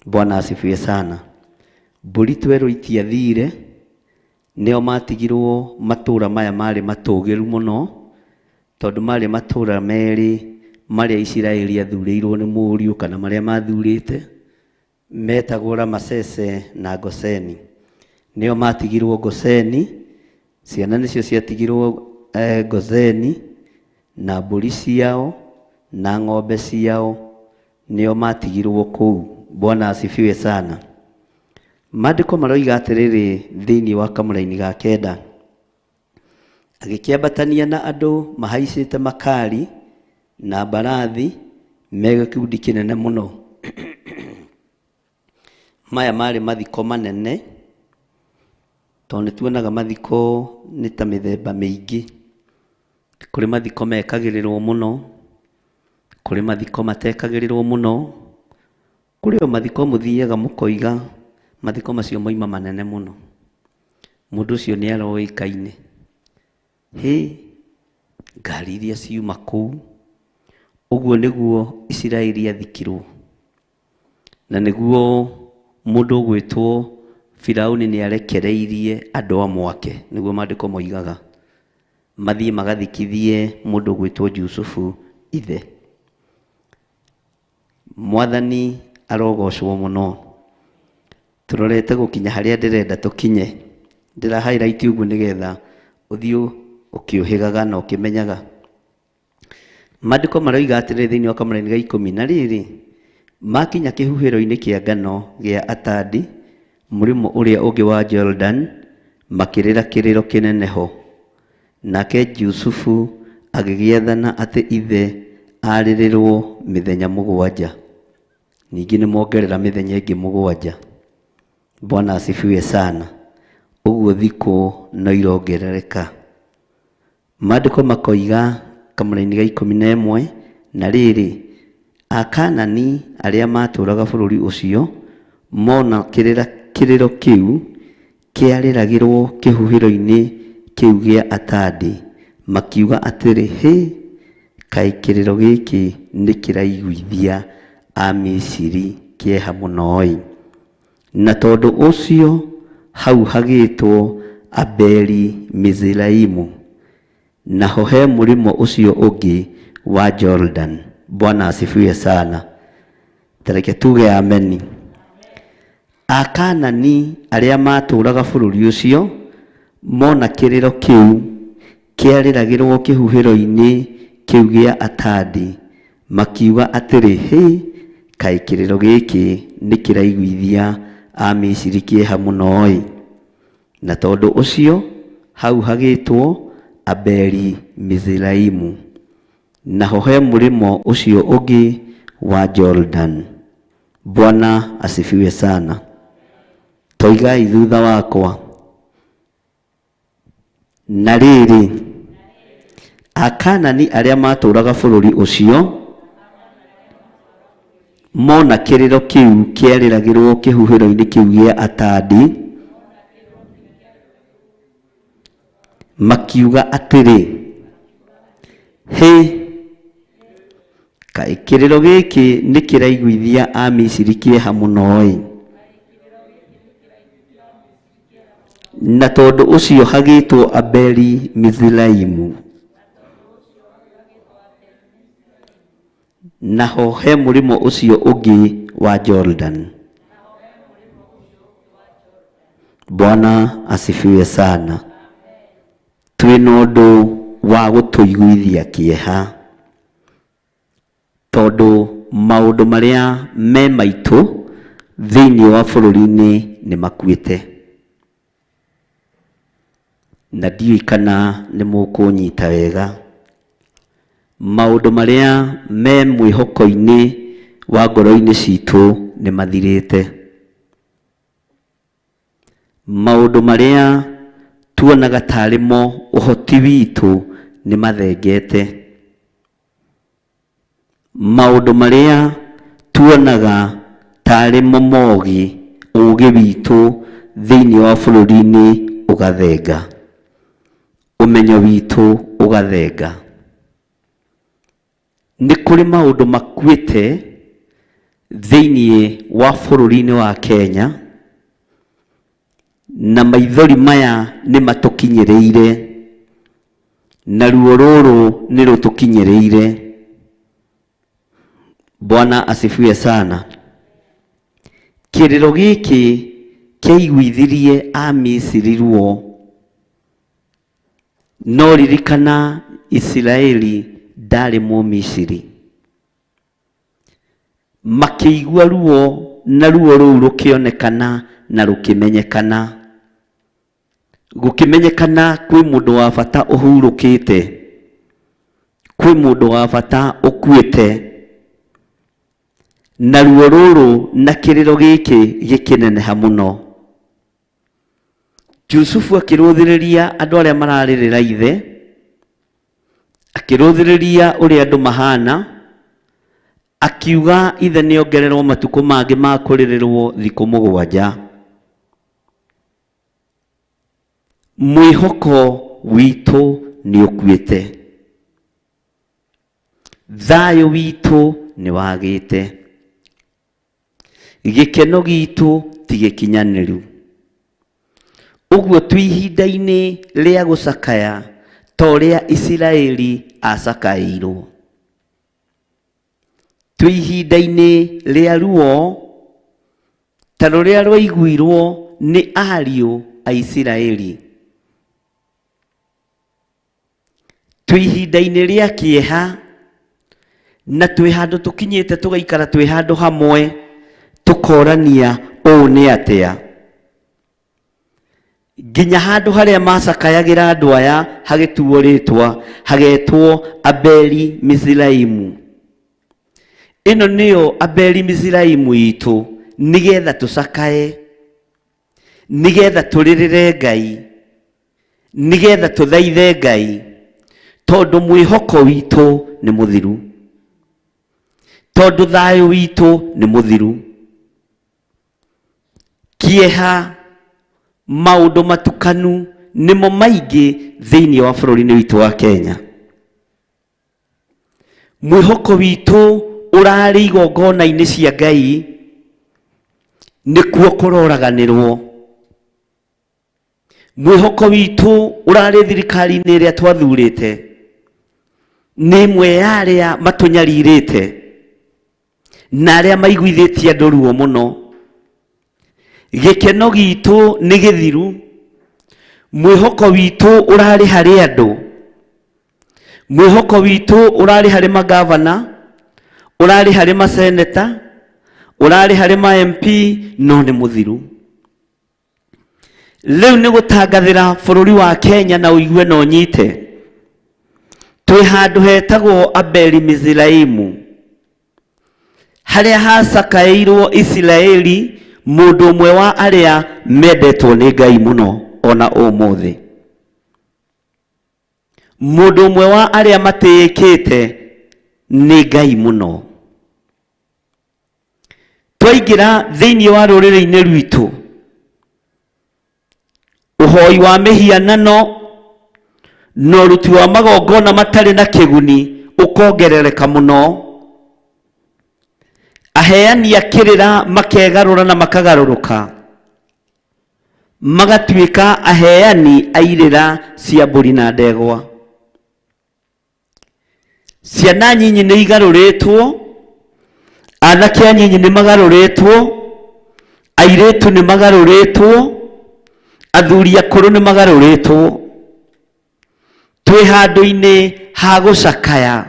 Bwana asifiwe sana. Mbũri twerũ itiathire, nĩo matigirwo matũra maya marĩ matũgĩru mũno, tondũ marĩ matũra merĩ marĩa Isiraeli athurĩirwo nĩ mũriũ kana marĩa mathurĩte, metagwo Ramasese na Goseni. Nĩo matigirwo Goseni, ciana nĩcio ciatigirwo Goseni, na mbũri ciao na ng'ombe ciao nĩo matigirwo kũu. Bwana asifiwe sana. Maandĩko maroiga atĩrĩrĩ thĩinĩ wa kamũraini ga kenda, agĩkĩambatania na andũ mahaicĩte makari na mbarathi me gĩkundi kĩnene mũno. Maya marĩ mathiko manene, tondũ nĩtuonaga mathiko nĩ ta mĩthemba mĩingĩ. Kũrĩ mathiko mekagĩrĩrwo mũno, kũrĩ mathiko matekagĩrĩrwo mũno, kũrĩ o mathiko mũthiaga mũkoiga mathiko macio moima manene mũno, mũndũ ũcio nĩ aroĩkaine. Hĩ, ngari iria ciuma kũu. Ũguo nĩguo Isiraeli athikirwo, na nĩguo mũndũ ũgwĩtwo Firauni nĩ arekereirie andũ amwe ake, nĩguo maandĩko moigaga, mathiĩ magathikithie mũndũ ũgwĩtwo Jusufu ithe. Mwathani arogocwo mũno. Tũrorete gũkinya harĩa ndĩrenda tũkinye. Ndĩra highlight ũguo nĩgetha ũthiĩ ũkĩũhĩgaga na ũkĩmenyaga. Maandĩko maroiga atĩrĩrĩ thĩinĩ wa kamũraini ga ikũmi, na rĩrĩ, makinya kĩhuhĩro-inĩ kĩa ngano gĩa Atadi, Mũrĩmo ũrĩa ũngĩ wa Jordan, makĩrĩra kĩrĩro kĩnene ho. Nake Jusufu agĩgĩathana atĩ ithe arĩrĩrwo mĩthenya 7. Ningĩ nĩmongerera mĩthenya ĩngĩ 7. Bwana asifiwe sana. Ũguo thikũ no irongerereka. Maandĩko makoiga kamũraini ga 11, na rĩrĩ, Akaanani arĩa maatũũraga bũrũri ũcio mona kĩrĩro kĩu kĩarĩragĩrwo kĩhuhĩro-inĩ kĩu gĩa Atadi, makiuga atĩrĩ, Hĩ, kaĩ kĩrĩro gĩkĩ nĩ kĩraiguithia Amisiri kĩeha mũno-ĩ! Na tondũ ũcio hau hagĩĩtwo Abeli-Miziraimu, naho he mũrĩmo ũcio ũngĩ wa Jordan. Bwana asifiwe sana. Ta reke tuge ameni. Akaanani arĩa maatũũraga bũrũri ũcio mona kĩrĩro kĩu kĩarĩragĩrwo kĩhuhĩro-inĩ kĩu gĩa Atadi, makiuga atĩrĩ, Hĩ, kaĩ kĩrĩro gĩkĩ nĩ kĩraiguithia Amisiri kĩeha mũno-ĩ! Na tondũ ũcio hau hagĩĩtwo Abeli-Miziraimu, naho he mũrĩmo ũcio ũngĩ wa Jordan. Bwana asifiwe sana. Toigai thutha wakwa. Na rĩrĩ, Akaanani arĩa maatũũraga bũrũri ũcio mona kĩrĩro kĩu kĩarĩragĩrwo kĩhuhĩro-inĩ kĩu gĩa Atadi, makiuga atĩrĩ, Hĩ, kaĩ kĩrĩro gĩkĩ nĩ kĩraiguithia Amisiri kĩeha mũno-ĩ! Na tondũ ũcio hagĩĩtwo Abeli-Miziraimu, naho he mũrĩmo ũcio ũngĩ wa Jordan. Bwana asifiwe sana. Twĩna ũndũ wa gũtũiguithia kĩeha, tondũ maũndũ marĩa me maitũ thĩinĩ wa bũrũri-inĩ nĩ makuĩte. Na ndiũĩ kana nĩ mũkũnyita wega. Maũndũ marĩa me mwĩhoko-inĩ wa ngoro-inĩ citũ nĩ mathirĩte. Maũndũ marĩa tuonaga tarĩ mo ũhoti witũ nĩ mathengete. Maũndũ marĩa tuonaga tarĩ mo mogĩ ũgĩ witũ thĩinĩ wa bũrũri-inĩ ũgathenga, ũmenyo witũ ũgathenga. Nĩ kũrĩ maũndũ makuĩte thĩinĩ wa bũrũri-inĩ wa Kenya, na maithori maya nĩ matũkinyĩrĩire, na ruo rũrũ nĩ rũtũkinyĩrĩire. Bwana asifiwe sana. Kĩrĩro gĩkĩ kĩaiguithirie Amisiri ruo, no ririkana Isiraeli ndarĩ Mũmisiri. Makĩigua ruo, na ruo rũu rũkĩonekana na rũkĩmenyekana. Gũkĩmenyekana kwĩ mũndũ wa bata ũhurũkĩte, kwĩ mũndũ wa bata ũkuĩte, na ruo rũrũ na kĩrĩro gĩkĩ gĩkĩneneha mũno. Jusufu akĩrũthĩrĩria andũ arĩa mararĩrĩra ithe, akĩrũthĩrĩria ũrĩa andũ mahana, akiuga ithe nĩongererwo matukũ mangĩ ma kũrĩrĩrwo thikũ 7. Mwĩhoko witũ nĩ ũkuĩte, thayũ witũ nĩ wagĩte, gĩkeno gitũ ti gĩkinyanĩru. Ũguo twĩ ihinda-inĩ rĩa gũcakaya ta ũrĩa Isiraeli acakaĩirwo. Twĩ ihinda-inĩ rĩa ruo ta rũrĩa rwaiguirwo nĩ ariũ a Isiraeli. Twĩ ihinda-inĩ rĩa kĩeha na twĩ handũ tũkinyĩte tũgaikara twĩ handũ hamwe tũkorania ũũ nĩ atĩa. Nginya handũ harĩa macakayagĩra andũ aya hagĩtuo rĩtwa, hagetwo Abeli Miziraimu. Ĩno nĩyo Abeli Miziraimu itũ, nĩgetha tũcakae, nĩgetha tũrĩrĩre Ngai, nĩgetha tũthaithe Ngai, tondũ mwĩhoko witũ nĩ mũthiru, tondũ thayũ witũ nĩ mũthiru. Kĩeha, maũndũ matukanu nĩmo maingĩ thĩinĩ wa bũrũri-inĩ witũ wa Kenya. Mwĩhoko witũ ũrarĩ igongona-inĩ cia Ngai, nĩkuo kũroraganĩrwo. Mwĩhoko witũ ũrarĩ thirikari-inĩ ĩrĩa twathurĩte, nĩ ĩmwe ya arĩa matũnyarirĩte na arĩa maiguithĩtie andũ ruo mũno. Gĩkeno gitũ nĩ gĩthiru, mwĩhoko witũ ũrarĩ harĩ andũ, mwĩhoko witũ ũrarĩ harĩ magavana, ũrarĩ harĩ maseneta, ũrarĩ harĩ ma MP, no nĩ mũthiru. Rĩu nĩ gũtangathĩra bũrũri wa Kenya na ũigue na ũnyite. Twĩ handũ hetagwo Abeli Miziraimu, harĩa hacakaĩirwo Isiraeli, mũndũ ũmwe wa arĩa mendetwo nĩ Ngai mũno ona ũmũthĩ, mũndũ ũmwe wa arĩa matĩĩkĩte nĩ Ngai mũno. Twaingĩra thĩinĩ wa rũrĩrĩ-inĩ rwitũ, ũhoi wa mĩhianano na ũruti wa magongona matarĩ na kĩguni ũkongerereka mũno. Aheani a kĩrĩra makegarũra na makagarũrũka, magatuĩka aheani a irĩra cia mbũri na ndegwa. Ciana nyinyi nĩ igarũrĩtwo, anake anyinyi nĩ magarũrĩtwo, airĩtu nĩ magarũrĩtwo, athuri akũrũ nĩ magarũrĩtwo. Twĩ handũ-inĩ ha gũcakaya,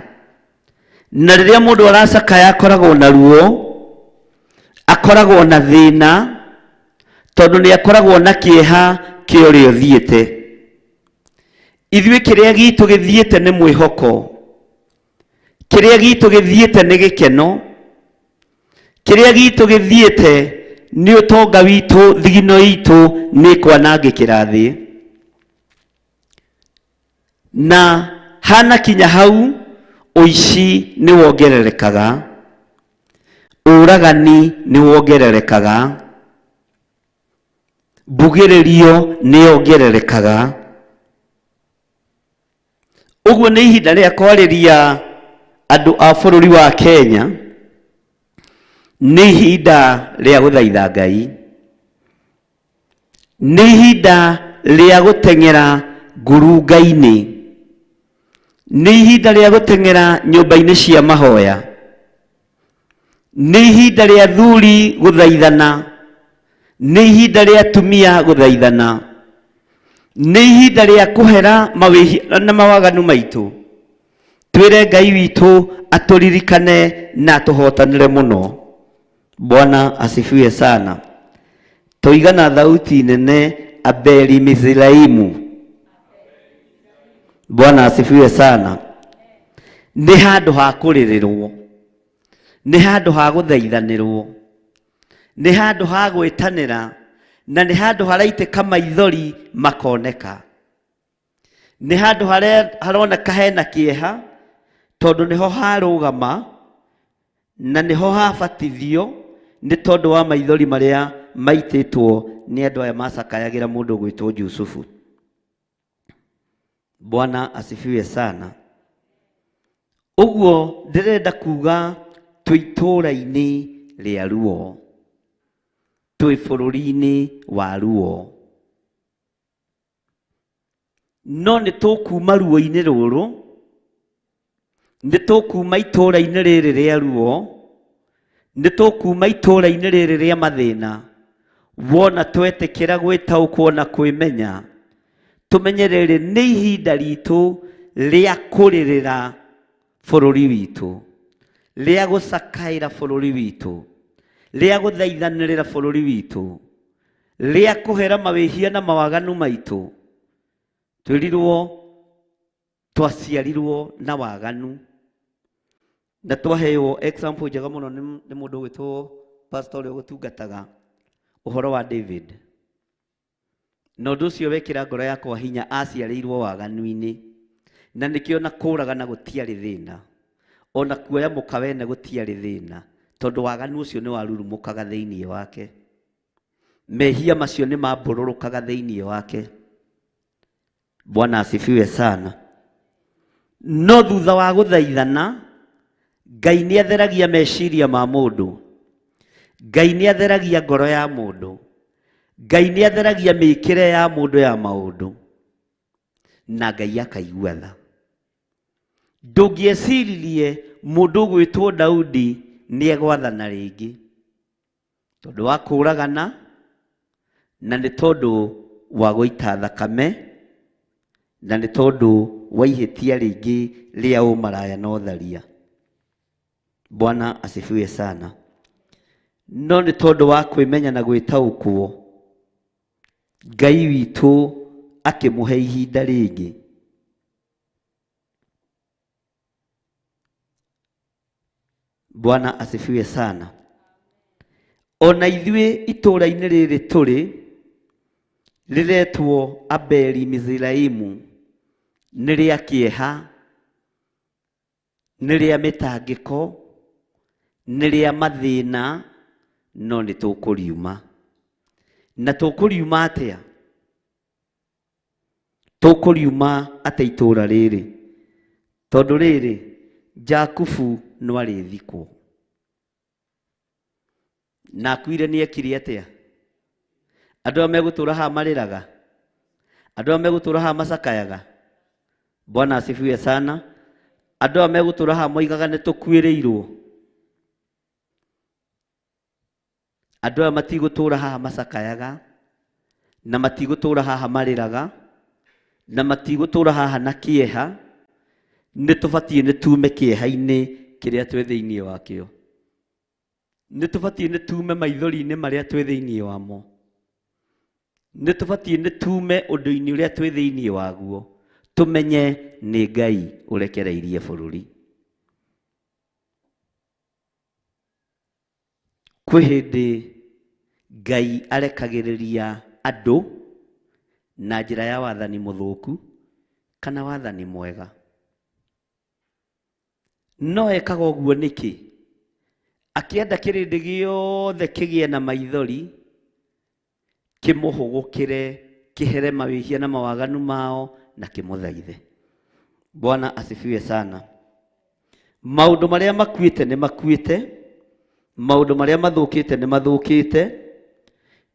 na rĩrĩa mũndũ aracakaya akoragwo na ruo, akoragwo na thĩna, tondũ nĩ akoragwo na kĩeha kĩa ũrĩa ũthiĩte. Ithuĩ kĩrĩa gitũ gĩthiĩte nĩ mwĩhoko, kĩrĩa gitũ gĩthiĩte nĩ gĩkeno, kĩrĩa gitũ gĩthiĩte nĩ ũtonga witũ, thigino itũ nĩ kwanangĩkĩra thĩ. Na hana kinya hau, ũici nĩ wongererekaga, ũragani nĩ wongererekaga, mbugĩrĩrio nĩ yongererekaga. Ũguo nĩ ihinda rĩa kwarĩria andũ a bũrũri wa Kenya, nĩ ihinda rĩa gũthaitha Ngai, nĩ ihinda rĩa gũteng'era ngurunga-inĩ, nĩ ihinda rĩa gũteng'era nyũmba-inĩ cia mahoya, nĩ ihinda rĩa athuri gũthaithana, nĩ ihinda rĩa atumia gũthaithana, nĩ ihinda rĩa kũhera mawĩhia na mawaganu maitũ. Twĩre Ngai witũ atũririkane na atũhotanĩre mũno. Bwana asifiwe sana. Toiga na thauti nene, Abeli Mizraimu. Bwana asifiwe sana. Nĩ handũ ha kũrĩrĩrwo, nĩ handũ ha gũthaithanĩrwo, nĩ handũ ha gwĩtanĩra, na nĩ handũ haraitĩka maithori makoneka. Nĩ handũ haroneka hena kĩeha, tondũ nĩho harũgama na nĩho habatithio, nĩ tondũ wa maithori marĩa maitĩtwo nĩ andũ aya macakayagĩra mũndũ ũgwĩtwo Jusufu. Bwana asifiwe sana. Ũguo ndĩrenda kuga twĩ itũũra-inĩ rĩa ruo, twĩ bũrũri-inĩ wa ruo, no nĩ tũkuma ruo-inĩ rũrũ, nĩ tũkuma itũũra-inĩ rĩrĩ rĩa ruo, nĩ tũkuma itũũra-inĩ rĩrĩ rĩa mathĩna. Wona twetĩkĩra gwĩtaũkwo na kwĩmenya, tũmenye rĩrĩ nĩ ihinda ritũ rĩa kũrĩrĩra bũrũri witũ, rĩa gũcakaĩra bũrũri witũ, rĩa gũthaithanĩrĩra bũrũri witũ, Rĩa kũhera mawĩhia na mawaganu maitũ. Twĩrirwo twaciarirwo na waganu. Na twaheo example njega mũno nĩ mũndũ ũgwĩtwo pastor ũrĩa ũgũtungataga ũhoro wa David. Na ũndũ ũcio wekĩra ngoro yakwa hinya aciarĩirwo waganu-inĩ. Na nĩkĩo na kũragana gũtiarĩ thĩna. Ona kuoya mũka wene gũtiarĩ thĩna. Tondũ waganu ũcio nĩ warurumũkaga thĩinĩ wake. Mehia macio nĩ mambũrũrũkaga thĩinĩ wake. Bwana asifiwe sana. No thutha wa gũthaithana, Ngai nĩ atheragia meciria ma mũndũ. Ngai nĩ atheragia ngoro ya mũndũ. Ngai nĩ atheragia mĩkĩre ya mũndũ ya maũndũ. Na Ngai akaigua tha. Ndũngĩeciririe mũndũ ũgwĩtwo Daudi nĩ egwathana rĩngĩ. Tondũ wa kũragana na nĩ tondũ wa gũita thakame na nĩ tondũ wa ihĩtia rĩngĩ rĩa ũmaraya na ũtharia. Bwana asifiwe sana. No nĩ tondũ wa kwĩmenya na gwĩtaũkwo, Ngai witũ akĩmũhe ihinda rĩngĩ. Bwana asifiwe sana. Ona ithuĩ itũũra-inĩ rĩrĩ tũrĩ rĩretwo Abeli Mizraimu, nĩ rĩa kĩeha, nĩ rĩa mĩtangĩko, nĩ rĩa mathĩna, no nĩ tũkũriuma. Na tũkũriuma atĩa? Tũkũriuma atĩa itũũra rĩrĩ? Tondũ rĩrĩ, Jakubu no arĩthikwo. Na akuire nĩ ekire atĩa? Andũ arĩa megũtũũra haha marĩraga? Andũ arĩa megũtũũra haha macakayaga? Bwana asifiwe sana. Andũ arĩa megũtũũra haha moigaga nĩ tũkuĩrĩirwo. Andũ aya matigũtũũra haha macakayaga, na matigũtũũra haha marĩraga, na matigũtũũra haha na kĩeha. Nĩ tũbatiĩ nĩ tume kĩeha-inĩ kĩrĩa twĩ thĩinĩ wakĩo. Nĩ tũbatiĩ nĩ tume maithori-inĩ marĩa twĩ thĩinĩ wamo. Nĩ tũbatiĩ nĩ tume ũndũ-inĩ ũrĩa twĩ thĩinĩ waguo. Tũmenye nĩ Ngai ũrekereirie bũrũri. Kwĩ hĩndĩ Ngai arekagĩrĩria andũ na njĩra ya wathani mũthũku kana wathani mwega. No ekaga ũguo nĩkĩ? Akĩenda kĩrĩndĩ gĩothe kĩgĩe na maithori, kĩmũhũgũkĩre, kĩhere mawĩhia na mawaganu mao na kĩmũthaithe. Bwana asifiwe sana. Maũndũ marĩa makuĩte nĩ makuĩte, maũndũ marĩa mathũkĩte nĩ mathũkĩte,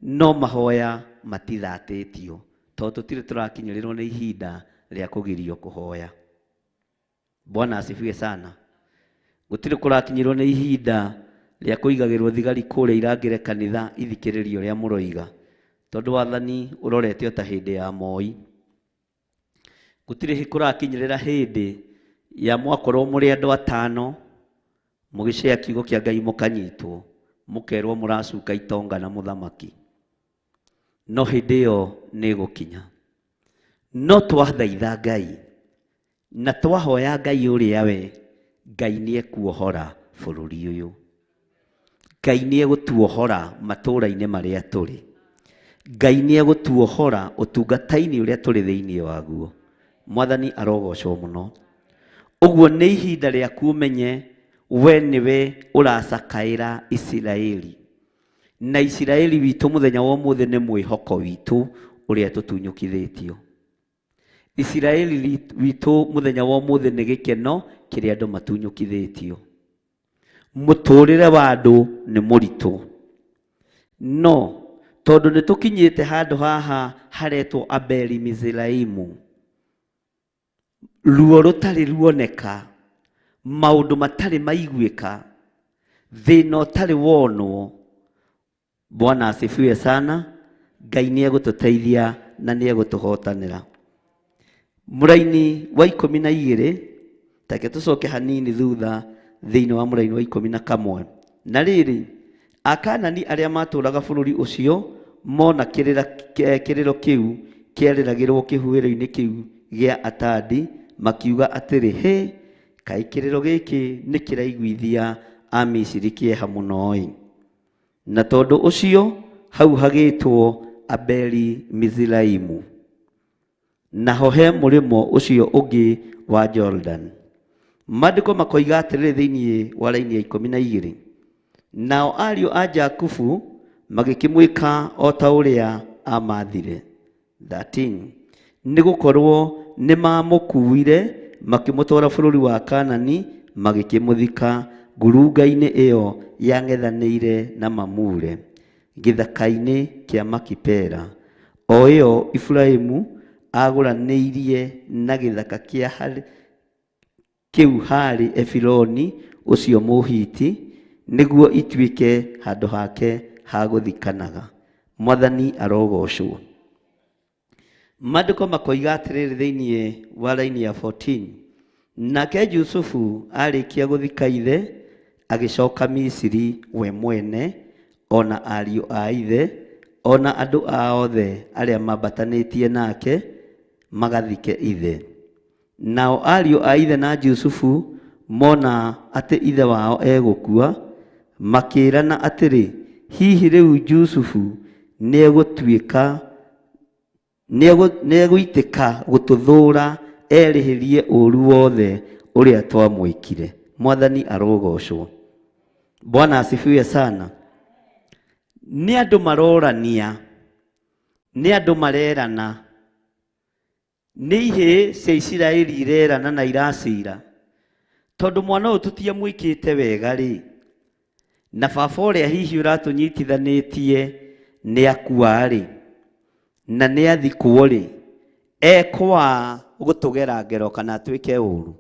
no mahoya matithatĩtio, tondũ tũtirĩ tũrakinyĩrĩrwo nĩ ihinda rĩa kũgirio kũhoya. Bwana asifiwe sana. Gũtirĩ kũrakinyĩrwo nĩ ihinda rĩa kũigagĩrwo thigari kũrĩa irangĩre kanitha ithikĩrĩrio ũrĩa mũroiga, tondũ wathani ũrorete o ta hĩndĩ ya Moi. Gũtirĩ kũrakinyĩrĩra hĩndĩ ya mwakorwo mũrĩ andũ atano mũgĩcea kiugo kĩa Ngai mũkanyitwo, mũkerwo mũracuka itonga na mũthamaki. No hĩndĩ ĩyo nĩ ĩgũkinya. No twathaitha Ngai na twahoya Ngai ũrĩa we, Ngai nĩ ekuohora bũrũri ũyũ. Ngai nĩ egũtuohora matũũra-inĩ marĩa tũrĩ. Ngai nĩ egũtuohora ũtungata-inĩ ũrĩa tũrĩ thĩinĩ waguo. Mwathani arogocwo mũno. Ũguo nĩ ihinda rĩaku ũmenye we nĩwe ũracakaĩra Isiraeli. Na Isiraeli witũ mũthenya wa ũmũthĩ nĩ mwĩhoko witũ ũrĩa tũtunyũkithĩtio. Isiraeli witũ mũthenya wa ũmũthĩ nĩ gĩkeno kĩrĩa andũ matunyũkithĩtio. Mũtũũrĩre wa andũ nĩ mũritũ. No tondũ nĩ tũkinyĩte handũ haha haretwo Abeli Mizraimu, ruo rũtarĩ ruoneka, maũndũ matarĩ maiguĩka, thĩna ũtarĩ wonwo. Bwana asifiwe sana. Ngai nĩ egũtũteithia na nĩ egũtũhotanĩra. Mũraini wa 12, take tũcoke hanini thutha thĩinĩ wa mũraini wa 11. Na rĩrĩ, Akanani arĩa matũũraga bũrũri ũcio mona kĩrĩra kĩrĩro kĩu kĩarĩragĩrwo kĩhuhĩro-inĩ kĩu gĩa Atadi, makiuga atĩrĩ, hĩ, kaĩ kĩrĩro gĩkĩ nĩ kĩraiguithia Amisiri kĩeha mũno-ĩ. Na tondũ ũcio hau hagĩtwo Abeli Miziraimu, naho he mũrĩmo ũcio ũngĩ wa Jordan. Maandĩko makoiga atĩrĩrĩ thĩinĩ wa raini ya 12, nao ariũ a Jakubu magĩkĩmwĩka o ta ũrĩa aamathire. 13 nĩ gũkorwo nĩ maamũkuuire makĩmũtwara bũrũri wa Kaanani, magĩkĩmũthika ngurunga-inĩ ĩyo yang'ethanĩire na Mamure, gĩthaka-inĩ kĩa Makipela, o ĩyo Iburahĩmu aagũranĩirie na gĩthaka kĩa kĩu harĩ Efironi ũcio Mũhiti, nĩguo ituĩke handũ hake ha gũthikanaga. Mwathani arogoocwo. Maandĩko makoiga atĩrĩrĩ thĩinĩ wa raini ya 14, nake Jusufu arĩkia gũthika ithe, agĩcoka Misiri we mwene, o na ariũ a ithe, o na andũ a othe arĩa mambatanĩtie nake, magathike ithe. Nao ariũ a ithe na Jusufu mona atĩ ithe wao egũkua, makĩĩrana atĩrĩ, hihi rĩu Jusufu nĩegũtuĩka nĩegũitĩka gũtũthũũra erĩhĩrie ũũru wothe ũrĩa twamwĩkire. Mwathani arogoocwo. Bwana asifiwe sana. Nĩ andũ marorania, nĩ andũ marerana, nĩ ihĩĩ cia Isiraeli irerana na iracira, tondũ mwana ũyũ tũtiamwĩkĩte wega rĩ, na baba ũrĩa hihi ũratũnyitithanĩtie nĩ akua rĩ, na nĩ athikwo rĩ, ekwa gũtũgera ngero kana atuĩke ũru.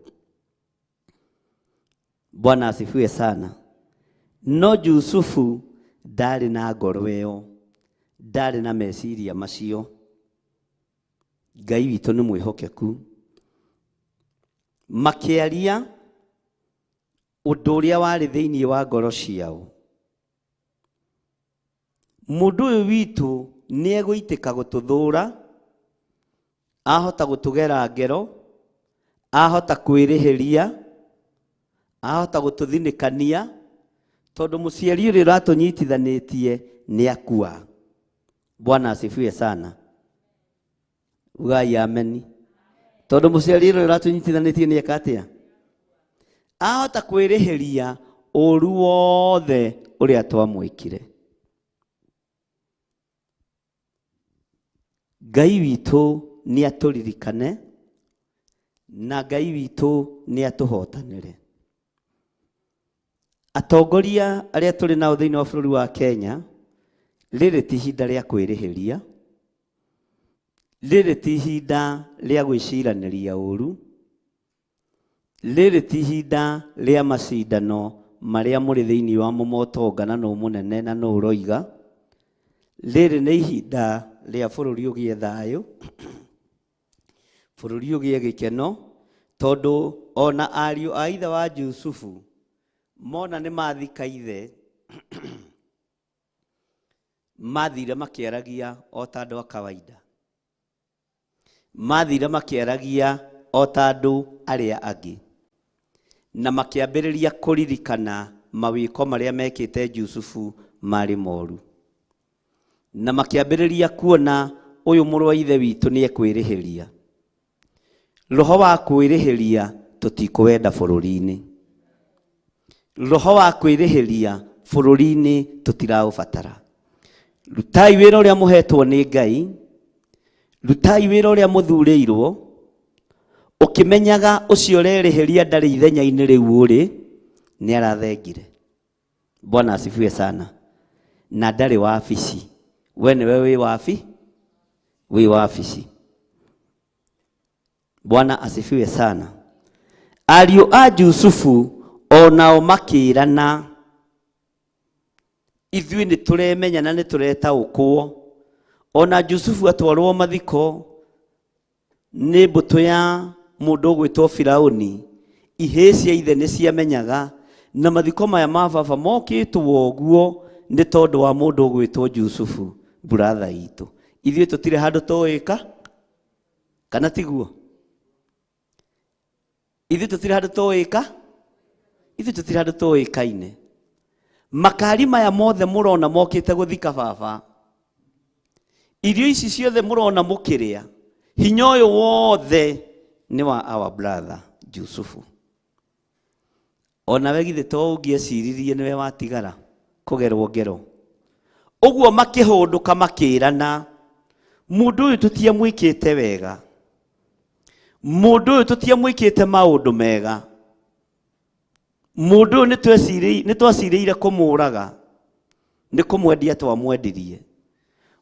Bwana asifiwe sana. No Jusufu ndarĩ na ngoro ĩyo, ndarĩ na meciria macio. Ngai witũ nĩ mwĩhokeku. Makĩaria ũndũ ũrĩa warĩ thĩinĩ wa ngoro ciao. Mũndũ ũyũ witũ nĩ egũitĩka gũtũthũũra, ahota gũtũgera ngero, ahota kwĩrĩhĩria, ahota gũtũthinĩkania, tondũ mũciari ũrĩa ũratũnyitithanĩtie nĩ akua. Bwana asifiwe sana. Ugai ameni. Tondũ mũciari ũrĩa ũratũnyitithanĩtie nĩ eka atĩa? Ahota kwĩrĩhĩria ũũru wothe ũrĩa twamwĩkire. Ngai witũ nĩ atũririkane, na Ngai witũ nĩ atũhotanĩre. Atongoria arĩa tũrĩ nao thĩinĩ wa bũrũri wa Kenya, rĩrĩ ti ihinda rĩa kwĩrĩhĩria, rĩrĩ ti ihinda rĩa gwĩciranĩria ũũru, rĩrĩ ti ihinda rĩa macindano marĩa mũrĩ thĩinĩ wa mũmotonga na nũ mũnene na nũ ũroiga. Rĩrĩ nĩ ihinda rĩa bũrũri ũgĩe thayũ, bũrũri ũgĩe gĩkeno, tondũ ona ariũ a ithe wa Jusufu mona nĩ mathika ithe, mathire makĩaragia o ta andũ a kawaida, mathire makĩaragia o ta andũ arĩa angĩ, na makĩambĩrĩria kũririkana mawĩko marĩa mekĩte Jusufu marĩ moru, na makĩambĩrĩria kuona ũyũ mũrũ wa ithe witũ nĩ ekwĩrĩhĩria. Roho wa kwĩrĩhĩria tũtikũwenda bũrũri-inĩ. Roho wa kwĩrĩhĩria bũrũri-inĩ tũtiraũbatara. Rutai wĩra ũrĩa mũhetwo nĩ Ngai, rutai wĩra ũrĩa mũthurĩirwo, ũkĩmenyaga ũcio ũrerĩhĩria ndarĩ ithenya-inĩ rĩu ũrĩ, nĩ arathengire. Bwana asifiwe sana. Na ndarĩ wabici. We nĩwe wĩ wabi? Wĩ wabici. Bwana asifiwe sana. Ariũ a Jusufu o nao makĩrana, ithuĩ nĩ tũremenya na nĩ tũretaũkwo. Ona Jusufu atwarwo mathiko nĩ mbũtũ ya mũndũ ũgwĩtwo Firauni, ihĩĩ cia ithe nĩ ciamenyaga, na mathiko maya ma baba mokĩtwo ũguo nĩ tondũ wa mũndũ ũgwĩtwo Jusufu. Buratha itũ, ithuĩ tũtirĩ handũ tũĩka, kana tiguo? Ithuĩ tũtirĩ handũ tũĩka, ithuĩ tũtirĩ handũ tũĩkaine. Makari maya mothe mũrona mokĩte gũthika baba, irio ici ciothe mũrona mũkĩrĩa, hinya ũyũ wothe nĩ wa our brother Jusufu. Onawe githĩ to ũngĩeciririe nĩwe watigara kũgerwo ngero. Ũguo makĩhũndũka makĩrana, mũndũ ũyũ tũtiamwĩkĩte wega, mũndũ ũyũ tũtiamwĩkĩte maũndũ mega, mũndũ ũyũ nĩtwacirĩire kũmũraga, nĩ kũmwendia twamwendirie,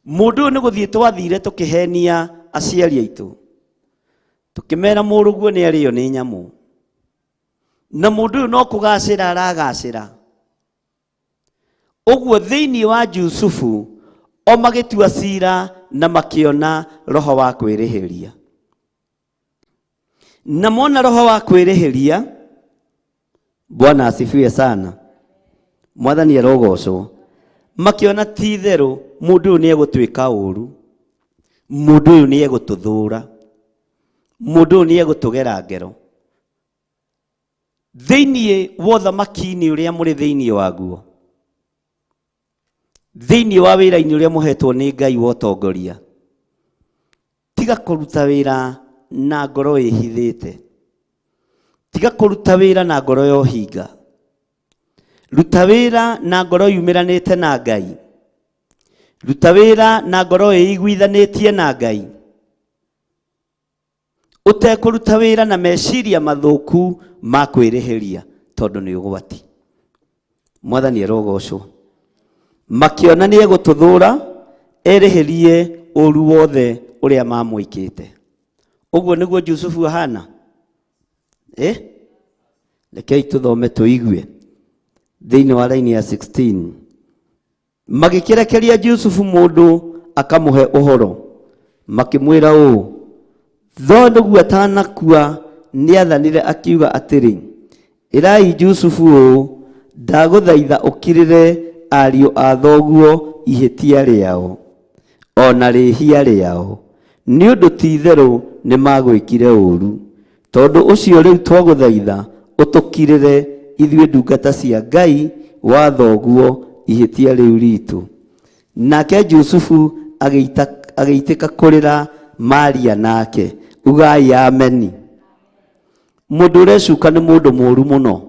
mũndũ ũyũ nĩ gũthiĩ twathire tũkĩhenia aciari aitũ, tũkĩmera mũrũguo nĩ arĩo nĩ nyamũ, na mũndũ ũyũ no kũgacĩra aragacĩra. Ũguo thĩinĩ wa Jusufu o magĩtua cira na makĩona roho wa kwĩrĩhĩria, na mona roho wa kwĩrĩhĩria. Bwana asifiwe sana, Mwathani arogocwo. Makĩona ti itherũ mũndũ ũyũ nĩ egũtuĩka ũru, mũndũ ũyũ nĩ egũtũthũra, mũndũ ũyũ nĩ egũtũgera ngero. Thĩinĩ wa ũthamaki-inĩ ũrĩa mũrĩ thĩinĩ waguo, thĩinĩ wa wĩra-inĩ ũrĩa mũhetwo nĩ Ngai wa ũtongoria, tiga kũruta wĩra na ngoro ĩhithĩte, tiga kũruta wĩra na ngoro ya ũhinga, ruta wĩra na ngoro yumĩranĩte na Ngai, ruta wĩra na ngoro ĩiguithanĩtie na Ngai, ũtekũruta wĩra na meciria mathũku ma kwĩrĩhĩria, tondũ nĩ ũgwati. Mwathani arogocwo. Makĩona nĩ egũtũthũra, erĩhĩrie ũru wothe ũrĩa mamwĩkĩte. Ũguo nĩguo Jusufu ahana. Rekei tũthome tũigue thĩinĩ wa raini ya 16. Magĩkĩrekeria Jusufu mũndũ akamũhe ũhoro, makĩmwĩra ũũ, thoguo atanakua nĩathanire akiuga atĩrĩ, ĩrai Jusufu ũũ, ndagũthaitha ũkirĩre ariũ a thoguo ihĩtia rĩao ona rĩhia rĩao, nĩ ũndũ ti itherũ nĩmagwĩkire ũru. Tondũ ũcio rĩu twagũthaitha ũtũkirĩre ithuĩ ndungata cia Ngai wa thoguo ihĩtia rĩu ritũ. Nake Jusufu agĩitĩka kũrĩra Maria nake. Ugai ameni. Mũndũ ũrecuka nĩ mũndũ mũru mũno.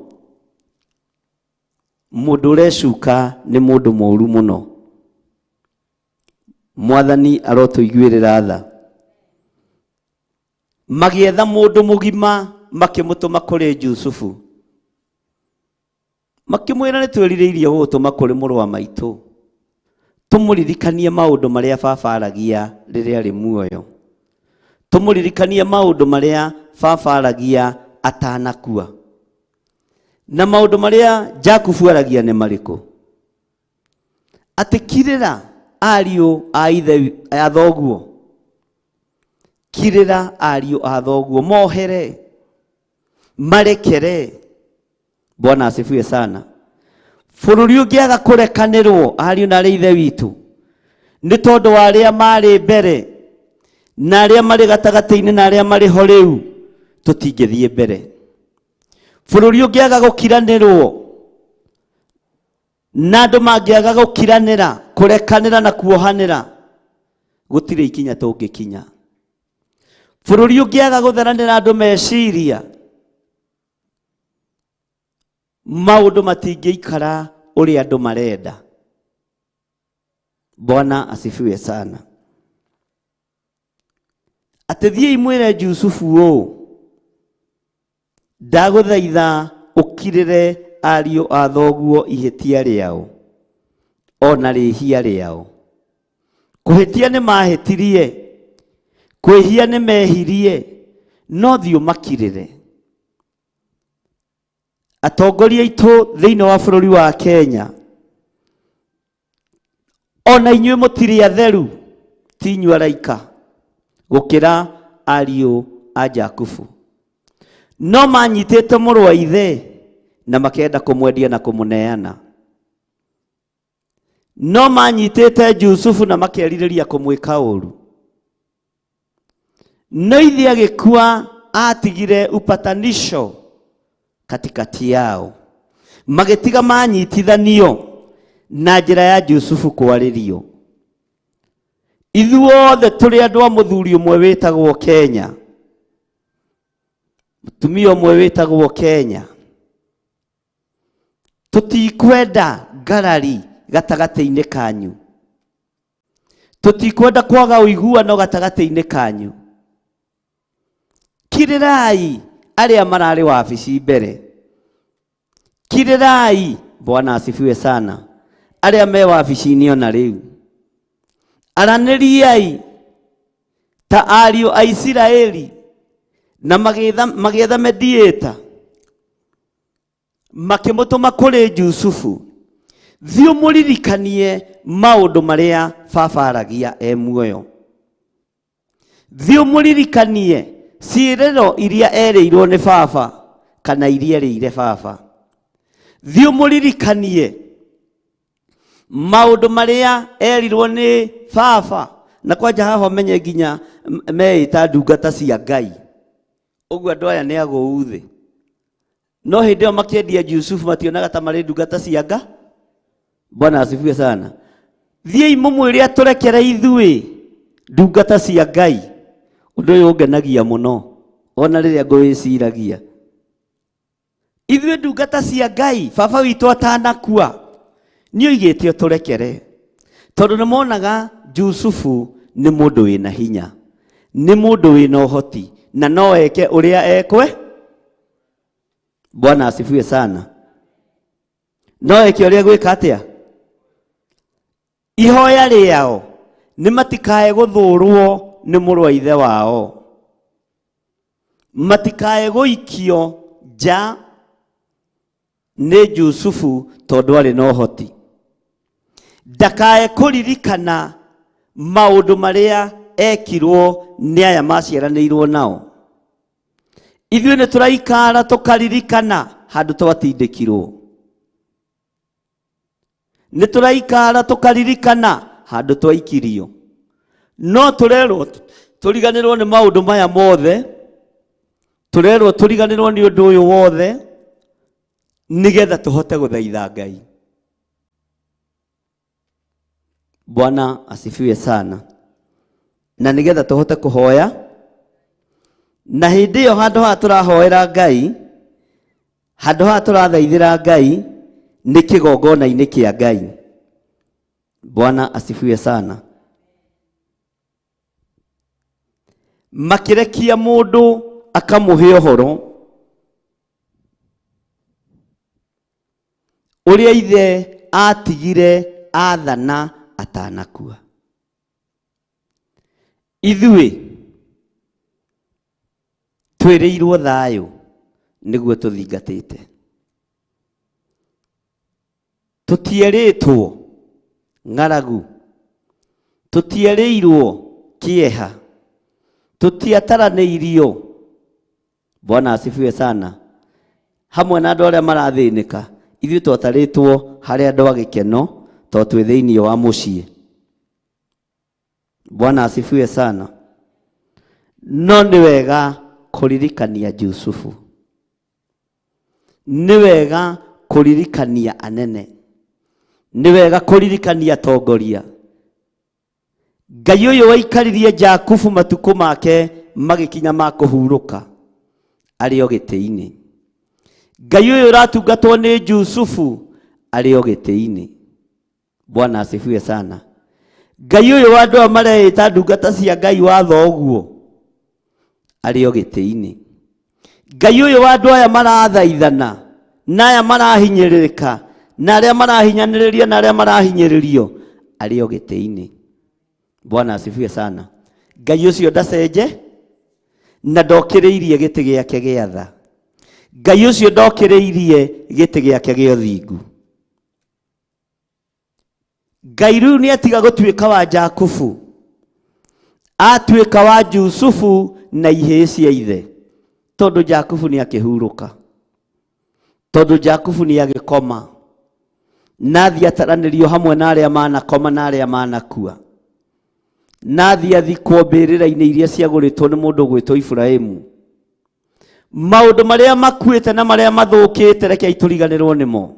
Mũndũ ũrecuka nĩ mũndũ mũru mũno. Mwathani arotũiguĩrĩra tha. Magĩetha mũndũ mũgima makĩmũtũma kũrĩ Jusufu, makĩmwĩra nĩ twĩrirĩirie gũgũtũma kũrĩ mũrũ wa maitũ, tũmũririkanie maũndũ marĩa baba aragia rĩrĩa arĩ muoyo, tũmũririkanie maũndũ marĩa baba aragia atanakua, na maũndũ marĩa Jakubu aragia nĩ marĩkũ, atĩ kirĩra ariũ a ithe a thoguo, kirĩra ariũ a thoguo, mohere, marekere. Bwana asifiwe sana. Bũrũri ũngĩaga kũrekanĩrwo ariũ na arĩa ithe witũ, nĩ tondũ wa arĩa marĩ mbere na arĩa marĩ gatagatĩ-inĩ na arĩa marĩ ho rĩu, tũtingĩthiĩ mbere. Bũrũri ũngĩaga gũkiranĩrwo na andũ mangĩaga gũkiranĩra, kũrekanĩra na kuohanĩra, gũtirĩ ikinya tũngĩkinya. Bũrũri ũngĩaga gũtheranĩra andũ meciria, maũndũ matingĩikara ũrĩa andũ marenda. Bwana asifiwe sana. Atĩ thiĩi mwĩre Jusufu ũũ, ndagũthaitha ũkirĩre ariũ a thoguo ihĩtia rĩao ona rĩhia rĩao. Kũhĩtia nĩ mahĩtirie, kwĩhia nĩ mehirie, no thiĩ ũmakirĩre. Atongoria aitũ thĩinĩ wa bũrũri wa Kenya, ona inyuĩ mũtirĩ atheru, ti inyuĩ araika gũkĩra ariũ a Jakubu, no manyitĩte mũrũ wa ithe na makenda kũmwendia na kũmũneana. No manyitĩte Jusufu na makerirĩria kũmwĩka ũru. No ithe agĩkua atigire upatanisho katikati yao, magĩtiga manyitithanio na njĩra ya Jusufu kwarĩrio. Ithuothe tũrĩ andũ a mũthuri ũmwe wĩtagwo Kenya, mũtumia ũmwe wĩtagwo Kenya. Tũtikwenda ngarari gatagatĩ-inĩ kanyu, tũtikwenda kwaga ũiguano gatagatĩ-inĩ kanyu. Kirĩrai arĩa mararĩ wabici mbere, kirĩrai. Bwana asifiwe sana. Arĩa me wabici-inĩ ona rĩu, aranĩriai ta ariũ a Isiraeli na magĩetha mediator, makĩmũtũma kũrĩ Jusufu, thiĩ ũmũririkanie maũndũ marĩa baba aragia e muoyo, thiĩ ũmũririkanie ciĩrĩro iria erĩirwo nĩ baba kana iria erĩire baba, thiĩ ũmũririkanie maũndũ marĩa erirwo nĩ baba. Na kwanja haha ũmenye nginya meĩta ndungata cia Ngai, ũguo andũ aya nĩ agũu thĩ. No hĩndĩ ĩyo makĩendia Jusufu mationaga ta marĩ ndungata cia Ngai. Bwana asifiwe sana. Thiĩi mũmwĩre atũrekere ithuĩ ndungata cia Ngai. Ũndũ ũyũ ũngenagia mũno ona rĩrĩa ngũwĩciragia. Ithuĩ ndungata cia Ngai, baba witũ atanakua nĩ oigĩte ũtũrekere, tondũ nĩ monaga Jusufu nĩ mũndũ wĩna hinya, nĩ mũndũ wĩna ũhoti na no eke ũrĩa ekwe. Bwana asifiwe sana. No eke ũrĩa gwĩka atĩa? Ihoya rĩao nĩ matikae gũthũrwo nĩ mũrũ wa ithe wao, matikae gũikio nja nĩ Jusufu tondũ arĩ na ũhoti, ndakae kũririkana maũndũ marĩa ekirwo nĩ aya maciaranĩirwo nao. Ithuĩ nĩ tũraikara tũkaririkana handũ twatindĩkirwo, nĩ tũraikara tũkaririkana handũ twaikirio. No tũrerwo tũriganĩrwo nĩ maũndũ maya mothe, tũrerwo tũriganĩrwo nĩ ũndũ ũyũ wothe nĩgetha tũhote gũthaitha Ngai. Bwana asifiwe sana. Na nĩgetha tũhote kũhoya, na hĩndĩ ĩyo handũ haha tũrahoera Ngai, handũ haha tũrathaithĩra Ngai nĩ kĩgongona-inĩ kĩa Ngai. Bwana asifiwe sana. Makĩrekia mũndũ akamũhe ũhoro ũrĩa ithe atigire athana atanakua. Ithuĩ twĩrĩirwo thayũ nĩguo tũthingatĩte, tũtierĩtwo ng'aragu, tũtierĩirwo kĩeha, tũtiataranĩirio. Bwana asifiwe sana. Hamwe na andũ arĩa marathĩnĩka, ithuĩ twatarĩtwo harĩ andũ a gĩkeno tondũ twĩ thĩinĩ wa mũciĩ. Bwana asifiwe sana. No nĩ wega kũririkania Jusufu, nĩ wega kũririkania anene, nĩ wega kũririkania atongoria. Ngai ũyũ waikaririe Jakubu matukũ make magĩkinya ma kũhurũka arĩ o gĩtĩ-inĩ. Ngai ũyũ ũratungatwo nĩ Jusufu arĩ o gĩtĩ-inĩ. Bwana asifiwe sana. Ngai ũyũ wa andũ aya mareĩta ndungata cia Ngai wa thoguo arĩ o gĩtĩ-inĩ. Ngai ũyũ wa andũ aya marathaithana na aya marahinyĩrĩrĩka na arĩa marahinyanĩrĩria na arĩa marahinyĩrĩrio arĩ o gĩtĩ-inĩ. Bwana asifiwe sana. Ngai ũcio ndacenje na ndokĩrĩirie gĩtĩ gĩake gĩa tha. Ngai ũcio ndokĩrĩirie gĩtĩ gĩake gĩa ũthingu. Ngai rĩu nĩ atiga gũtuĩka wa Jakubu, atuĩka wa Jusufu na ihĩĩ cia ithe, tondũ Jakubu nĩ akĩhurũka, tondũ Jakubu nĩ agĩkoma, Na athiĩ ataranĩrio hamwe na arĩa manakoma na arĩa manakua. Na athiĩ athikwo mbĩrĩra-inĩ iria ciagũrĩtwo nĩ mũndũ ũgwĩtwo Iburahĩmu. Maũndũ marĩa makuĩte na marĩa mathũkĩte rekei tũriganĩrwo nĩmo.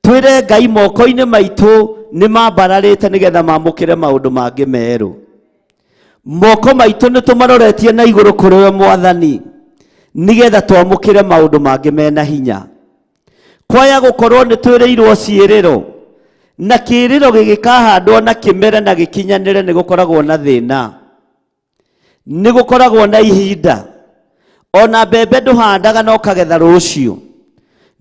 Twĩre Ngai moko-inĩ maitũ nĩ mambararĩte nĩgetha mamũkĩre maũndũ mangĩ merũ. Moko maitũ nĩ tũmaroretie na igũrũ kũrĩ we Mwathani nĩgetha twamũkĩre maũndũ mangĩ mena hinya. Kwaya gũkorwo nĩ twĩrĩirwo ciĩrĩro na kĩĩrĩro gĩgĩkahandwo na kĩmere na gĩkinyanĩre nĩ gũkoragwo na thĩna, nĩ gũkoragwo na ihinda. Ona mbembe ndũhandaga na ũkagetha rũciũ,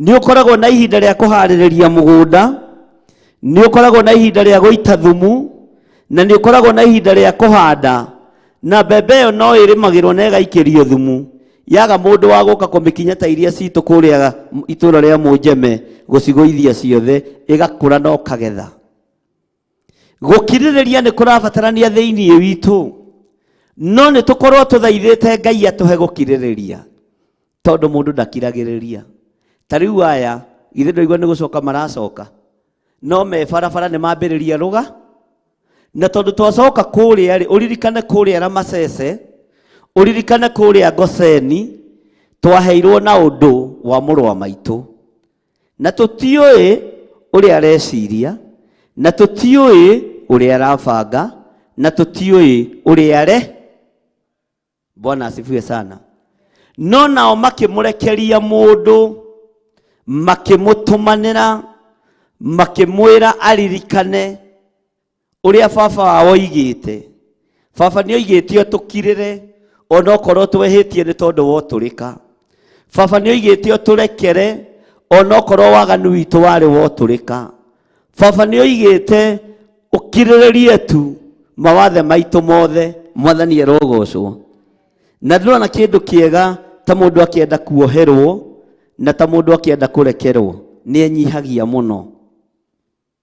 nĩ ũkoragwo na ihinda rĩa kũharĩrĩria mũgũnda, nĩ ũkoragwo na ihinda rĩa gũita thumu, na nĩ ũkoragwo na ihinda rĩa kũhanda. Na mbembe ĩyo no ĩrĩmagĩrwo na ĩgaikĩrio thumu, yaga mũndũ wa gũka kũmĩkinya ta iria citũ kũrĩa itũũra rĩa Mũnjeme gũcigũithia ciothe, ĩgakũra na ũkagetha. Gũkirĩrĩria nĩ kũrabatarania thĩinĩ witũ, no nĩ tũkorwo tũthaithĩte Ngai atũhe gũkirĩrĩria, tondũ mũndũ ndakiragĩrĩria. Ta rĩu aya githĩ ndũigua nĩ gũcoka maracoka, no me barabara nĩ mambĩrĩria rũga. Na tondũ twacoka kũrĩa rĩ, ũririkane kũrĩa Ramasese, ũririkane kũrĩa Goseni, twaheirwo na ũndũ wa mũrũ wa maitũ, na tũtiũĩ ũrĩa areciria, na tũtiũĩ ũrĩa arabanga, na tũtiũĩ ũrĩa are. Bwana asifiwe sana. No nao makĩmũrekeria mũndũ, makĩmũtũmanĩra, makĩmwĩra aririkane ũrĩa baba wao oigĩte. Baba nĩ oigĩte ũtũkirĩre onokorwo twehĩtie nĩ tondũ wa ũtũrĩka. Baba nĩ oigĩte ũtũrekere onokorwo waganu witũ warĩ wa ũtũrĩka. Baba nĩ oigĩte ũkirĩrĩrie tu mawathe maitũ mothe, Mwathani arogocwo. Na ndĩrona kĩndũ kĩega ta mũndũ akĩenda kuoherwo na ta mũndũ akĩenda kũrekerwo, nĩ enyihagia mũno.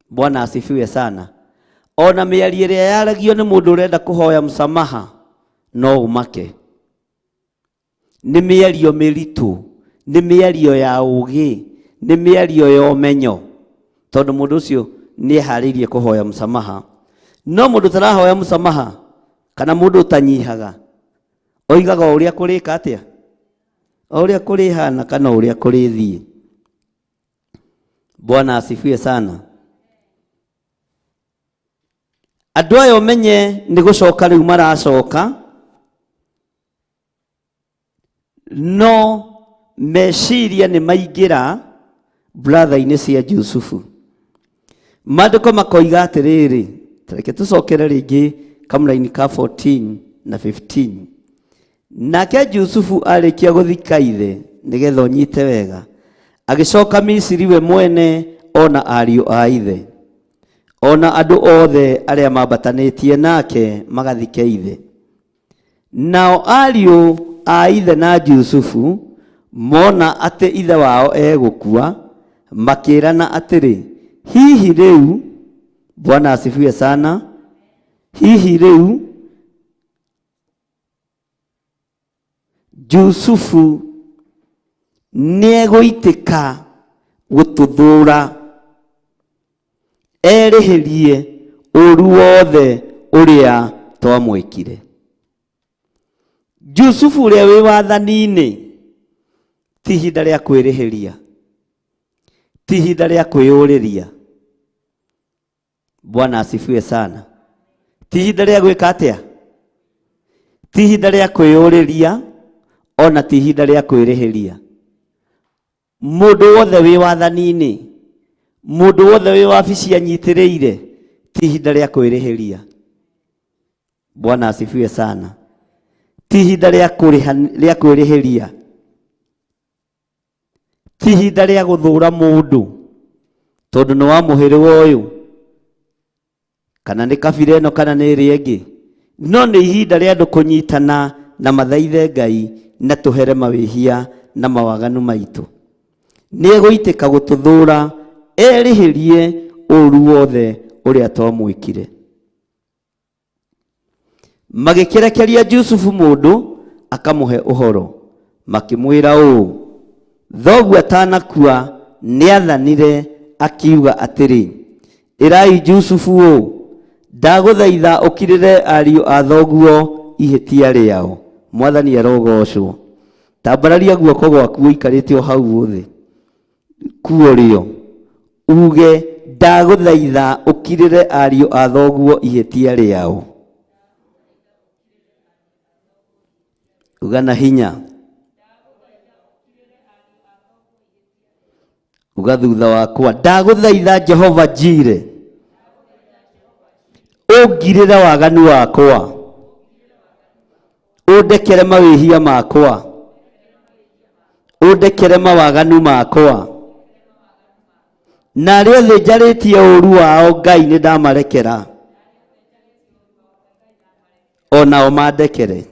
Bwana asifiwe sana. Ona mĩario ĩrĩa yaragio nĩ mũndũ ũrenda kũhoya msamaha no ũmake. Nĩ mĩario mĩritũ, nĩ mĩario ya ũũgĩ, nĩ mĩario ya ũmenyo, tondũ mũndũ ũcio nĩ eharĩirie kũhoya msamaha. No mũndũ ũtarahoya msamaha kana mũndũ ũtanyihaga oigaga o ũrĩa kũrĩka atĩa, o ũrĩa kũrĩhana kana o ũrĩa kũrĩthiĩ. Bwana asifiwe sana. Andũ aya ũmenye nĩ gũcoka rĩu maracoka, no meciria nĩ maingĩra bratha-inĩ cia Jusufu. Maandĩko makoiga atĩrĩrĩ, reke tũcokere rĩngĩ kamũraini ka 14 na 15. Nake Jusufu arĩkia gũthika ithe nĩgetha ũnyite wega, agĩcoka Misiri we mwene ona ariũ a ithe, ona andũ othe arĩa mambatanĩtie nake magathike ithe. Nao ariũ a ithe na Jusufu mona atĩ ithe wao egũkua, makĩrana atĩrĩ, hihi rĩu, Bwana asifiwe sana, hihi rĩu Jusufu nĩegũitĩka gũtũthũra, erĩhĩrie ũru wothe ũrĩa twamwĩkire. Jusufu ũrĩa wĩ wathani-inĩ ti ihinda rĩa kwĩrĩhĩria, ti ihinda rĩa kwĩyũrĩria. Bwana asifiwe sana. Ti ihinda rĩa gwĩka atĩa? Ti ihinda rĩa kwĩyũrĩria, ona ti ihinda rĩa kwĩrĩhĩria. Mũndũ wothe wĩ wathani-inĩ, mũndũ wothe wĩ wabici anyitĩrĩire, ti ihinda rĩa kwĩrĩhĩria. Bwana asifiwe sana. Ti ihinda rĩa kwĩrĩhĩria, ti ihinda rĩa gũthũra mũndũ tondũ nĩ wa mũhĩrĩga ũyũ kana nĩ kabira ĩno kana nĩ ĩrĩa ĩngĩ, no nĩ ihinda rĩa andũ kũnyitana na mathaithe Ngai na tũhere mawĩhia na mawaganu maitũ. Nĩ egũitĩka gũtũthũra erĩhĩrie ũru wothe ũrĩa twamwĩkire. Magĩkĩrekeria Jusufu mũndũ akamũhe ũhoro, makĩmwĩra ũũ, thoguo atanakua nĩathanire akiuga atĩrĩ, ĩrai Jusufu ũũ, ndagũthaitha ũkirĩre ariũ a thoguo ihĩtia rĩao. Mwathani arogocwo. Tambararia guoko gwaku ũikarĩte o hau thĩ kuo rĩo, uge ndagũthaitha ũkirĩre ariũ a thoguo ihĩtia rĩao. Uga na hinya. Uga thutha wakwa, ndagũthaitha Jehova Jire, ũngirĩre waganu wakwa, ũndekere mawĩhia makwa, ũndekere mawaganu makwa, na arĩa othe njarĩtie ũũru wao Ngai nĩ ndamarekera, o nao mandekere.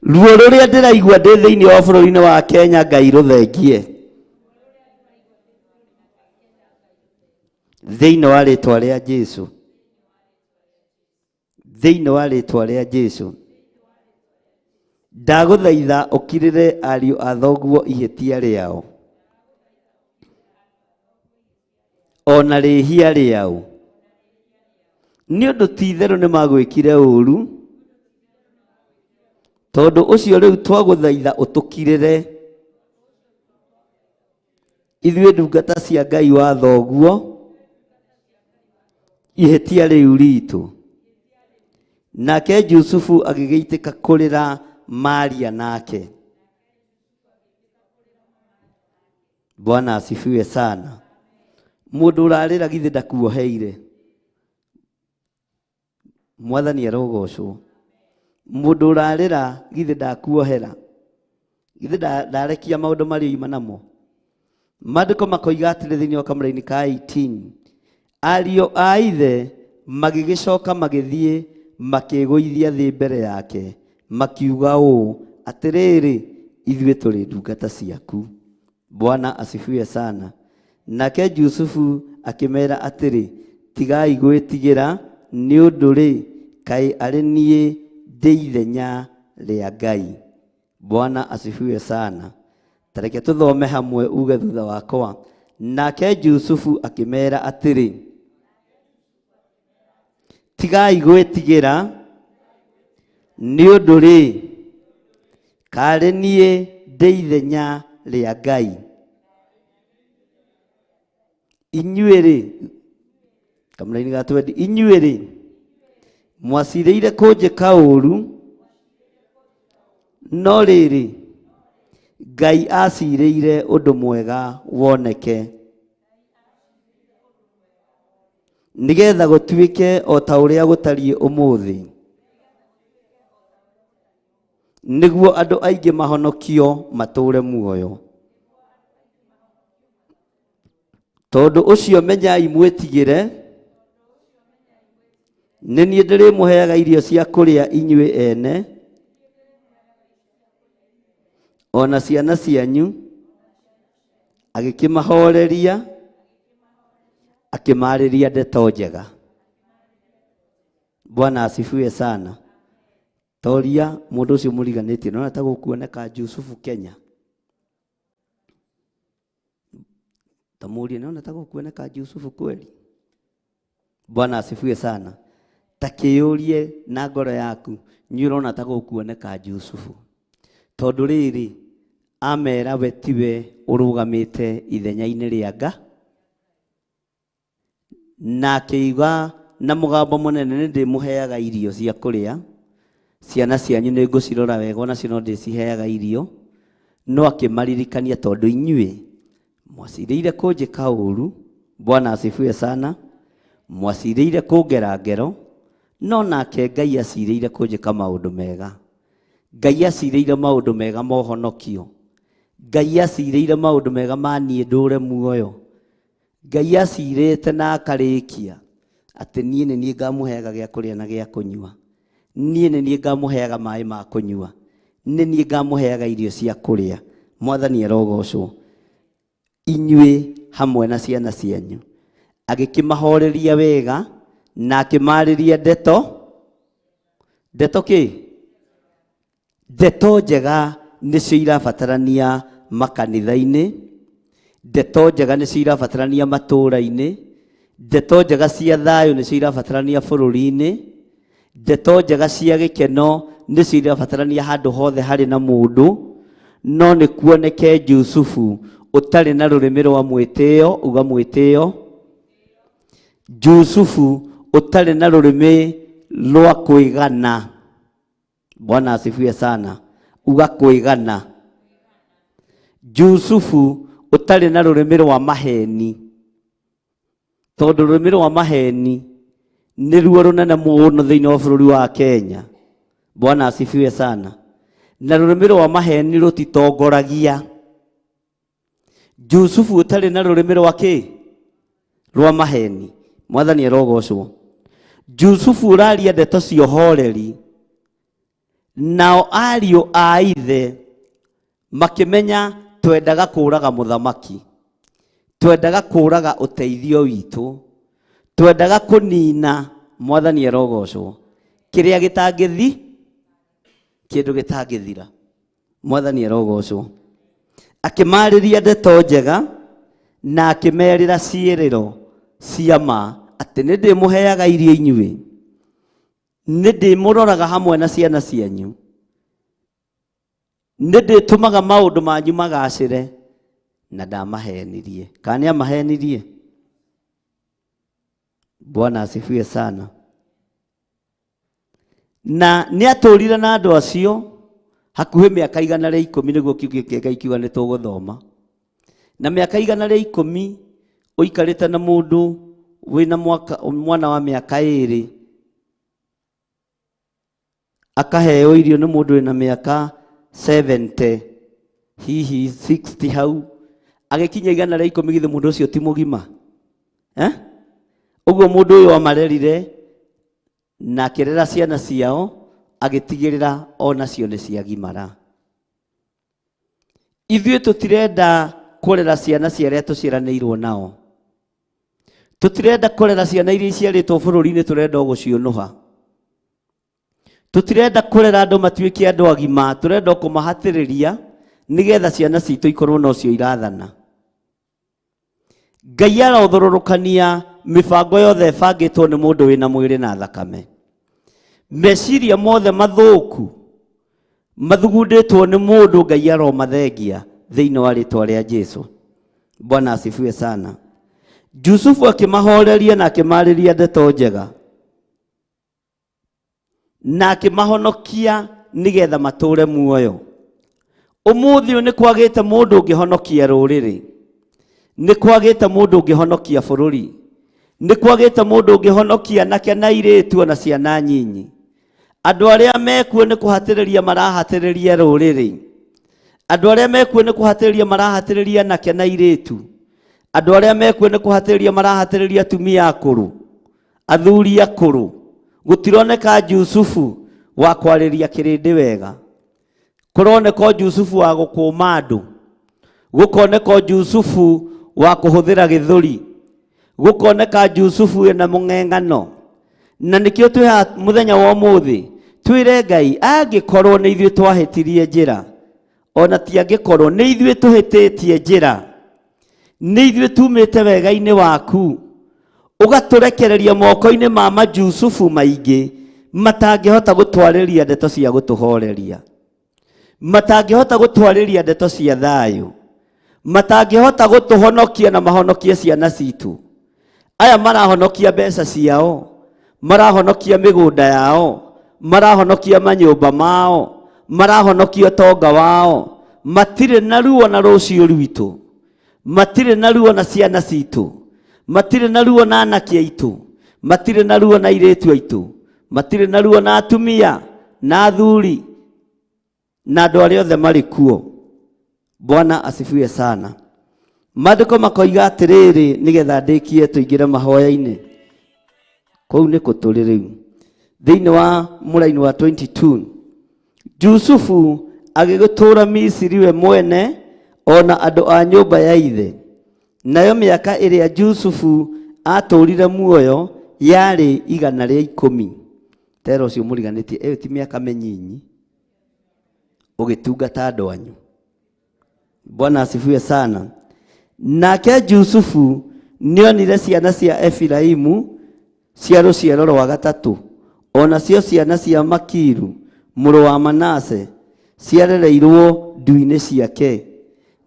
Ruo rũrĩa ndĩraigua ndĩ thĩinĩ wa bũrũri-inĩ wa Kenya Ngai rũthengie thĩinĩ wa rĩtwa rĩa Jesu, thĩinĩ wa rĩtwa rĩa Jesu. Ndagũthaitha ũkirĩre ariũ a thoguo ihĩtia rĩao o na rĩhia rĩao, nĩ ũndũ ti itherũ nĩ magwĩkire ũũru. Tondũ ũcio rĩu twagũthaitha ũtũkirĩre ithuĩ ndungata cia Ngai wa thoguo ihĩtia rĩu ritũ. Nake Jusufu agĩgĩitĩka kũrĩra maria nake. Bwana asifiwe sana. Mũndũ ũrarĩra githĩ ndakuoheire? Mwathani arogocwo. Mũndũ ũrarĩra githĩ ndakuohera? Githĩ ndarekia maũndũ marĩa oima namo? Maandĩko makoiga atĩrĩ thĩinĩ wa kamũraini ka 18, ariũ a ithe magĩgĩcoka magĩthiĩ makĩĩgũithia thĩ mbere yake, makiuga ũũ, atĩrĩrĩ, ithuĩ tũrĩ ndungata ciaku. Bwana asifiwe sana. Nake Jusufu akĩmera atĩrĩ, tigai gwĩtigĩra, nĩ ũndũ rĩ, kaĩ arĩ niĩ ndĩ ithenya rĩa Ngai. Bwana asifiwe sana. Tareke tũthome hamwe uge thutha wakwa. Nake Jusufu akĩmera atĩrĩ, tigai gwĩtigĩra, nĩ ũndũ rĩ, karĩ niĩ ndĩ ithenya rĩa Ngai. Inyuĩ rĩ, kamũraini ga 20, inyuĩ rĩ, mwacirĩire kũnjĩka ũũru, no rĩrĩ, Ngai acirĩire ũndũ mwega woneke, nĩgetha gũtuĩke o ta ũrĩa gũtariĩ ũmũthĩ, nĩguo andũ aingĩ mahonokio matũũre muoyo. Tondũ ũcio menyai mwĩtigĩre, nĩ niĩ ndĩrĩmũheaga irio cia kũrĩa inyuĩ ene o na ciana cianyu. Agĩkĩmahoreria, akĩmaarĩria ndeto njega. Bwana asifiwe sana. Toria mũndũ ũcio mũriganĩtie, nona ta gũkuoneka Jusufu Kenya. Tamũrie, nona ta gũkuoneka Jusufu kweli? Bwana asifiwe sana. Ta kĩyũrie na ngoro yaku, nĩ ũrona ta gũkuoneka Jusufu? Tondũ rĩrĩ, amera we tiwe ũrũgamĩte ithenya-inĩ rĩa Nga, na akĩiga na mũgambo mũnene, nĩ ndĩmũheaga irio cia kũrĩa, ciana cianyu nĩ ngũcirora wega, onacio no ndĩciheaga irio. No akĩmaririkania, tondũ inyuĩ mwacirĩire kũnjĩka ũũru. Bwana asifiwe sana. Mwacirĩire kũngera ngero, no nake Ngai acirĩire kũnjĩka maũndũ mega. Ngai acirĩire maũndũ mega ma ũhonokio. Ngai acirĩire maũndũ mega ma niĩ ndũre muoyo. Ngai acirĩte na akarĩkia atĩ niĩ nĩ niĩ ngamũheaga gĩa kũrĩa na gĩa kũnyua, niĩ nĩ niĩ ngamũheaga maĩ ma kũnyua, nĩ niĩ ngamũheaga irio cia kũrĩa. Mwathani arogocwo. Inyuĩ hamwe na ciana cianyu. Agĩkĩmahoreria wega na akĩmaarĩria ndeto ndeto kĩ ndeto njega nĩcio irabatarania makanitha-inĩ. Ndeto njega nĩcio irabatarania matũũra-inĩ, ndeto njega cia thayũ nĩcio irabatarania bũrũri-inĩ, ndeto njega cia gĩkeno nĩcio irabatarania handũ hothe harĩ na mũndũ. No nĩ kuoneke Jusufu ũtarĩ na rũrĩmĩ rwa mwĩtĩo, uga mwĩtĩo. Jusufu ũtarĩ na rũrĩmĩ rwa kwĩgana. Bwana asifiwe sana. Uga kwĩgana. Jusufu ũtarĩ na rũrĩmĩ rwa maheni, tondũ rũrĩmĩ rwa maheni nĩruo rũnene mũno thĩinĩ wa bũrũri wa Kenya. Bwana asifiwe sana. Na rũrĩmĩ rwa maheni rũtitongoragia. Jusufu ũtarĩ na rũrĩmĩ rwa kĩ? Rwa maheni. Mwathani arogocwo. Jusufu ũraria ndeto cia ũhoreri, nao ariũ a ithe makĩmenya twendaga kũraga mũthamaki, twendaga kũraga ũteithio witũ, twendaga kũnina. Mwathani arogocwo. Kĩrĩa gĩtangĩthi, kĩndũ gĩtangĩthira. Mwathani arogocwo. Akĩmarĩria ndeto njega na akĩmerĩra ciĩrĩro cia ma atĩ nĩ ndĩmũheaga irio inyuĩ, nĩ ndĩmũroraga hamwe na ciana cianyu, nĩ ndĩtũmaga maũndũ manyu magacĩre. Na ndamahenirie. Kana nĩ amahenirie? Bwana asifiwe sana. Na nĩ atũrire na andũ acio hakuhĩ mĩaka 110, nĩguo kiugo kĩa Ngai kiuga nĩ tũgũthoma. Na mĩaka 110 ũikarĩte na mũndũ wĩna mwana wa mĩaka 2, akaheo irio nĩ mũndũ wĩna mĩaka 70 hihi 60 hau, agĩkinya 110, githĩ mũndũ ũcio ti mũgima? Ũguo mũndũ ũyũ amarerire na akĩrera ciana ciao, agĩtigĩrĩra onacio nĩ ciagimara. Ithuĩ tũtirenda kũrera ciana cia arĩa tũciaranĩirwo nao, tũtirenda kũrera ciana iria iciarĩtwo bũrũri-inĩ, tũrenda o gũciũnũha. Tũtirenda kũrera andũ matuĩke andũ agima, tũrenda o kũmahatĩrĩria nĩgetha ciana citũ ikorwo nocio irathana. Ngai arothũrũrũkania mĩbango yothe ĩbangĩtwo nĩ mũndũ wĩna mwĩrĩ na thakame. Meciria mothe mathũku mathugundĩtwo nĩ mũndũ, Ngai aromathengia thĩinĩ wa rĩtwa rĩa Jesu. Bwana asifiwe sana. Jusufu akĩmahoreria na akĩmarĩria ndeto njega na akĩmahonokia nĩgetha matũre muoyo. Ũmũthĩ ũyũ nĩ kwagĩte mũndũ ũngĩhonokia rũrĩrĩ, nĩ kwagĩte mũndũ ũngĩhonokia bũrũri, nĩ kwagĩte mũndũ ũngĩhonokia anake na airĩtu ona ciana nyinyi. Andũ arĩa mekuo nĩ kũhatĩrĩria marahatĩrĩria rũrĩrĩ, andũ arĩa mekuo nĩ kũhatĩrĩria marahatĩrĩria anake na airĩtu, andũ arĩa mekuo nĩ kũhatĩrĩria marahatĩrĩria atumia akũrũ, athuri akũrũ. Gũtironeka Jusufu wa kwarĩria kĩrĩndĩ wega, kũroneka Jusufu wa gũkũma andũ, gũkoneka Jusufu wa kũhũthĩra gĩthũri, gũkoneka Jusufu wĩna mũng'eng'ano. Na nĩkĩo twĩ haha mũthenya wa ũmũthĩ twĩre Ngai, angĩkorwo nĩ ithuĩ twahĩtirie njĩra, ona ti angĩkorwo nĩ ithuĩ tũhĩtĩtie njĩra, nĩ ithuĩ tumĩte wega-inĩ waku, ũgatũrekereria moko-inĩ ma majusufu maingĩ matangĩhota gũtwarĩria ndeto cia gũtũhoreria, matangĩhota gũtwarĩria ndeto cia thayũ, matangĩhota gũtũhonokia na mahonokie ciana citũ. Aya marahonokia mbeca ciao, marahonokia mĩgũnda yao, marahonokia manyũmba mao, marahonokia ũtonga wao, matirĩ na ruo na rũciũ rwitũ, matirĩ na ruo na ciana citũ, matirĩ na ruo na anake aitũ, matirĩ na ruo na airĩtu aitũ, matirĩ na ruo na atumia na athuri na andũ arĩa othe marĩ kuo. Bwana asifiwe sana. Maandĩko makoiga atĩrĩrĩ, nĩgetha ndĩkie tũingĩre mahoya-inĩ. Kũu nĩkũ tũrĩ rĩu? Thĩinĩ wa mũraini wa 22, Jusufu agĩgĩtũũra Misiri we mwene ona andũ a nyũmba ya ithe. Nayo mĩaka ĩrĩa Jusufu atũũrire muoyo yarĩ 110. Tera ũcio mũriganĩtie, ĩyo ti mĩaka mĩnyinyi ũgĩtungata andũ anyu. Bwana asifiwe sana. Nake Jusufu nĩonire ciana cia Efiraimu cia rũciaro rwa gatatũ, o nacio ciana cia Makiru mũrũ wa Manase ciarereirwo ndu-inĩ ciake.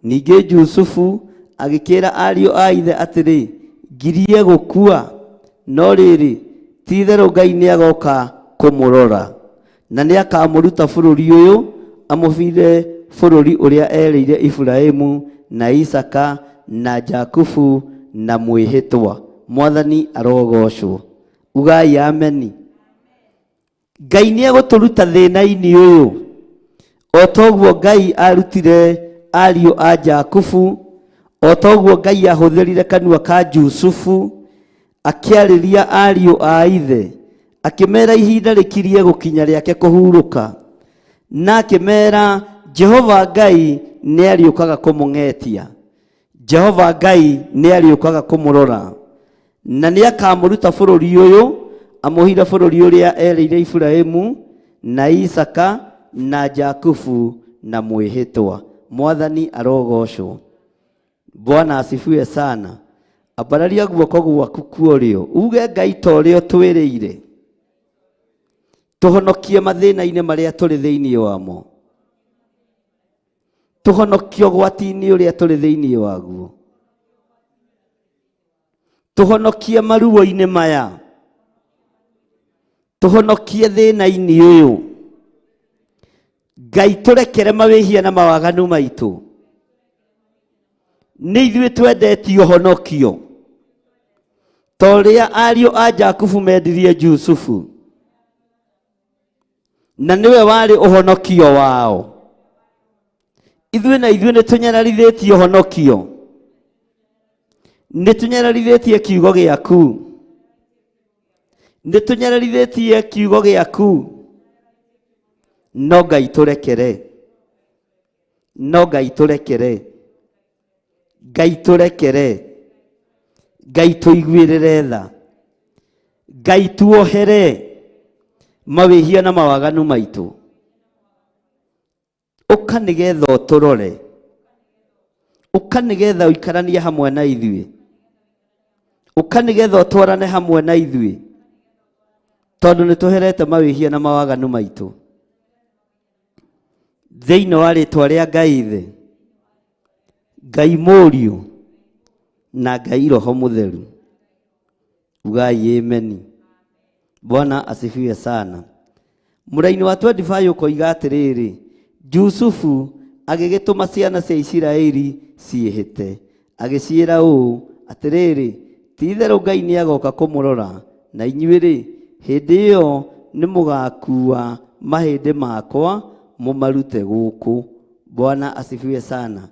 Ningĩ Jusufu agĩkĩra ariũ a ithe atĩrĩ, ngirie gũkua, no rĩrĩ, ti-itherũ Ngai nĩagoka kũmũrora, na nĩakamũruta bũrũri ũyũ amũbire bũrũri ũrĩa erĩire Iburahĩmu na Isaka na Jakubu na mwĩhĩtwa. Mwathani arogocwo. Ugai ameni. Ngai nĩegũtũruta thĩna-inĩ ũyũ o toguo Ngai arutire ariũ a Jakubu, o toguo Ngai ahũthĩrire kanua ka Jusufu akĩarĩria ariũ a ithe, akĩmera ihinda rĩkirie gũkinya rĩake kũhurũka, na akĩmera Jehova Ngai nĩarĩũkaga kũmũng'etia, Jehova Ngai nĩarĩũkaga kũmũrora, na nĩakamũruta bũrũri ũyũ amũhire bũrũri ũrĩa erĩire Iburahĩmu na Isaka na Jakubu na mwĩhĩtwa. Mwathani arogocwo. Bwana asifiwe sana. Ambararia guoko gwaku kwa ũrĩo uge Ngai ta ũrĩa ũtwĩrĩire, tũhonokie mathĩna-inĩ marĩa tũrĩ thĩinĩ wamo, tũhonokie ũgwati-inĩ ũrĩa tũrĩ thĩinĩ waguo, tũhonokie maruo-inĩ maya, tũhonokie thĩna-inĩ ũyũ. Ngai tũrekere mawĩhia na mawaganu maitũ, nĩ ithuĩ twendetie ũhonokio ta ũrĩa ariũ a Jakubu mendirie Jusufu, na nĩwe warĩ ũhonokio wao. Ithuĩ na ithuĩ nĩ tũnyararithĩtie ũhonokio, nĩ tũnyararithĩtie kiugo gĩaku, nĩ tũnyararithĩtie kiugo gĩaku, no Ngai tũrekere, no Ngai tũrekere, Ngai tũrekere, Ngai tũiguĩrĩre tha, Ngai tuohere mawĩhia na mawaganu maitũ. Ũka nĩgetha ũtũrore, ũka nĩgetha ũikaranie hamwe na ithuĩ, ũka nĩgetha ũtwarane hamwe na ithuĩ, tondũ nĩ tũherete mawĩhia na mawaganu maitũ. Thĩinĩ wa rĩtwa rĩa Ngai Ithe, Ngai Mũriũ na Ngai Roho Mũtheru, ugai ameni. Bwana asifiwe sana. Mũraini wa 25 ũkoiga atĩrĩrĩ, Jusufu agĩgĩtũma ciana cia Isiraeli ciĩhĩte, agĩciĩra ũũ, atĩrĩrĩ, ti-itherũ Ngai nĩagoka kũmũrora, na inyuĩ-rĩ, hĩndĩ ĩyo nĩmũgakuua mahĩndĩ makwa mũmarute gũkũ. Bwana asifiwe sana.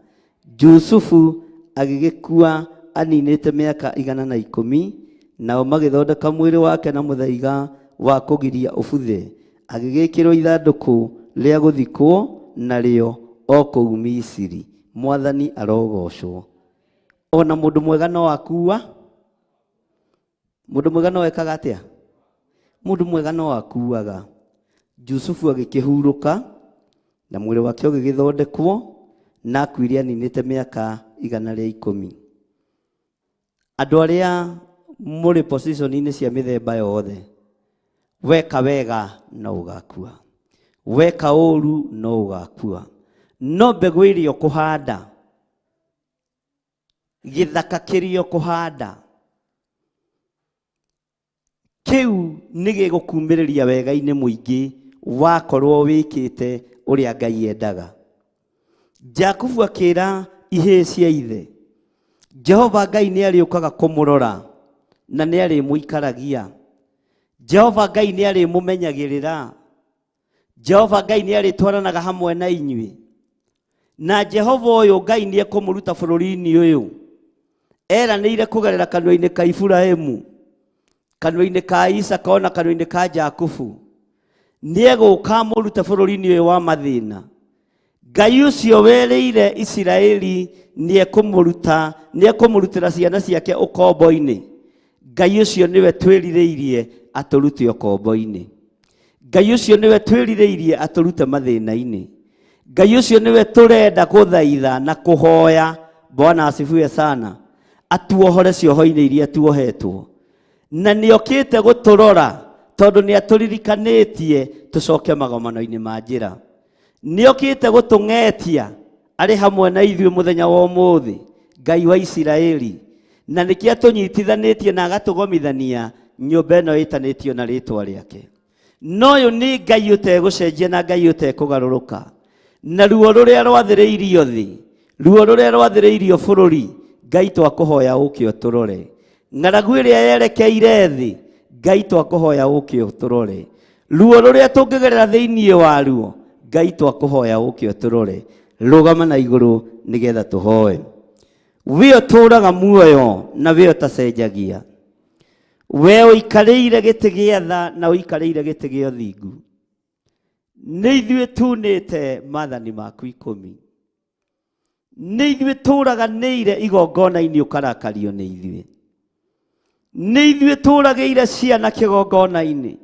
Jusufu agĩgĩkua aninĩte mĩaka 110, nao magĩthondeka mwĩrĩ wake na mũthaiga wa kũgiria ũbuthe, agĩgĩkĩrwo ithandũkũ rĩa gũthikwo narĩo o kũu Misiri. Mwathani arogocwo. Ona mũndũ mwega no akua, mũndũ mwega no ekaga atĩa? Mũndũ mwega no akuaga. Jusufu agĩkĩhurũka na mwĩrĩ wake ũgĩgĩthondekwo, na akuire aninĩte mĩaka 110. Andũ arĩa mũrĩ position-inĩ cia mĩthemba yothe, weka wega no ũgakua, weka ũru no ũgakua, no mbegũ ĩrĩa ũkũhanda, gĩthaka kĩrĩa ũkũhanda, kĩu nĩ gĩgũkumĩrĩria wega-inĩ mũingĩ wakorwo wĩkĩte ũrĩa Ngai endaga. Jakubu akĩra ihĩĩ cia ithe, Jehova Ngai nĩarĩũkaga kũmũrora na nĩarĩmũikaragia. Jehova Ngai nĩarĩmũmenyagĩrĩra. Jehova Ngai nĩarĩtwaranaga hamwe na inyuĩ. Na Jehova ũyũ Ngai nĩekũmũruta bũrũri-inĩ ũyũ eranĩire kũgerera kanua-inĩ ka Iburahĩmu, kanua-inĩ ka Isaka ona kanua-inĩ ka Jakubu. Nĩegũka amũrute bũrũri-inĩ ũyũ wa mathĩna. Ngai ũcio werĩire Isiraeli nĩekũmũruta, nĩekũmũrutĩra ciana ciake ũkombo-inĩ. Ngai ũcio nĩwe twĩrirĩirie atũrute ũkombo-inĩ. Ngai ũcio nĩwe twĩrirĩirie atũrute mathĩna-inĩ. Ngai ũcio nĩwe tũrenda gũthaitha na kũhoya Bwana asifiwe sana. Atuohore cioho-inĩ iria tuohetwo. Na nĩokĩte gũtũrora tondũ nĩatũririkanĩtie tũcoke magomano-inĩ ma njĩra. Nĩokĩte gũtũng'etia arĩ hamwe na ithuĩ mũthenya wa ũmũthĩ, Ngai wa Isiraeli. Na nĩkĩo atũnyitithanĩtie na agatũgomithania nyũmba ĩno ĩtanĩtio na rĩtwa rĩake. No ũyũ nĩ Ngai ũtegũcenjia na Ngai ũtekũgarũrũka. Na ruo rũrĩa rwathĩrĩirio thĩ, ruo rũrĩa rwathĩrĩirio bũrũri, Ngai twakũhoya ũke ũtũrore. Ng'aragu ĩrĩa yerekeire thĩ, Ngai twakũhoya ũke ũtũrore. Ruo rũrĩa tũngĩgerera thĩinĩ waruo, Ngai twakũhoya ũke ũtũrore. Rũgama na igũrũ nĩgetha tũhoe. We ũtũũraga muoyo na we ũtacenjagia. We ũikarĩire gĩtĩ gĩa tha na ũikarĩire gĩtĩ gĩa ũthingu. Nĩ ithuĩ tunĩte maathani maku 10. Nĩ ithuĩ tũraganĩire igongona-inĩ ũkarakario nĩ ithuĩ. Nĩ ithuĩ tũragĩire ciana kĩgongona-inĩ.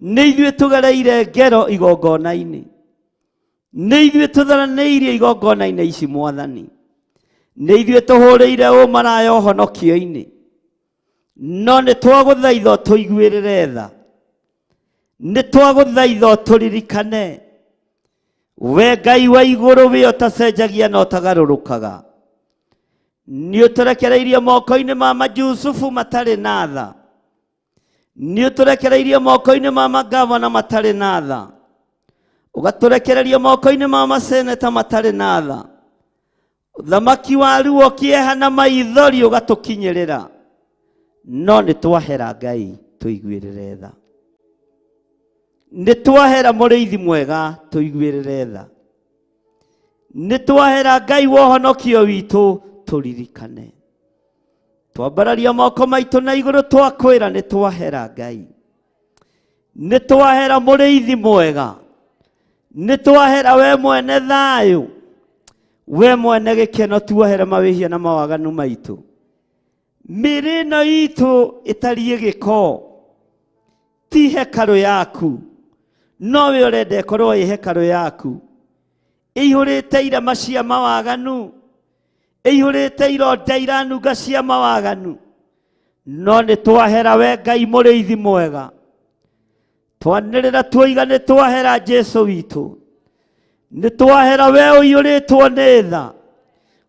Nĩ ithuĩ tũgereire ngero igongona-inĩ. Nĩ ithuĩ tũtharanĩirie igongona-inĩ ici Mwathani. Nĩ ithuĩ tũhũrĩire ũmaraya ũhonokio-inĩ. No nĩ twagũthaitha ũtũiguĩrĩre tha. Nĩ twagũthaitha ũtũririkane. We Ngai wa igũrũ we ũtacenjagia na ũtagarũrũkaga. Nĩ ũtũrekereirie moko-inĩ ma Majusufu matarĩ na tha. Nĩ ũtũrekereirie moko-inĩ ma magavana matarĩ na tha. Ũgatũrekereria moko-inĩ ma maseneta matarĩ na tha. Ũthamaki wa ruo kĩeha na maithori ũgatũkinyĩrĩra. No nĩ twahera Ngai tũiguĩrĩre tha. Nĩ twahera mũrĩithi mwega tũiguĩrĩre tha. Nĩ twahera Ngai wa ũhonokio witũ tũririkane. Twambararia moko maitũ na igũrũ twakwĩra nĩ twahera Ngai. Nĩ twahera mũrĩithi mwega. Nĩ twahera we mwene thayũ. We mwene gĩkeno tuohere mawĩhia na mawaganu maitũ. Mĩĩrĩ ĩno itũ ĩtariĩ gĩko. Ti hekarũ yaku. No we ũrenda ĩkorwo ĩ hekarũ yaku. Ĩihũrĩte irema cia mawaganu. Ĩihũrĩte ironda iranunga cia mawaganu. No nĩ twahera we Ngai mũrĩithi mwega. Twanĩrĩra tuoiga nĩ twahera Jesu witũ. Nĩ twahera we ũiyũrĩtwo nĩ tha.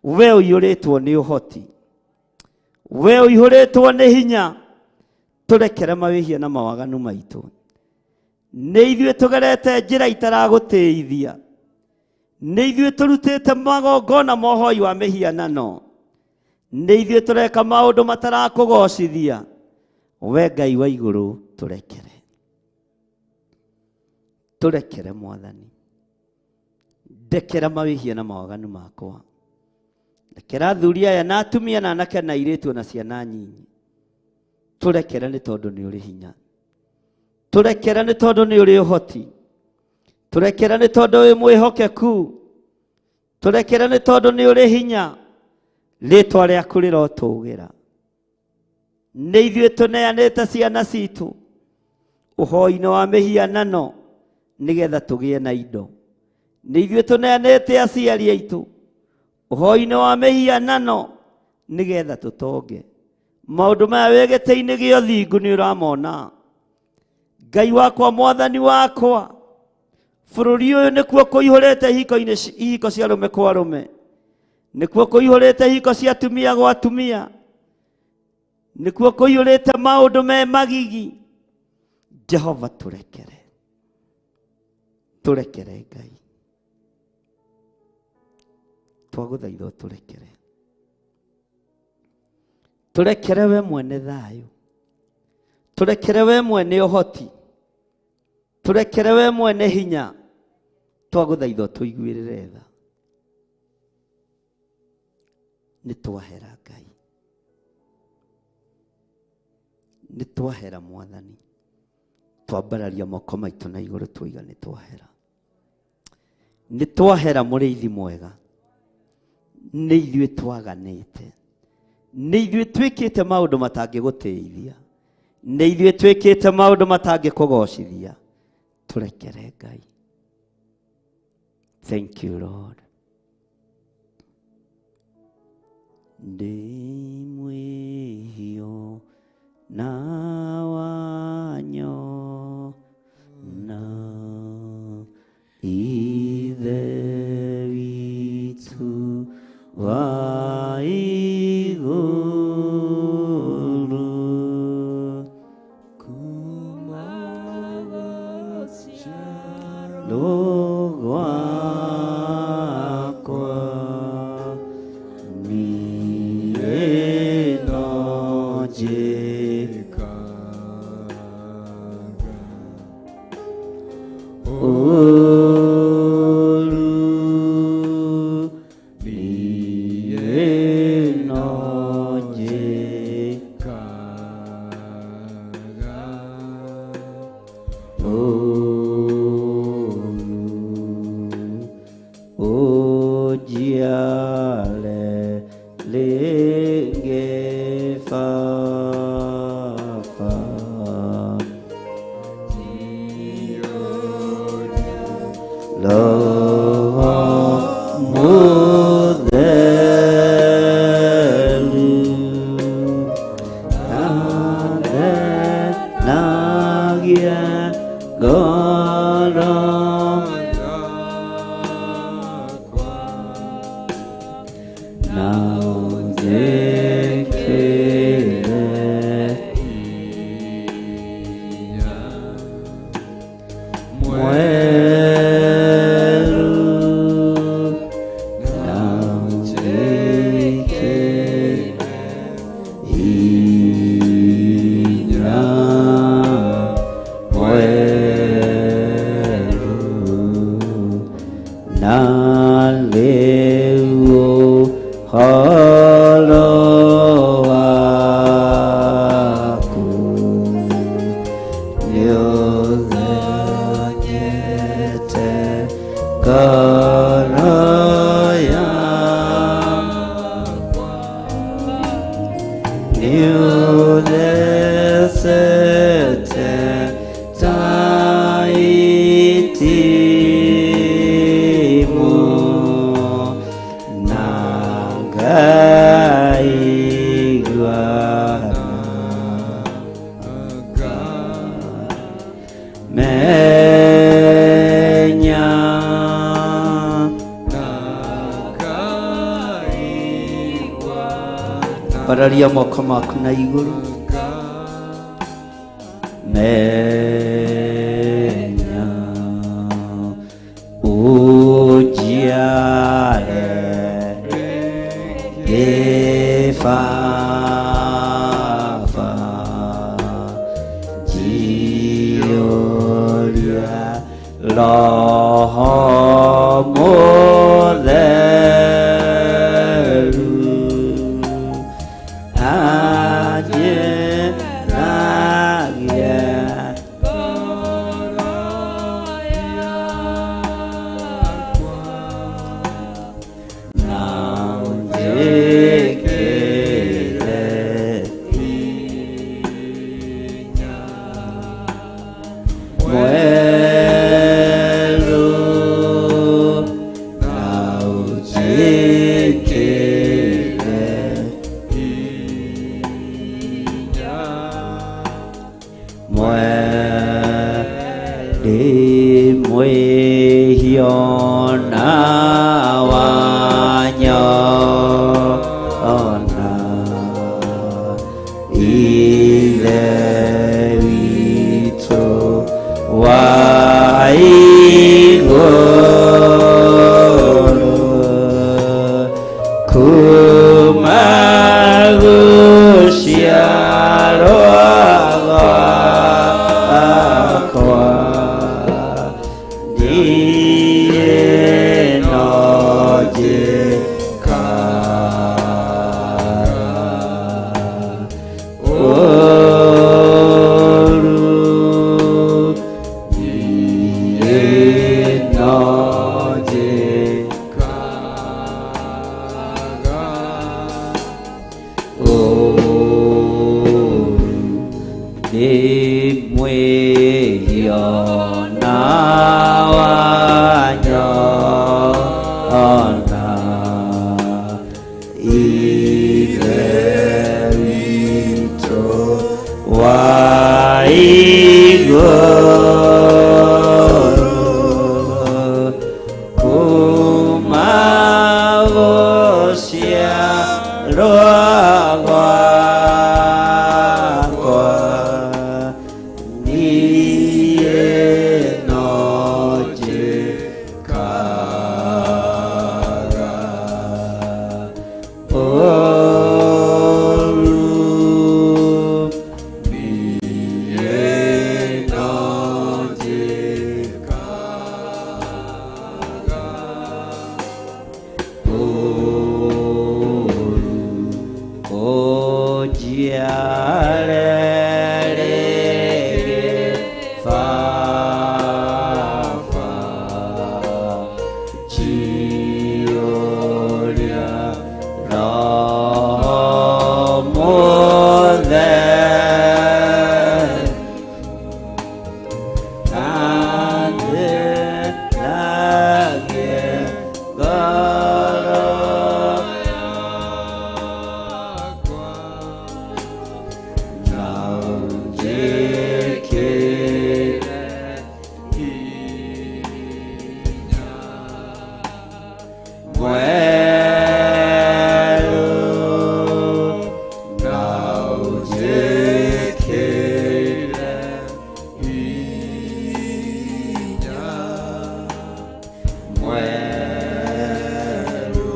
We ũiyũrĩtwo nĩ ũhoti. We ũihũrĩtwo nĩ hinya. Tũrekere mawĩhia na mawaganu maitũ. Nĩ ithuĩ tũgerete njĩra itaragũtĩithia. Nĩ ithuĩ tũrutĩte magongona ma ũhoi wa mĩhianano. Nĩ ithuĩ tũreka maũndũ matarakũgocithia. We Ngai wa igũrũ tũrekere. Tũrekere Mwathani. Ndekera mawĩhia na mawaganu makwa. Rekera athuri aya na atumia na anake na airĩtu na ciana nyinyi. Tũrekere nĩ tondũ nĩ ũrĩ hinya. Tũrekere nĩ tondũ nĩ ũrĩ ũhoti. Tũrekere nĩ tondũ wĩ mwĩhokeku. Tũrekere nĩ tondũ nĩ ũrĩ hinya. Rĩtwa rĩaku rĩrotũgĩra. Nĩ ithuĩ tũneanĩte ciana citũ ũhoi-inĩ wa mĩhianano nĩgetha tũgĩe na indo. Nĩ ithuĩ tũneanĩte aciari aitũ ũhoi-inĩ wa mĩhianano nĩgetha tũtonge. Maũndũ maya wĩ gĩtĩ-inĩ gĩa ũthingu nĩ ũramona. Ngai wakwa, Mwathani wakwa, bũrũri ũyũ nĩkuo kũihũrĩte ihiko cia arũme kwa arũme. Nĩkuo kũihũrĩte ihiko cia atumia gwa atumia. Nĩkuo kũihũrĩte maũndũ me magigi. Jehova tũrekere. Tũrekere Ngai. Twagũthaitha ũtũrekere. Tũrekere we mwene thayũ. Tũrekere we mwene ũhoti. Tũrekere we mwene hinya. Twagũthaitha ũtũiguĩrĩre tha. Nĩ twahera Ngai. Nĩ twahera Mwathani. Twambararia moko maitũ na igũrũ tuoiga nĩ twahera. Nĩ twahera mũrĩithi mwega. Nĩ ithuĩ twaganĩte. Nĩ ithuĩ twĩkĩte maũndũ matangĩgũtĩithia. Nĩ ithuĩ twĩkĩte maũndũ matangĩkũgocithia. Tũrekere Ngai. Thank you Lord. Ndĩ mwĩhio na wanyo na Ithe witũ wa igũrũ kuma gũciarwo gwakwa niĩ no njĩkaga ũũru, niĩ no njĩkaga ũũru, ũnjiare rĩngĩ Baba. Roho Mũtheru, athenagie ngoro na ũnjĩkĩre mwerũ na ũnjĩkĩre hinya mwerũ na rĩu ũhoro waku nĩũthonyete ngoro yakwa, nĩũthecete ta itimũ na ngaigua menya Pararia moko maku na igũrũ menya ũnjiare rĩngĩ Baba, njiyũria Roho Mũtheru anjĩragie na ũnjĩkĩre mwerũ na ũnjĩkĩre ndĩ mwĩhio na wanyona Ithe witũ wa igũrũ kuma gũciarwo gwakwa niĩ no njĩkaga ũũru, niĩ no njĩkaga ũũru, ndĩ mwĩhio na wanyona Ithe Gũciarwo gwakwa niĩ no njĩkaga ũũru, niĩ no njĩkaga ũũru, ũnjiare rĩngĩ Baba, njiyũria Roho Mũtheru, na ndĩragie ngoro yakwa, na ũnjĩkĩre hinya mwerũ, na ũnjĩkĩre hinya mwerũ,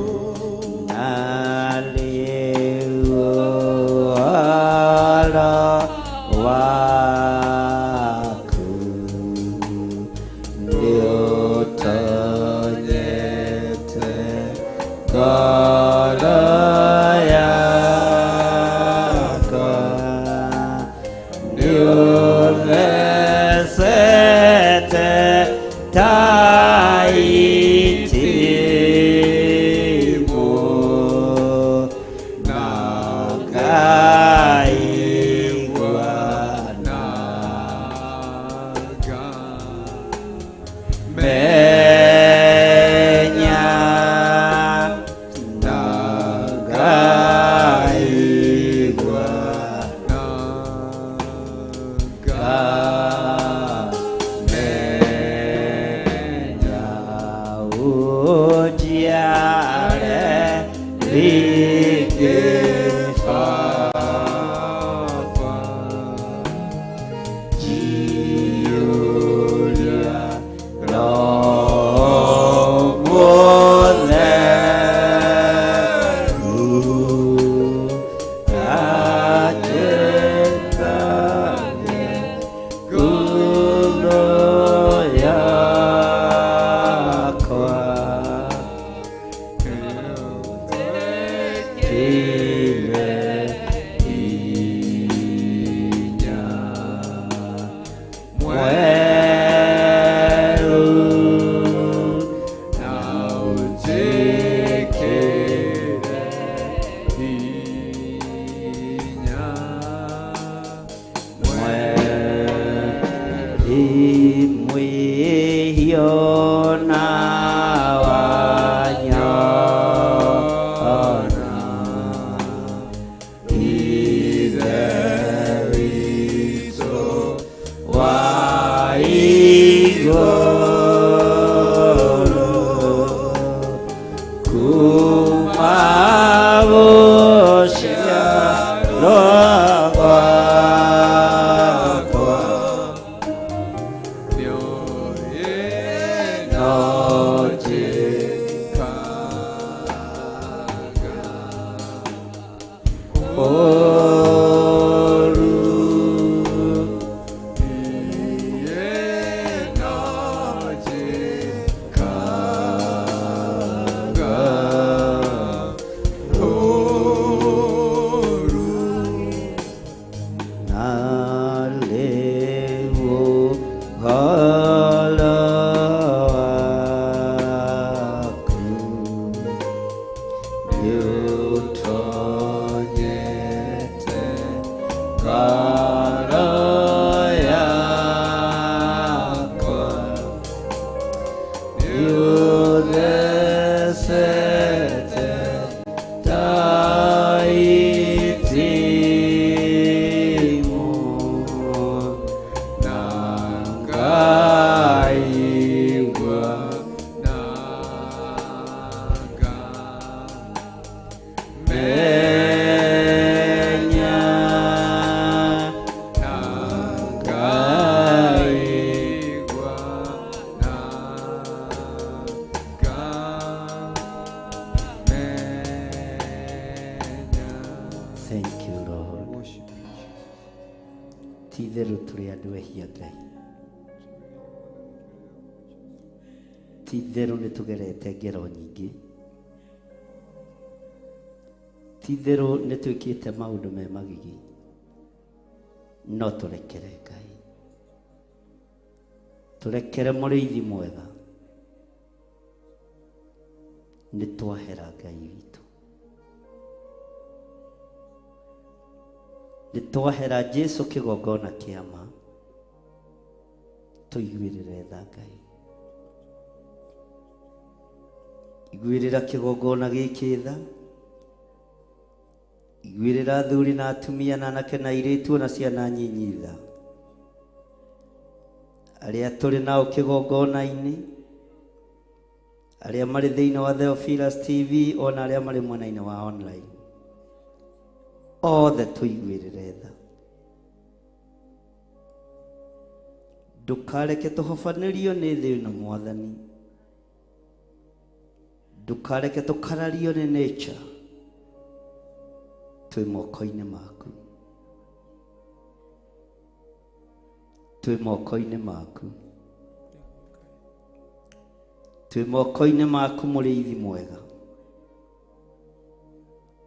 na rĩu ũhoro waku nĩũtonyete ngoro yakwa, nĩũthecete ta itimũ, na ngaigua menya, na ngaigua ngamenya, ũnjiare rĩngĩ Baba, njiyũria Roho Mũtheru, anjĩtage ngoro yakwa, kĩre hinya mwerũ, na ũnjĩkĩre hinya mwerũ, mwĩhio na wanyona Ithe witũ wa igũrũ, kuma gũciarwo gwakwa no njĩkaga ũũru, niĩ no njĩkaga ũũru, na rĩu ũhoro waku nĩũtonyete ngoro yakwa, nĩũthecete ta itimũ, na ngaigua Ti itherũ tũrĩ andũ ehia Ngai. Ti itherũ nĩ tũgerete ngero nyingĩ. Ti itherũ nĩ twĩkĩte maũndũ me magigi. No tũrekere Ngai. Tũrekere mũrĩithi mwega. Nĩ twahera Ngai witũ. Nĩ twahera Jesu kĩgongona kĩa ma. Tũiguĩrĩre tha Ngai. Iguĩrĩra kĩgongona gĩkĩ tha. Iguĩrĩra athuri na atumia na anake na airĩtu na ciana nyinyi tha. Arĩa tũrĩ nao kĩgongona-inĩ, arĩa marĩ thĩinĩ wa Theophilus TV ona arĩa marĩ mwena-inĩ wa online, othe tũiguĩrĩre tha. Ndũkareke tũhobanĩrio nĩ thĩ ĩno Mwathani. Ndũkareke tũkarario nĩ nature. Twĩ moko-inĩ maku. Twĩ moko-inĩ maku. Twĩ moko-inĩ maku mũrĩithi mwega.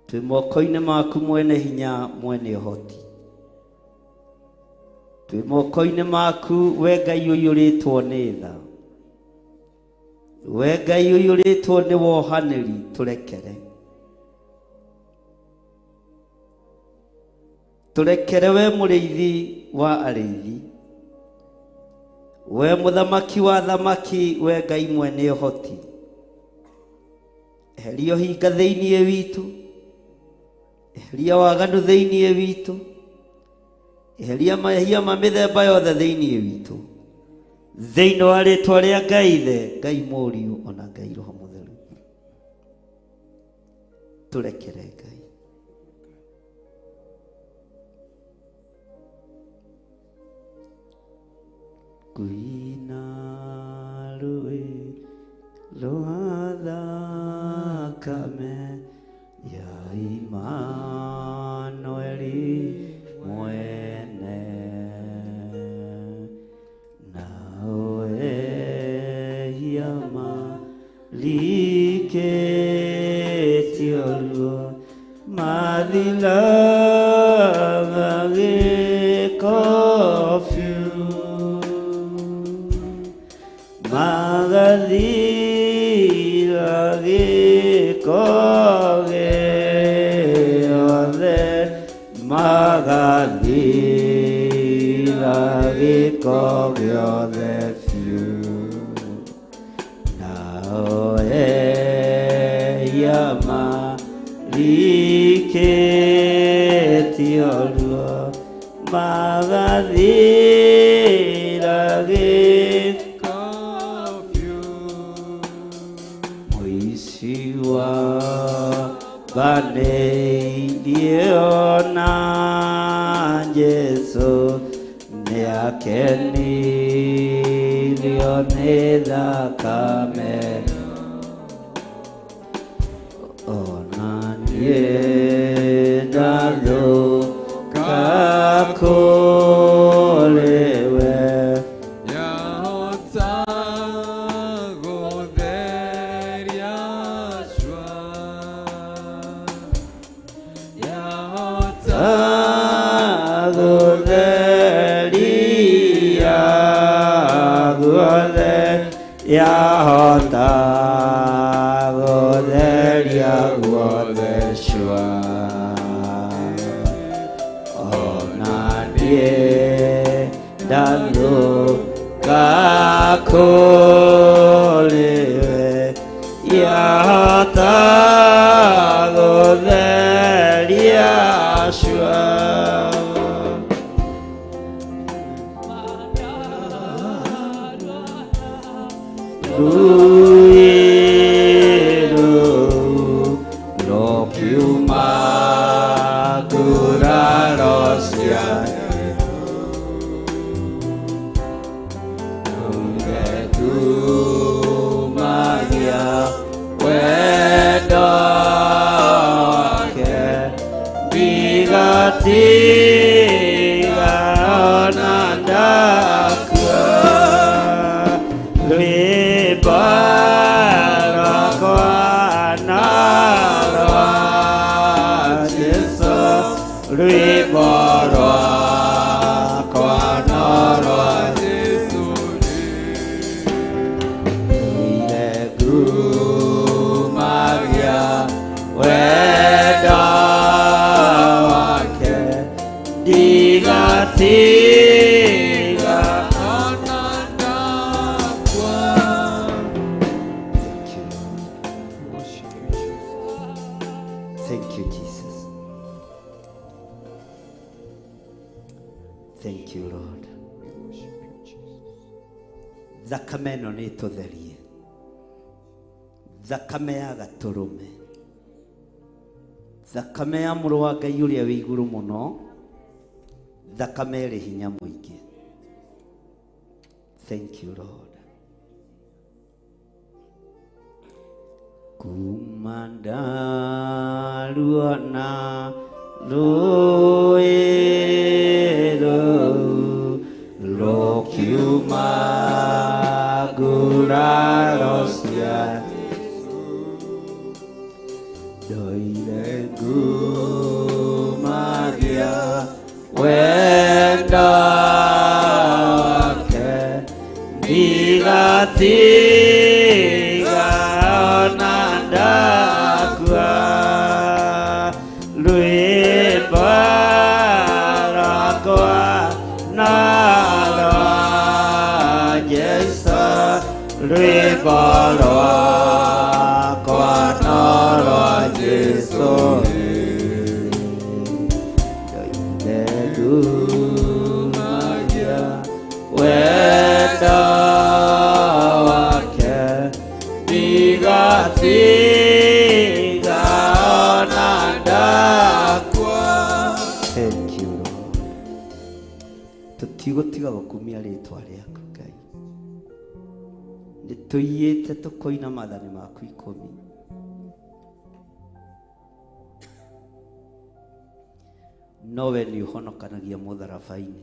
Twĩ moko-inĩ maku mwene hinya mwene ũhoti. Twĩ moko-inĩ maku we Ngai ũiyũrĩtwo nĩ tha. We Ngai ũiyũrĩtwo nĩ wohanĩri, tũrekere. Tũrekere we mũrĩithi wa arĩithi. We mũthamaki wa thamaki, we Ngai mwene ũhoti. Eheria ũhinga thĩinĩ witũ. Eheria waganu thĩinĩ witũ. Eheria mehia ma mĩthemba yothe thĩinĩ witũ. Thĩinĩ wa rĩtwa rĩa Ngai Ithe, Ngai Mũriũ ona Ngai Roho Mũtheru. Tũrekere Ngai. Kuina rũĩ rwa thakame ya Imanueli mwene, nao ehia marikĩtio ruo mathiraga gĩko biũ. Magathira gĩko gĩothe, magathira gĩko gĩothe biũ. Nao ehia marikĩtio ruo magathira gĩko biũ. Mũici wa banĩirie ona Jesũ nĩakenirio nĩ thakame. Ona niĩ ndathũka kũrĩ we. Yahota gũtheria cua. Yahota Gũtheria guothe, yahota gũtheria guothe cua. Ona niĩ ndathũka kũrĩ we, yahota gũtheria cua. Rũĩ rũu rũkiuma nguraro cia Rũgetumagia wendo wake, ndigatiga Rwĩmbo rwakwa no rwa Jesũ. Ndũire ngumagia wendo wake, ndigatiga ona ndakua. Thank you, Lord. Thank you, Jesus. Thank you, Lord. Thakame ĩno nĩ ĩtũtherie, thakame ya gatũrũme, thakame ya mũrũ wa Ngai ũrĩa wĩ igũrũ mũno, thakame ĩrĩ hinya mũingĩ. Thank you, Lord. Kuma ndaruona rũĩ rũu rũkiuma nguraro cia ndoire ngumagia wendo wake, ndigatiga ona ndakua. Rwĩmbo rwakwa no rwa Jesũ, rwĩmbo rwakwa no rwa Jesũ. Ndoire ngumagia wendo wake, ndigatiga ona ndakua. Thank you, Lord. Tũtigũtiga gũkumia rĩtwa rĩaku Ngai. Nĩ tũiyĩte tũkoina maathani maku 10. No we nĩ ũhonokanagia mũtharaba-inĩ,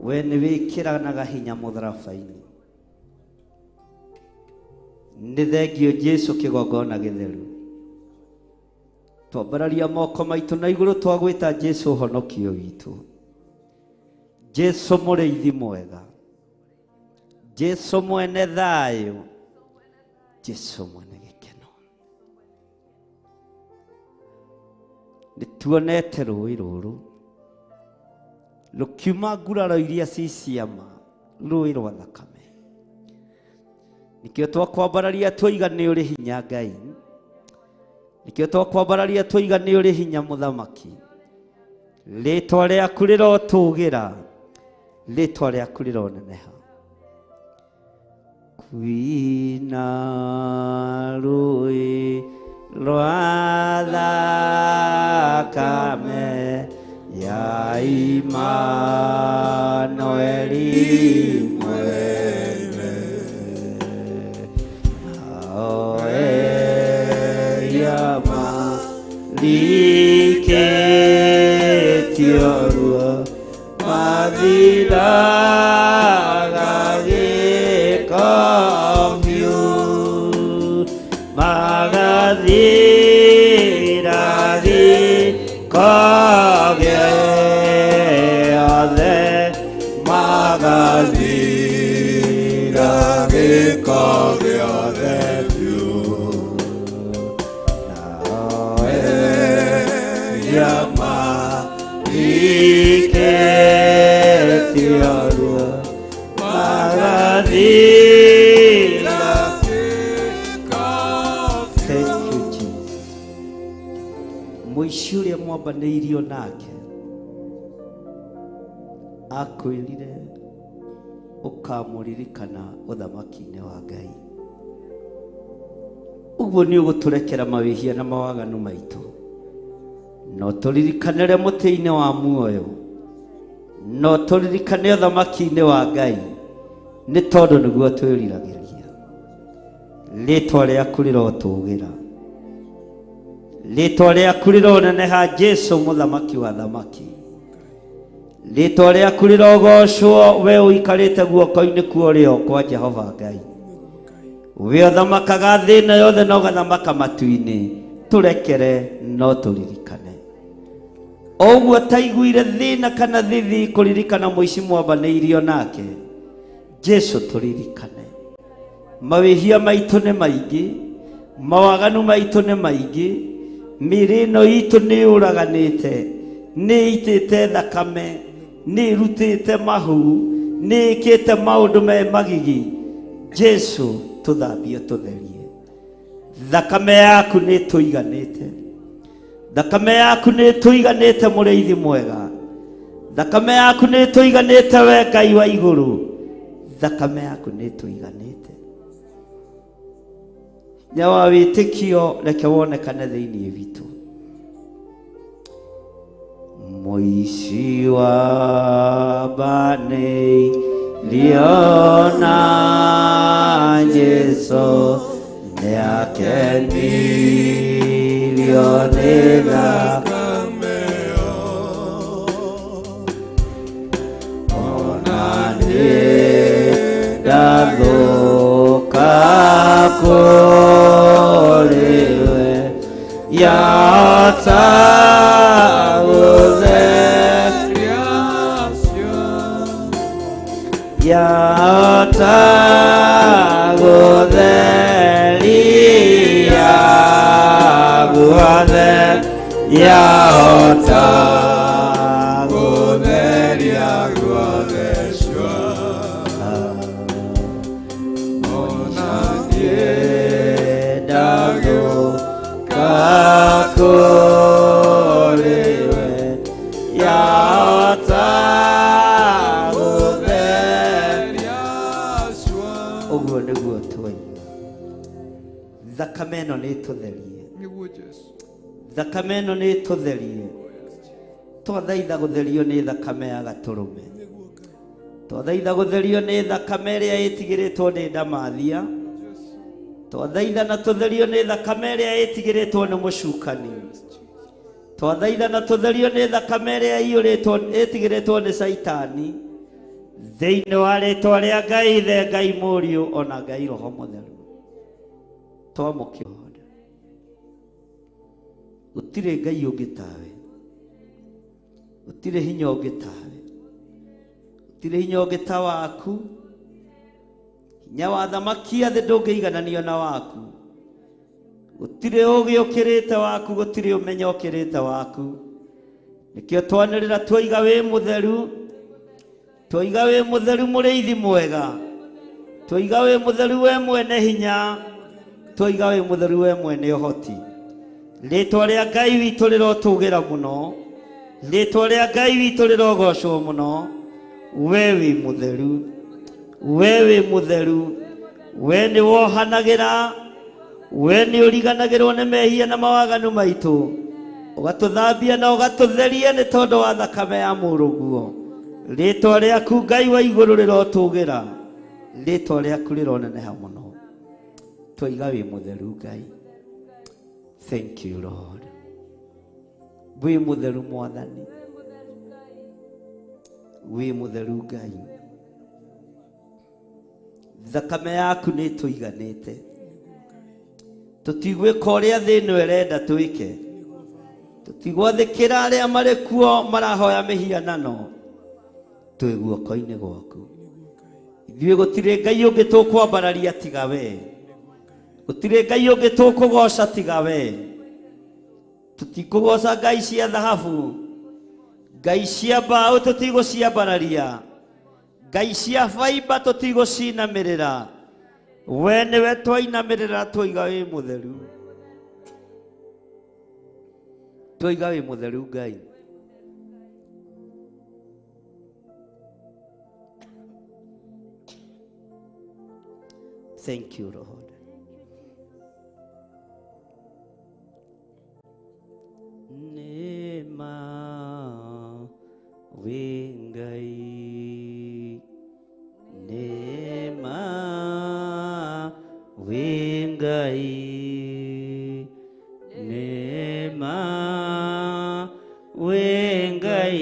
we nĩ wĩkĩranaga hinya mũtharaba-inĩ. Nĩ thengio Jesu kĩgongona gĩtheru. Twambararia moko maitũ na igũrũ, twagwĩta Jesu ũhonokio witũ, Jesu mũrĩithi mwega, Jesu mwene thayũ, Jesu mwene gĩkeno. Nĩ tuonete rũĩ rũrũ rũkiuma nguraro iria ci ciama, rũĩ rwa thakame. Nĩkĩo twakwambararia twoiga nĩ ũrĩ hinya Ngai, nĩkĩo twakwambararia twoiga nĩ ũrĩ hinya mũthamaki. Rĩtwa rĩaku rĩrotũgĩra, rĩtwa rĩaku rĩroneneha. Kwina rũĩ rwa thakame ya Imanueli mwene, nao eria marikĩtio ruo mathiraga gĩko biũ, magathira gĩko gĩothe, magathira gĩko gĩothe biũ. Nao eria marikĩtio ruo magathira. Thank you, Jesus. Mũici ũrĩa mwambanĩirio nake akwĩrire ũkamũririkana ũthamaki-inĩ wa Ngai. Ũguo nĩ ũgũtũrekera mawĩhia na mawaganu maitũ, no tũririkanĩre mũtĩ-inĩ wa muoyo, no tũririkane ũthamaki-inĩ wa Ngai, nĩ tondũ nĩguo twĩriragĩria. Rĩtwa rĩaku rĩrotũgĩra, rĩtwa rĩaku rĩroneneha Jesu mũthamaki wa thamaki. Rĩtwa rĩaku rĩrogocwo, we ũikarĩte guoko-inĩ kwa ũrĩo kwa Jehova Ngai, we ũthamakaga thĩ ĩno yothe na ũgathamaka matu-inĩ. Tũrekere no tũririkane. O ũguo ataiguire thĩna kana thithi kũririkana mũici mwambanĩirio nake. Jesu tũririkane. Mawĩhia maitũ nĩ maingĩ, mawaganu maitũ nĩ maingĩ, mĩĩrĩ ĩno itũ nĩ yũraganĩte, nĩ ĩitĩte thakame, nĩ ĩrutĩte mahu, nĩ ĩkĩte maũndũ me magigi. Jesu tũthambie tũtherie. Thakame yaku nĩ ĩtũiganĩte. Thakame yaku nĩ ĩtũiganĩte mũrĩithi mwega. Thakame yaku nĩ ĩtũiganĩte we Ngai wa igũrũ. Thakame yaku nĩ ĩtũiganĩte. Hinya wa wĩtĩkio reke wonekane thĩinĩ witũ. Mũici wa mbanĩirio na Jesu nĩakenirio nĩ thakame ona niĩ ndathũka kũrĩ we yata gũtheria yata gũtheria guothe yahota gũtheria guothe cua. Ona niĩ ndathũka kũrĩ we yahota gũtheria cua. Ũguo nĩguo twaigua. Thakame ĩno nĩ ĩtũtherie. Nĩguo Jesu. Thakame ĩno nĩ ĩtũtherie. Twathaitha gũtherio nĩ thakame ya gatũrũme. Twathaitha gũtherio nĩ thakame ĩrĩa ĩtigĩrĩtwo nĩ ndamathia. Twathaitha na tũtherio nĩ thakame ĩrĩa ĩtigĩrĩtwo nĩ mũcukani. Twathaitha na tũtherio nĩ thakame ĩrĩa ĩiyũrĩtwo ĩtigĩrĩtwo nĩ Caitani. Thĩinĩ wa rĩtwa rĩa Ngai Ithe, Ngai Mũriũ ona Ngai Roho Mũtheru. Twamũkĩra. Gũtirĩ Ngai ũngĩ tawe. Gũtirĩ hinya ũngĩ tawe. Gũtirĩ hinya ũngĩ ta waku. Hinya wa thamaki a thĩ ndũngĩigananio na waku. Gũtirĩ ũũgĩ ũkĩrĩte waku, gũtirĩ ũmenyo ũkĩrĩte waku. Nĩkĩo twanĩrĩra twaiga wĩ mũtheru. Twaiga wĩ mũtheru mũrĩithi mwega. Twaiga wĩ mũtheru we mwene hinya. Twaiga wĩ mũtheru we mwene ũhoti. Rĩtwa rĩa Ngai witũ rĩrotũgĩra mũno. Rĩtwa rĩa Ngai witũ rĩrogocwo mũno. We wĩ mũtheru. We wĩ mũtheru. We nĩ wohanagĩra. We nĩ ũriganagĩrwo nĩ mehia na mawaganu maitũ. Ũgatũthambia na ũgatũtheria nĩ tondũ wa thakame ya mũrũguo. Rĩtwa rĩaku Ngai wa igũrũ rĩrotũgĩra. Rĩtwa rĩaku rĩroneneha mũno. Twaiga wĩ mũtheru Ngai. Thank you Lord. Wĩ mũtheru Mwathani. Wĩ mũtheru Ngai. Thakame yaku nĩ ĩtũiganĩte. Tũtigwĩka ũrĩa thĩ ĩno ĩrenda twĩke. Tũtigwathĩkĩra arĩa marĩ kuo marahoya mĩhianano. Twĩ guoko-inĩ gwaku. Ithuĩ gũtirĩ Ngai ũngĩ tũkwambararia tiga we. Gũtirĩ Ngai ũngĩ tũkũgoca tiga we. Tũtikũgoca ngai cia thahabu. Ngai cia mbaũ tũtigũciambararia. Ngai cia baimba tũtigũcinamĩrĩra. We nĩwe twainamĩrĩra twaiga wĩ mũtheru. Twaiga wĩ mũtheru Ngai. Thank you Lord. Nĩ ma wĩ Ngai. Nĩ ma wĩ Ngai. Nĩ ma wĩ Ngai.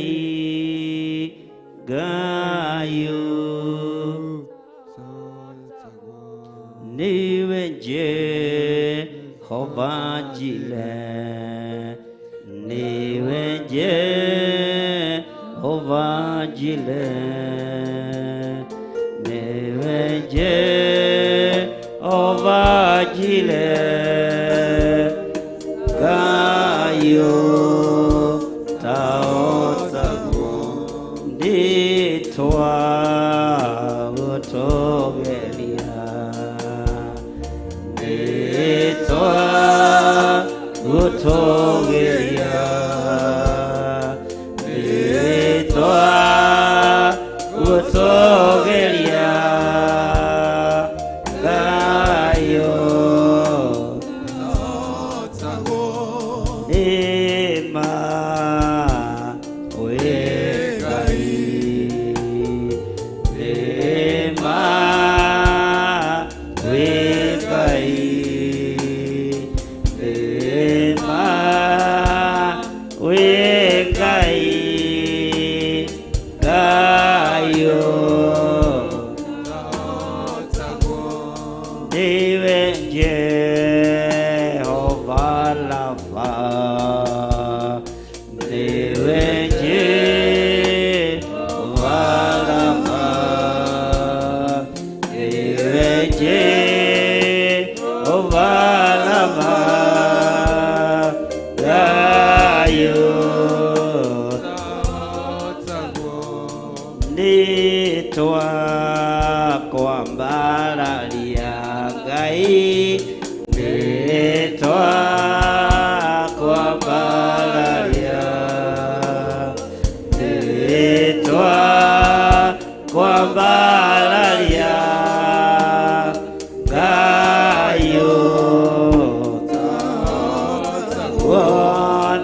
Gayo. Niwe Jehova Jile. Niwe Jehova Jireh, nĩwe Jehova Jireh, Ngai ũtahotagwo ndĩtwa gũtũgeria, ndĩtwa gũtũgeria, ndĩtwa gũtũgeria, Ngai nĩma wĩ Ngai, nĩma wĩ Ngai, nĩma wĩ Ngai, Ngai nĩwe Jehova Rafa, nĩwe Jehova Rafa, nĩwe Jehova Rafa, Ngai nĩtwa kwambararia Ngai, nĩtwa kwambararia, nĩtwa kwambararia, Ngai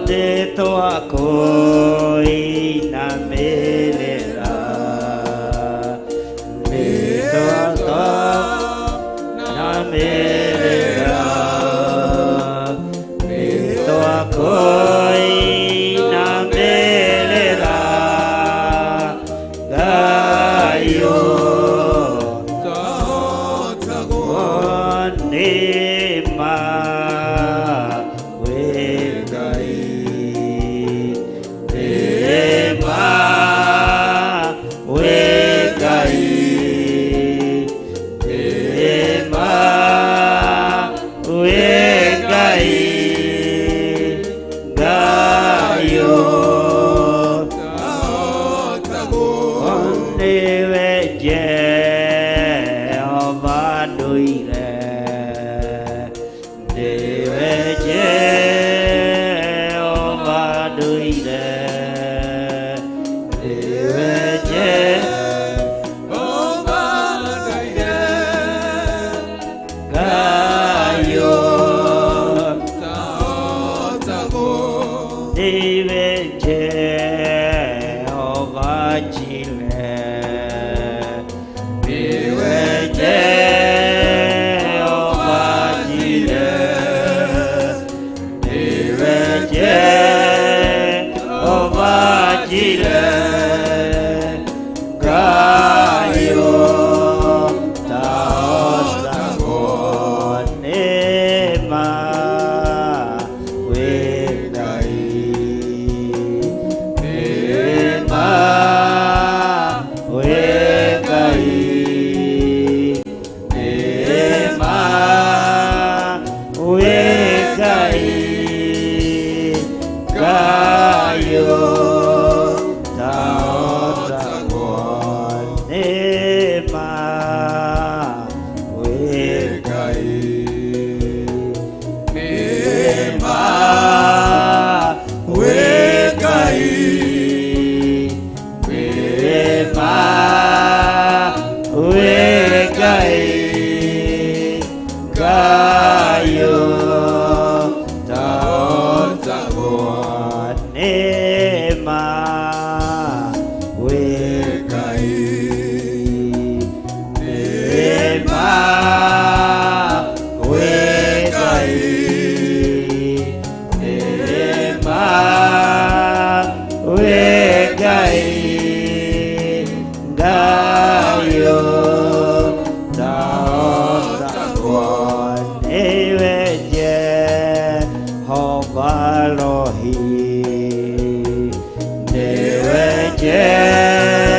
nĩtwa kũinamĩrĩra, nĩtwa kũinamĩrĩra, nĩtwa kũinamĩrĩra, Ngai nĩma wĩ Ngai, nĩma wĩ Ngai, nĩma wĩ Ngai, Ngai nĩwe Jehova ndũire, nĩwe Jehova ndũire, nĩwe Jehova ndũire, Ngai nĩwe Jehova Jireh, nĩwe Jehova Jireh, nĩwe Jehova Jireh, Ngai ũtahotagwo nĩma wĩ Ngai, nĩma wĩ Ngai, nĩma wĩ Ngai, Ngai ũtahotagwo nĩma wĩ Ngai, nĩma wĩ Ngai, nĩma wĩ Ngai, Ngai ũtahotagwo nĩma wĩ Ngai, nĩma wĩ Ngai, nĩma wĩ Ngai, Ngai ũtahotagwo nĩwe Jehova Rohi, nĩwe Jehova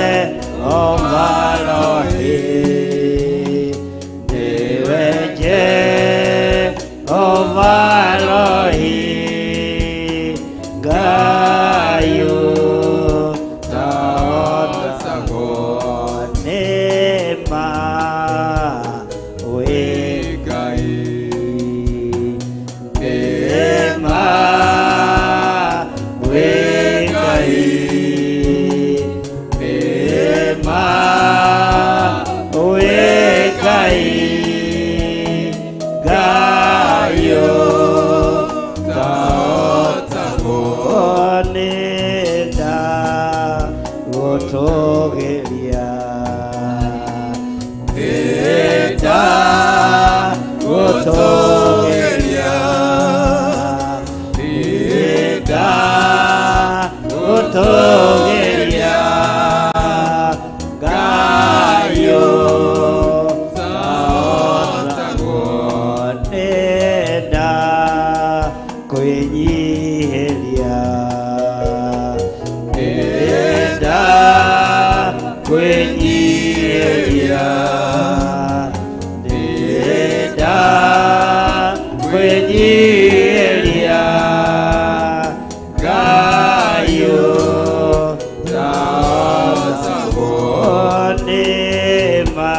gũtũgĩria, nĩenda gũtũgĩria, nĩenda gũtũgĩria Ngai ũtahotagwo, nĩenda kwĩnyihĩria, nĩenda kwĩnyihĩria, nĩenda kwĩnyihĩria Ngai ũtahotagwo nĩma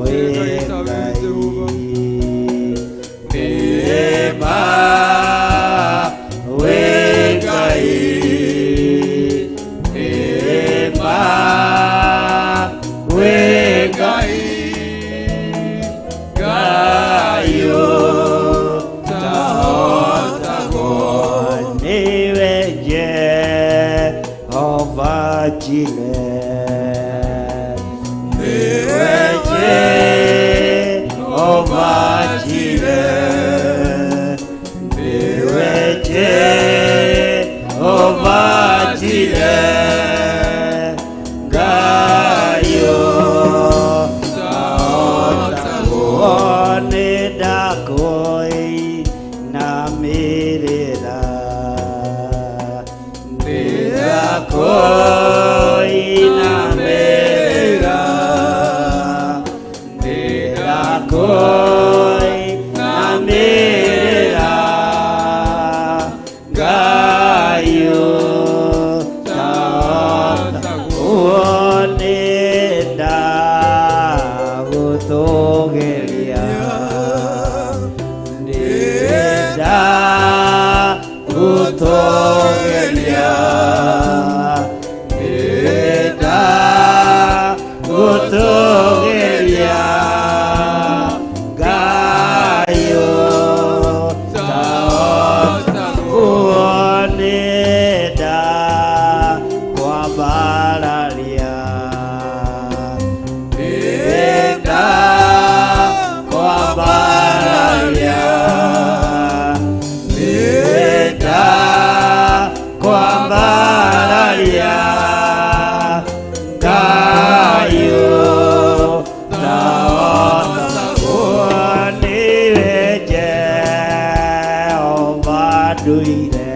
wĩ Ngai, nĩma wĩ Ngai, nĩma wĩ Ngai, Ngai ũtahotagwo nĩwe Jehova Jireh, nĩwe Jehova Jireh, nĩwe Jehova Jireh, Ngai ũtahotagwo, nĩndakũinamĩrĩra, nĩndakũinamĩrĩra, nĩndakũinamĩrĩra Ngai ũtahotagwo, nĩndagũtũgĩria, nĩndagũtũgĩria, nĩndagũtũgĩria Ngai ũtahotagwo, nĩndakwambararia, nĩndakwambararia, nĩndakwambararia Ngai ũtahotagwo, nĩwe Jehova nduire,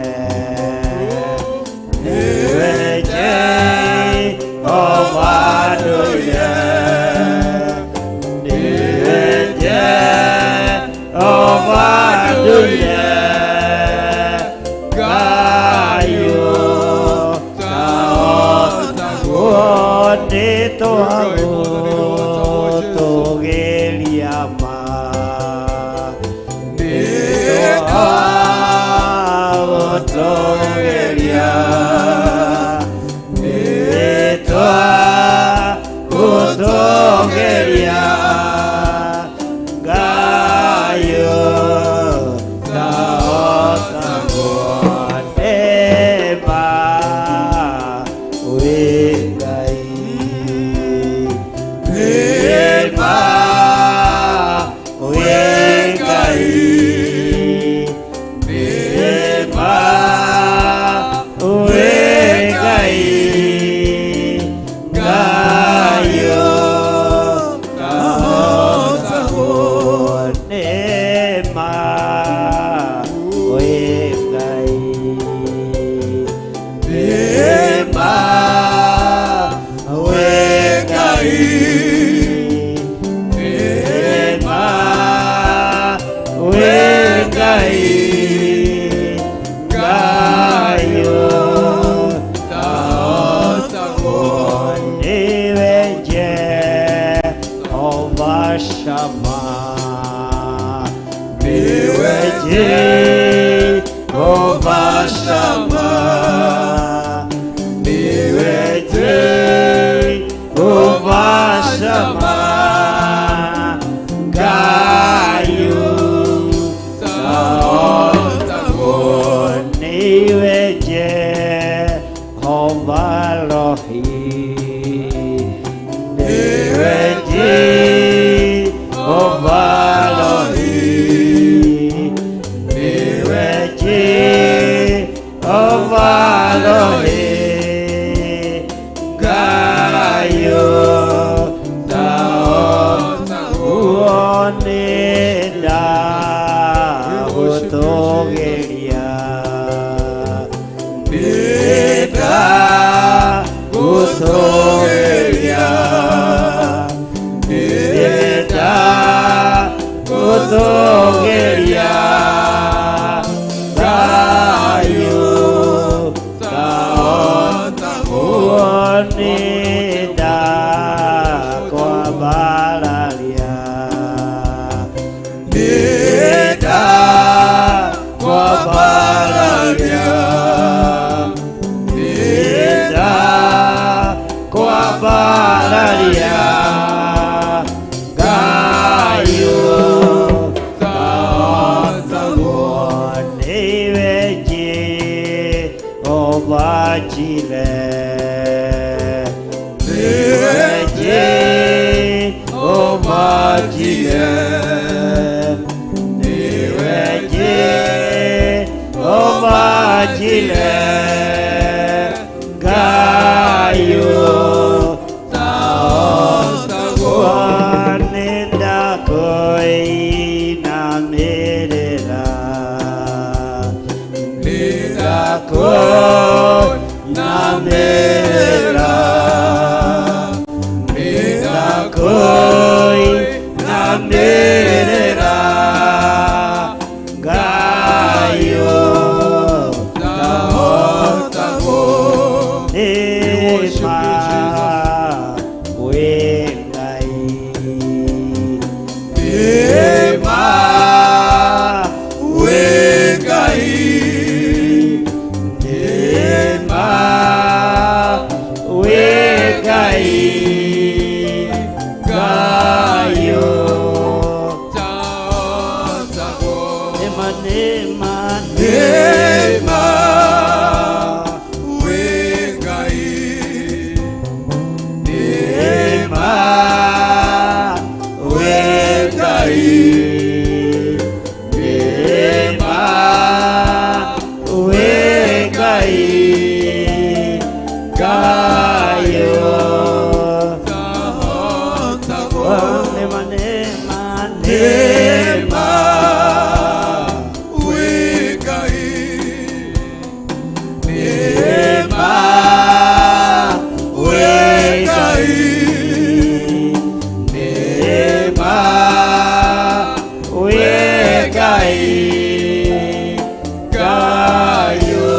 nĩwe Jehova nduire, nĩwe Jehova nduire Ngai ũtahotagwo, nĩtwagũtũgĩria ma, nĩtwagũtũgĩria, nĩtwagũtũgĩria Ngai ũtahotagwo, nĩma wĩ Ngai, nĩma wĩ Ngai, nĩma wĩ Ngai, Ngai ũtahotagwo, nĩma wĩ Ngai, nĩma wĩ Ngai, nĩma wĩ Ngai, Ngai ũtahotagwo, nĩwe Jehova Shammah, nĩwe Jehova Shammah, nĩwe Jehova Shammah, Ngai ũtahotagwo, nĩwe Jehova Ovalohe Gayo Uonenda Gutogeria Nenda Gutogeria Nenda Gutogeria Gayo Uonenda Kwambararia Nenda Kwambararia Nenda Kwambararia Gayo Gayo Wanenda koinamirira Nenda koinamirira Nenda koinamirira Gayo worship you, Jesus. Ema we Ngai Ema we Ngai Ema we Ngai Gayo Ema nema Ema we Ngai Ema we Ngai Ema we Ngai Gayo Nema nema Ema we Ngai Ema we Ngai Ema we Ngai Gayo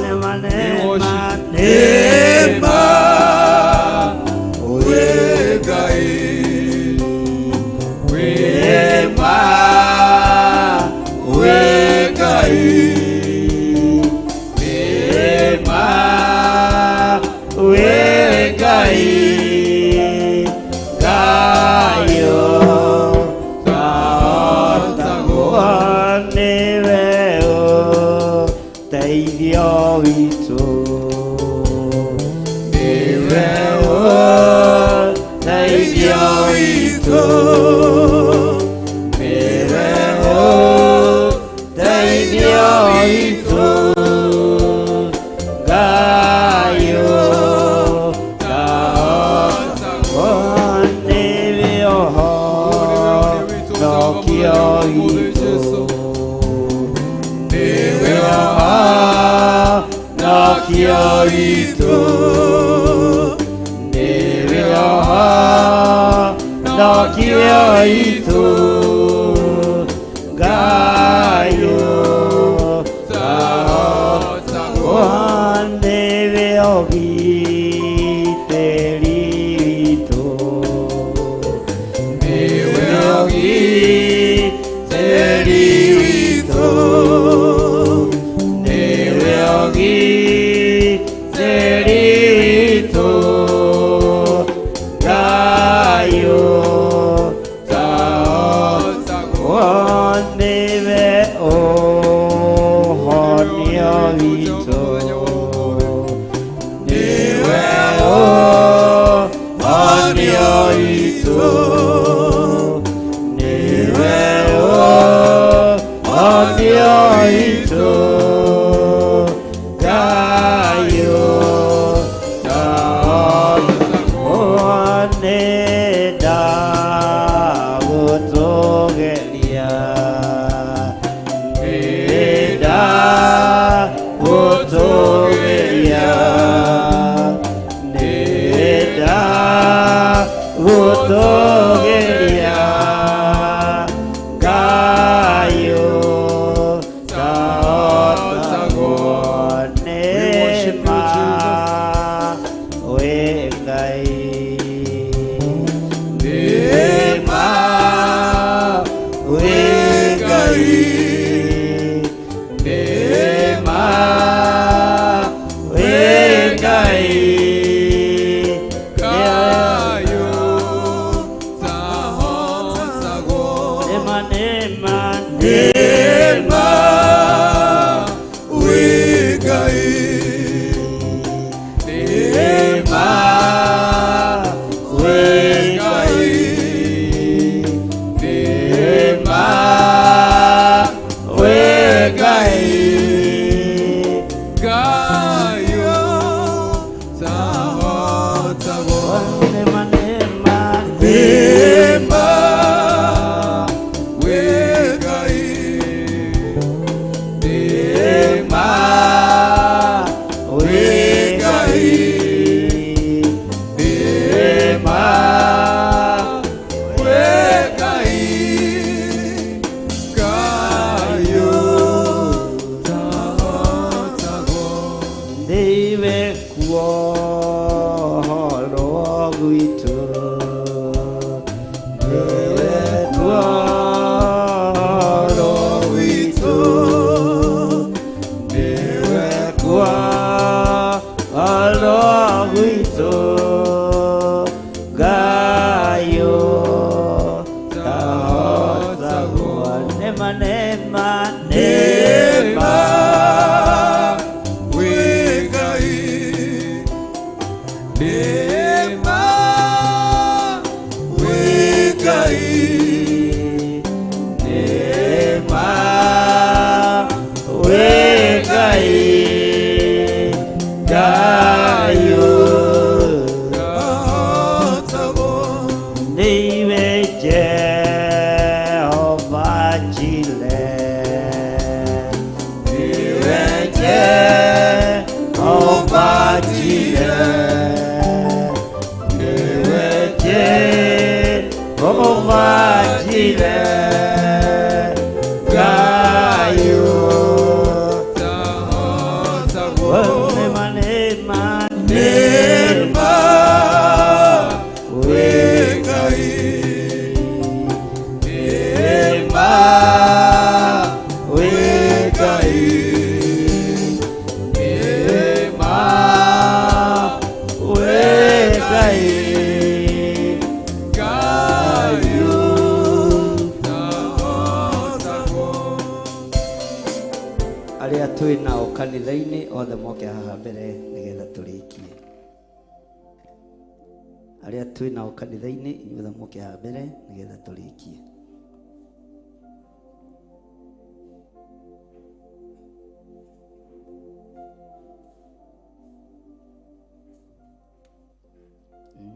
Nema nema Ema we Ngai Ema we Ngai Ema we Ngai Gayo Niwe ũteithio witũ Niwe ũteithio witũ Niwe ũteithio witũ Gayo Niwe ũhonokio witũ Niwe ũhonokio witũ Niwe ũhonokio witũ Gayo Niwe ũgitĩri witũ Niwe ũgitĩri witũ Niwe ũgitĩri witũ Gayo Niwe ũhonio witũ Niwe ũhonio witũ Niwe ũhonio Ngai Nĩma wĩ Ngai Kayũ tahotagwo Nĩma nĩma Nĩma wĩ Ngai Nĩma wĩ Ngai Nĩma wĩ Ngai Kayũ tahotagwo nĩma nĩma Nĩma wĩ Ngai Nĩma wĩ Ngai Nĩma wĩ Ngai Kayũ tahotagwo Nĩwe kuohorwo gwitũ Nĩwe kuohorwo witũ Nĩwe kuohorwo gwitũ Ngayũ tahotagwo nĩma nĩma Nĩma wĩ Ngai Nĩma wĩ Ngai Nĩma wĩ Ngai Ngayũ Tahotagwo Niwe Jehova Jireh Niwe Jehova Jireh Niwe Jehova Jireh Gayo Tahotagwo Nema nema Nĩma wĩ Ngai Nĩma wĩ Ngai Nĩma wĩ Ngai Kayũ tahotagwo arĩa twĩ nao kanitha-inĩ othe moke haha mbere nĩgetha tũrĩkie arĩa twĩ nao kanitha-inĩ inyuothe moke haha mbere nĩgetha tũrĩkie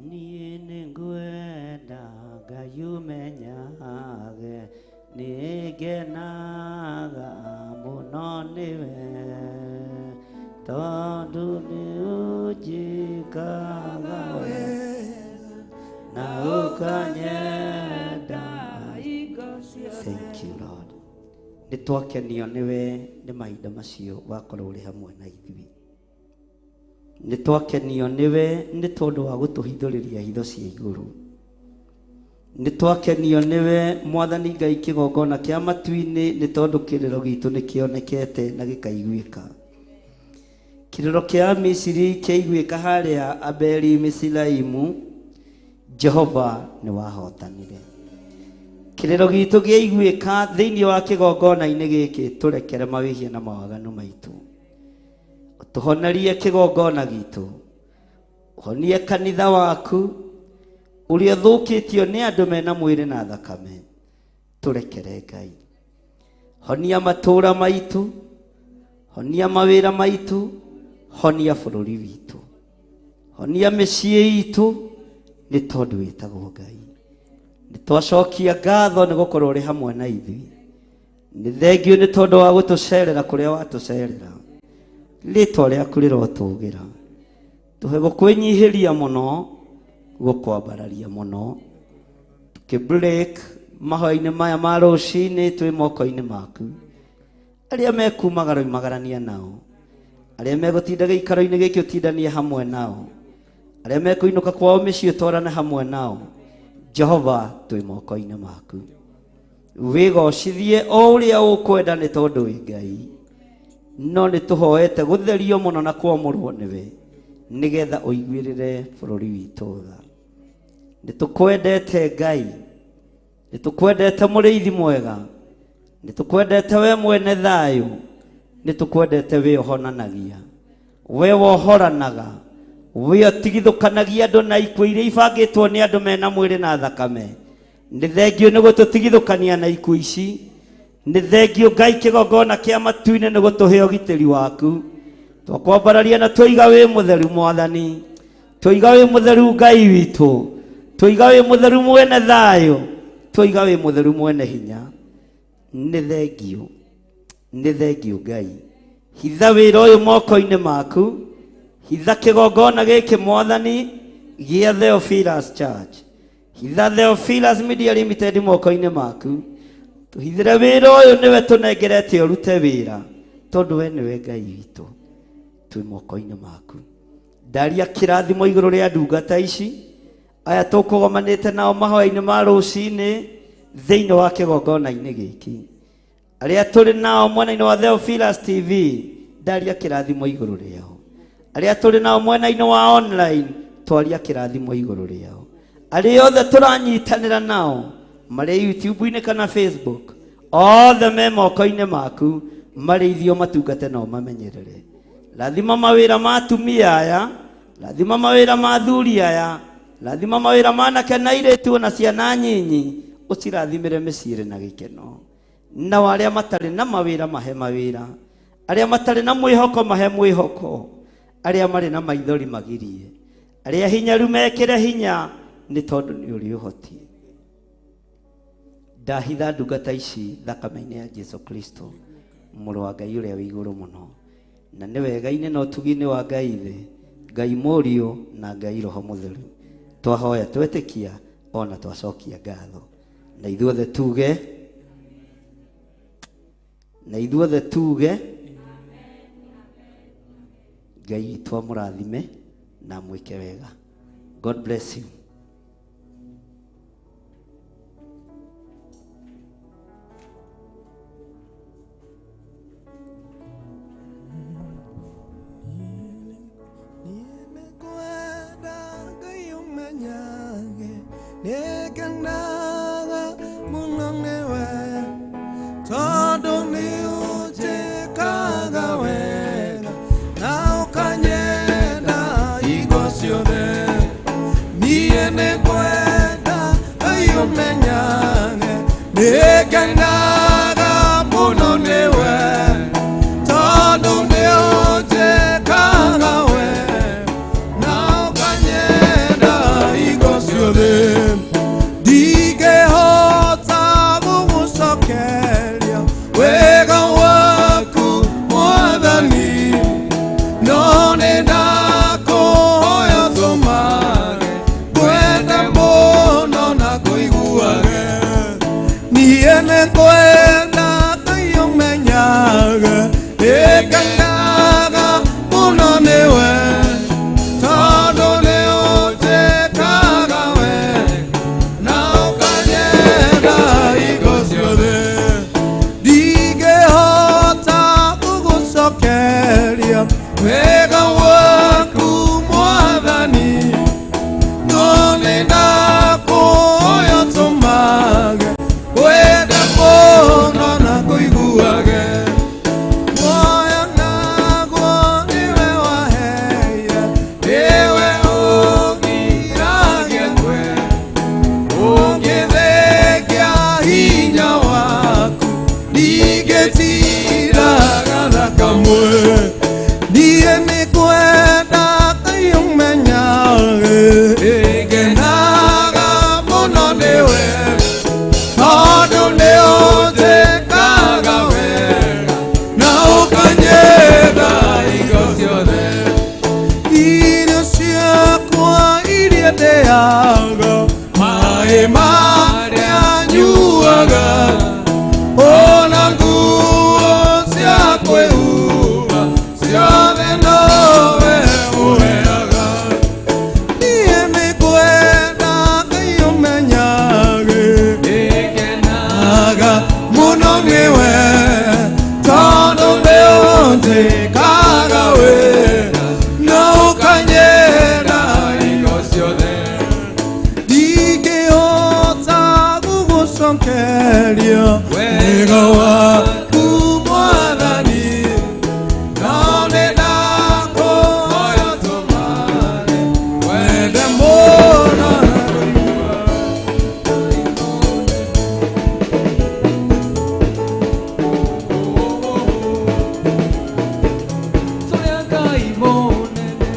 Niĩ nĩngwenda Ngai ũmenyage nĩngenaga mũno nĩwe tondũ nĩũnjĩkaga wega na ũkanyenda. Thank you Lord. Nĩ twakenio nĩwe nĩ mahinda macio wakorwo ũrĩ hamwe na ithuĩ nĩ twakenio nĩwe nĩ tondũ wa gũtũhithũrĩria hitho cia igũrũ nĩ twakenio nĩwe mwathani Ngai kĩgongona kĩa matu-inĩ nĩ tondũ kĩrĩro gitũ nĩ kĩonekete na gĩkaiguĩka kĩrĩro kĩa Misiri kĩaiguĩka harĩa Abeli Misiraimu Jehova nĩ wahotanire kĩrĩro gitũ gĩaiguĩka thĩinĩ wa kĩgongona-inĩ gĩkĩ tũrekere mawĩhia na mawaganu maitũ tũhonerie kĩgongona gitũ ũhonie kanitha waku ũrĩa ũthũkĩtio nĩ andũ mena mwĩrĩ na thakame tũrekere Ngai honia matũũra maitũ honia mawĩra maitũ honia bũrũri witũ honia mĩciĩ itũ nĩ tondũ wĩtagwo Ngai nĩ twacokia ngatho nĩ gũkorwo ũrĩ hamwe na ithuĩ nĩ thengiũ nĩ tondũ wa gũtũcerera kũrĩa watũcerera rĩtwa rĩaku rĩrotũgĩra tũhe gũkwĩnyihĩria mũno gũkwambararia mũno tũkĩ break mahoya-inĩ maya ma rũcinĩ twĩ moko-inĩ maku arĩa mekumagara umagarania nao arĩa megũtinda gĩikaro-inĩ gĩkĩ ũtindanie hamwe nao arĩa mekũinũka kwao mĩciĩ ũtwarane hamwe nao Jehova twĩ moko-inĩ maku. Wĩgocithie o ũrĩa ũkwenda nĩ tondũ wĩ Ngai. No nĩ tũhoete gũtherio mũno na kwamũrwo nĩwe nĩgetha ũiguĩrĩre bũrũri witũ tha. Nĩ tũkwendete Ngai, nĩ tũkwendete mũrĩithi mwega, nĩ tũkwendete we mwene thayũ, nĩ tũkwendete we ũhonanagia, we wohoranaga, we ũtigithũkanagia andũ na ikuũ iria ibangĩtwo nĩ andũ mena mwĩrĩ na thakame. Nĩ thengio nĩ gũtũtigithũkania na ikuũ ici. Nĩ thengio Ngai kĩgongona kĩa matu-inĩ nĩ gũtũhe ũgitĩri waku. Twakwambararia na twaiga wĩ mũtheru Mwathani, twaiga wĩ mũtheru Ngai witũ, twaiga wĩ mũtheru mwene thayũ, twaiga wĩ mũtheru mwene hinya. Nĩ thengio, nĩ thengio Ngai. Hitha wĩra ũyũ moko-inĩ maku, hitha kĩgongona gĩkĩ Mwathani gĩa Theophilus Church, hitha Theophilus Media Limited moko-inĩ maku. Tũhithĩre wĩra ũyũ nĩwe tũnengerete ũrute wĩra, tondũ we nĩwe Ngai witũ, twĩ moko-inĩ maku. Ndaria kĩrathimo igũrũ rĩa ndungata ici aya tũkũgomanĩte nao mahoya-inĩ ma rũcinĩ thĩinĩ wa kĩgongona-inĩ gĩkĩ, arĩa tũrĩ nao mwena-inĩ wa Theophilus TV, ndaria kĩrathimo igũrũ rĩao. Arĩa tũrĩ nao mwena-inĩ wa online, twaria kĩrathimo igũrũ rĩao. Arĩa othe tũranyitanĩra nao marĩ YouTube-inĩ kana Facebook, othe me moko-inĩ maku, marĩithio matungate nao mamenyerere. Rathima mawĩra ma atumia aya, rathima mawĩra ma athuri aya, rathima mawĩra ma anake na airĩtu na ciana nyinyi, ũcirathimĩre mĩciĩ ĩrĩ na gĩkeno. Nao arĩa matarĩ na mawĩra mahe mawĩra, arĩa matarĩ na mwĩhoko mahe mwĩhoko, arĩa marĩ na maithori magirie, arĩa hinyaru mekĩre hinya, nĩ tondũ nĩ ũrĩ ũhoti. Ndahitha ndungata ici thakame-inĩ ya Jesu Kristo, mũrũ wa Ngai ũrĩa wĩ igũrũ mũno, na nĩ wega-inĩ na ũtugi-inĩ wa Ngai Ithe, Ngai Mũriũ na Ngai Roho Mũtheru. Twahoya twetĩkia ona twacokia ngatho, na ithuothe tuge, na ithuothe tuge Ngai witũ amũrathime na amwĩke wega. God bless you. Nĩngenaga mũno nĩwe, tondũ nĩũnjĩkaga wega na ũkanyenda hingo ciothe. Niĩ nĩngwenda Ngai ũmenyage, nĩngenaga mũno nĩwe, tondũ nĩũnjĩkaga wega na ũkanyenda hingo ciothe. Ndingĩhota gũgũcokeria wega waku Mwathani, no nĩndakũhoya tũmage ngwende mũno na kũiguage. Niĩ nĩngwenda Ngai ũmenyage, nĩngenaga mũno nĩwe, tondũ nĩũnjĩkaga wega na ũkanyenda hingo ciothe. Ndingĩhota gũgũcokeria wega waku Mwathani, no nĩndakũhoya tũmage ngwende mũno na kũiguage. Muoyo naguo nĩwe waheire, nĩwe ũgiragia ngwe, ũngĩthengia hinya waku ndingĩtiraga na kamwe. Niĩ nĩngwenda Ngai ũmenyage, nĩngenaga mũno nĩwe, tondũ nĩũnjĩkaga wega na ũkanyenda hingo ciothe. Irio ciakwa iria ndĩaga, maĩ marĩa nyuaga, ona nguo Ũnjĩkaga wega na ũkanyenda Hingo ciothe. Ndingĩhota gũgũcokeria wega waku Mwathani, no nĩndakũhoya tũmare wende mũno na kũigua. Tũrĩ Ngai mũnene,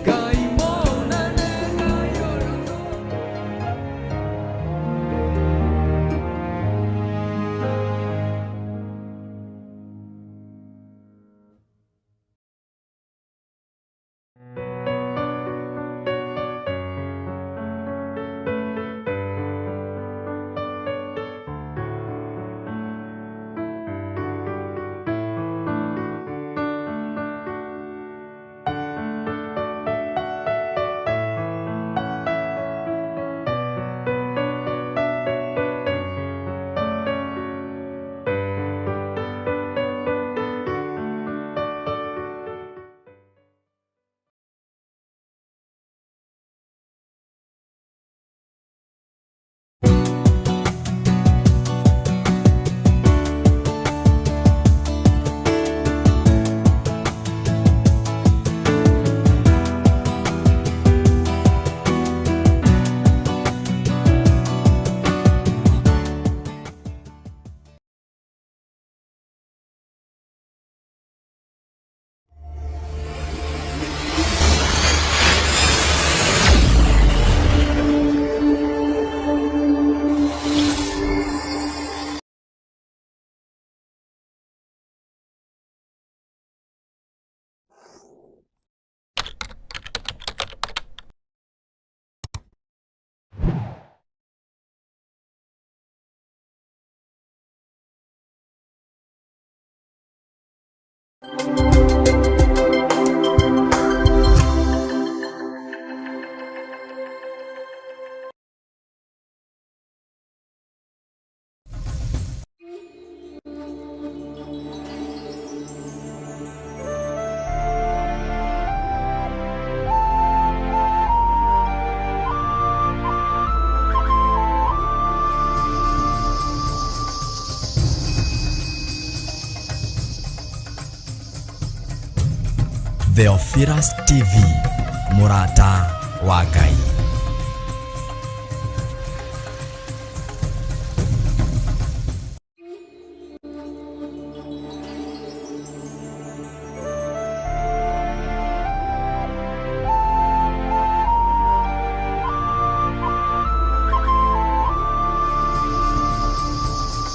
Ngai mũnene, Ngai ũrĩa Theophilus TV, mũrata wa Ngai.